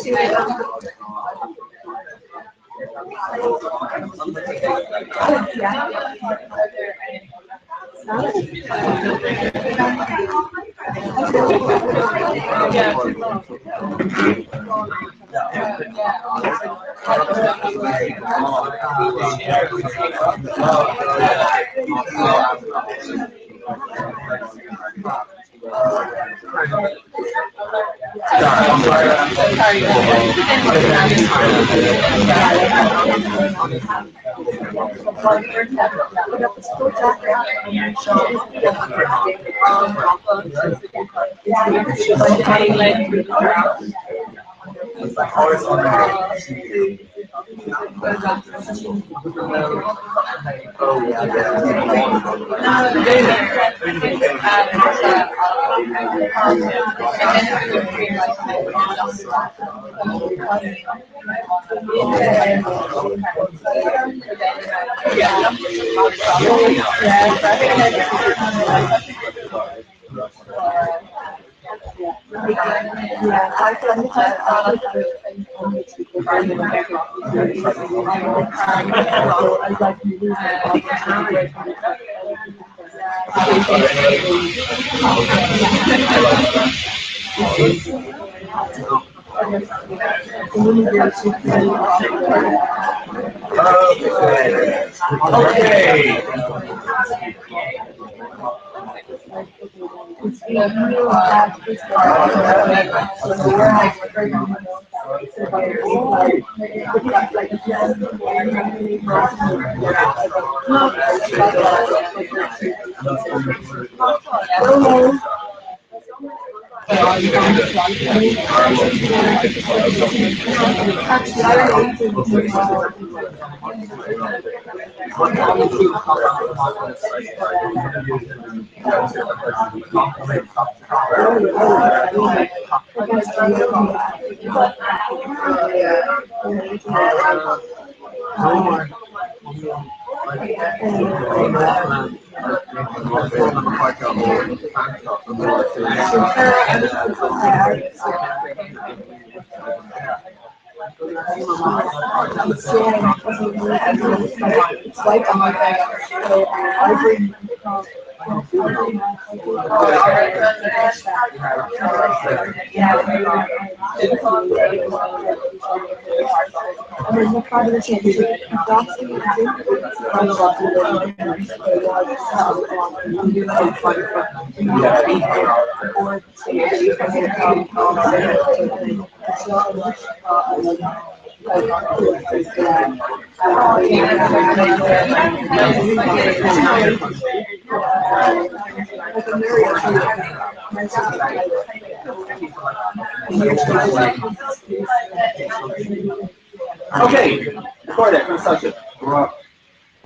Okay, record it, conas tá sibh?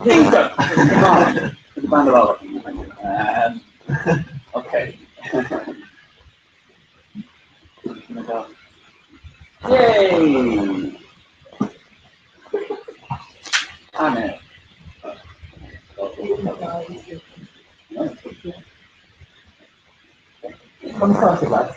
Iontach! Okay. Yay! Anna. Conas tá sibh, lads?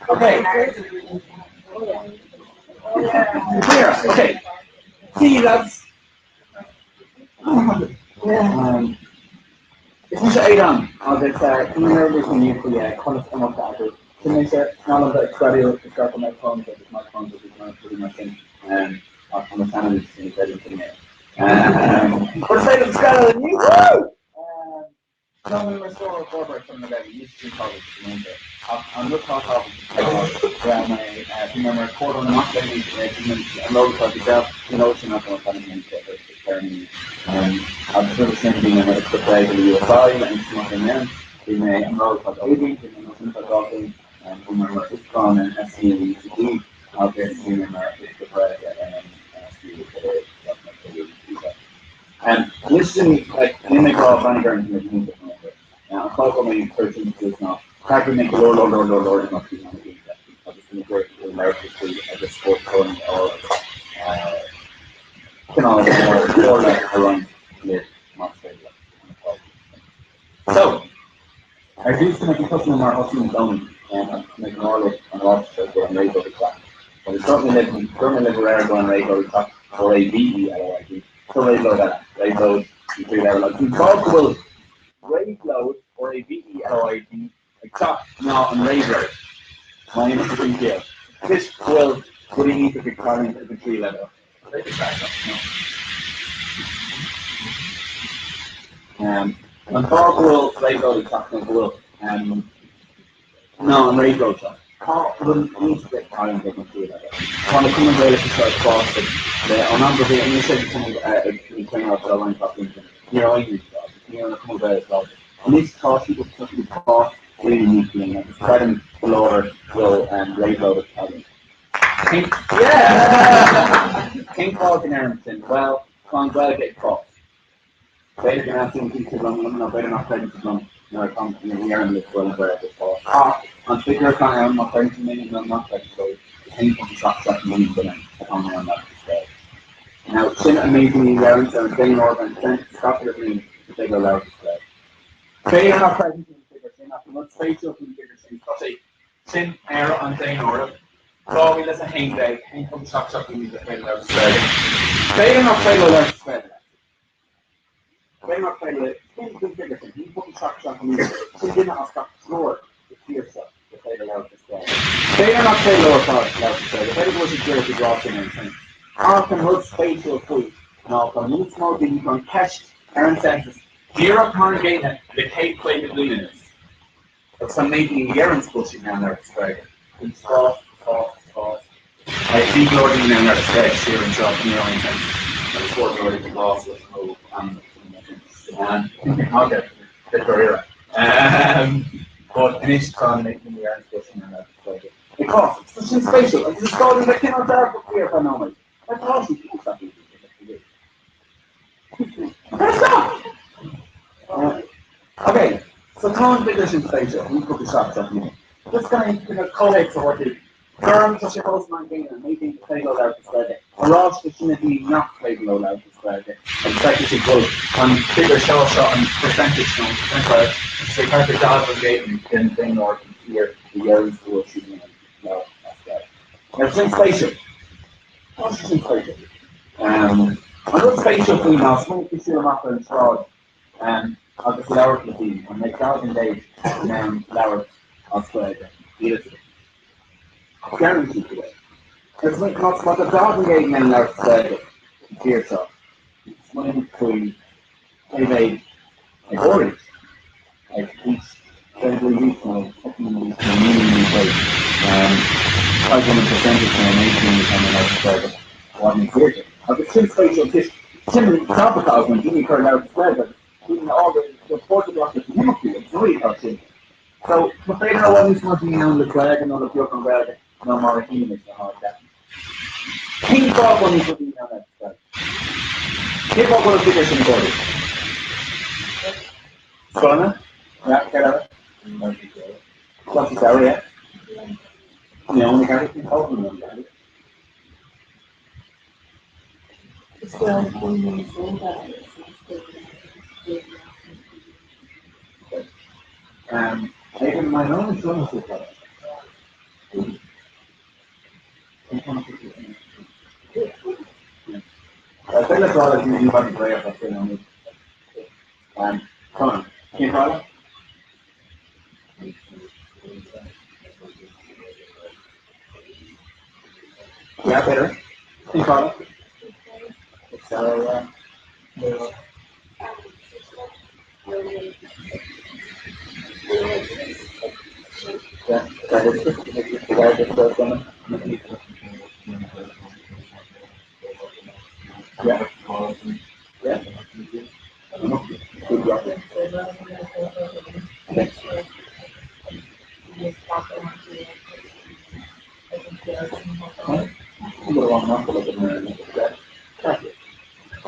Okay. Clear. Okay. See, lads. Um, Is mise Aodán agus tá mé neirbhíseach inniu faoi conas imeacht a eagrú. Sin mise, ná liom bheith ag screadaíl is gar go microphones agus microphones agus rudaí mar sin ach tá mo sheanam sin ag creidim sin é. Cuir said an screadaíl inniu! Woo! Tá mé mar stiúrthóir forbartha Chonradh na Gaeilge, níl sé sin tábhachtach go múinte, ach an rud atá tábhachtach ná go raibh mé, bhí mé mar comhairleoir na mac léinn ag an ról atá ag Adele, níl eolas sin agam ach ainm ar téarmaí agus roimhe sin bhí mé mar oifigeach Gaeilge le USI le Aontas na Mac Léinn Éireann, bhí mé an ról atá ag Aoibhinn, bhí mé mar Sinfad Daltaí, bhí mé mar uachtarán ar an SC i UCD agus bhí mé mar oifigeach Gaeilge ar an SC i UCD. Anois sin, like, níl mé ag rá breathnaigh orm, tá mé go hiontach nó rud. An fáth go bhfuil mé ag cur sin suas ná d'eagraigh mé go leor leor leor leor leor imeachtaí thar na blianta agus tá mé ag iarraidh go labhairt faoi agus spórt cónaí a fháil agus cineál comhairle a roinnt libh más féidir leat an fáth. So, ar dtús tá mé ag tosnú mar a thosaím i gcónaí agus tá mé ag rá libh an ráiteas seo go bhfuil an réabhlóid ag teacht. Agus dúirt mé libh, dúirt mé libh aréir go bhfuil an réabhlóid ag teacht, R-A-V-E-L-O-I-D, So réabhlóid eile, réabhlóid an tríú leibhéal agus an fáth go bhfuil réabhlóid, R-A-V-E-L-O-I-D, ag teacht ná an réabhlóid, má dhéanann tú sin ciall. Toisc go bhfuil rudaí iontacha ag tarlúint ag an tríú leibhéal. An fáth go bhfuil réabhlóid ag teacht ná go bhfuil ná an réabhlóid seo. Tá rudaí iontacha ag tarlúint ag an tríú leibhéal. Tá na cumainn Ghaelacha seo ag fás le ón am go bhí mise ag cumann ag traenáil le roinnt mhaith blianta, ní raibh aon ní seo agus ní raibh na cumainn Ghaelacha láidir. Anois tá siad tá siad ag fás. Bliain i ndiaidh bliana agus creidim go láidir go bhfuil réabhlóid ag tarlú. Cén Cén fáth go ndeirim sin? Bhuel, tá an Ghaeilge ag fás. B'fhéidir go n-aontaíonn sibh liom nó b'fhéidir nach gcreideann sibh liom nuair atá nuair a dheirim libh go bhfuil an Ghaeilge ag fás. Ach an figiúr atá ann, má chreideann sibh mé nó nach gcreideann sibh, 1.77 milliún duine atá in ann labhairt as Gaeilge. Now, sin an méid daoine a dheireann ar an daonáireamh an census gach uile bhliain go dtig leo labhairt as Gaeilge. B'fhéidir nach gcreideann sibh an figiúr sin ach an rud spéisiúil faoin bhfigiúr sin, tá sé sin ar an daonáireamh 2011, 1.77 milliún ar féidir labhairt as Gaeilge. B'fhéidir nach féidir leo labhairt as Gaeilge. B'fhéidir nach féidir leo, cén figiúr sin, 1.77 milliún, sin duine as gach triúr sa tír seo gur féidir labhairt as Gaeilge. B'fhéidir nach féidir leo ar fad labhairt as Gaeilge, b'fhéidir go bhfuil siad díreach ag rá sin ar an census. Ach an rud spéisiúil faoi ná tá níos mó daoine, tá an cheist ar an census díreach mar an gcéanna le 150 bliain anuas. Agus tá an méid daoine a dheireann go bhfuil siad in ann labhairt as Gaeilge. Ag fás, ag fás, ag fás. Like, bhí go leor daoine in ann labhairt as Gaeilge siar anseo, ní raibh aon census. Agus fuair go leor daoine bás leis an óg ainm Okay, bit dáiríre. But anois tá an méid daoine a dheireann go bhfuil siad in ann labhairt as Gaeilge. Ag fás. Tá sin spéisiúil. Agus is gá dúinn bheith cineál dearfach faoi ar feadh nóiméid. Mar tá sí, Ok, so tá an figiúr sin spéisiúil, 1.77 milliún. Just chun an cineál comhthéacs a thabhairt daoibh. Deirim, tá sé fós mar an gcéanna, an méid daoine gur féidir leo labhairt as Gaeilge. Arís is sin na daoine nach féidir leo labhairt as Gaeilge. Agus feicfidh sibh go bhfuil an figiúr seo, seo an percentage nó an percentile, tá sé thart ar 40% den daonáireamh sa tír a dheireann go bhfuil siad in ann labhairt as Gaeilge. Now sin spéisiúil. Tá sé sin spéisiúil. An rud spéisiúil faoi ná smaoinigh tú siúl amach ar an tsráid agus labhairt le daoine, an mbeidh 40% in ann labhairt as Gaeilge? Níl a fhios agam. Deireann siad go bhfuil. Agus má tá 40% in ann labhairt as Gaeilge sa tír seo, smaoinigh faoi cé mhéad ag ár aois, ag aois 20 bliain d'aois nó 8 mbliana d'aois nó 9 mbliana d'aois, cad é an percentage nó an méid daoine atá in ann labhairt as Gaeilge i bhfad níos airde. Agus sin spéisiúil toisc sin an jab atá againn, daoine a chur ag labhairt as Gaeilge agus daoine a fhágáil go páirt a ghlacadh sna himeachtaí agus na rudaí atá sin. So, tá b'fhéidir i bhfad níos mó daoine ann le Gaeilge nó le beagán Gaeilge ná mar a shílimid na háite. Cén fáth go bhfuil níos mó daoine ann le Gaeilge? Cén fáth go bhfuil an figiúr sin ag ardú? Scoileanna? Yeah, céard eile? Coláistí samhraidh, yeah. Meon ag athrú, cén fáth go bhfuil meon ag athrú? Is go bhfuil daoine níos óige agus níos daoine Even my own son is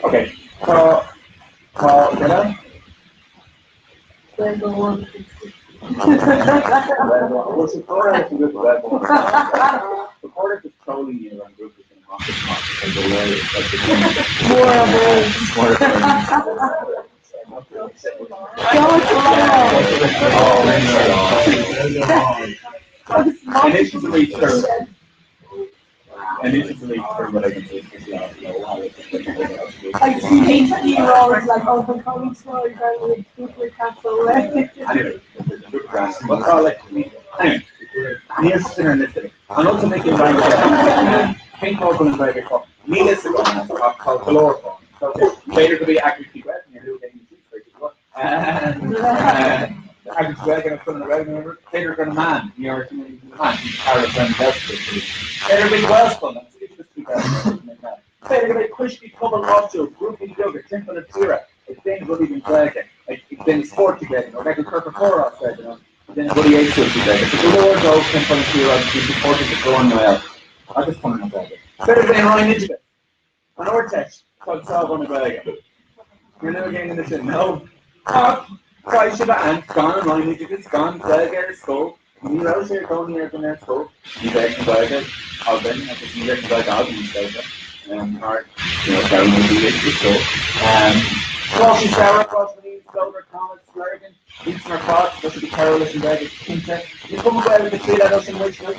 Okay. Tá tá duine? Like PhD roles, like oh, the colleagues were going with Cooper Castle. Anyway, Cén fáth go bhfuil an Ghaeilge ag fás? Níl fhios agam ach tá go leor fáthanna. B'fhéidir go bhí eagraíochtaí Gaeilge níor luaigh aon Eagraíochtaí Gaeilge nó Conradh na Gaeilge nó b'fhéidir gur na meáin, ní raibh na meáin, B'fhéidir go bhí Gaelscoileanna agus B'fhéidir go mbeidh coistí pobail áitiúil, grúpaí beaga timpeall na tíre ag déanamh rudaí don Ghaeilge, ag déanamh spóirt i Gaeilge nó ag cur comhrá as Gaeilge nó ag déanamh rudaí éagsúla faoi Ghaeilge. Tá go leor dóibh cén fáth na tíre agus bíonn siad páirteach i Glór na nGael agus Conradh na Gaeilge. B'fhéidir go mbeidh an Roinn Oideachais, an Ardteist, atá ag sábháil na Gaeilge. Níor luaigh aon duine sin, no. Ach caithfidh sibh a aithint gan an Roinn Oideachais, gan Gaeilge ar scoil, ní raibh sé i gcónaí ar dhuine ar scoil, ní bheadh an Ghaeilge againn agus ní bheadh an Ghaeilge agam is dócha, mar you know, d'fhoghlaim muid í ar scoil. Coláistí Samhraidh, Coláiste na Naomh, Spleodar, Comet, Lurgan, Iadsan ar fad, tá siad ag cabhrú leis an Ghaeilge cinnte. Ní cuma Gaeilge trí leibhéal sin muid nó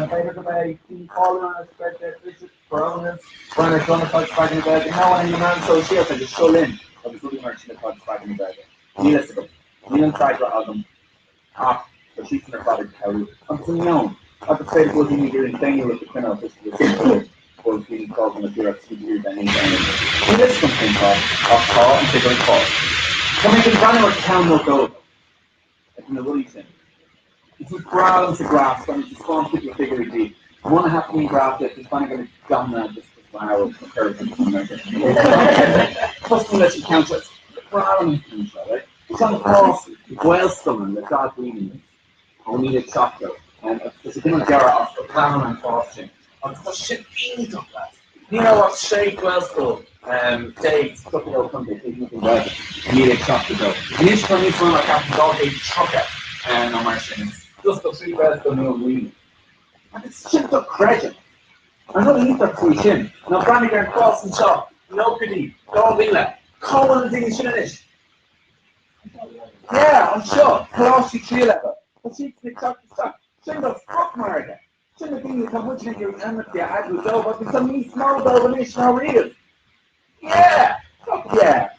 b'fhéidir go mbeidh daoine cáiliúla ann as Gaeilge, Bishop, Coronas, Bernard Dunne atá ag spreagadh na Gaeilge, nó an é na meáin sóisialta agus Seo Linn agus rudaí mar sin atá ag spreagadh na Gaeilge. Níl a fhios agam. Níl an freagra agam ach tá siadsan ar fad ag cabhrú. Agus an meon. Agus b'fhéidir go bhfuil daoine ag iarraidh an féiniúlacht a choinneáil toisc go bhfuil siad go bhfuil daoine ag fágáil na tíre agus iad ag iarraidh bheith níos féiniúla. Níl a fhios agam cén fáth ach tá an figiúr ag fás. Tá mé chun breathnú ar cheann nó dhó de na rudaí sin. Is breá liomsa graif, tá mé ag taispeáint cúpla figiúirí daoibh. Muna thaitníonn graf libh, taispeánfaidh mé dathanna just wow, na curves agus an mar sin. Tosnú leis an ceann seo. Is breá liom an ceann seo, right? Is an fás Gaelscoileanna le 40 bliain anuas. Ó 1970, agus tá sé cineál gearrtha as go lean an fás sin. Agus tá sé sin iontach, lads. Ní raibh ach sé Ghaelscoil déag sa 32 contae taobh amuigh den Ghaeltacht i 1972. Anois tá níos mó ná ceapaim 230 nó mar sin. Just tá trí Ghaelscoil nua maoinithe. Agus sin dochreidte. An rud iontach faoi sin ná breathnaigh ar an bhfás anseo, nóchaidí, 2000. Cá bhfuil na daoine sin anois? Yeah, anseo, coláistí tríú leibhéal. Tá siad ag teacht isteach. Sin do spriocmhargadh. Sin na daoine atá muidne ag iarraidh imeachtaí a eagrú dóibh agus tá níos mó dóibh anois ná riamh. Yeah! Fuck yeah!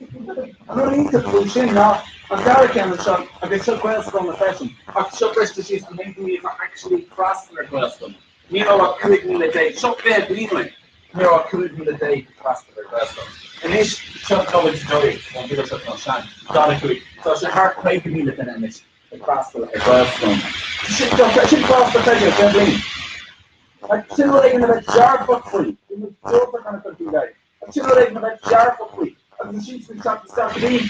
An rud iontach faoi sin ná an dara ceann anseo, agus seo Gaelscoileanna freisin, ach seo briste síos an méid daoine atá actually ag freastal ar Ghaelscoileanna. Ní raibh ach 15,000, seo 20 bliain ó shin, ní raibh ach 15,000 ag freastal ar Ghaelscoil. Anois, seo 2012, an bhliain seo atá sean, 45, tá sé thar 50,000 duine anois ag freastal ar Ghaelscoil. Sin sin fás dochreidte, 20 bliain. Sin rud éigin a bheith dearfach faoi, bhí muid diúltach an chun faoi Sin rud éigin a bheith dearfach faoi agus ansin sna teacht isteach go dtí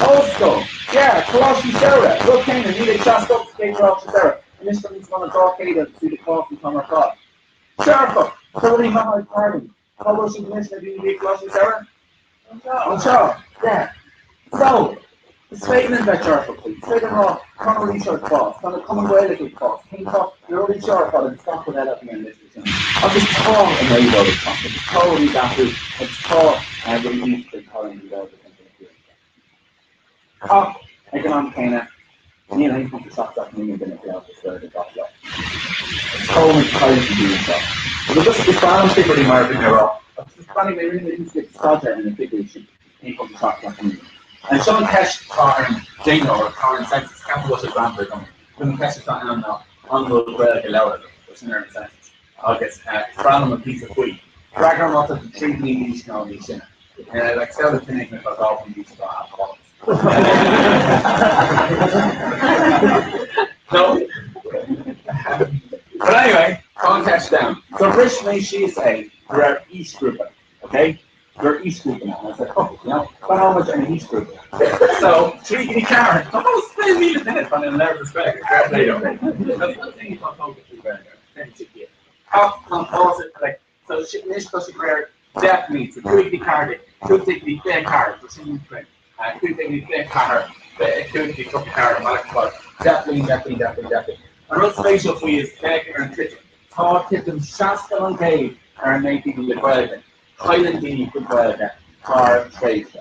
Ollscoil. Yeah, Coláistí Samhraidh, rud céanna, 1968 sa chéad Choláiste Samhraidh, anois tá níos mó ná 200 agus iad ag fás an t-am ar fad. Dearfach! Tá rudaí maithe ag tarlú. Cá bhfuil siad anois na daoine a bhí ag Coláistí Samhraidh? Anseo. Yeah. So, is féidir linn bheith dearfach faoi. Is féidir linn rá, tá na rudaí seo ag fás, tá na cumainn Ghaelacha ag fás, cén fáth na rudaí seo ar fad agus gach rud eile a bhí ar an liosta sin. Agus tá an réabhlóid ag teacht agus tá rudaí ag athrú agus tá rudaí iontacha ag tarlú i Gaeilge timpeall na tíre seo. Ach, ag an am céanna, níl 1.77 milliún duine ag labhairt as Gaeilge gach lá. Tá muid ag cailliúint na daoine seo. Agus just is breá liom figiúirí mar a bhí mé a rá, agus is breathnaigh mé rinne mé píosa staidéir ar na figiúirí sin, 1.77 milliún. And seo an ceist atá ar an daonáireamh, atá ar an census, ceapaim go bhfuil sé greannmhar dom. Sin an ceist atá ann ná an bhfuil Gaeilge á labhairt agat, sin ar an census. Agus is breá liom an píosa faoi. Freagra má tá tú 3 bliain d'aois nó níos sine. Like samhlaigh duine éigin atá 2 bhliain d'aois atá an No. But anyway, tá an ceist ann. So bhris mé síos é de réir aoisghrúpa, okay? De réir aoisghrúpa now. And I said, oh, you know, breathnóidh muid ar na haoisghrúpa. So, 3 go dtí 4, tá fós 20,000 duine fan in labhairt as Gaeilge, fair play dóibh. That's one thing atá tógtha trí Ghaeilge, Ach tá an fás like, So anois tá sé de réir 10 mbliana, so 5 go dtí 14, 15 go dtí 24, so sin an 15 go dtí 24, 25 go dtí 34, an bealach ar fad, 10 bliain, 10 bliain, 10 bliain, 10 bliain. An rud spéisiúil faoi is féach ar an titim. Tá titim 60% ar an méid daoine le Gaeilge. Cailleann daoine a gcuid Gaeilge thar tréimhse.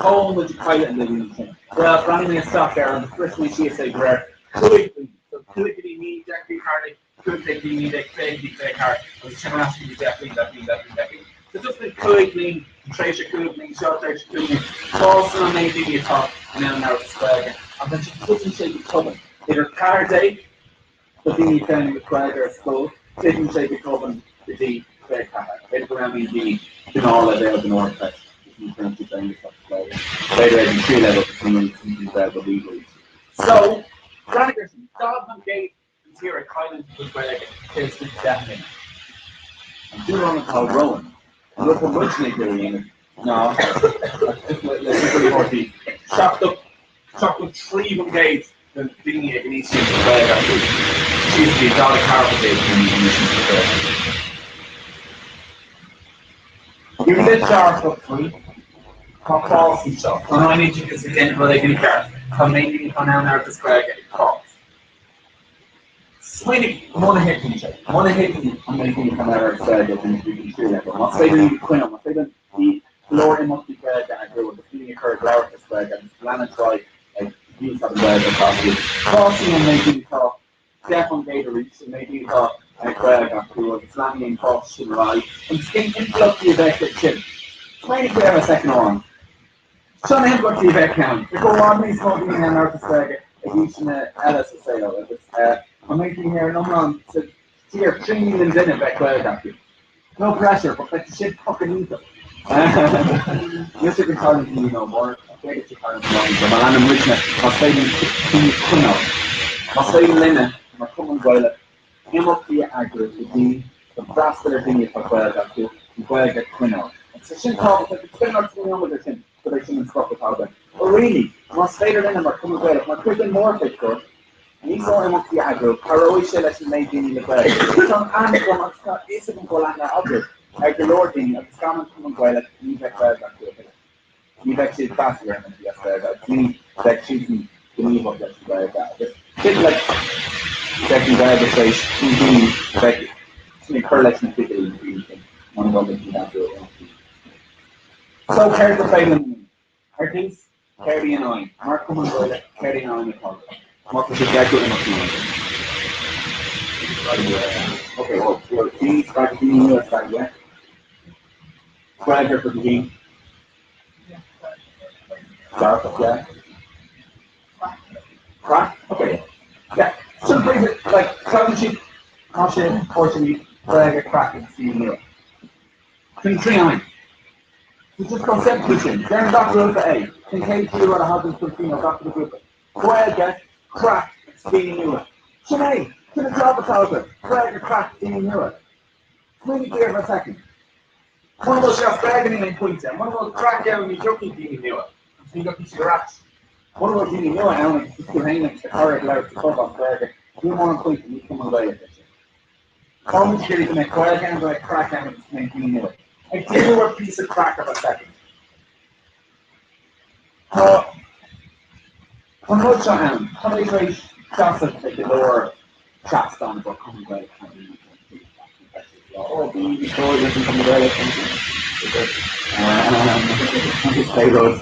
Cá bhfuil muid ag cailleadh na daoine sin? Bhuel, breathnaigh mé isteach air agus bhris mé síos é de réir 5 bliain, so 5 go dtí 9, 10 go dtí 14, 15 go dtí 19, 20 go dtí 24 agus sin ar ais go dtí 10 bliain, 10 bliain, 10 bliain, 10 bliain. So just an 5 bliain, an tréimhse 5 bliain seo, tréimhse 5 bliain, fásann an méid daoine atá in ann labhairt as Gaeilge agus ansin titeann sé go tobann. Idir 14 do daoine ag foghlaim Gaeilge ar scoil, titeann sé go tobann go dtí 24. B'fhéidir go roghnaíonn daoine gnáthleibhéal den Ardteist agus ní chuireann siad féin isteach sa Ghaeilge. B'fhéidir ag an tríú leibhéal go n-úsáideann Gaeilge ríomhairí. So, breathnaigh air sin, 40% den tír ag cailliúint a gcuid Gaeilge taobh istigh de 10 mbliana. An dúshlán atá romhainn, an rud atá muidne ag iarraidh a dhéanamh ná le figiúirí 70. 73% de na daoine ag an aois sin tá Gaeilge acu, síos go dtí 44% de na daoine ag an aois sin tá Gaeilge acu. Bhí bheith dearfach faoi, tá fás anseo, tá an Roinn Oideachais ag déanamh rud éigin i gceart, tá an méid daoine atá in ann labhairt as Gaeilge ag fás. Smaoinigh, muna thiteann sé, muna thiteann an méid daoine atá in ann labhairt as Gaeilge ag an tríú leibhéal, más féidir linn coinneáil, más féidir linn go leor imeachtaí Gaeilge a eagrú agus daoine a chur ag labhairt as Gaeilge agus leanúint ar aghaidh ag úsáid an Ghaeilge atá acu. Fásfaidh an méid daoine atá 10% arís, an méid daoine atá Gaeilge acu agus leanfaidh an fás sin ar aghaidh. Agus cén impleachtaí a bheadh air sin? Smaoinigh faoi ar feadh soicind amháin. Seo na himpleachtaí a bheadh ann. Go i bhfad níos mó daoine in ann labhairt as Gaeilge ag aoiseanna eile sa saol agus an méid daoine ar an iomlán sa tír, 3 milliún duine bheadh Gaeilge acu. No pressure, but beidh sin fucking iontach. Níl sé go tarlaíonn daoine nó mór, b'fhéidir sé tarlaíonn daoine, mar leanann muidne, más féidir daoine coinneáil. Más féidir linne, mar Chumann Gaelach, imeachtaí a eagrú do daoine, do freastal ar daoine atá Gaeilge acu, an Ghaeilge a choinneáil. Agus tá sin tábhachtach, agus b'fhéidir nach smaoineoimid ar sin, go b'é sin an sprioc atá againn. But really, más féidir linne mar Chumann Gaelach, mar chuid den mhórphictiúr, Níos mó imeachtaí a eagrú, cabhróidh sé leis an méid daoine le Gaeilge. Tá aithne agam agus tá a fhios agam go bhfuil aithne agaibh ar go leor daoine agus gan an Cumann Gaelach ní bheadh Gaeilge acu a thuilleadh. Ní bheadh siad ag freastal ar imeachtaí as Gaeilge agus ní bheadh siadsan gníomhach leis an Ghaeilge agus sin like bheadh an Ghaeilge tar éis daoine bheadh sin ag cur leis na figiúirí na daoine sin muna bhfuil muid ag eagrú imeachtaí. So céard gur féidir linn a dhéanamh? Ar dtús, céard í an aidhm? Mar Chumann Gaelach, céard í an aidhm atá agat? Má tá sibh ag eagrú imeachtaí mar sin. Ok, well, well, daoine spreagadh, daoine nua a spreagadh, yeah? Gaeilge ar fud na daoine. Dearfach, yeah? Craic? Ok, yeah. So, basically, like, spreagann siad, tá sé, fortunately, Gaeilge, craic agus daoine nua. Sin an trí aidhm. Tá sé chomh simplí sin. Deireann gach grúpa é. Sin chéad trí rud a thagann chun cinn ó gach uile ghrúpa. Gaeilge, craic agus daoine nua. Sin é! Sin an job atá againn. Gaeilge, craic, daoine nua. Smaoinigh faoi ar feadh soicind. Muna bhfuil sé as Gaeilge níl aon pointe. Muna bhfuil craic ann ní thiocfaidh daoine nua. Agus ní thiocfaidh siad ar ais. Muna bhfuil daoine nua ann agus is tú féin agus do chara ag labhairt sa phub as Gaeilge, níl mórán pointe, ní Cumann Gaelach é sin. Táimid ag iarraidh go mbeidh Gaeilge ann, go mbeidh craic ann agus go mbeidh daoine nua. Ag díriú ar phíosa craic ar feadh soicind. Tá an rud seo ann, tá mé tar éis seasamh ag go leor seastán go Cumann Gaelach na daoine Ó bí bí cóir leis an Cumann Gaelach agus pé rud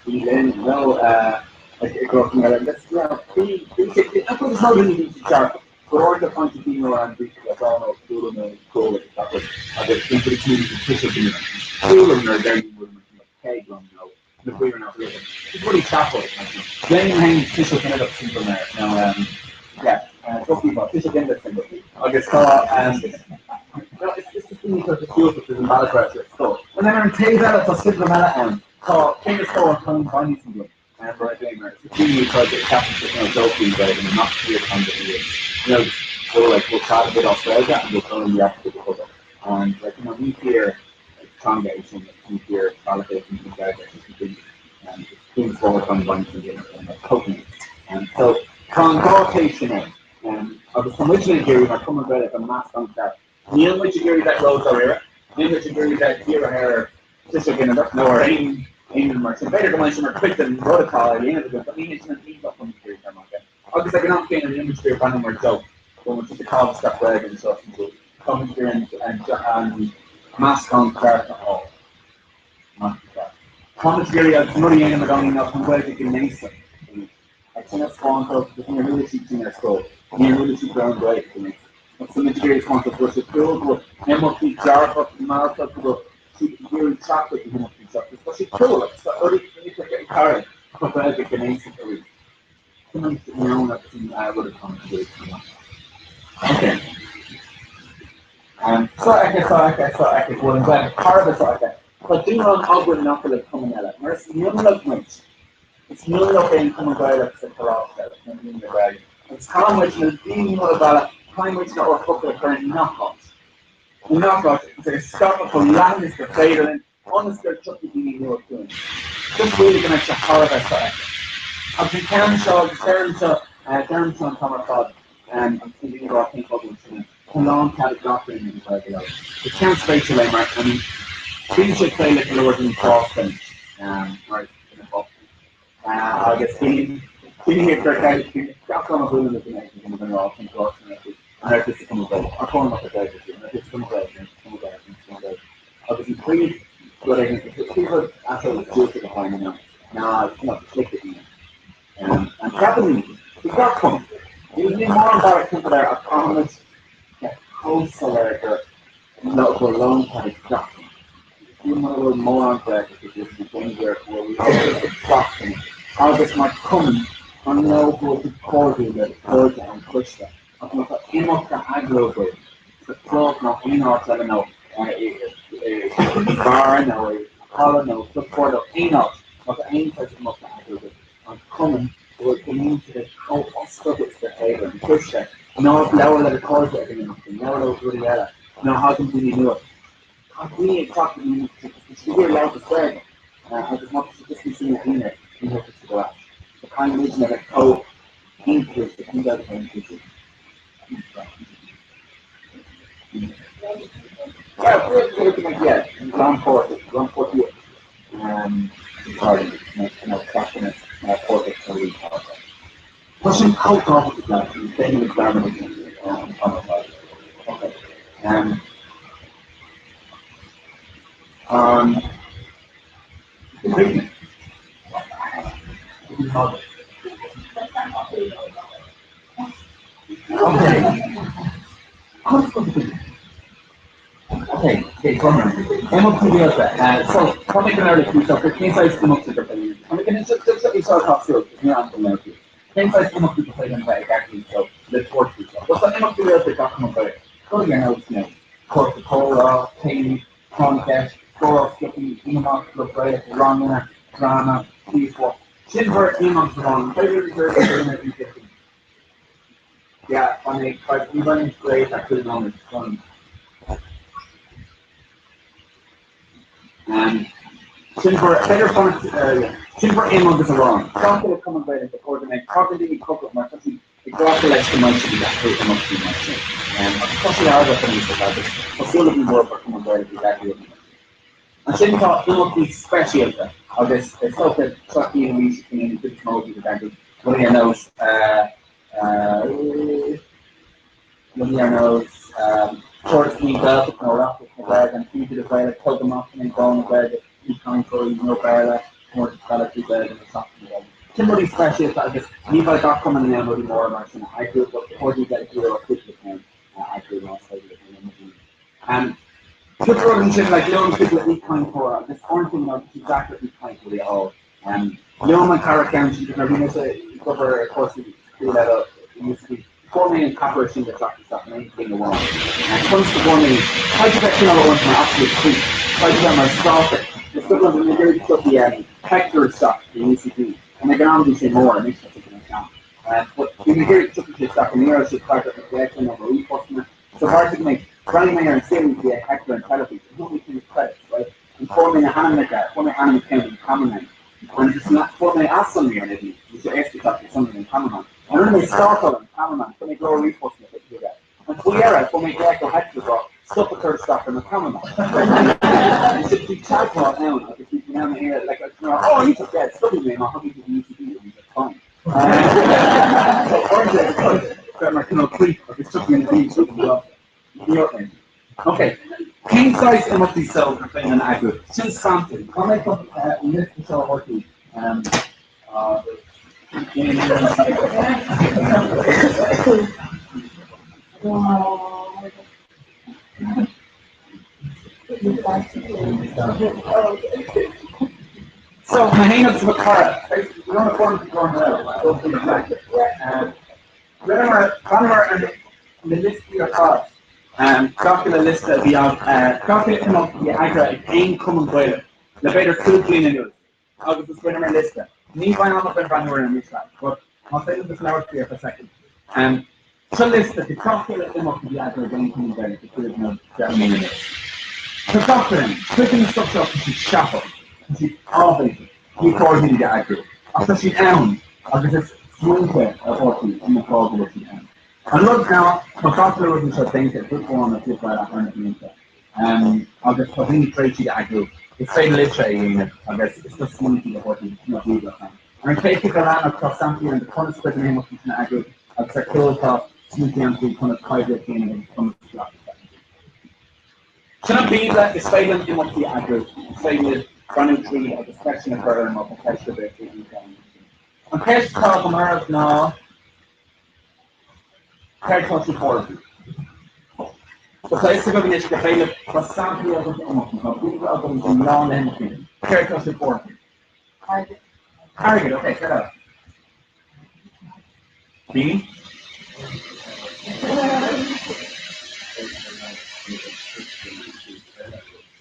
bí linn nó ag go Cumann Gaelach. Bí bí sé an rud is mó daoine bíonn siad dearfach. Go háirithe ag caint le daoine ó an bhí siad le dán ó Chuala mé ceol ag an chapall agus bhí siad ag smaoineamh go tuiseal ginideach. Chuala nuair a deir rud mar sin like peig liom nó na briathra nach bhfuil agam. Is rudaí seafóideach mar sin. Déanaim féin tuiseal ginideach timpeall mé nó um yeah drochíomhá tuiseal ginideach timpeall agus tá um no is is is daoine atá diúltach leis an bealach a raibh siad ar scoil. And then ar an taobh eile tá siondróm eile ann. Tá cén is dóigh an t-am baineann syndrome. Níl muid ag iarraidh bheith ró-dháiríre, níl muid ag iarraidh bheith dírithe ar tuiseal ginideach nó ar aon aon rud mar sin. B'fhéidir go mbeidh sin mar chuid den rud atá á dhéanamh againn, but ní hé sin an t-aon rud muid ag iarraidh cur amach. Agus ag an am céanna, níl muid ag iarraidh breathnú mar joke, go bhfuil muid ag caitheamh isteach Gaeilge anseo is ansiúd. Tá muid ag iarraidh an an meascán ceart a fháil. Meascán ceart. Tá muid ag iarraidh agus an rud a dhéanaim i gcónaí ná tá an Ghaeilge gnéasach. Ag sin a thaispeáint dóibh agus níor chuala siad sin ar scoil, níor chuala siad go raibh an Ghaeilge gnéasach. Agus tá muid ag iarraidh taispeáint dóibh go bhfuil sé cool, go bhfuil imeachtaí dearfach, mealltach, go bhfuil siad ag iarraidh teacht chuig na himeachtaí seo agus tá sé cool agus tá rudaí gnéasacha ag tarraingt, tá Gaeilge gnéasach arís. Sin an meon agus an rud atá muid ag iarraidh cur amach. Ok. Sofheicthe, sofheicthe, sofheicthe, go bhfuil an Ghaeilge thar a bheith sofheicthe. Tá dúshlán againn nach bhfuil ag cumainn eile, mar is mionlach muid. Is mionlach é an Cumann Gaelach sa choláiste agus na daoine le Gaeilge. Agus caithfidh muid na daoine nua a mhealladh, caithfidh muid ár bhfocal a chur i ngach áit. I ngach áit agus é a scaipeadh chomh leathan is gur féidir linn ionas gur tiocfaidh daoine nua chugainn. Just really go mbeidh sé thar a bheith sofheicthe. Agus an ceann seo, agus deirim seo, deirim seo an t-am ar fad, agus ní bhíonn rá cén fáth go bhfuil sin ann, tá lánchead ag gach duine an Ghaeilge a labhairt. Is ceann spéisiúil é mar, I mean, bíonn sé ag plé le go leor daoine fásta anois, mar is duine fásta agus bíonn daoine ag cur ceist, bíonn gach am a bhuaileann le duine éigin bíonn ag rá cén fáth sin acu, an raibh tusa cuma Gaeilge, ach cónaí ar Gaeilge, an raibh tusa cuma Gaeilge, an raibh tusa cuma Gaeilge, an raibh tusa cuma Gaeilge. Agus an príomh rud é, an príomh rud aiseolas diúltach a fhaigheann ná ná cineál click a dhéanamh. An ceapann daoine, faoi gach cumann, níl níl mórán bealach timpeall air ach caithfimid bheith chomh soiléir gur go bhfuil lánchead ag gach duine. Fiú mura bhfuil mórán Gaeilge acu, bíonn siad ag déanamh iarracht go bhfuil lánchead ag gach duine. Agus mar chumann, ar ndóigh go bhfuil tú cairdiúil le do chairde ón choiste, Ach má tá imeacht á eagrú agaibh sa chlub nó aon áit eile nó i mbeár nó i halla nó club spóirt nó aon áit, má tá aon saghas imeacht á eagrú agaibh, an cumann, go bhfuil go mbíonn siad ag chomh oscailte is gur féidir, an coiste, ná labhair le do chairde ag an imeacht sin, labhair leo rudaí eile, ná thagann daoine nua. Tá daoine ag teacht go dtí an imeacht sin, tá siad ag iarraidh labhairt as Gaeilge agus má tá siad just níos sine daoine, ní thiocfaidh siad ar ais. So caithfidh muidne a bheith chomh inclusive, ní bheadh aon inclusive. Tá sin chomh tábhachtach leat, ní féidir le dearmad a dhéanamh an t-am ar fad. Okay. Um, Cén saghas imeachtaí gur féidir linn a bheith ag eagrú so le tabhairt faoi seo? Bhuel, tá imeachtaí rialta ag gach cumann Gaelach, rudaí ar nós, you know, cúrsa comhrá, céilí, tráth na gceist, scóráil cluichí, imeacht, club Gaelach, ranganna, dráma, díospóireacht. Sin bhur imeacht amháin. An féidir libh dul ar duine a bhí Yeah, fan ag, ní bheidh great ach cúig nóiméad, fan. Um, sin bhur, b'fhéidir fanacht, uh, sin bhur imeacht agus amháin. Gach uile cumann Gaelach ba chóir go mbeadh tagann daoine chucu mar tá siad ag glacadh leis go mbeidh siad ag eagrú imeachtaí mar sin. Um, agus tá sé ardach anois ar fad agus tá súil agam go bhfuil cumann Gaelach ag eagrú imeachtaí. Ansin tá imeachtaí speisialta agus is dócha seo iad arís a bhíonn an chuid is mó díobh ag eagrú rudaí ar nós uh, uh, rudaí ar nós Comórtas na Gaeltachta nó Oireachtas na Gaeilge, an Future of Gaelic, Tóg Amach in Gón na Gaeilge, Aoichainteoirí nó Béarla, Comórtas Peile trí Ghaeilge nó Seachtain na Gaeilge. Sin rudaí speisialta agus ní bheidh gach cumann in ann rudaí móra mar sin a eagrú, but chóir dóibh bheith ag iarraidh cúpla ceann a eagrú más féidir leo nó daoine. Cúpla rud ansin, like luaim cúpla aoichainteoir agus uaireanta you know tá sé deacair aoichainteoirí a fháil. Luaim an ceathrar ceann sin nuair a bhí mise ag obair ar chúrsaí tríú leibhéal i UCD, fuair mé an ceathrar sin le teacht isteach in aon bhliain amháin. Conas go bhfuair mé iad? Caithfidh bheith cineál uaireanta mar absolute creep, caithfidh bheith mar stalker. Is dóigh liom go mbeidh go dtiocfaidh Hector isteach i UCD, and ag an am bhí sé mór, anois tá sé cineál sean. But bhí mé ag iarraidh go dtiocfadh sé isteach and ní raibh sé freagrach na glaochanna nó na ríomhphostanna, so bheartaigh mé, bhreathnaigh mé ar an suíomh bhí ag Hector an teilifís, and thug mé sin credits, right? And fuair mé na hainmneacha, fuair mé ainm an ceann den cameraman, and just fuair mé a sonraí ar an idirlíon, bhí sé éasca teacht ar sonraí an cameraman. And rinne mé stalkáil an cameraman, fuair mé go leor ríomhphostanna chuige. And faoi dheireadh, fuair mé glaoch ó Hector ag rá, stop ag cur isteach ar mo cameraman. And so bhí teagmháil ann agus bhí mé in ann like, I was oh, he's just dead, stopfaidh mé má thagann tú go UCD, and he's like, fine. So uaireanta, bheith mar cineál creep agus tiocfaidh na daoine chugat ag rá, Ok. Cén saghas imeachtaí so gur féidir linn a eagrú? Sin sampla. Tá mé chun an liosta seo a thabhairt So, mé féin agus mo chara, we're on a corner to go Rinneamar, bhaineamar ar na liostaí ar fad, gach uile liosta a bhí ann, gach uile imeacht a bhí eagraithe ag aon chumann Gaelach le b'fhéidir 5 bliana anuas agus is rinneamar liosta. Ní bheidh am againn breathnú air anois leat, but más féidir liom just labhairt faoi ar feadh soicind. Seo liosta de gach uile imeacht a bhí eagraithe ag aon chumann Gaelach le 5 nó 10 mbliana anuas. Tá gach duine, cuid de na stuff seo tá siad seafóideach, tá siad áibhéiseach, ní chóir dúinn iad a eagrú, ach tá siad ann. Agus is smaointe a thabhairt faoi an fáth go bhfuil siad ann. An rud ná, tá gach uile rud anseo déanta i grúpa amháin nó grúpa eile thar na blianta. Agus tá daoine tar éis iad a eagrú. Is féidir libhse é a dhéanamh agus is just smaointe a thabhairt faoi na bíobla ann. Ar an chéad cúpla leathanach tá samplaí ann de conas cuid de na himeachtaí sin a eagrú agus ar chúl tá smaointe ann faoi conas poiblíocht a dhéanamh agus conas glacadh leis. Sin an Bíobla, is féidir linn imeachtaí a eagrú, is féidir libh breathnú tríd agus ceisteanna a chur orm má tá ceist ar bith faoi aon cheann acu sin. An cheist atá agam oraibh ná, céard tá sibh buartha faoi? So tá fhios agaibh anois gur féidir libh, tá samplaí agam d'imeachtaí, tá Bíobla agam den lán le himeachtaí, céard tá sibh buartha faoi? Airgead. Airgead, ok, céard eile? Daoine?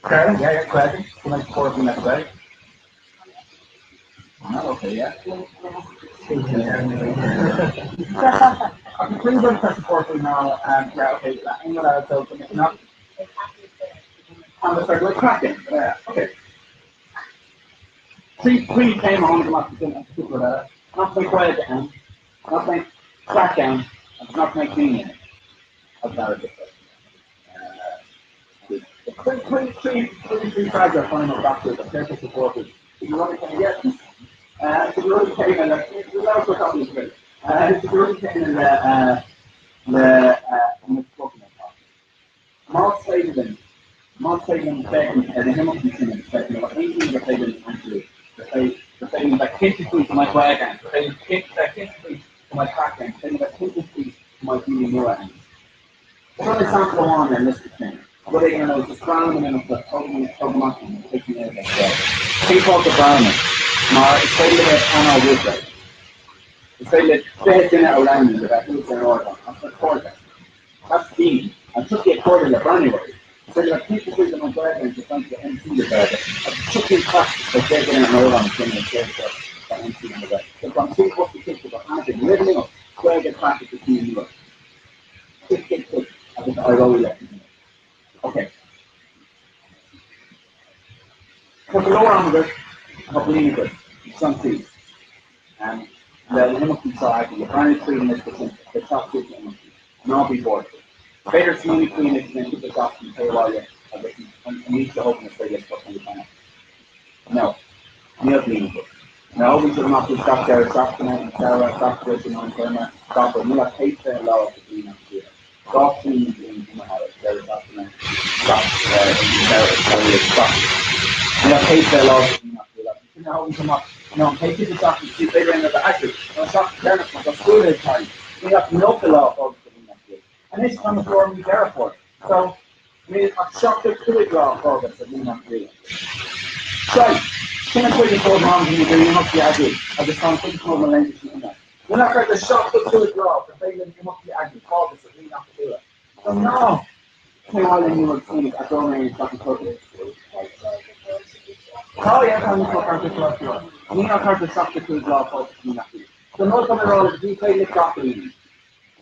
Gaeilge, yeah, yeah, Gaeilge. Go mbeidh buartha faoi le Gaeilge. Ah, ok, yeah. Ach an príomhrud atá sibh buartha faoi ná, yeah, ok, aon rud eile so go mbeidh nach Tá go craiceann, yeah, ok. Trí príomhthéama a tháinig amach as sin agus cúpla rud eile, nach mbeidh Gaeilge ann, nach mbeidh craic ann agus nach mbeidh daoine ann. Agus airgead freisin. Trí freagra faighim ó gach grúpa, céard tá sibh buartha faoi? Na rudaí céanna, yeah. Na rudaí céanna le, labhair go tapaidh, na rudaí céanna le, le, na spriocanna atá. Más féidir linn, más féidir linn féachaint ar na himeachtaí sin agus féachaint an bhfuil aon daoine gur féidir linn aimsiú, gur féidir, gur féidir linn bheith cinnte faoi go mbeidh Gaeilge ann, gur féidir linn cinnte, bheith cinnte faoi go mbeidh craic ann, gur féidir linn bheith cinnte faoi go mbeidh daoine nua ann. Seo é sampla amháin ar an liosta sin, rud éigin ar nós, is breá liom an imeacht seo, tóg, tóg amach an chuid na seo. Cén fáth gur breá liom é? Mar is féidir le bheith pleanáil roimh ré. Is féidir le 20 duine a roghnú le bheith thuas ar an ardán, ach na cairde. That's daoine, an tiocfaidh cairde le breathnú orthu? Is féidir leat cinnte faoi go mbeidh Gaeilge ann sa chaint le MC le Gaeilge agus tiocfaidh an craic le deich duine ar an ardán ag déanamh an chéad seo tá MC le Gaeilge. So tá an trí bhosca cinnte go hannamh roimh an imeacht, Gaeilge, craic agus daoine nua. Tic tic tic agus éireoidh leis an imeacht. Ok. Tá go leor ama agaibh, tá bliain agaibh, samplaí. Le na himeachtaí seo a eagrú, le breathnú tríd an liosta sin, le teacht suas le himeachtaí. Ná bí buartha. B'fhéidir smaoinigh faoi anois in aon chúpla seachtain, téigh abhaile agus an mhí seo chugainn is féidir leat tosnú ag pleanáil. No. Níl bliain agaibh. Nuair a thógann sibh amach faoi gach deireadh seachtaine, an samhradh, gach rud i meán téarma, gach rud. Níl ach 120 lá sa bhliain as tíre. 2 trian den bhliain imithe ag deireadh seachtaine gach samhradh gach. Níl ach 120 lá sa bhliain as tíre. Sin a thógann amach nó an chéad cúpla seachtain sí b'fhéidir aon rud a eagrú nó an seachtain deireanach má tá scuaine ag tarlú. Níl ach 90 lá fágtha sa bhliain as tíre. Anois tá muid lár mí Deireadh Fómhair. So, níl ach 75 lá fágtha sa bhliain as tíre. Right, sin an chuid is mó den am go mbíonn imeachtaí a eagrú agus tá an chuid is mó de mo laethanta sin imithe. Níl ach thart ar 75 lá gur féidir linn imeachtaí a eagrú fágtha sa bhliain acadúil. So ná téigh abhaile inniu agus smaoinigh, eagróidh mé an seachtain seo chugainn. Tá, yeah, tá níos mó thart ar 75. Níl ach thart ar 75 lá fágtha sa bhliain acadúil. So an rud atá mé a rá libh, ní féidir libh gach a dhéanamh.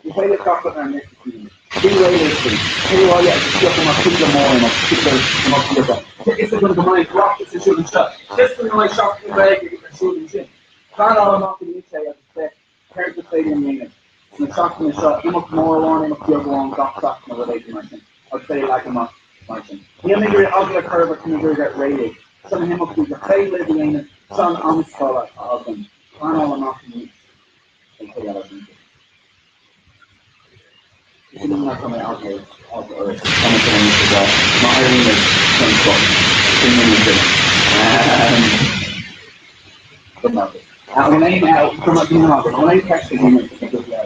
Ní féidir libh gach rud ar an liosta sin a dhéanamh. Bí réalaíoch faoi. Téigh abhaile agus pioc amach cúpla mórimeacht, cúpla imeacht beaga. Tá fhios agam go mbeidh Oireachtas ar siúl anseo. Tá fhios agam go mbeidh Seachtain na Gaeilge ar siúl ansin. Pleanáil amach anois é agus féach céard is féidir linn a dhéanamh sna seachtainí seo, imeacht mór amháin, imeacht beag amháin gach seachtain nó rud éigin mar sin, agus é a leagan amach mar sin. Níl mé ag iarraidh eagla a chur oraibh ach tá mé ag iarraidh bheith réalaíoch. Seo na himeachtaí gur féidir libh a dhéanamh, seo an amscála atá againn. Pleanáil amach anois an chuid eile den Is ionann mar tá mé eagla eagla oraibh, tá mé chun anois a rá, má éiríonn libh, den scoth, sin mé an duine. Go maith agat. An bhfuil aon, go maith, go maith agat. An bhfuil aon cheist ag éinne sa ghrúpa le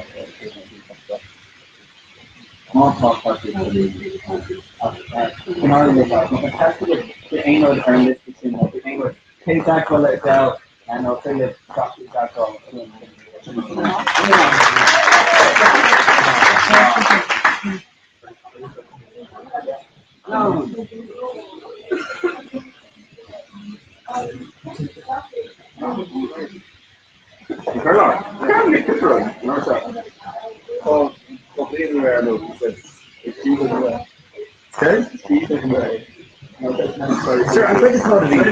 Má tá, tá siad sa Ach san áireamh le má tá ceist agat faoi aon rud ar an liosta sin nó faoi aon rud, téigh i dteagmháil le Adele nó féidir libh gach i dteagmháil No. Sure, I'm pretty proud of you.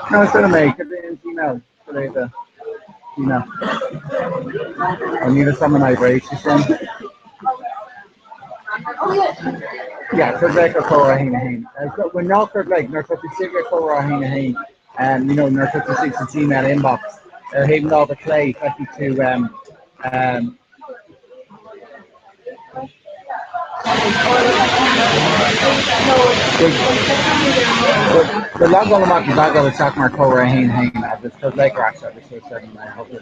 No, sin mé, cad é an Gmail? Cad é do Gmail? Oh, níl fhios agam an oibreoidh sé sin. Yeah, cuir glaoch ar Comhrá 1 1. Well, ná cuir glaoch, nuair atá tú istigh ar Comhrá 1 1, um, you know, nuair atá tú istigh sa Gmail inbox, ar thaobh na láimhe clé, feicfidh tú um, um, The logáil amach is logáil isteach mar Comhrá 1 1 agus cuir glaoch ar ais agus so 7 9 hope that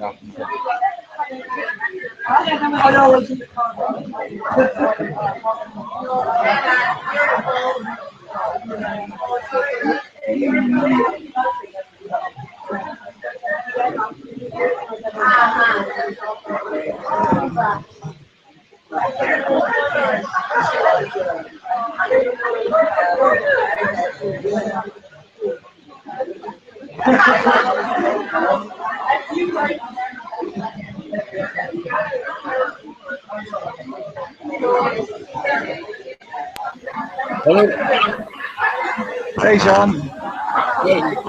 Hello. Hey Sean.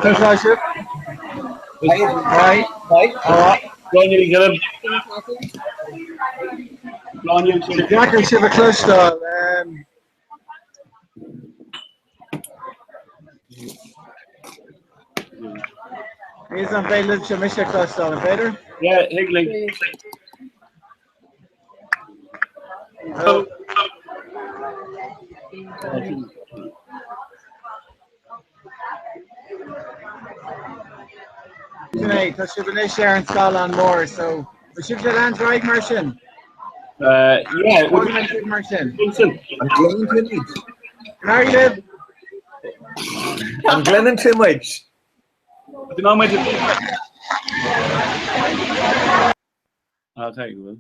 Conas tá sibh? Hi. Hi. All right. Gráinne Deacair sibh a chloisteáil. Um, Níl an féidir libhse mise a chloisteáil, an féidir? Yeah, thig linn. Hello. Sin é, tá sibh anois ar an scáileán mór, so bhfuil sibh ag leanúint ar aghaidh mar sin? Uh, yeah, Bhfuil sibh mar sin? An gcluineann tú muid? Can are you live? An gcluineann tú muid? Do ná muid. Ah, tá go bhfuil.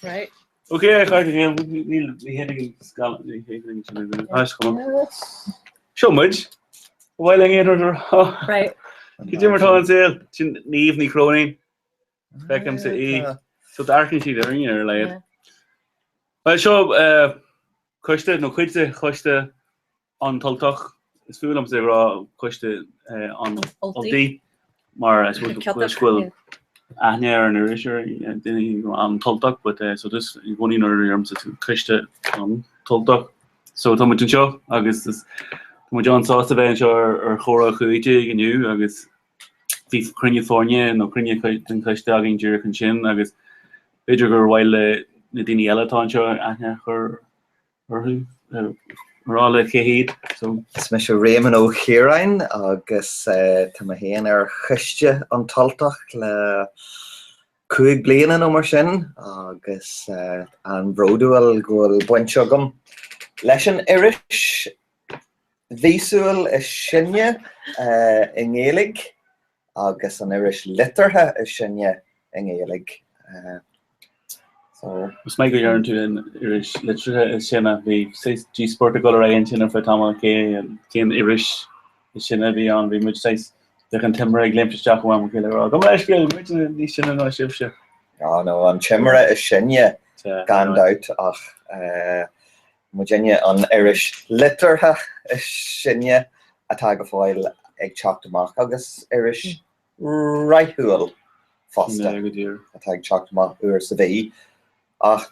Right. Ok, a chairde níl níl ní théann scal ní théann sin é. Seo muid. Bhfuil linn aon rud a rá? Right. Cad é mar tá an saol? Sin Niamh Ní Chróinín. Feicimse í. So amharcann siad orainn ar a laghad. Bhuel seo coiste nó cuid de choiste An tUltach, is fuath liomsa ag rá coiste an Ultaigh mar I suppose go bhfuil aithne ar an iris ar duine an tUltach but so just i gcónaí nuair a deirimse coiste an tUltach. So tá muid anseo agus tá muid an-sásta bheith anseo ar Chomhrá 15 inniu agus bhí cruinniú foirne nó cruinniú den choiste againn díreach ansin agus b'fhéidir gur mhaith le na daoine eile atá anseo aithne a chur orthu rá le cé hiad. So. Is mise Réamonn Ó Ciaráin agus tá mé féin ar choiste An tUltach le 5 bliana nó mar sin agus an-bhródúil go bhfuil baint agam leis an iris mhíosúil is sine i nGaeilge agus an iris liteartha is sine i nGaeilge. So. Is maith go ndeireann tú an iris liteartha is sine. Bhí saghas díospóireacht ag dul ar aghaidh ansin ar feadh tamaill cé cén iris is sine a bhí ann. Bhí muid saghas bheadh an Timire ag léimt isteach ó am go chéile ag rá gabh mo leithscéal, muid níos sine ná sibhse. Ah no, an Timire is sine gan dabht ach muidinne an iris liteartha is sine atá go fóill ag teacht amach agus iris ráithiúil fosta atá ag teacht amach uair sa mhí. Ach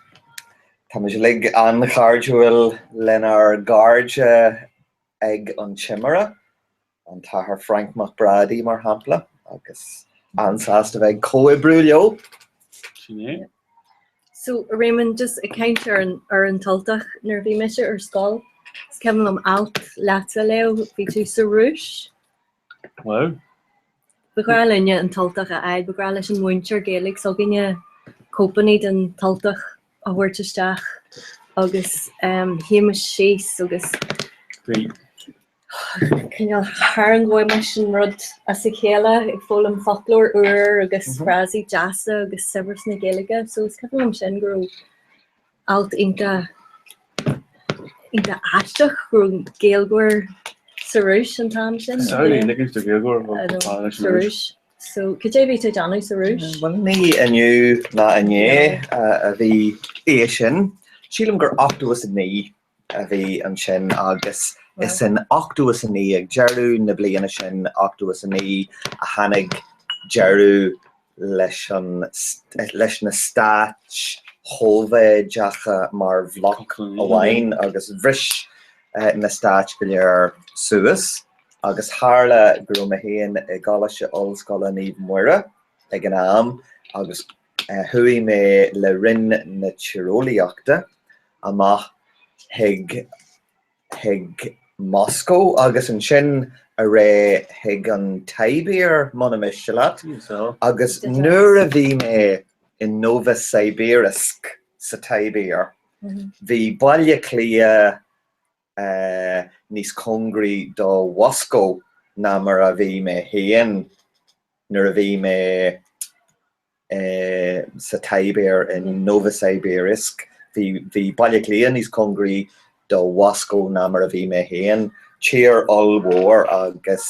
táimid uilig an-chairdiúil lenár gcairde ag an Timire, an tAthair Frainc Mac Brádaigh mar shampla, agus an-sásta bheith ag comhoibriú leo. Sin é. So, Réamonn, just ag caint ar an, ar an tUltach, nuair a bhí mise ar scoil, is cuimhin liom alt leatsa a léamh, bhí tú sa Rúis. Wow. Ba ghnách linne an tUltach a fháil, ba ghnách leis an mhúinteoir Gaeilge s'againne cóipeanna den tUltach a thabhairt isteach agus shuímis síos agus cineál tharraingeoimis an rud as a chéile ag foghlaim foclóir úr agus frásaí deasa agus saibhreas na Gaeilge. So is cuimhin liom sin go raibh alt iontach iontach aisteach go raibh Gaeilgeoir Sa Rúis an t-am sin. Samhlaigh ligint do Ghaeilgeoir dul fad leis Sa an Rúis. Rúis. So, cad é bhí tú ag déanamh sa Rúis? Bhuel, ní inniu ná inné a bhí é sin. Sílim gur 89 a bhí ansin agus is in 89, ag deireadh na bliana sin, 89, a tháinig deireadh leis an, leis na stáit Shóivéideacha mar bhloc amháin agus bhris na stáit go léir suas agus tharla go raibh mé féin i gColáiste Ollscoile Naomh Muire ag an am agus chuaigh mé le Roinn na Tíreolaíochta amach chuig chuig Moscó agus ansin ar aghaidh chuig an tSibéir, muna miste leat. Agus nuair a bhí mé i Novosibirsk sa tSibéir, bhí Baile Átha Cliath níos cóngaraí do Mhoscó ná mar a bhí mé féin nuair a bhí mé sa tSibéir i Novosibirsk. Bhí bhí Baile Átha Cliath níos cóngaraí do Mhoscó ná mar a bhí mé féin. Tír ollmhór agus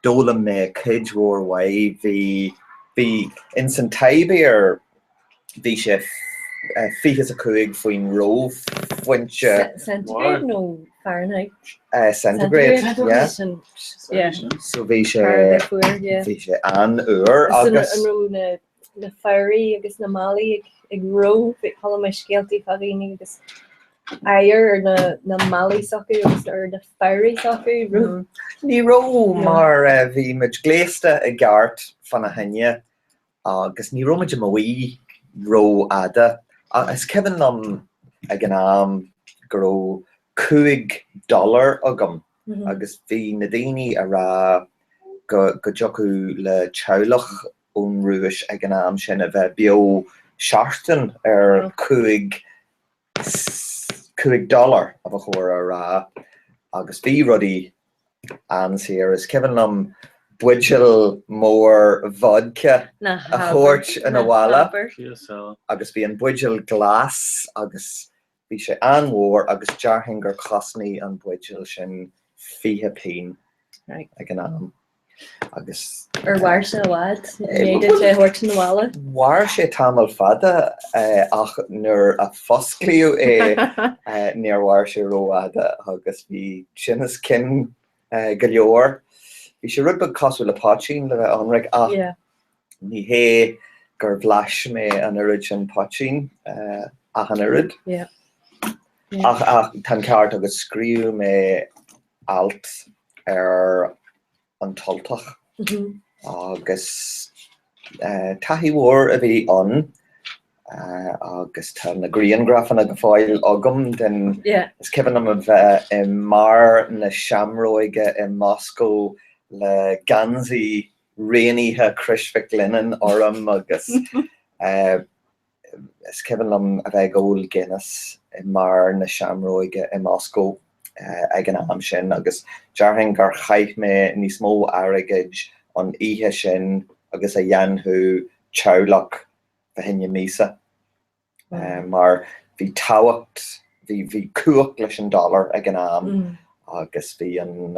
d'fhoghlaim mé cuid mhór mhaith. Bhí bhí ins an tSibéir bhí sé 25 faoin reophointe. Centigrade nó Fahrenheit? Centigrade, yeah. Yeah. So bhí sé bhí sé an-fhuar agus. An raibh na na fairí agus na malaí ag ag reo, chuala mé scéaltaí fá dhaoine agus oighear ar na na malaí s'acu agus ar na fairí s'acu. Ní raibh mar bhí muid gléasta i gceart fána choinne agus ní raibh muid amuigh rófhada. Is cuimhin liom ag an am go raibh 5 dollar agam agus bhí na daoine a rá go go dtiocfadh le teaghlach ón Rúis ag an am sin a bheith beo seachtain ar 5 5 dollar a ba chóir a rá agus bhí rudaí an-saor. Is cuimhin liom buidéal mór vodka a thabhairt 'na bhaile agus bhí an buidéal glas agus bhí sé an-mhór agus déarfainn gur chosnaigh an buidéal sin 20 pingin ag an am. Agus. Ar mhair sé i bhfad? Ní duit é a thabhairt 'na bhaile? Mhair sé tamall fada ach nuair a fosclaíodh é níor mhair sé rófhada agus bhí tinneas cinn go leor. Bhí sé rud beag cosúil le poitín le bheith ionraic ach ní hé gur bhlais mé an oiread sin poitín ach an oiread. Ach tá an ceart agat scríobh mé alt ar an tUltach agus taithí mhór a bhí ann agus tá na grianghrafanna go fóill agam den, is cuimhin liom a bheith i mBeár na Seamróige i Moscó le geansaí rianaithe Chrois Mhic Lionnain orm agus Is cuimhin liom a bheith ag ól Guinness i mBeár na Seamróige i Moscó ag an am sin agus déarfainn gur chaith mé níos mó airgid an oíche sin agus a dhéanfadh teaghlach fá choinne míosa mar bhí tábhacht, bhí, bhí cumhacht leis an dollar ag an am agus bhí an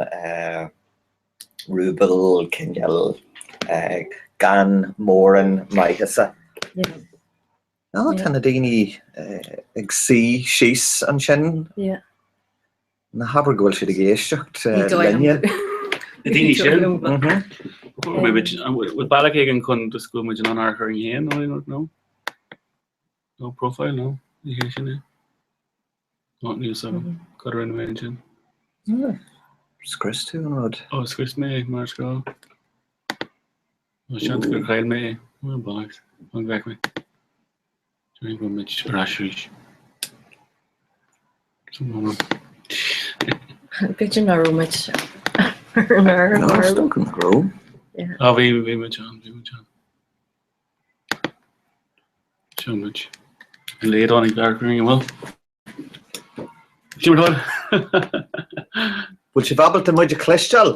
rúbal cineál gan mórán maitheasa. Ná tá na daoine ag suí síos ansin. Ná habair go bhfuil siad ag éisteacht linne. Na daoine sin? Bhfuil bealach éigin chun just go bhfuil muid in ann amharc orainn féin nó nó? No profile, no? Ní hé sin é. Ó, níl 's agam. Cad a rinne mé ansin? Scrios tú an rud. Ó, scrios mé é, mar is gá. Ó, seans gur chaill mé é. Ó, bollocks. An bhfeic mé? Déarfainn go bhfuil muid ar ais arís. B'fhéidir nach raibh muid ar an aer. No, is dócha nach raibh. Á, bhí, bhí muid ann, bhí muid ann. Seo muid. An léadán ag amharc orainn, an bhfuil? Sin mar Bhfuil sibh ábalta muid a chloisteáil?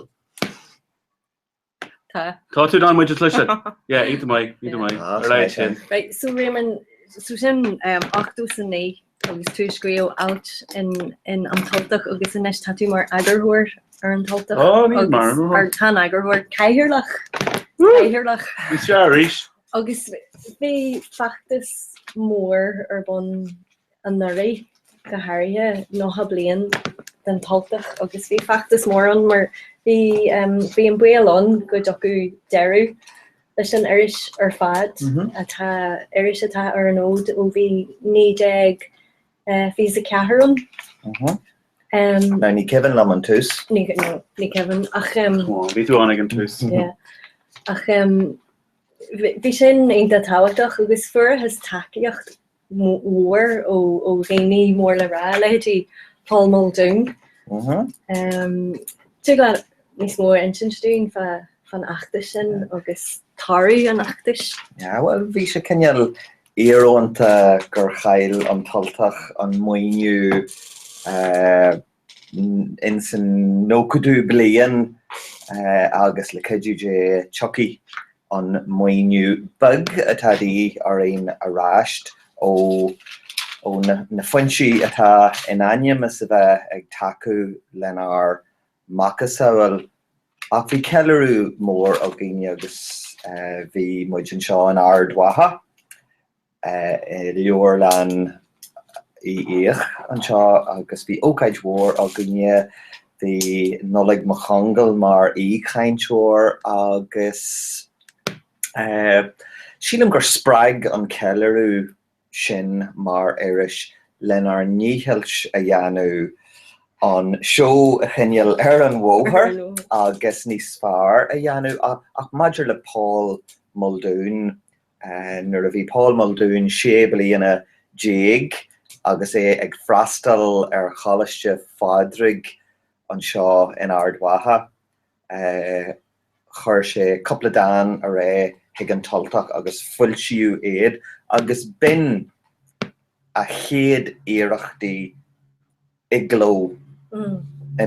Tá. Tá tú in ann muid a chloisteáil? Yeah, iontach maith, iontach maith. Ah, Ar aghaidh sin. Right, so Réamonn, so sin um, 89 agus tú ag scríobh ailt in, in An tUltach agus anois tá tú mar eagarthóir. ar an tUltach Oh, ní agus mar ar tá an eagarthóir cathaoirleach cathaoirleach. Is ea arís. Agus bhí feachtas mór ar bun anuraidh, go háirithe, 90 bliain den tUltach agus bhí feachtas mór ann mar bhí bhí an baol ann go dtiocfadh deireadh leis an iris ar fad, atá iris atá ar an fhód ó bhí 1924 ann. Now ní cuimhin liom an tús. Ní no, ní cuimhin ach Bhí tú ann ag an tús. Yeah. Ach bhí sin iontach tábhachtach agus fuarthas tacaíocht mhór ó dhaoine mór le rá, leithéidí Paul Muldoon. Tig leat níos mó a insint dúinn fán fheachtas sin agus toradh an fheachtais? Yeah, bhuel, bhí sé cineál íorónta gur chaill an tUltach an maoiniú ins an nóchadú bliain agus le cuidiú Dé tiocfaidh an maoiniú beag atá de dhíth orainn aráist ó ó na foinsí atá in ainm is a bheith ag tacú lenár macasamhail. Ach bhí ceiliúradh mór againn agus bhí muid anseo in Ard Mhacha. i Leabharlann Uí Fhiaich anseo agus bhí ócáid mhór againne. Bhí Nollaig Mac Congáil mar aoichainteoir agus sílim gur spreag an ceiliúradh sinn mar iris lenár ndícheall a dhéanamh an seó a choinneáil ar an bhóthar agus níos fearr a dhéanamh. Ach maidir le Paul Muldoon, Nuair a bhí Paul Muldoon 16 bliana agus é ag freastal ar Choláiste Phádraig anseo in Ard Mhacha, chuir sé cúpla dán ar aghaidh chuig an tUltach agus foilsíodh iad agus b'in a chéad iarrachtaí i gcló, i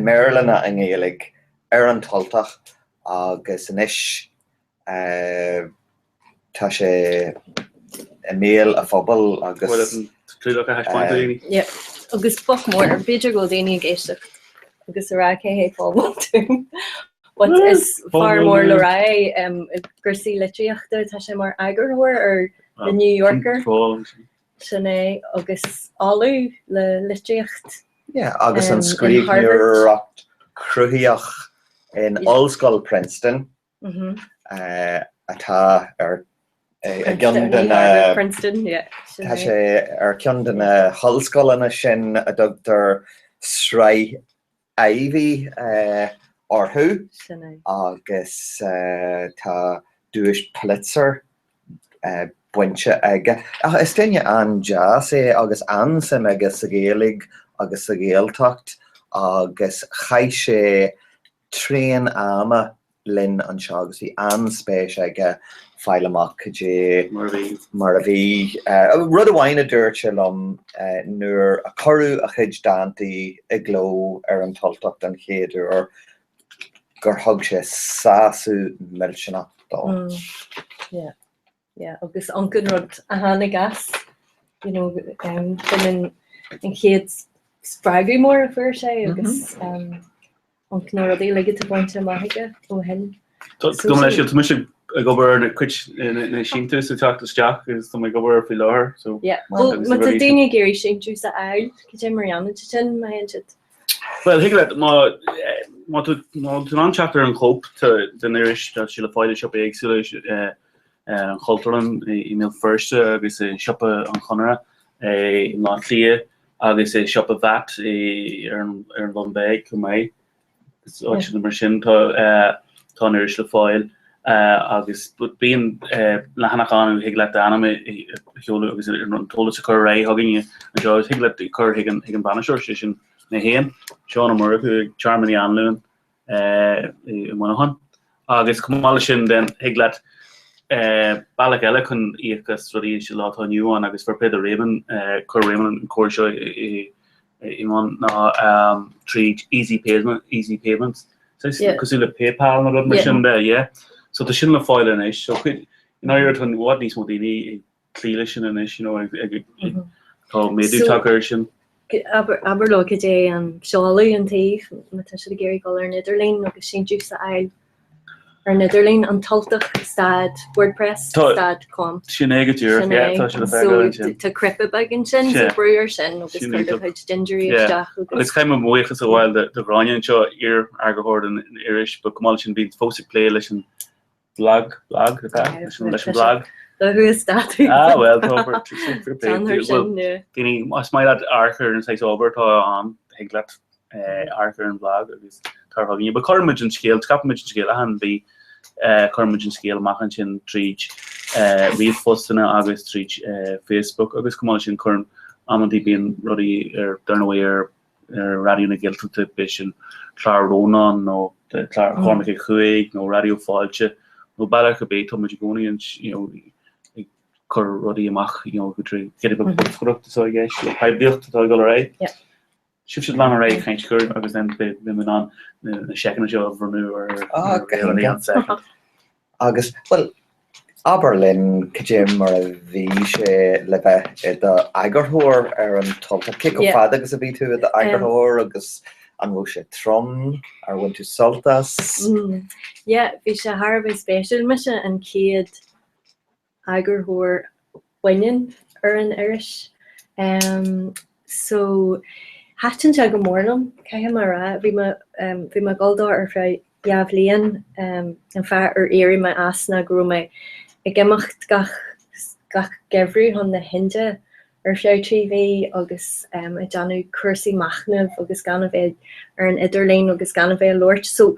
mBéarla ná i nGaeilge, ar an tUltach agus anois Tá sé i mbéal an phobail agus. Bhuel, an clúdach a thaispeáint do dhaoine. Yeah, agus boc mór, b'fhéidir go bhfuil daoine ag éisteacht agus ag rá cé hé Paul Muldoon. But is fear mór le rá é i gcúrsaí litríochta, tá sé mar eagarthóir ar The New Yorker. Sin é, agus ollamh le litríocht. Yeah, agus an scríbhneoireacht cruthaitheach in Ollscoil Princeton. atá ar cheann de na Tá sé ar cheann de na hollscoileanna sin a dtugtar sraith Ivy orthu agus tá duais Pulitzer bainte aige. Ach is duine an-deas é agus an-suim aige sa Ghaeilge agus sa Ghaeltacht agus chaith sé tréan ama linn anseo agus bhí an-spéis aige fáil amach cad é mar a bhí. Rud amháin a dúirt sé liom nuair a cuireadh a chuid dántaí i gcló ar an tUltach den chéad uair gur thug sé sásamh millteanach dó. Yeah. Yeah, agus iontach an rud a tháinig as, you know, b'in an chéad spreagadh mór a fuair sé agus iontach na rudaí uilig atá bainte amach aige ó shin. Gabh mo leithscéal, tá mise ag obair ar na cuid na síntiús ag teacht isteach agus tá mé ag obair faoi láthair. So, Yeah, well, má tá daoine ag iarraidh síntiús a fháil, cad é mar a dhéanann siad sin, má théann siad Bhuel, thig leat, má má tá tú in ann teacht ar an chóip den iris, tá sé le fáil i siopaí éagsúla, an Chultúrlann i mBéal Feirste agus i Siopa an Chonartha i mBaile Átha Cliath agus i Siopa VAT ar an Bhun Beag chomh maith. Is áiteanna mar sin tá tá an iris le fáil agus bíonn leathanach ann a thig leat d'ainm a sheoladh agus an t-eolas a chur ar aghaidh chugainne anseo agus thig leat cur chuig an chuig an bhainisteoir, sé sin mé féin, Seán Ó Murchú ag Tearmann Uí Anluain i Muineachán. Agus chomh maith leis sin then thig leat bealach eile chun íoc as rudaí sa lá atá inniu ann agus fair play do Réamonn, chuir Réamonn an córas seo i i mbun ná tríd Easy Payment, Easy Payments. Cosúil le PayPal nó rud mar sin de, yeah. So tá sin le fáil anois. So i ndáiríre tá i bhfad níos mó daoine ag cloí leis sin anois, you know, ag tá méadú tagtha air sin. Abair leo cad é an seoladh an tsuímh má tá siad ag iarraidh dul ar an idirlíon agus síntiús a fháil ar an idirlíon, an tUltach stad wordpress stad com. Sin é go díreach, yeah, tá sé le feiceáil ansin. Tá cnaipe beag ansin, so brú air sin agus cuir do chuid dintiúirí isteach agus. Agus caithfidh mé mo bhuíochas a ghabháil do Ghráinne anseo, iar-eagarthóir den iris, but chomh maith leis sin bhí fós ag plé leis an blag, blag, atá, leis an leis an blag. Do huasdátú. Ah, bhuel, tá daoine, más maith leat amharc ar an saghas ábhar atá ann, thig leat amharc ar an bhlag agus tar chugainn. But cuireann muid an scéal, scaipeann muid an scéal achan mhí, cuireann muid an scéal amach ansin tríd ríomhphostanna agus tríd Facebook agus chomh maith leis sin cuireann amantaí bíonn rudaí ar, dar ndóigh ar ar Raidió na Gaeltachta, bíodh sin clár Rónán nó clár Chormac ag 5 nó Raidió Fáilte nó bealach ar bith, tá muid i gcónaí you know, ag cur rudaí amach you know, trí chéad beag bolscaireacht atá i gceist, nó poiblíocht atá ag dul ar aghaidh. Yeah. Sibhse lean ar aghaidh ag caint gur agus then beidh mé in ann na seiceanna seo a bhronnadh ar Ah, ar an second. Agus, bhuel, abair linn cad é mar a bhí sé le bheith i d'eagarthóir ar an Tultach. Cé chomh fada agus a bhí tú i d'eagarthóir agus an raibh sé trom? Ar bhain tú sult as? Yeah, bhí sé thar a bheith spéisiúil. Mise an chéad eagarthóir baineann ar an iris. So, thaitin sé go mór liom, caithfidh mé a rá. Bhí mé, bhí mé ag dul dó ar feadh 2 bhliain. An fáth ar éirigh mé as ná go raibh mé ag imeacht gach, gach geimhreadh chun na hIndia ar feadh 3 mhí agus ag déanamh cúrsaí machnaimh agus gan a bheith ar an idirlíon agus gan a bheith ag labhairt. So,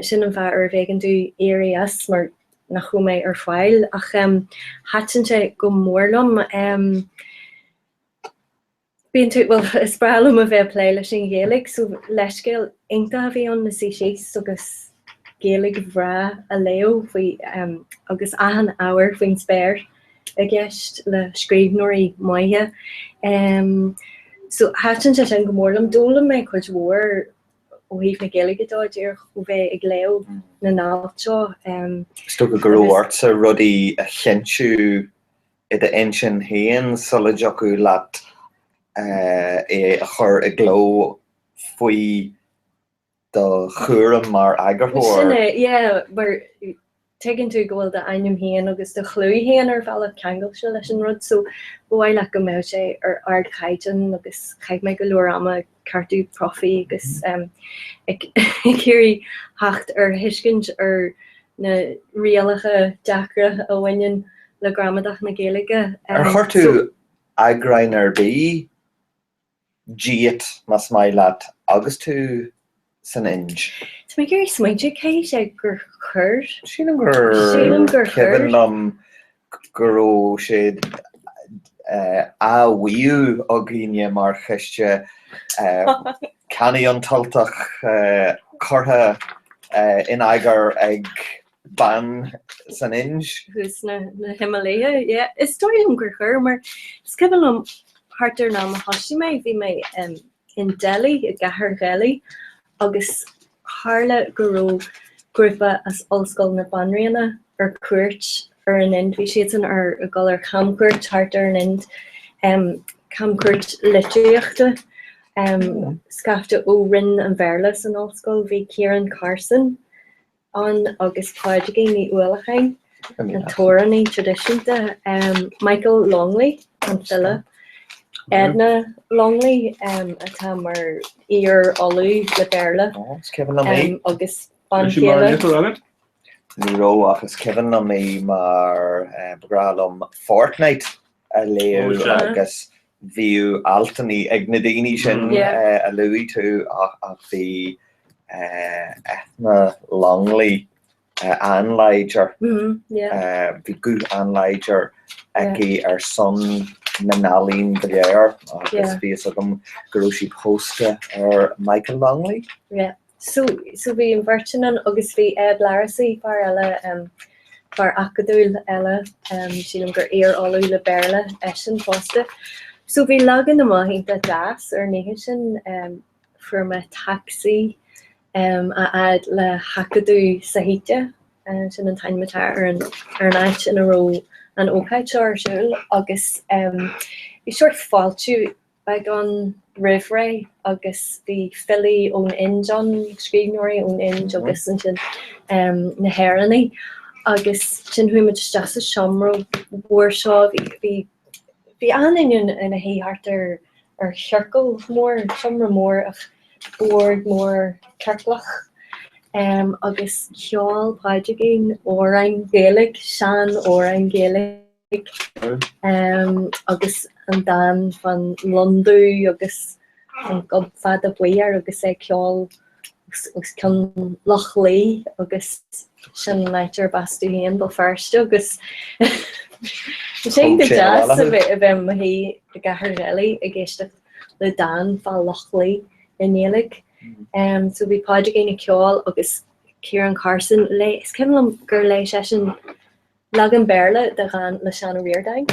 sin an fáth arbh éigean domh éirí as mar nach raibh mé ar fáil ach thaitin sé go mór liom. Bíonn tú, bhuel, is breá liom a bheith ag plé leis an Ghaeilge so leithscéal iontach a bhí ann le suí síos agus Gaeilge bhreá a léamh faoi agus achan ábhar faoin spéir i gceist le scríbhneoirí maithe. So thaitin sé sin go mór liom. D'fhoghlaim mé cuid mhór ó thaobh na Gaeilge de, díreach ó bheith ag léamh na n-alt seo. Is dócha go raibh ortsa rudaí a chinntiú i d'intinn féin sula dtiocfadh leat é a chur i gcló faoi do chúram mar eagarthóir. Sin é, yeah, mar tuigeann tú go bhfuil d'ainm féin agus do chlú féin ar bhealach ceangailte leis an rud so ba mhaith leat go mbeadh sé ar ardchaighdeán agus chaith mé go leor ama ag ceartú profaí agus ag iarraidh theacht ar thuiscint ar na rialacha deacra a bhaineann le gramadach na Gaeilge. Ar chuir tú eagráin ar bith díot, más maith leat, agus tú san Ind? Tá mé ag iarraidh smaointiú, caithfidh sé gur chuir. Sílim gur Sílim gur chuir. cuimhin liom go raibh sé á mhaíomh againne mar choiste Ceannaigh An tUltach curtha in eagar ag bean san Ind. Thuas sna Himalaya, yeah. Is dóigh liom gur chuir, mar is cuimhin liom thart ar an am a thoisigh mé, bhí mé in Delhi, i gcathair Dheilí, agus tharla go raibh grúpa as Ollscoil na Banríona ar cuairt ar an Ind. Bhí siadsan ar ag dul ar chamchuairt thart ar an Ind, camchuairt litríochta, scaifte ó Roinn an Bhéarla san ollscoil. Bhí Ciaran Carson, ann agus Pádraigín Ní Uallacháin, an t-amhránaí traidisiúnta, Michael Longley, an file, Edna Longley, atá mar iar-ollamh le Béarla, agus bean chéile. Ní raibh ach is cuimhin liom í mar ba ghnách liom Fortnight a léamh agus bhíodh altanna ag na daoine sin a luaigh tú ach bhí Ethna Longley an-láidir, bhí guth an-láidir aici ar son na n-ealaíon go léir agus bhí fhios agam go raibh sí pósta ar Michael Longley. So, so bhí an bheirt sin ann agus bhí Ed Larrissy, fear eile, em, fear acadúil eile, em, sílim gur iar-ollamh le Béarla eisean fosta. So bhí leagan amach iontach deas ar an oíche sin, em, fuair mé tacsaí, em, a fhad le hAcadamh Sahitya, eh, sin an t-ainm atá ar an, ar an áit ina raibh an ócáid seo ar siúl agus, em, bhí sórt fáiltiú beag ann. roimh ré agus bhí filí ón Ind ann, scríbhneoirí ón Ind agus ansin na hÉireannaigh agus sin chuaigh muid isteach sa seomra mhór seo, bhí bhí achan duine ina shuí thart ar ar chiorcal mór, seomra mór ach bord mór ciorclach agus cheol Pádraigín amhráin Ghaeilge, sean-amhráin Ghaeilge. Agus an dán fán lon dubh agus an gob fada buí air agus é ag ceol os cionn Loch Lao agus sin an áit arb as domh féin, Béal Feirste agus bhí sé iontach deas a bheith i mo shuí i gcathair Dheilí ag éisteacht le dán fá Loch Lao i nGaeilge. So bhí Pádraigín ag ceol agus Ciarán Carson, is cuimhin liom gur léigh seisean Leagan Béarla de dhán le Seán Ó Ríordáin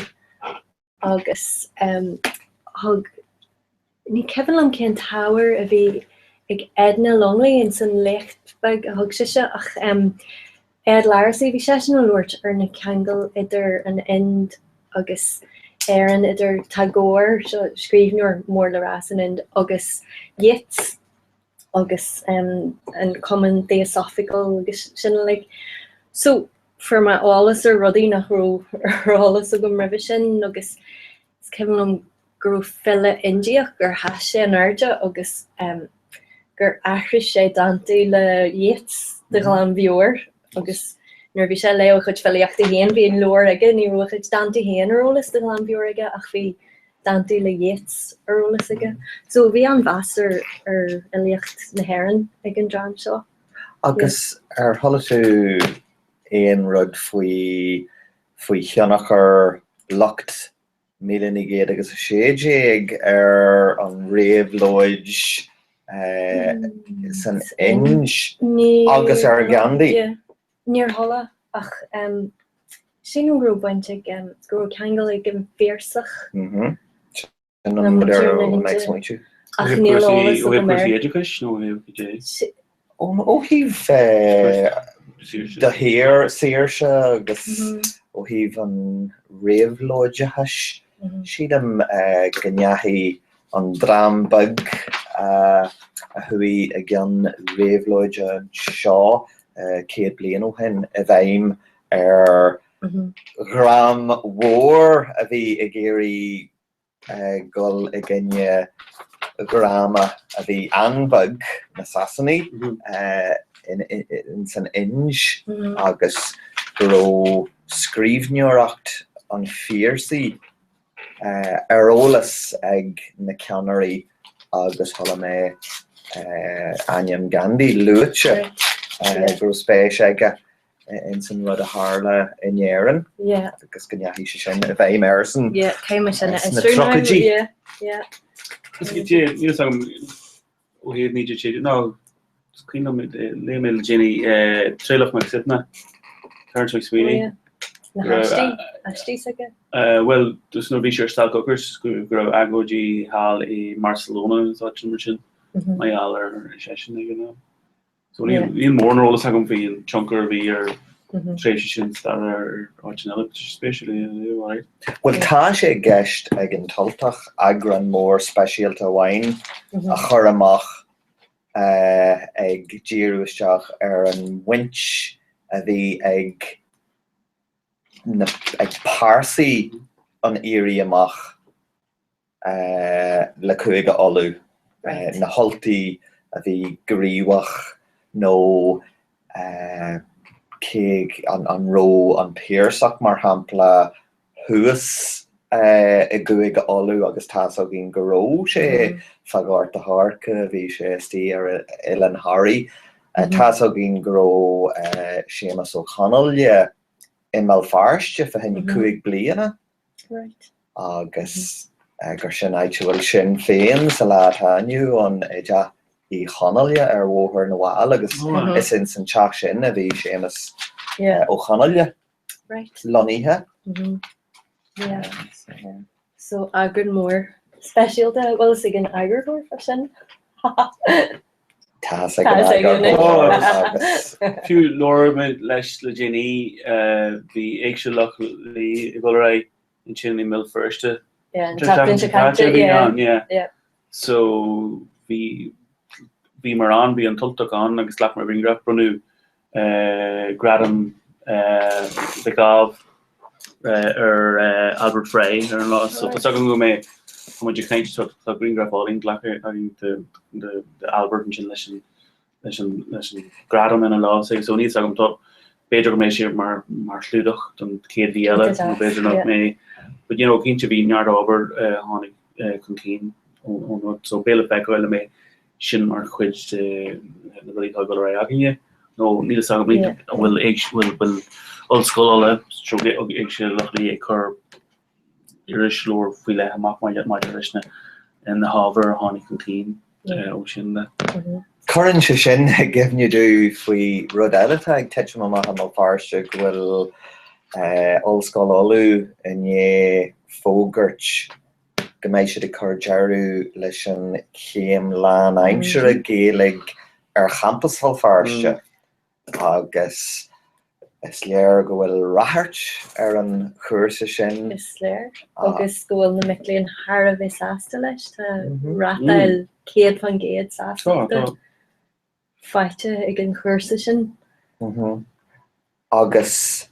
agus thug, ní cuimhin liom cén t-ábhar a bhí ag Edna Longley ins an léacht beag a thug sise ach Ed Larrissy, bhí seisean ag labhairt ar na ceangail idir an Ind agus Éirinn, idir Tagore, seo scríbhneoir mór le rá san Ind, agus Yeats. agus an Cumann Theosophical agus sin uilig. So, fuair mé eolas ar rudaí nach raibh ar eolas agam roimhe sin agus is cuimhin liom go raibh file Indiach gur sheas sé in airde agus gur aithris sé dánta le Yeats de ghlanmheabhair agus nuair a bhí sé ag léamh a chuid filíochta féin bhí an leabhar aige, ní raibh a chuid dánta féin ar eolas de ghlanmheabhair aige ach bhí dánta le Yeats ar eolas aige. So bhí an-mheas ar fhilíocht na hÉireann ag an dream seo. Agus ar chuala tú aon rud faoi faoi thionchar lucht 1916 ar an réabhlóid san Ind agus ar Ghandhi? Níor chuala ach sílim go raibh baint ag, go raibh ceangal ag an Phiarsach Sin an rud ar a raibh mé ag smaointiú. Ach níl eolas Ó thaobh agam cúrsaí air. oideachais nó ó thaobh cad é? Ó thaobh do shaor, saoirse agus ó thaobh an réabhlóideachais, sílim go ndeachaigh an dream beag a chuaigh i gceann réabhlóide anseo 100 bliain ó shin i bhfeidhm ar dhream mhór a bhí ag iarraidh dul i gcoinne dhreama a bhí an-bheag, na Sasanaigh, in san Ind agus go raibh scríbhneoireacht an Phiarsaigh ar eolas ag na ceannairí agus chuala mé ainm Gandhi luaite, go raibh spéis aige ins an rud a tharla in Éirinn agus go ndeachaigh sé sin i bhfeidhm airsean sna tríochaidí. Níl fhios agam ó thaobh 1916, nó is cuimhin liom, léigh mé le déanaí Traolach Mac Suibhne, Terence MacSwiney. Na haistí, aistí s'aige? Bhuel, just nuair a bhí sé ar stailc ocrais, go raibh agóidí thall i mBarcelona agus áiteanna mar sin, mar gheall ar seisean ag an am. So níl mórán ar eolas agam faoi an tionchar a bhí ar tréimhse sin staire ar áiteanna eile, but spéisiúil é a léamh, alright. Bhuel, tá sé i gceist ag an tUltach eagrán mór speisialta amháin a chur amach ag díriú isteach ar an mbaint a bhí ag na ag pearsaí an Éirí Amach le Cúige Uladh, na hUltaigh a bhí gníomhach nó cé an raibh an Piarsach, mar shampla, thuas i gCúige Uladh agus tá's againn go raibh sé fá Ghort a' Choirce, bhí sé istigh ar Oileán Thoraí. Tá's againn go raibh Séamus Ó Conghaile i mBéal Feirste fá choinne 5 bliana. agus gur sin áit a bhfuil Sinn Féin sa lá atá inniu ann i dTeach Uí Chonghaile ar Bhóthar na bhFál agus is ins an teach sin a bhí Séamus Ó Conghaile lonnaithe. So eagrán mór speisialta, bhfuil fhios ag an eagarthóir fá sin? Tá's ag an eagarthóir agus. Fiú labhair mé leis le déanaí, bhí Éigse Loch Lao ag dul ar aghaidh ansin i mBéal Feirste. Yeah, an tseachtain seo caite, yeah. So bhí bhíomar ann, bhí an tUltach ann agus ghlacamar grianghraf, bronnadh gradam Mhic Ádhaimh ar Albert Fry ar an lá. So tá 's agam go mbeidh tá muid ag caint tá grianghraf álainn glactha againn de Albert ansin leis an leis an leis an gradam ina lámh s'aige. So níl 's agam tá b'fhéidir go mbeidh sé mar mar chlúdach don chéad mhí eile nó b'fhéidir nach mbeidh. But you know cinnte bhí neart ábhar a tháinig chun cinn ón rud. So beidh le feiceáil an mbeidh sin mar chuid de na rudaí atá ag dul ar aghaidh againne nó níl 'fhios agam an bhfuil bhfuil bhfuil Ollscoil Uladh Éigse Locha Lao ag cur irisleabhar faoi leith amach maidir leis na na hábhair a tháinig chun cinn ó sin de. Cuireann sé sin i gcuimhne domh faoi rud eile atá ag titim amach i mBéal Feirste, go bhfuil Ollscoil Uladh i ndiaidh fógairt go mbeidh siad ag cur deireadh leis an chéim lánaimseartha Gaeilge ar champas Bhéal Feirste agus is léir go bhfuil ráchairt ar an chúrsa sin. Is léir agus go bhfuil na mic léinn thar a bheith sásta leis, tá rátáil 100% sástachta faighte ag an chúrsa sin. Agus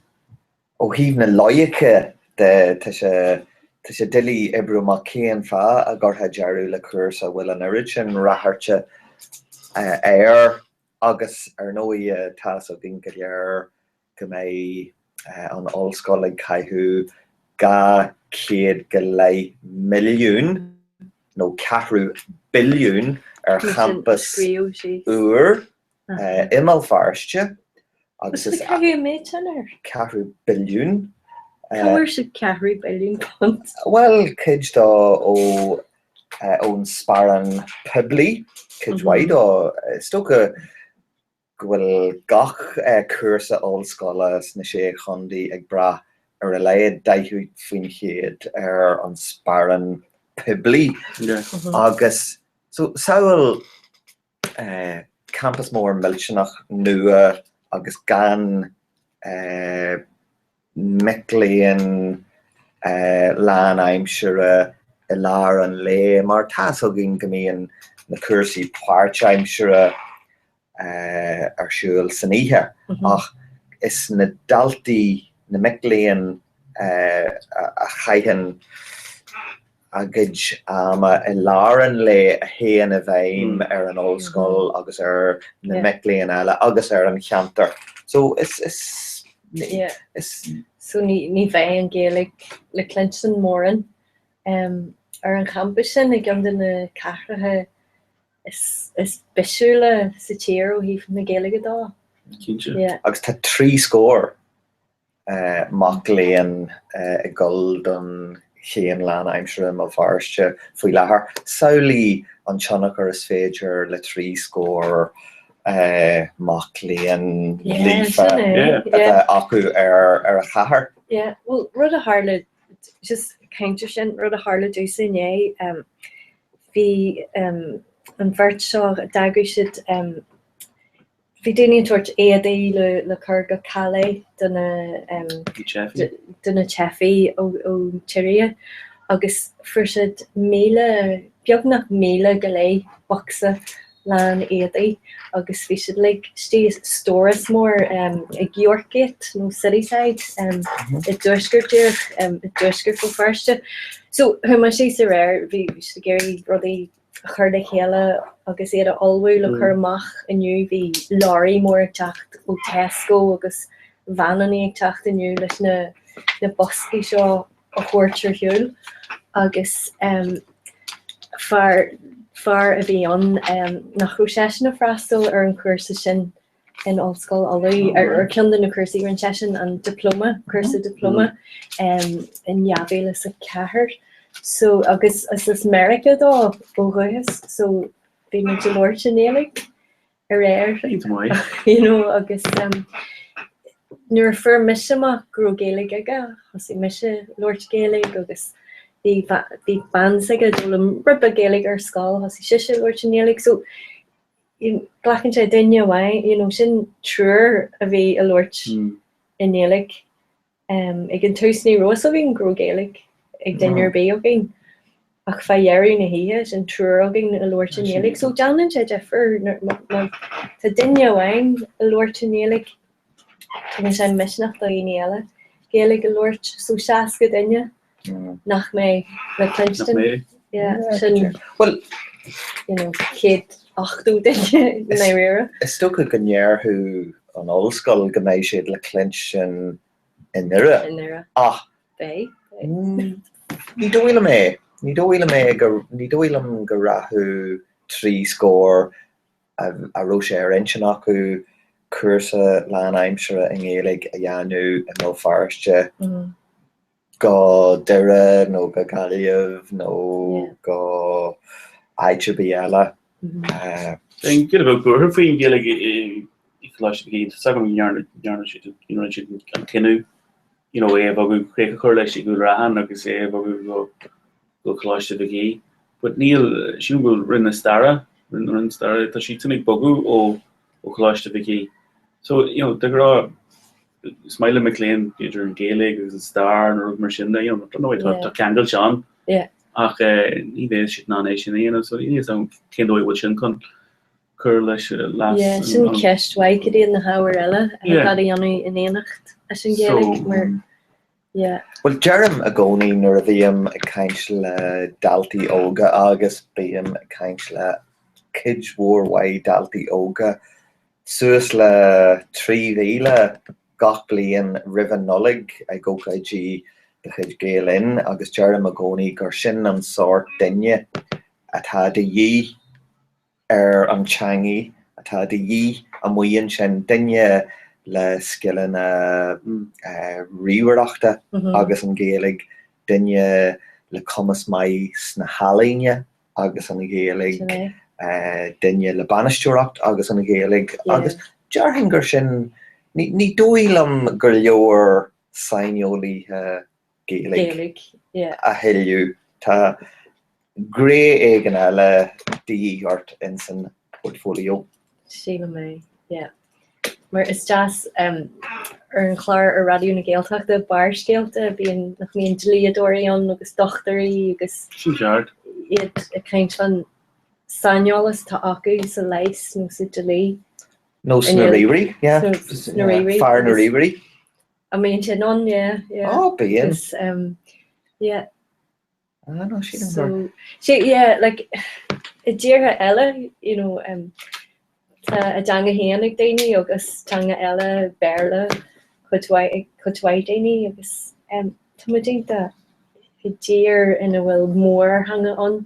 ó thaobh na loighce de, tá sé tá sé doiligh oibriú amach cén fáth a gcuirfeá deireadh le cúrsa a bhfuil an oiread sin ráchairte air agus ar ndóigh tá fhios againn go léir go mbeidh an ollscoil ag caitheamh 200 go leith milliún nó ceathrú billiún ar champas úr i mBéal Feirste agus is Caitheamh an méid sin air? Ceathrú billiún. Cá bhfuair siad ceathrú billiún punt? Bhuel, cuid dó ó ón sparán poiblí, cuid mhaith dó. Is dócha go bhfuil gach cúrsa ollscoile sna Sé Chontae ag brath ar a laghad 40% ar an sparán poiblí agus so samhail campas mór millteanach nua agus gan mic léinn lánaimseartha i lár an lae mar tá's againn go mbíonn na cúrsaí páirtaimseartha ar siúl san oíche ach is na daltaí, na mic léinn a chaitheann a gcuid ama i lár an lae a théann i bhfeidhm ar an ollscoil agus ar na mic léinn eile agus ar an cheantar. So is, is, is. So ní, ní bheidh an Ghaeilge le cluinstin mórán ar an champas sin i gceann de na cathracha is, is bisiúla sa tír ó thaobh na Gaeilge dó. Cinnte. Yeah. Agus tá 3 scór mac léinn ag dul don chéim lánaimseartha i mBéal Feirste faoi láthair. Samhlaigh an tionchar is féidir le 3 scór mac léinn líofa a bheith acu ar an chathair. Yeah, bhuel, rud a tharla, just caint ar sin, rud a tharla domhsa inné, bhí an bheirt seo, d'eagraigh siad, Bhí daoine ag tabhairt éadaí le cur go Calais do na do na teifigh ón tSiria agus fuair siad 1,000, beagnach 1,000 go leith bocsa lán éadaí agus bhí siad uilig istigh i stóras mór ag Yorkgate nó Cityside i dtuaisceart díreach, i dtuaisceart Bhéal Feirste. So chuaigh mé síos aréir, bhí siad ag iarraidh rudaí a chur le chéile agus iad a ullmhú le cur amach inniu. Bhí leoraí mór ag teacht ó Tesco agus veaineanna ag teacht inniu leis na na boscaí seo a thabhairt ar shiúl agus fear fear a bhí ann nach raibh seisean ag freastal ar an chúrsa sin in Ollscoil Uladh, ar ceann de na cúrsaí, rinne seisean an diplóma, cúrsa diplóma in 2004. So, agus is as Meiriceá dó ó dhúchas, so bhí muid ag labhairt i nGaeilge aréir. You know, agus nuair a fuair mise amach go raibh Gaeilge aige, thosaigh mise ag labhairt Gaeilge agus bhí bhí bean s'aige a d'fhoghlaim rud beag Gaeilge ar scoil, thosaigh sise ag labhairt i nGaeilge. So glacann sé duine amháin, you know, sin triúr a bhí ag labhairt i nGaeilge. Ag an tús ní raibh fhios againn go raibh Gaeilge ag duine ar bith againn. Ach fá dheireadh na hoíche, sin triúr againn ag labhairt i nGaeilge. So déanann sé difear má tá duine amháin ag labhairt i nGaeilge, tugann sé misneach do dhaoine eile Gaeilge a labhairt. So 60 duine nach mbeidh le cluinstin. Yeah, sin Well, you know, 180 duine i ndáiríre. Is dócha go ndéarfadh an ollscoil go mbeidh siad le cluinstin i nDoire. I nDoire. Ach Beidh. Ní dóigh liom é. Ní dóigh liom é go, ní dóigh liom go rachadh 3 scór a raibh sé ar intinn acu cúrsa lánaimseartha i nGaeilge a dhéanamh i mBéal Feirste go Doire nó go Gaillimh nó go áit ar bith eile. Bheinn giota beag buartha faoin Ghaeilge i gColáiste Mhic Aoidh. Tá a fhios agam go ndearna siad an cinneadh you know, é a bhogadh, críoch a chur leis i gCúil Raithin agus é a bhogadh go go Coláiste Mhic Aoidh. But níl, sílim go bhfuil Roinn na Staire, Roinn na Staire, tá siadsan ag bogadh ó ó Choláiste Mhic Aoidh. So, you know, de ghnáth, is maith le mic léinn b'fhéidir an Ghaeilge agus an stair nó rud mar sin de, you know, don't know, tá tá ceangailt ann. Yeah. Ach eh, ní bheidh siad in ann é sin a dhéanamh, so níl a fhios agam cén dóigh a bhfuil sin chun cur leis leas Yeah, sin ceist mhaith, cad iad na hábhair eile atá a dhéanamh in éineacht leis an Ghaeilge mar yeah. Bhuel, deirim i gcónaí nuair a bhím ag caint le daltaí óga agus bím ag caint le cuid mhór mhaith daltaí óga, suas le 3,000 gach bliain roimh an Nollaig ag ócáidí de chuid Gael Linn agus deirim i gcónaí gur sin an sórt duine atá de dhíth ar an teangaidh atá de dhíth amuigh ansin, duine le scileanna ríomhaireachta agus an Ghaeilge, duine le cumas maith sna healaíona agus an Ghaeilge, duine le bainisteoireacht agus an Ghaeilge agus déarfainn gur sin, ní dóigh liom gur leor saineolaithe Gaeilge a thuilleadh. Tá gné éigin eile de dhíth ort ins an portfolio. Sílim é, yeah. Mar is deas ar an chlár ar Raidió na Gaeltachta, Barrscéalta, bíonn, nach mbíonn dlíodóirí ann agus dochtúirí agus Sin ceart. iad ag caint fán saineolas atá acu sa leigheas nó sa dlí. Nó sna ríomhairí, yeah. Sna ríomhairí. Fear na ríomhairí. An mbíonn sé in ann, yeah, yeah. Ó, bíonn. Agus, um, yeah. Ah, no, sílim gur. So, sé, yeah, like, i dtíortha eile, you know, um, tá a dteanga féin ag daoine agus teanga eile, Béarla, cuid mhaith ag cuid mhaith daoine agus um, tá muid iontach i dtír ina bhfuil mórtheanga ann,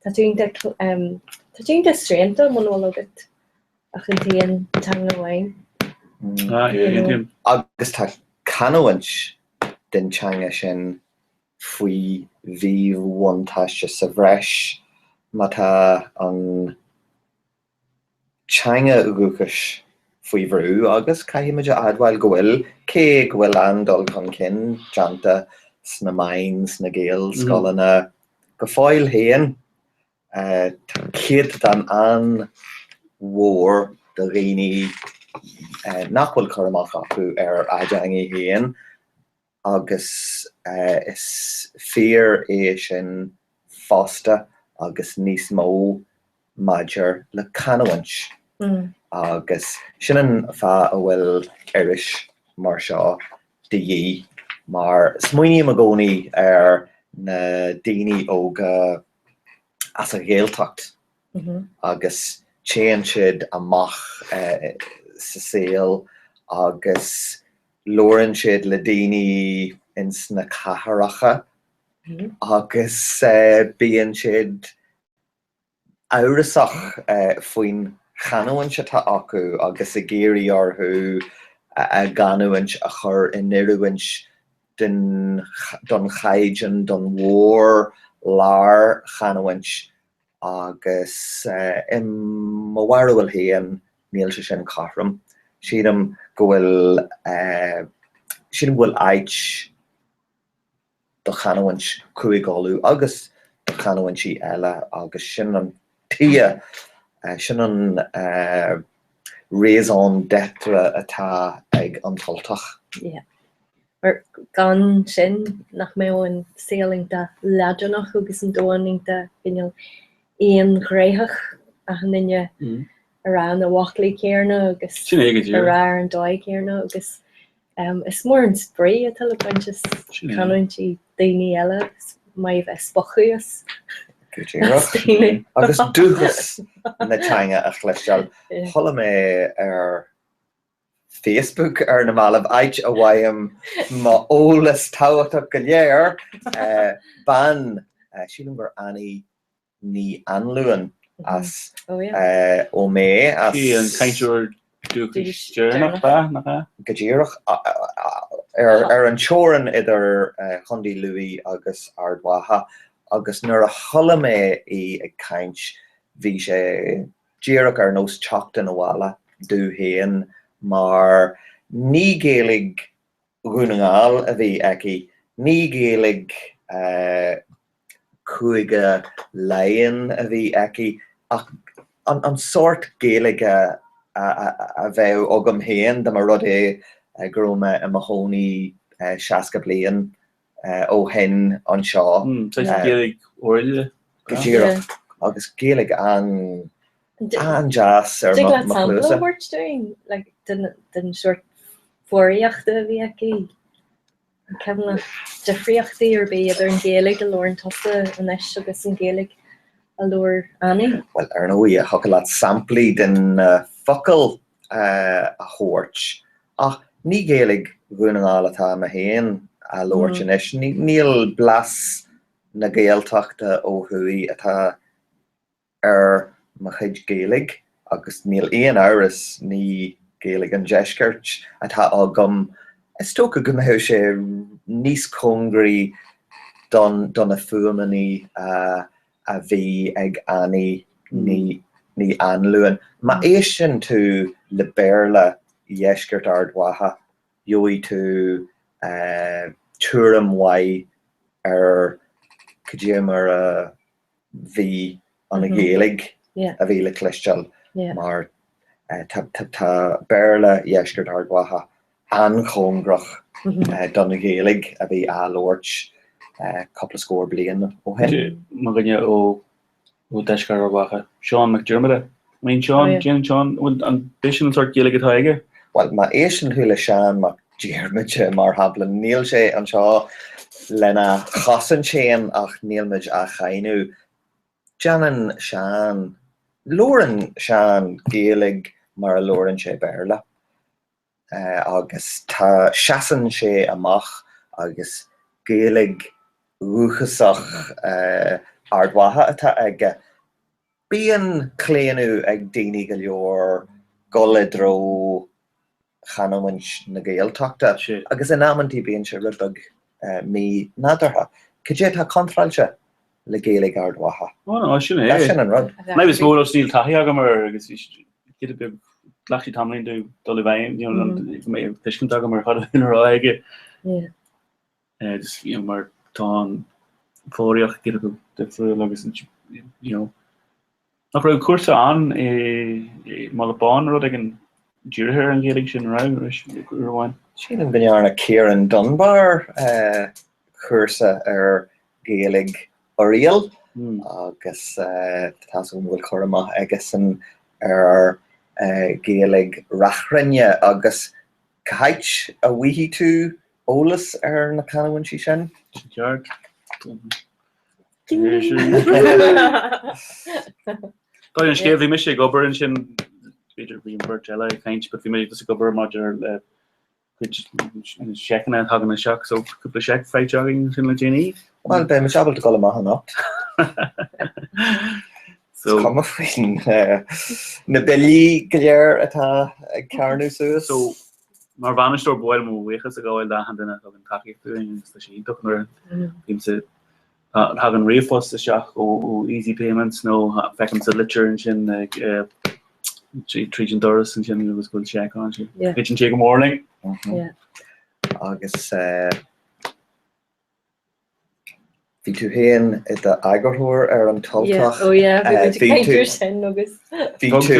tá tú iontach, um, tá tú iontach srianta muna bhfuil agat ach an t-aon teanga amháin. Ah, yeah, You know. Agus tá canúint den teanga sin faoi mhíbhuntáiste sa bhreis má tá an teanga dhúchais faoi bhrú agus caithfidh muid a admháil go bhfuil, cé go bhfuil an-dul chun cinn déanta sna meáin, sna Gaelscoileanna go fóill féin. Tá céatadán an-mhór de dhaoine nach bhfuil cur amach acu ar a dteangaidh féin agus is fíor é sin fosta agus níos mó maidir le canúint agus sin an fáth a bhfuil iris mar seo de dhíth mar smaoiním i gcónaí ar na daoine óga as an Ghaeltacht agus téann siad amach sa saol agus labhrann siad le daoine ins na cathracha agus bíonn siad amhrasach faoin chanúint atá acu agus ag iarraidh orthu a gcanúint a chur in oiriúint don chaighdeán, don mhór-lárchanúint agus i mo bharúil féin níl sé sin cothrom. Sílim go bhfuil, sílim go bhfuil áit do chanúint Chúige Uladh agus do chanúintí eile agus sin an tuige, sin an raison d'être atá ag an tUltach. Yeah. Mar gan sin, nach mbeadh an saol iontach leadránach agus an domhan iontach cineál aonghnéitheach, achan duine ag rá na bhfoclaí céarna agus Sin é go ag díreach. rá ar an dóigh céarna agus is mór an spraoi atá le baint as Sin é. canúintí daoine eile, is maith a bheith ag spochadh as Go díreach. daoine. Agus dúchas na teanga a chloisteáil. Yeah. Chuala mé ar Facebook ar na mallaibh, áit a bhfaighim m'eolas tábhachtach go léir, bean, sílim gur Annie Ní Anluain as Ó Méith as. Sí an cainteoir dúchais deireanach, ab ea, nach ea? Go díreach, ar an teorainn idir Chontae Lú agus Ard Mhacha, agus nuair a chuala mé í ag caint, bhí sé díreach ar nós teacht abhaile domh féin mar ní Gaeilge Dhún na nGall a bhí aici, ní Gaeilge Chúige Laighean a bhí aici ach an sórt Gaeilge a bheadh agam féin dá mba rud é go raibh mé i mo chónaí 60 bliain ó shin anseo. Saghas Gaeilge Oirialla. Go díreach. Agus Gaeilge an-deas ar Tig mo leat sampla a chluasa. thabhairt dúinn like, den, den sórt foghraíochta a bhí aici? An cuimhin leat difríochtaí ar bith idir an Ghaeilge a labhrann tusa anois agus an Ghaeilge a labhair Annie? Bhuel, ar ndóigh, thiocfadh leat samplaí de na focail a thabhairt Ach ní Gaeilge Dhún na nGall atá mé féin á labhairt anois. Níl blas na Gaeltachta ó thuaidh atá ar mo chuid Gaeilge agus níl aon amhras ní Gaeilge an Deiscirt atá agam. Is dócha go mbeadh sé níos cóngaraí do na fuaimeanna a a bhí ag Annie Ní Anluain. Má éisteann tú le Béarla Dheisceart Ard Mhacha, gheobhaidh tú tuairim mhaith ar cad é mar a bhí an Ghaeilge a bhí le cloisteáil mar tá Béarla Dheisceart Ard Mhacha an-chóngarach don Ghaeilge a bhí á labhairt cúpla scór bliain ó shin. Mo dhuine ó Dheisceart Ard Mhacha, Seán Mac Diarmada. I mean Seán, déanann Seán, bhfuil an b'é sin an sórt Gaeilge atá aige? Bhuel, má éisteann tú le Seán Mac Diarmada, mar shampla, níl sé anseo lena chosaint féin ach níl muid á cháineadh. Déanann Seán, labhrann Seán Gaeilge mar a labhrann sé Béarla. agus tá, seasann sé amach agus Gaeilge dhúchasach Ard Mhacha atá aige. Bíonn claonadh ag daoine go leor dul i dtreo chanúint na Gaeltachta agus in amantaí bíonn sé rud beag mí-nádúrtha. Cad é atá contráilte le Gaeilge Ard Mhacha? Ó no, sin é. Sin an rud. An fhadhb is mó is níl taithí agam air agus giota beag ghlac sé tamaillín domh dul i bhfeidhm, you know, go mbeidh tuiscint agam ar cad a bhíonn á rá aige. Just, you know, mar tá an foghraíocht giota beag difriúil agus, you know, Nach raibh cúrsa ann i mBaile Bán rud éigin dírithe ar an Ghaeilge sin, an raibh, uair amháin? Sílim go ndearna Ciarán Dunbar cúrsa ar Ghaeilge Oiriall agus tá 'fhios agam go bhfuil cur amach aigesan ar Ghaeilge Reachrainne agus cá háit a bhfaighidh tú eolas ar na canúintí sin? Sin ceart. Tá an scéal, bhí mise ag obair ansin, b'fhéidir bhí an bheirt eile ag caint, but bhí mé just ag obair maidir le cuid seiceanna a thagann isteach, so cúpla seic faighte againn ansin le déanaí. Bhuel, beidh muid ábalta dul amach anocht. So, Is cuma faoin na billí go léir atá ag carnadh suas. So, mar bhainisteoir ba mhaith liom mo bhuíochas a ghabháil d'achan duine a thugann tacaíocht dúinn agus tá sé iontach nuair a bhímse Tagann ríomhphost isteach ó Easy Payments nó feicimse litir ansin tríd an doras ansin agus go bhfuil seic ann. Thaitin sé go mór linn. Agus bhí tú féin i d'eagarthóir ar an tUltach. Bhí tú sin agus. Bhí tú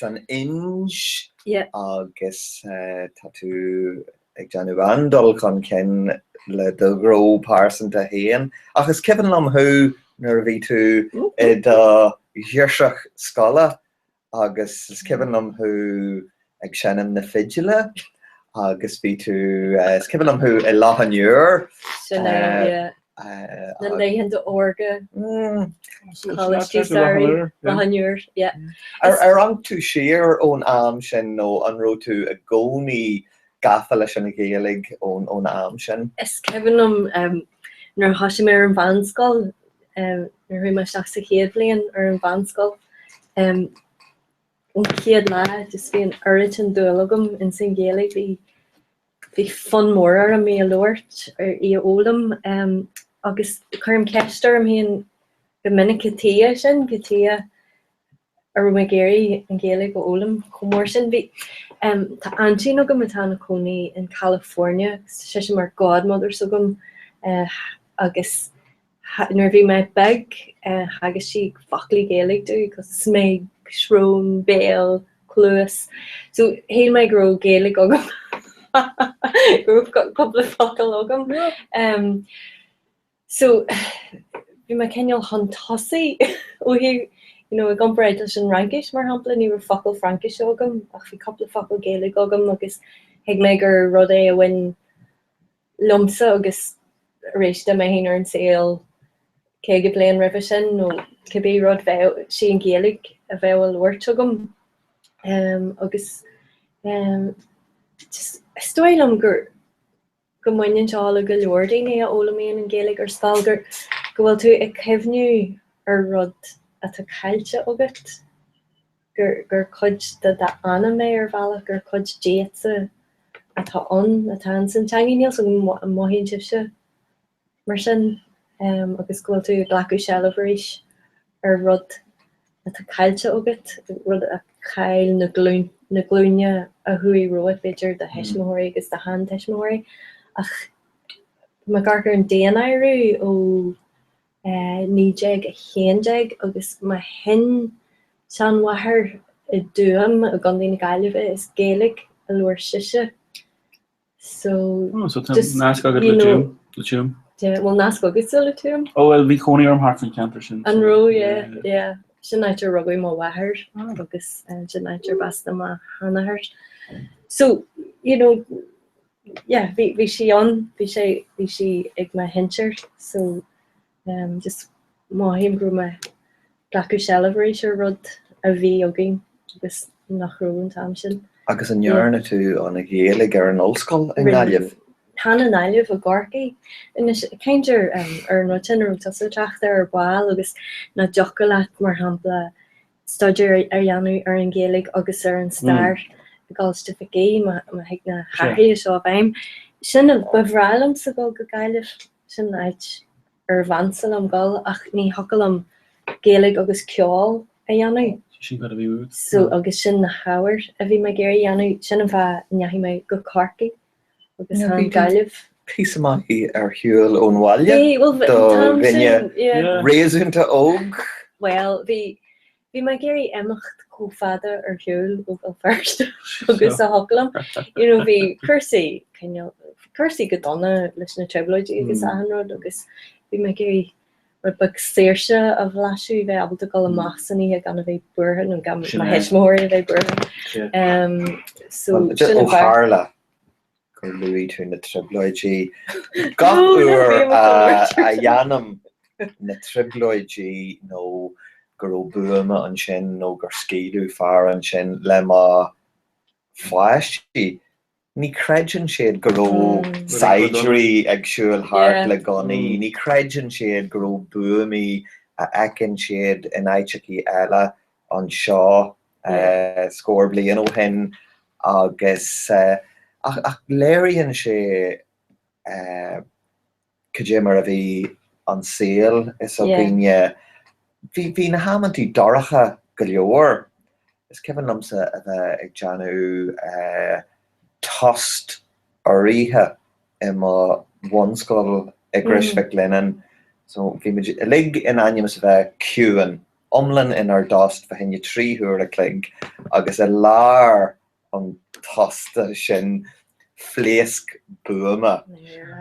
san Ind agus tá tú ag déanamh an-dul chun cinn le do ghnó pearsanta féin. Ach is cuimhin liom thú nuair a bhí tú i do ghirseach scoile agus is cuimhin liom thú ag seinm na fidile agus bhí tú, is cuimhin liom thú i Loch an Iúir. Sin é, yeah. Na laethanta órga, Coláiste Samhraidh, Loch an Iúir, yeah. Ar amharc tú siar ón am sin nó an raibh tú i gcónaí gafa leis an Ghaeilge ón am sin? Is cuimhin liom nuair a thosaigh mé ar an mheánscoil, nuair a chuaigh mé isteach sa chéad bhliain ar an mheánscoil, ón chéad lá just bhí an oiread sin dúil agam ins an Ghaeilge, bhí bhí fonn mór orm í a labhairt, í a fhoghlaim agus cuirim ceist orm féin go minic cad chuige sin, cad chuige a raibh mé ag iarraidh an Ghaeilge a fhoghlaim chomh mór sin. Bhí, tá aintín agam atá ina cónaí in California, tá sise mar godmother s'agam agus Nuair a bhí mé beag, theagasc sí foclaí Gaeilge domh, cos smig, srón, béal, cluas. So shíl mé go raibh Gaeilge agam, go raibh cúpla focal agam. So bhí mé cineál chun tosaigh ó thaobh, you know, i gcomparáid leis an Fhraincis, mar shampla, ní raibh focal Fraincise agam ach bhí cúpla focal Gaeilge agam agus thuig mé gur rud é a bhain liomsa agus tar éis dá mbeinn ar an saol 50 bliain roimhe sin nó cibé rud bheadh sí an Ghaeilge a bheadh á labhairt agam agus just is dóigh liom gur go mbaineann seo le go leor daoine a fhoghlaimíonn an Ghaeilge ar scoil gur go bhfuil tú ag cuimhniú ar rud atá caillte agat. gur gur cuid de d'anam é ar bhealach, gur cuid díotsa atá ann, atá ins an teanga. Níl 's agam an mothaíonn sibhse mar sin agus go bhfuil tú ag glacadh seilbh arís ar rud atá caillte agat, rud a chaill na glúin, na glúine a chuaigh romhat, b'fhéidir do thuismitheoirí agus do sheantuismitheoirí. Ach tá mé ag amharc ar an daonáireamh ó 1911 agus mo shin-seanmháthair i dTuaim i gContae na Gaillimhe, is Gaeilge a labhair sise. So, Oh, so tá just, nasc agat you le know, Tuaim, le Tuaim. yeah, bhfuil nasc agatsa le Tuaim? Oh, well, bhí cónaí orm thart faoin cheantar sin. An so, raibh, yeah, yeah. yeah. Sin áit ar rugadh mo mháthair agus eh, sin áit arb as do mo sheanathair. So, you know, yeah, bhí, bhí sí ann, bhí sé, bhí sí ag mo shinsir, so um, just mothaím go raibh mé ag glacadh seilbh arís ar rud a bhí againn agus nach raibh an t-am sin. Agus an ndearna tú an Ghaeilge ar an ollscoil i nGaillimh? Chan i nGaillimh, i gCorcaigh. Anois, caint ar, um, ar an rud sin a raibh tusa ag trácht air ar ball agus nach dtiocfadh leat, mar shampla, staidéar a dhéanamh ar an Ghaeilge agus ar an stair i gColáiste Mhic Aoidh má thig na hathruithe seo i bhfeidhm. Sin a ba bhreá liomsa dul go Gaillimh, sin an áit ar mheansa liom dul ach ní thiocfadh liom Gaeilge agus ceol a dhéanamh. Sin cad a bhí uait. So agus sin na hábhair a bhí mé ag iarraidh a dhéanamh, sin an fáth a ndeachaigh mé go Corcaigh agus chan Gaillimh. Píosa maith ar shiúl ón bhaile do dhuine réasúnta óg. Bhuel, bhí bhí mé ag iarraidh imeacht chomh fada ar shiúl ó Bhéal Feirste agus a thiocfadh liom. You know, bhí cúrsaí cineál, cúrsaí go dona leis na trioblóidí agus achan rud agus bhí mé ag iarraidh rud beag saoirse a bhlaiseadh, bheith ábalta dul amach san oíche gan a bheith buartha nó gan mo thuismitheoirí a bheith buartha. So, sin Ó tharla gur luaigh tú na trioblóidí, gach uair a dhéanaim na trioblóidí nó go raibh buama ansin nó gur scaoileadh fear ansin le mo pháistí, Ní chreideann siad go raibh saighdiúirí ag siúl thart le gunnaí, ní chreideann siad go raibh buamaí a fheiceann siad in áiteachaí eile anseo scór bliain ó shin agus ach léiríonn sé cad é mar a bhí an saol is againne. Bhí, bhí na hamantaí dorcha go leor. Is cuimhin liomsa a bheith ag déanamh tost oíche i mo bhunscoil i gCrois Mhic Lionnáin. So bhí muid uilig in ainm is a bheith ciúin. iomlán inár dtost fá choinne 3 huair a chloig agus i lár an tosta sin phléasc buama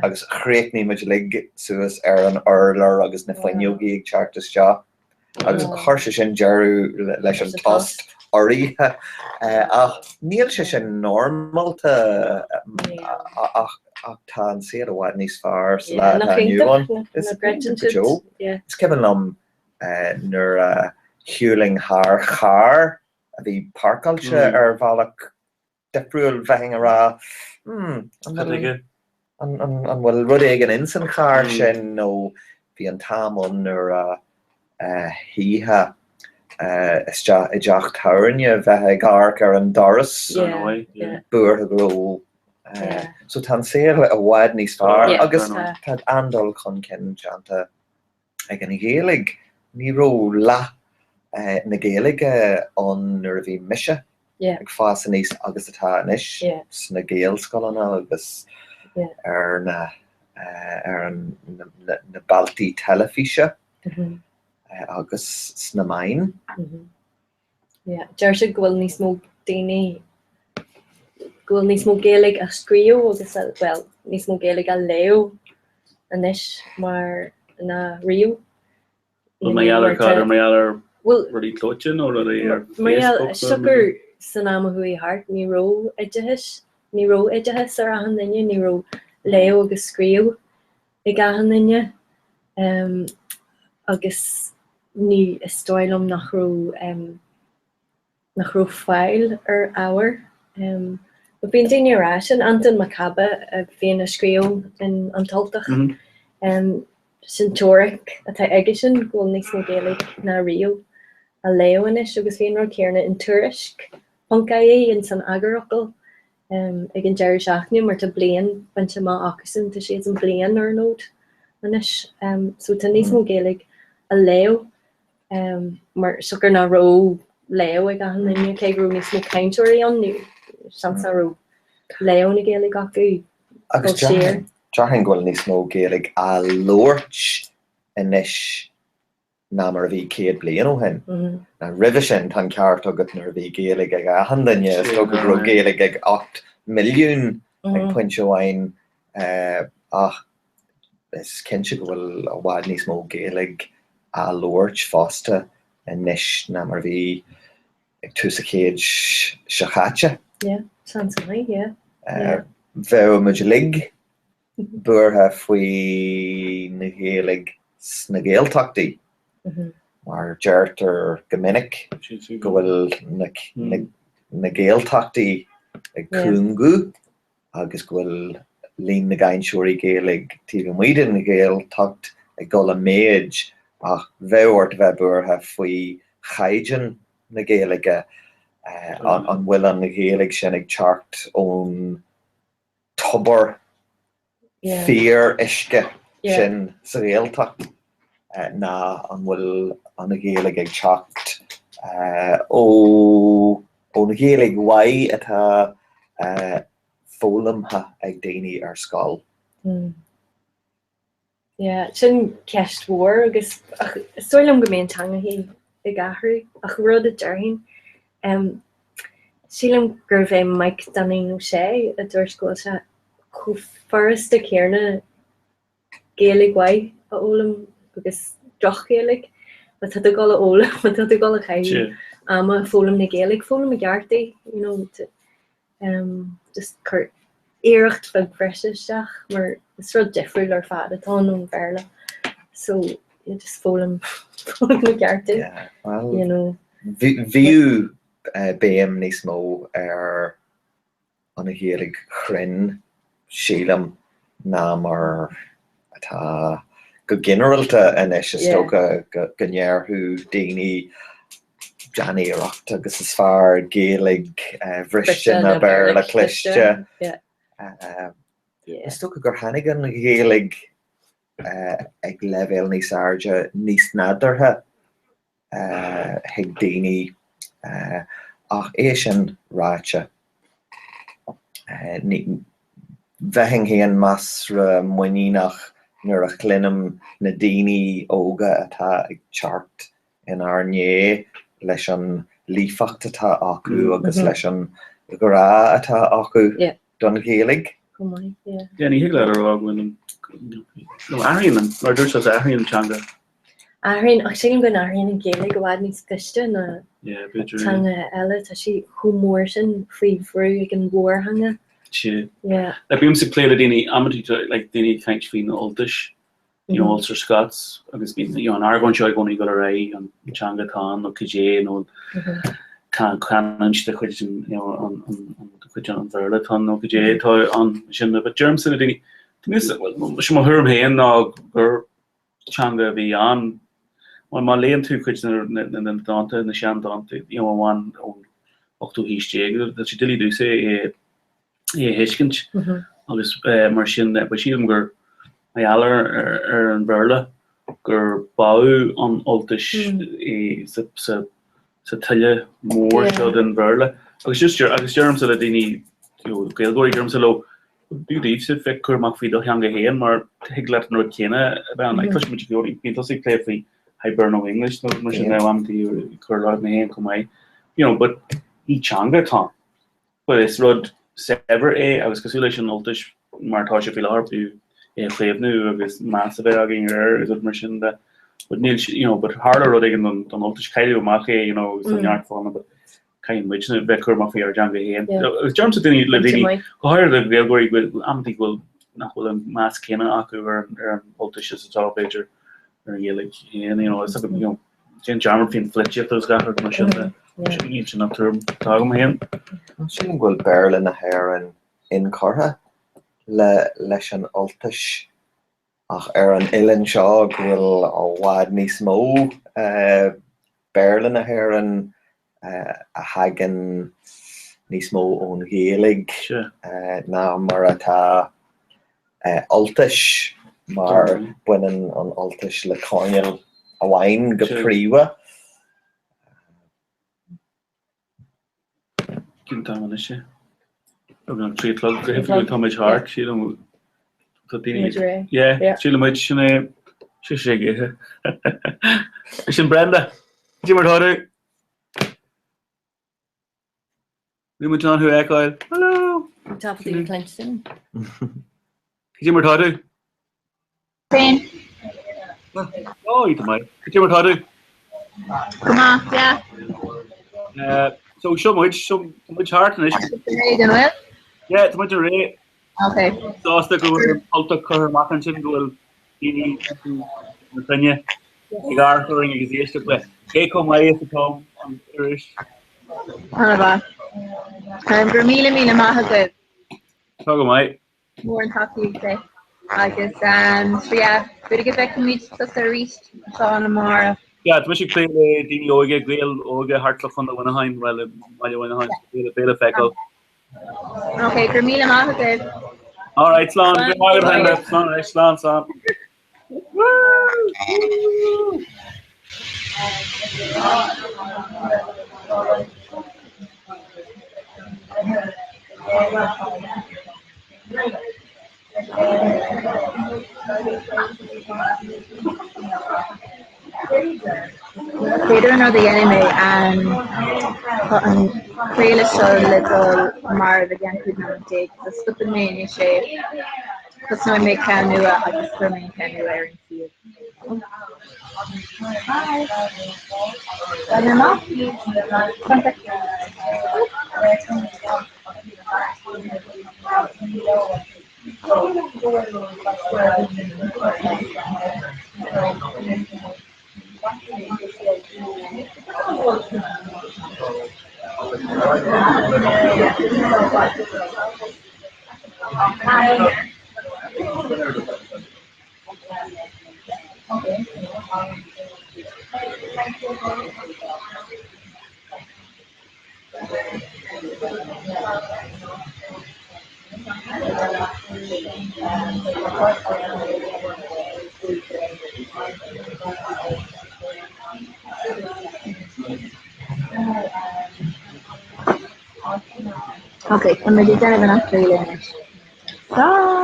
agus chríochnaigh muid uilig suas ar an urlár agus na fuinneogaí ag teacht isteach agus chuir sé sin deireadh leis an tost áirithe. Ach níl sé sin normálta ach tá an saol i bhfad níos fearr sa lá atá inniu ann. Is iontach go deo. Is cuimhin liom nuair a shiúlainn thar charr a bhí páirceáilte ar bhealach difriúil, bheinn ag rá, hmm, an bhfuil, an, an, an bhfuil rud éigin ins an charr sin nó bhí an t-am ann nuair a shuífeá isteach i dteach tábhairne bheith ag amharc ar an doras buartha go raibh so tá an saol i bhfad níos fearr agus tá an-dul chun cinn déanta ag an Ghaeilge. Ní raibh leath na Gaeilge ann nuair a bhí mise ag fás aníos agus atá anois sna Gaelscoileanna agus ar na ar na bealtaí teilifíse agus sna meáin. Yeah, deir siad go bhfuil níos mó daoine, go bhfuil níos mó Gaeilge á scríobh agus, bhuel, níos mó Gaeilge á léamh anois mar ná riamh. Bhuel, mar gheall ar cad, mar gheall ar rudaí clóite nó rudaí ar Mar gheall, siocair san am a chuaigh thart, ní raibh oideachas, ní raibh oideachas ar achan duine, ní raibh léamh agus scríobh ag achan duine agus ní, is dóigh liom nach raibh, nach raibh fáil ar ábhar. But bíonn daoine ag rá sin, Antain Mac Cába a bhíonn ag scríobh in An tUltach, sin teoiric atá aigesean go bhfuil níos mó Gaeilge ná riamh á léamh anois agus bhí an rud céanna in Tuairisc ponc ie in san eagarfhocal ag an deireadh seachtaine mar tá bliain bainte amach acusan, tá siadsan bliain ar an fhód anois. So tá níos mó Gaeilge á léamh mar siocair nach raibh léamh ag achan duine, cé go raibh níos mó cainteoirí ann, seans nach raibh léamh na Gaeilge acu Agus dul siar. déarfainn go bhfuil níos mó Gaeilge á labhairt anois ná mar a bhí 100 bliain ó shin. Roimhe sin, tá an ceart agat nuair a bhí Gaeilge ag achan duine, is dócha go raibh Gaeilge ag 8 milliún ag pointe amháin ach is cinnte go bhfuil i bhfad níos mó Gaeilge á labhairt fosta anois ná mar a bhí ag tús an chéid seo chaite. Yeah, seans maith, yeah. Bheadh muid uilig buartha faoin Ghaeilge sna Gaeltachtaí, mar deirtear go minic go bhfuil na Gaeltachtaí ag cúngú agus go bhfuil líon na gcainteoirí Gaeilge taobh amuigh den Ghaeltacht ag dul i méid ach bheadh ort a bheith buartha faoi chaighdeán na Gaeilge, an bhfuil an Ghaeilge sin ag teacht ón tobar fíor-uisce sin sa Ghaeltacht ná an bhfuil an Ghaeilge ag teacht ón Ghaeilge mhaith atá foghlamtha ag daoine ar scoil. Yeah, sin ceist mhór agus ach is dóigh liom go mbíonn teangachaí ag athrú ach rud a déarfainn, em, sílim gurbh é Maidhc Dainín Ó Sé a dúirt go bhfuil sé chomh furasta céanna Gaeilge mhaith a fhoghlaim agus droch-Ghaeilge. Má tá tú ag dul a fhoghlaim, má tá tú ag dul a chaitheamh ama ag foghlaim na Gaeilge, foghlaim i gceart í, you know, just cuir iarracht bheag bhreise isteach mar is rud difriúil ar fad atá ann ón Bhéarla so yeah, just foghlaim foghlaim i gceart é, Well, you know. bhíodh béim níos mó ar an Ghaeilge chruinn, sílim, ná mar atá go ginearálta anois. Is dócha go ndéarfadh daoine déan iarracht agus is fearr Gaeilge bhriste ná Béarla cliste. Is dócha gur tháinig an Ghaeilge ag leibhéal níos airde, níos nádúrtha chuig daoine ach é sin ráite, bheinn féin measartha muiníneach nuair a chluinim na daoine óga atá ag teacht. inár ndiaidh leis an líofacht atá acu agus leis an ghrá atá acu don Ghaeilge. Chomh maith, yeah. Yeah, ní thig leat a rá go bhfuil an, nó athraíonn an, mar a dúirt tusa, athraíonn an teanga. Athraíonn, ach sílim go n-athraíonn an Ghaeilge i bhfad níos gaiste ná Yeah, b'fhéidir, yeah. teanga eile. Tá sí chomh mór sin faoi bhrú ag an mhórtheanga. Sea. Yeah. Like, bímse ag plé le daoine, amantaí, like, daoine ag caint faoin Ultais, you know, Ulster Scots, agus bíonn, you know, an argóint seo i gcónaí ag dul ar aghaidh, an teanga atá ann nó cad é, nó canúint de chuid an, you know, an, an, an, de chuid an Bhéarla atá ann nó cad é atá ann sin, but deirimse le daoine, níl, sin mo thuairim féin ná gur teanga a bhí ann. Bhuel, má léann tú cuid de na dánta, na seandánta, you know, a bhain ón ochtú haois déag, tá sé doiligh domhsa é é a thuiscint agus mar sin de, but sílim gur mar gheall ar an Bhéarla gur bádh an Ultais sa tuile mór seo den Bhéarla. Agus just agus deirimse le daoine, you know, Gaeilgeoirí, deirimse leo, b'fhiú daoibhse bheith cúramach faoi do theanga féin mar thig leat an rud céanna a bheith ann. Like, cloisimid i gcónaí, bíonn tusa ag plé faoi Hiberno English nó mar sin de, amantaí ag cur láimh mé féin chomh maith, you know, but ní teanga atá ann. But is rud saibhir é agus cosúil leis an Ultais mar atá sé faoi láthair, b'fhiú é a chaomhnú agus meas a bheith againn air agus rud mar sin de. But níl, you know, but tharla rud éigin don, don Ultais, cailleadh amach é, you know, agus tá neart fáthanna, but caithfidh muidne bheith cúramach faoi ár dteanga féin. Agus deirimse daoine le daoine, go háirithe le Gaeilgeoirí, go bhfuil amantaí go bhfuil nach bhfuil an meas céanna acu ar an, ar an Ultais is atá b'fhéidir ar an Ghaeilge féin, you know, is you know, Déan dearmad faoin pholaitíocht agus gach rud mar sin de. Níl sin an tuairim atá agam féin. Sílim go bhfuil Béarla na hÉireann inchurtha le leis an Ultais ach ar an oileán seo go bhfuil i bhfad níos mó Béarla na hÉireann a thagann níos mó ón Ghaeilge ná mar atá Ultais mar baineann an Ultais le coirnéal amháin go príomha. Cén t-am anois é? Beagnach 3 a chlog go hoifigiúil tá muid thart, sílim tá daoine Yeah, sílim muid sin é sé sé ag ithe. Sin Brenda, Cad é mar atá tú? Bhí muid in ann thú a fheiceáil. Hello! Tá tú ag cluinstin. Cad é mar atá tú? Féin. Ó, tá maith. Cad é mar atá tú? Go maith, yeah. So seo muid, seo muid thart anois. Réidh an bhfuil? Yeah, tá muid réidh. Okay. Sásta go bhfuil an tUltach curtha amach ansin go bhfuil daoine na cruinne ag amharc orainn agus éisteacht le cé chomh maith is atá an iris. An-mhaith. Go raibh míle míle maith agaibh. Tá go maith. Mór an tacaíocht é. Agus so yeah, b'fhéidir go bhfeicfimid tusa arís anseo amárach. Yeah, tá mise ag plé le daoine óige, Gaeil óige thart le Contae Mhuineacháin, bhuel, i mBaile Mhuineacháin, beidh le feiceáil. Ok, go raibh míle maith agaibh. All right, slán, go raibh maith agat, Brenda. Slán anois, slán, slán. B'fhéidir an rud a dhéanfaidh mé, tá an craoladh seo le dul marbh i gceann 15 nóiméad, so stopfaidh mé anois é, tosnóidh mé ceann nua agus cuirfidh mé an ceann nua ar an suíomh. Bye! Bye amach! Ok, tá muid ag déanamh an athchraoladh anois. Stop!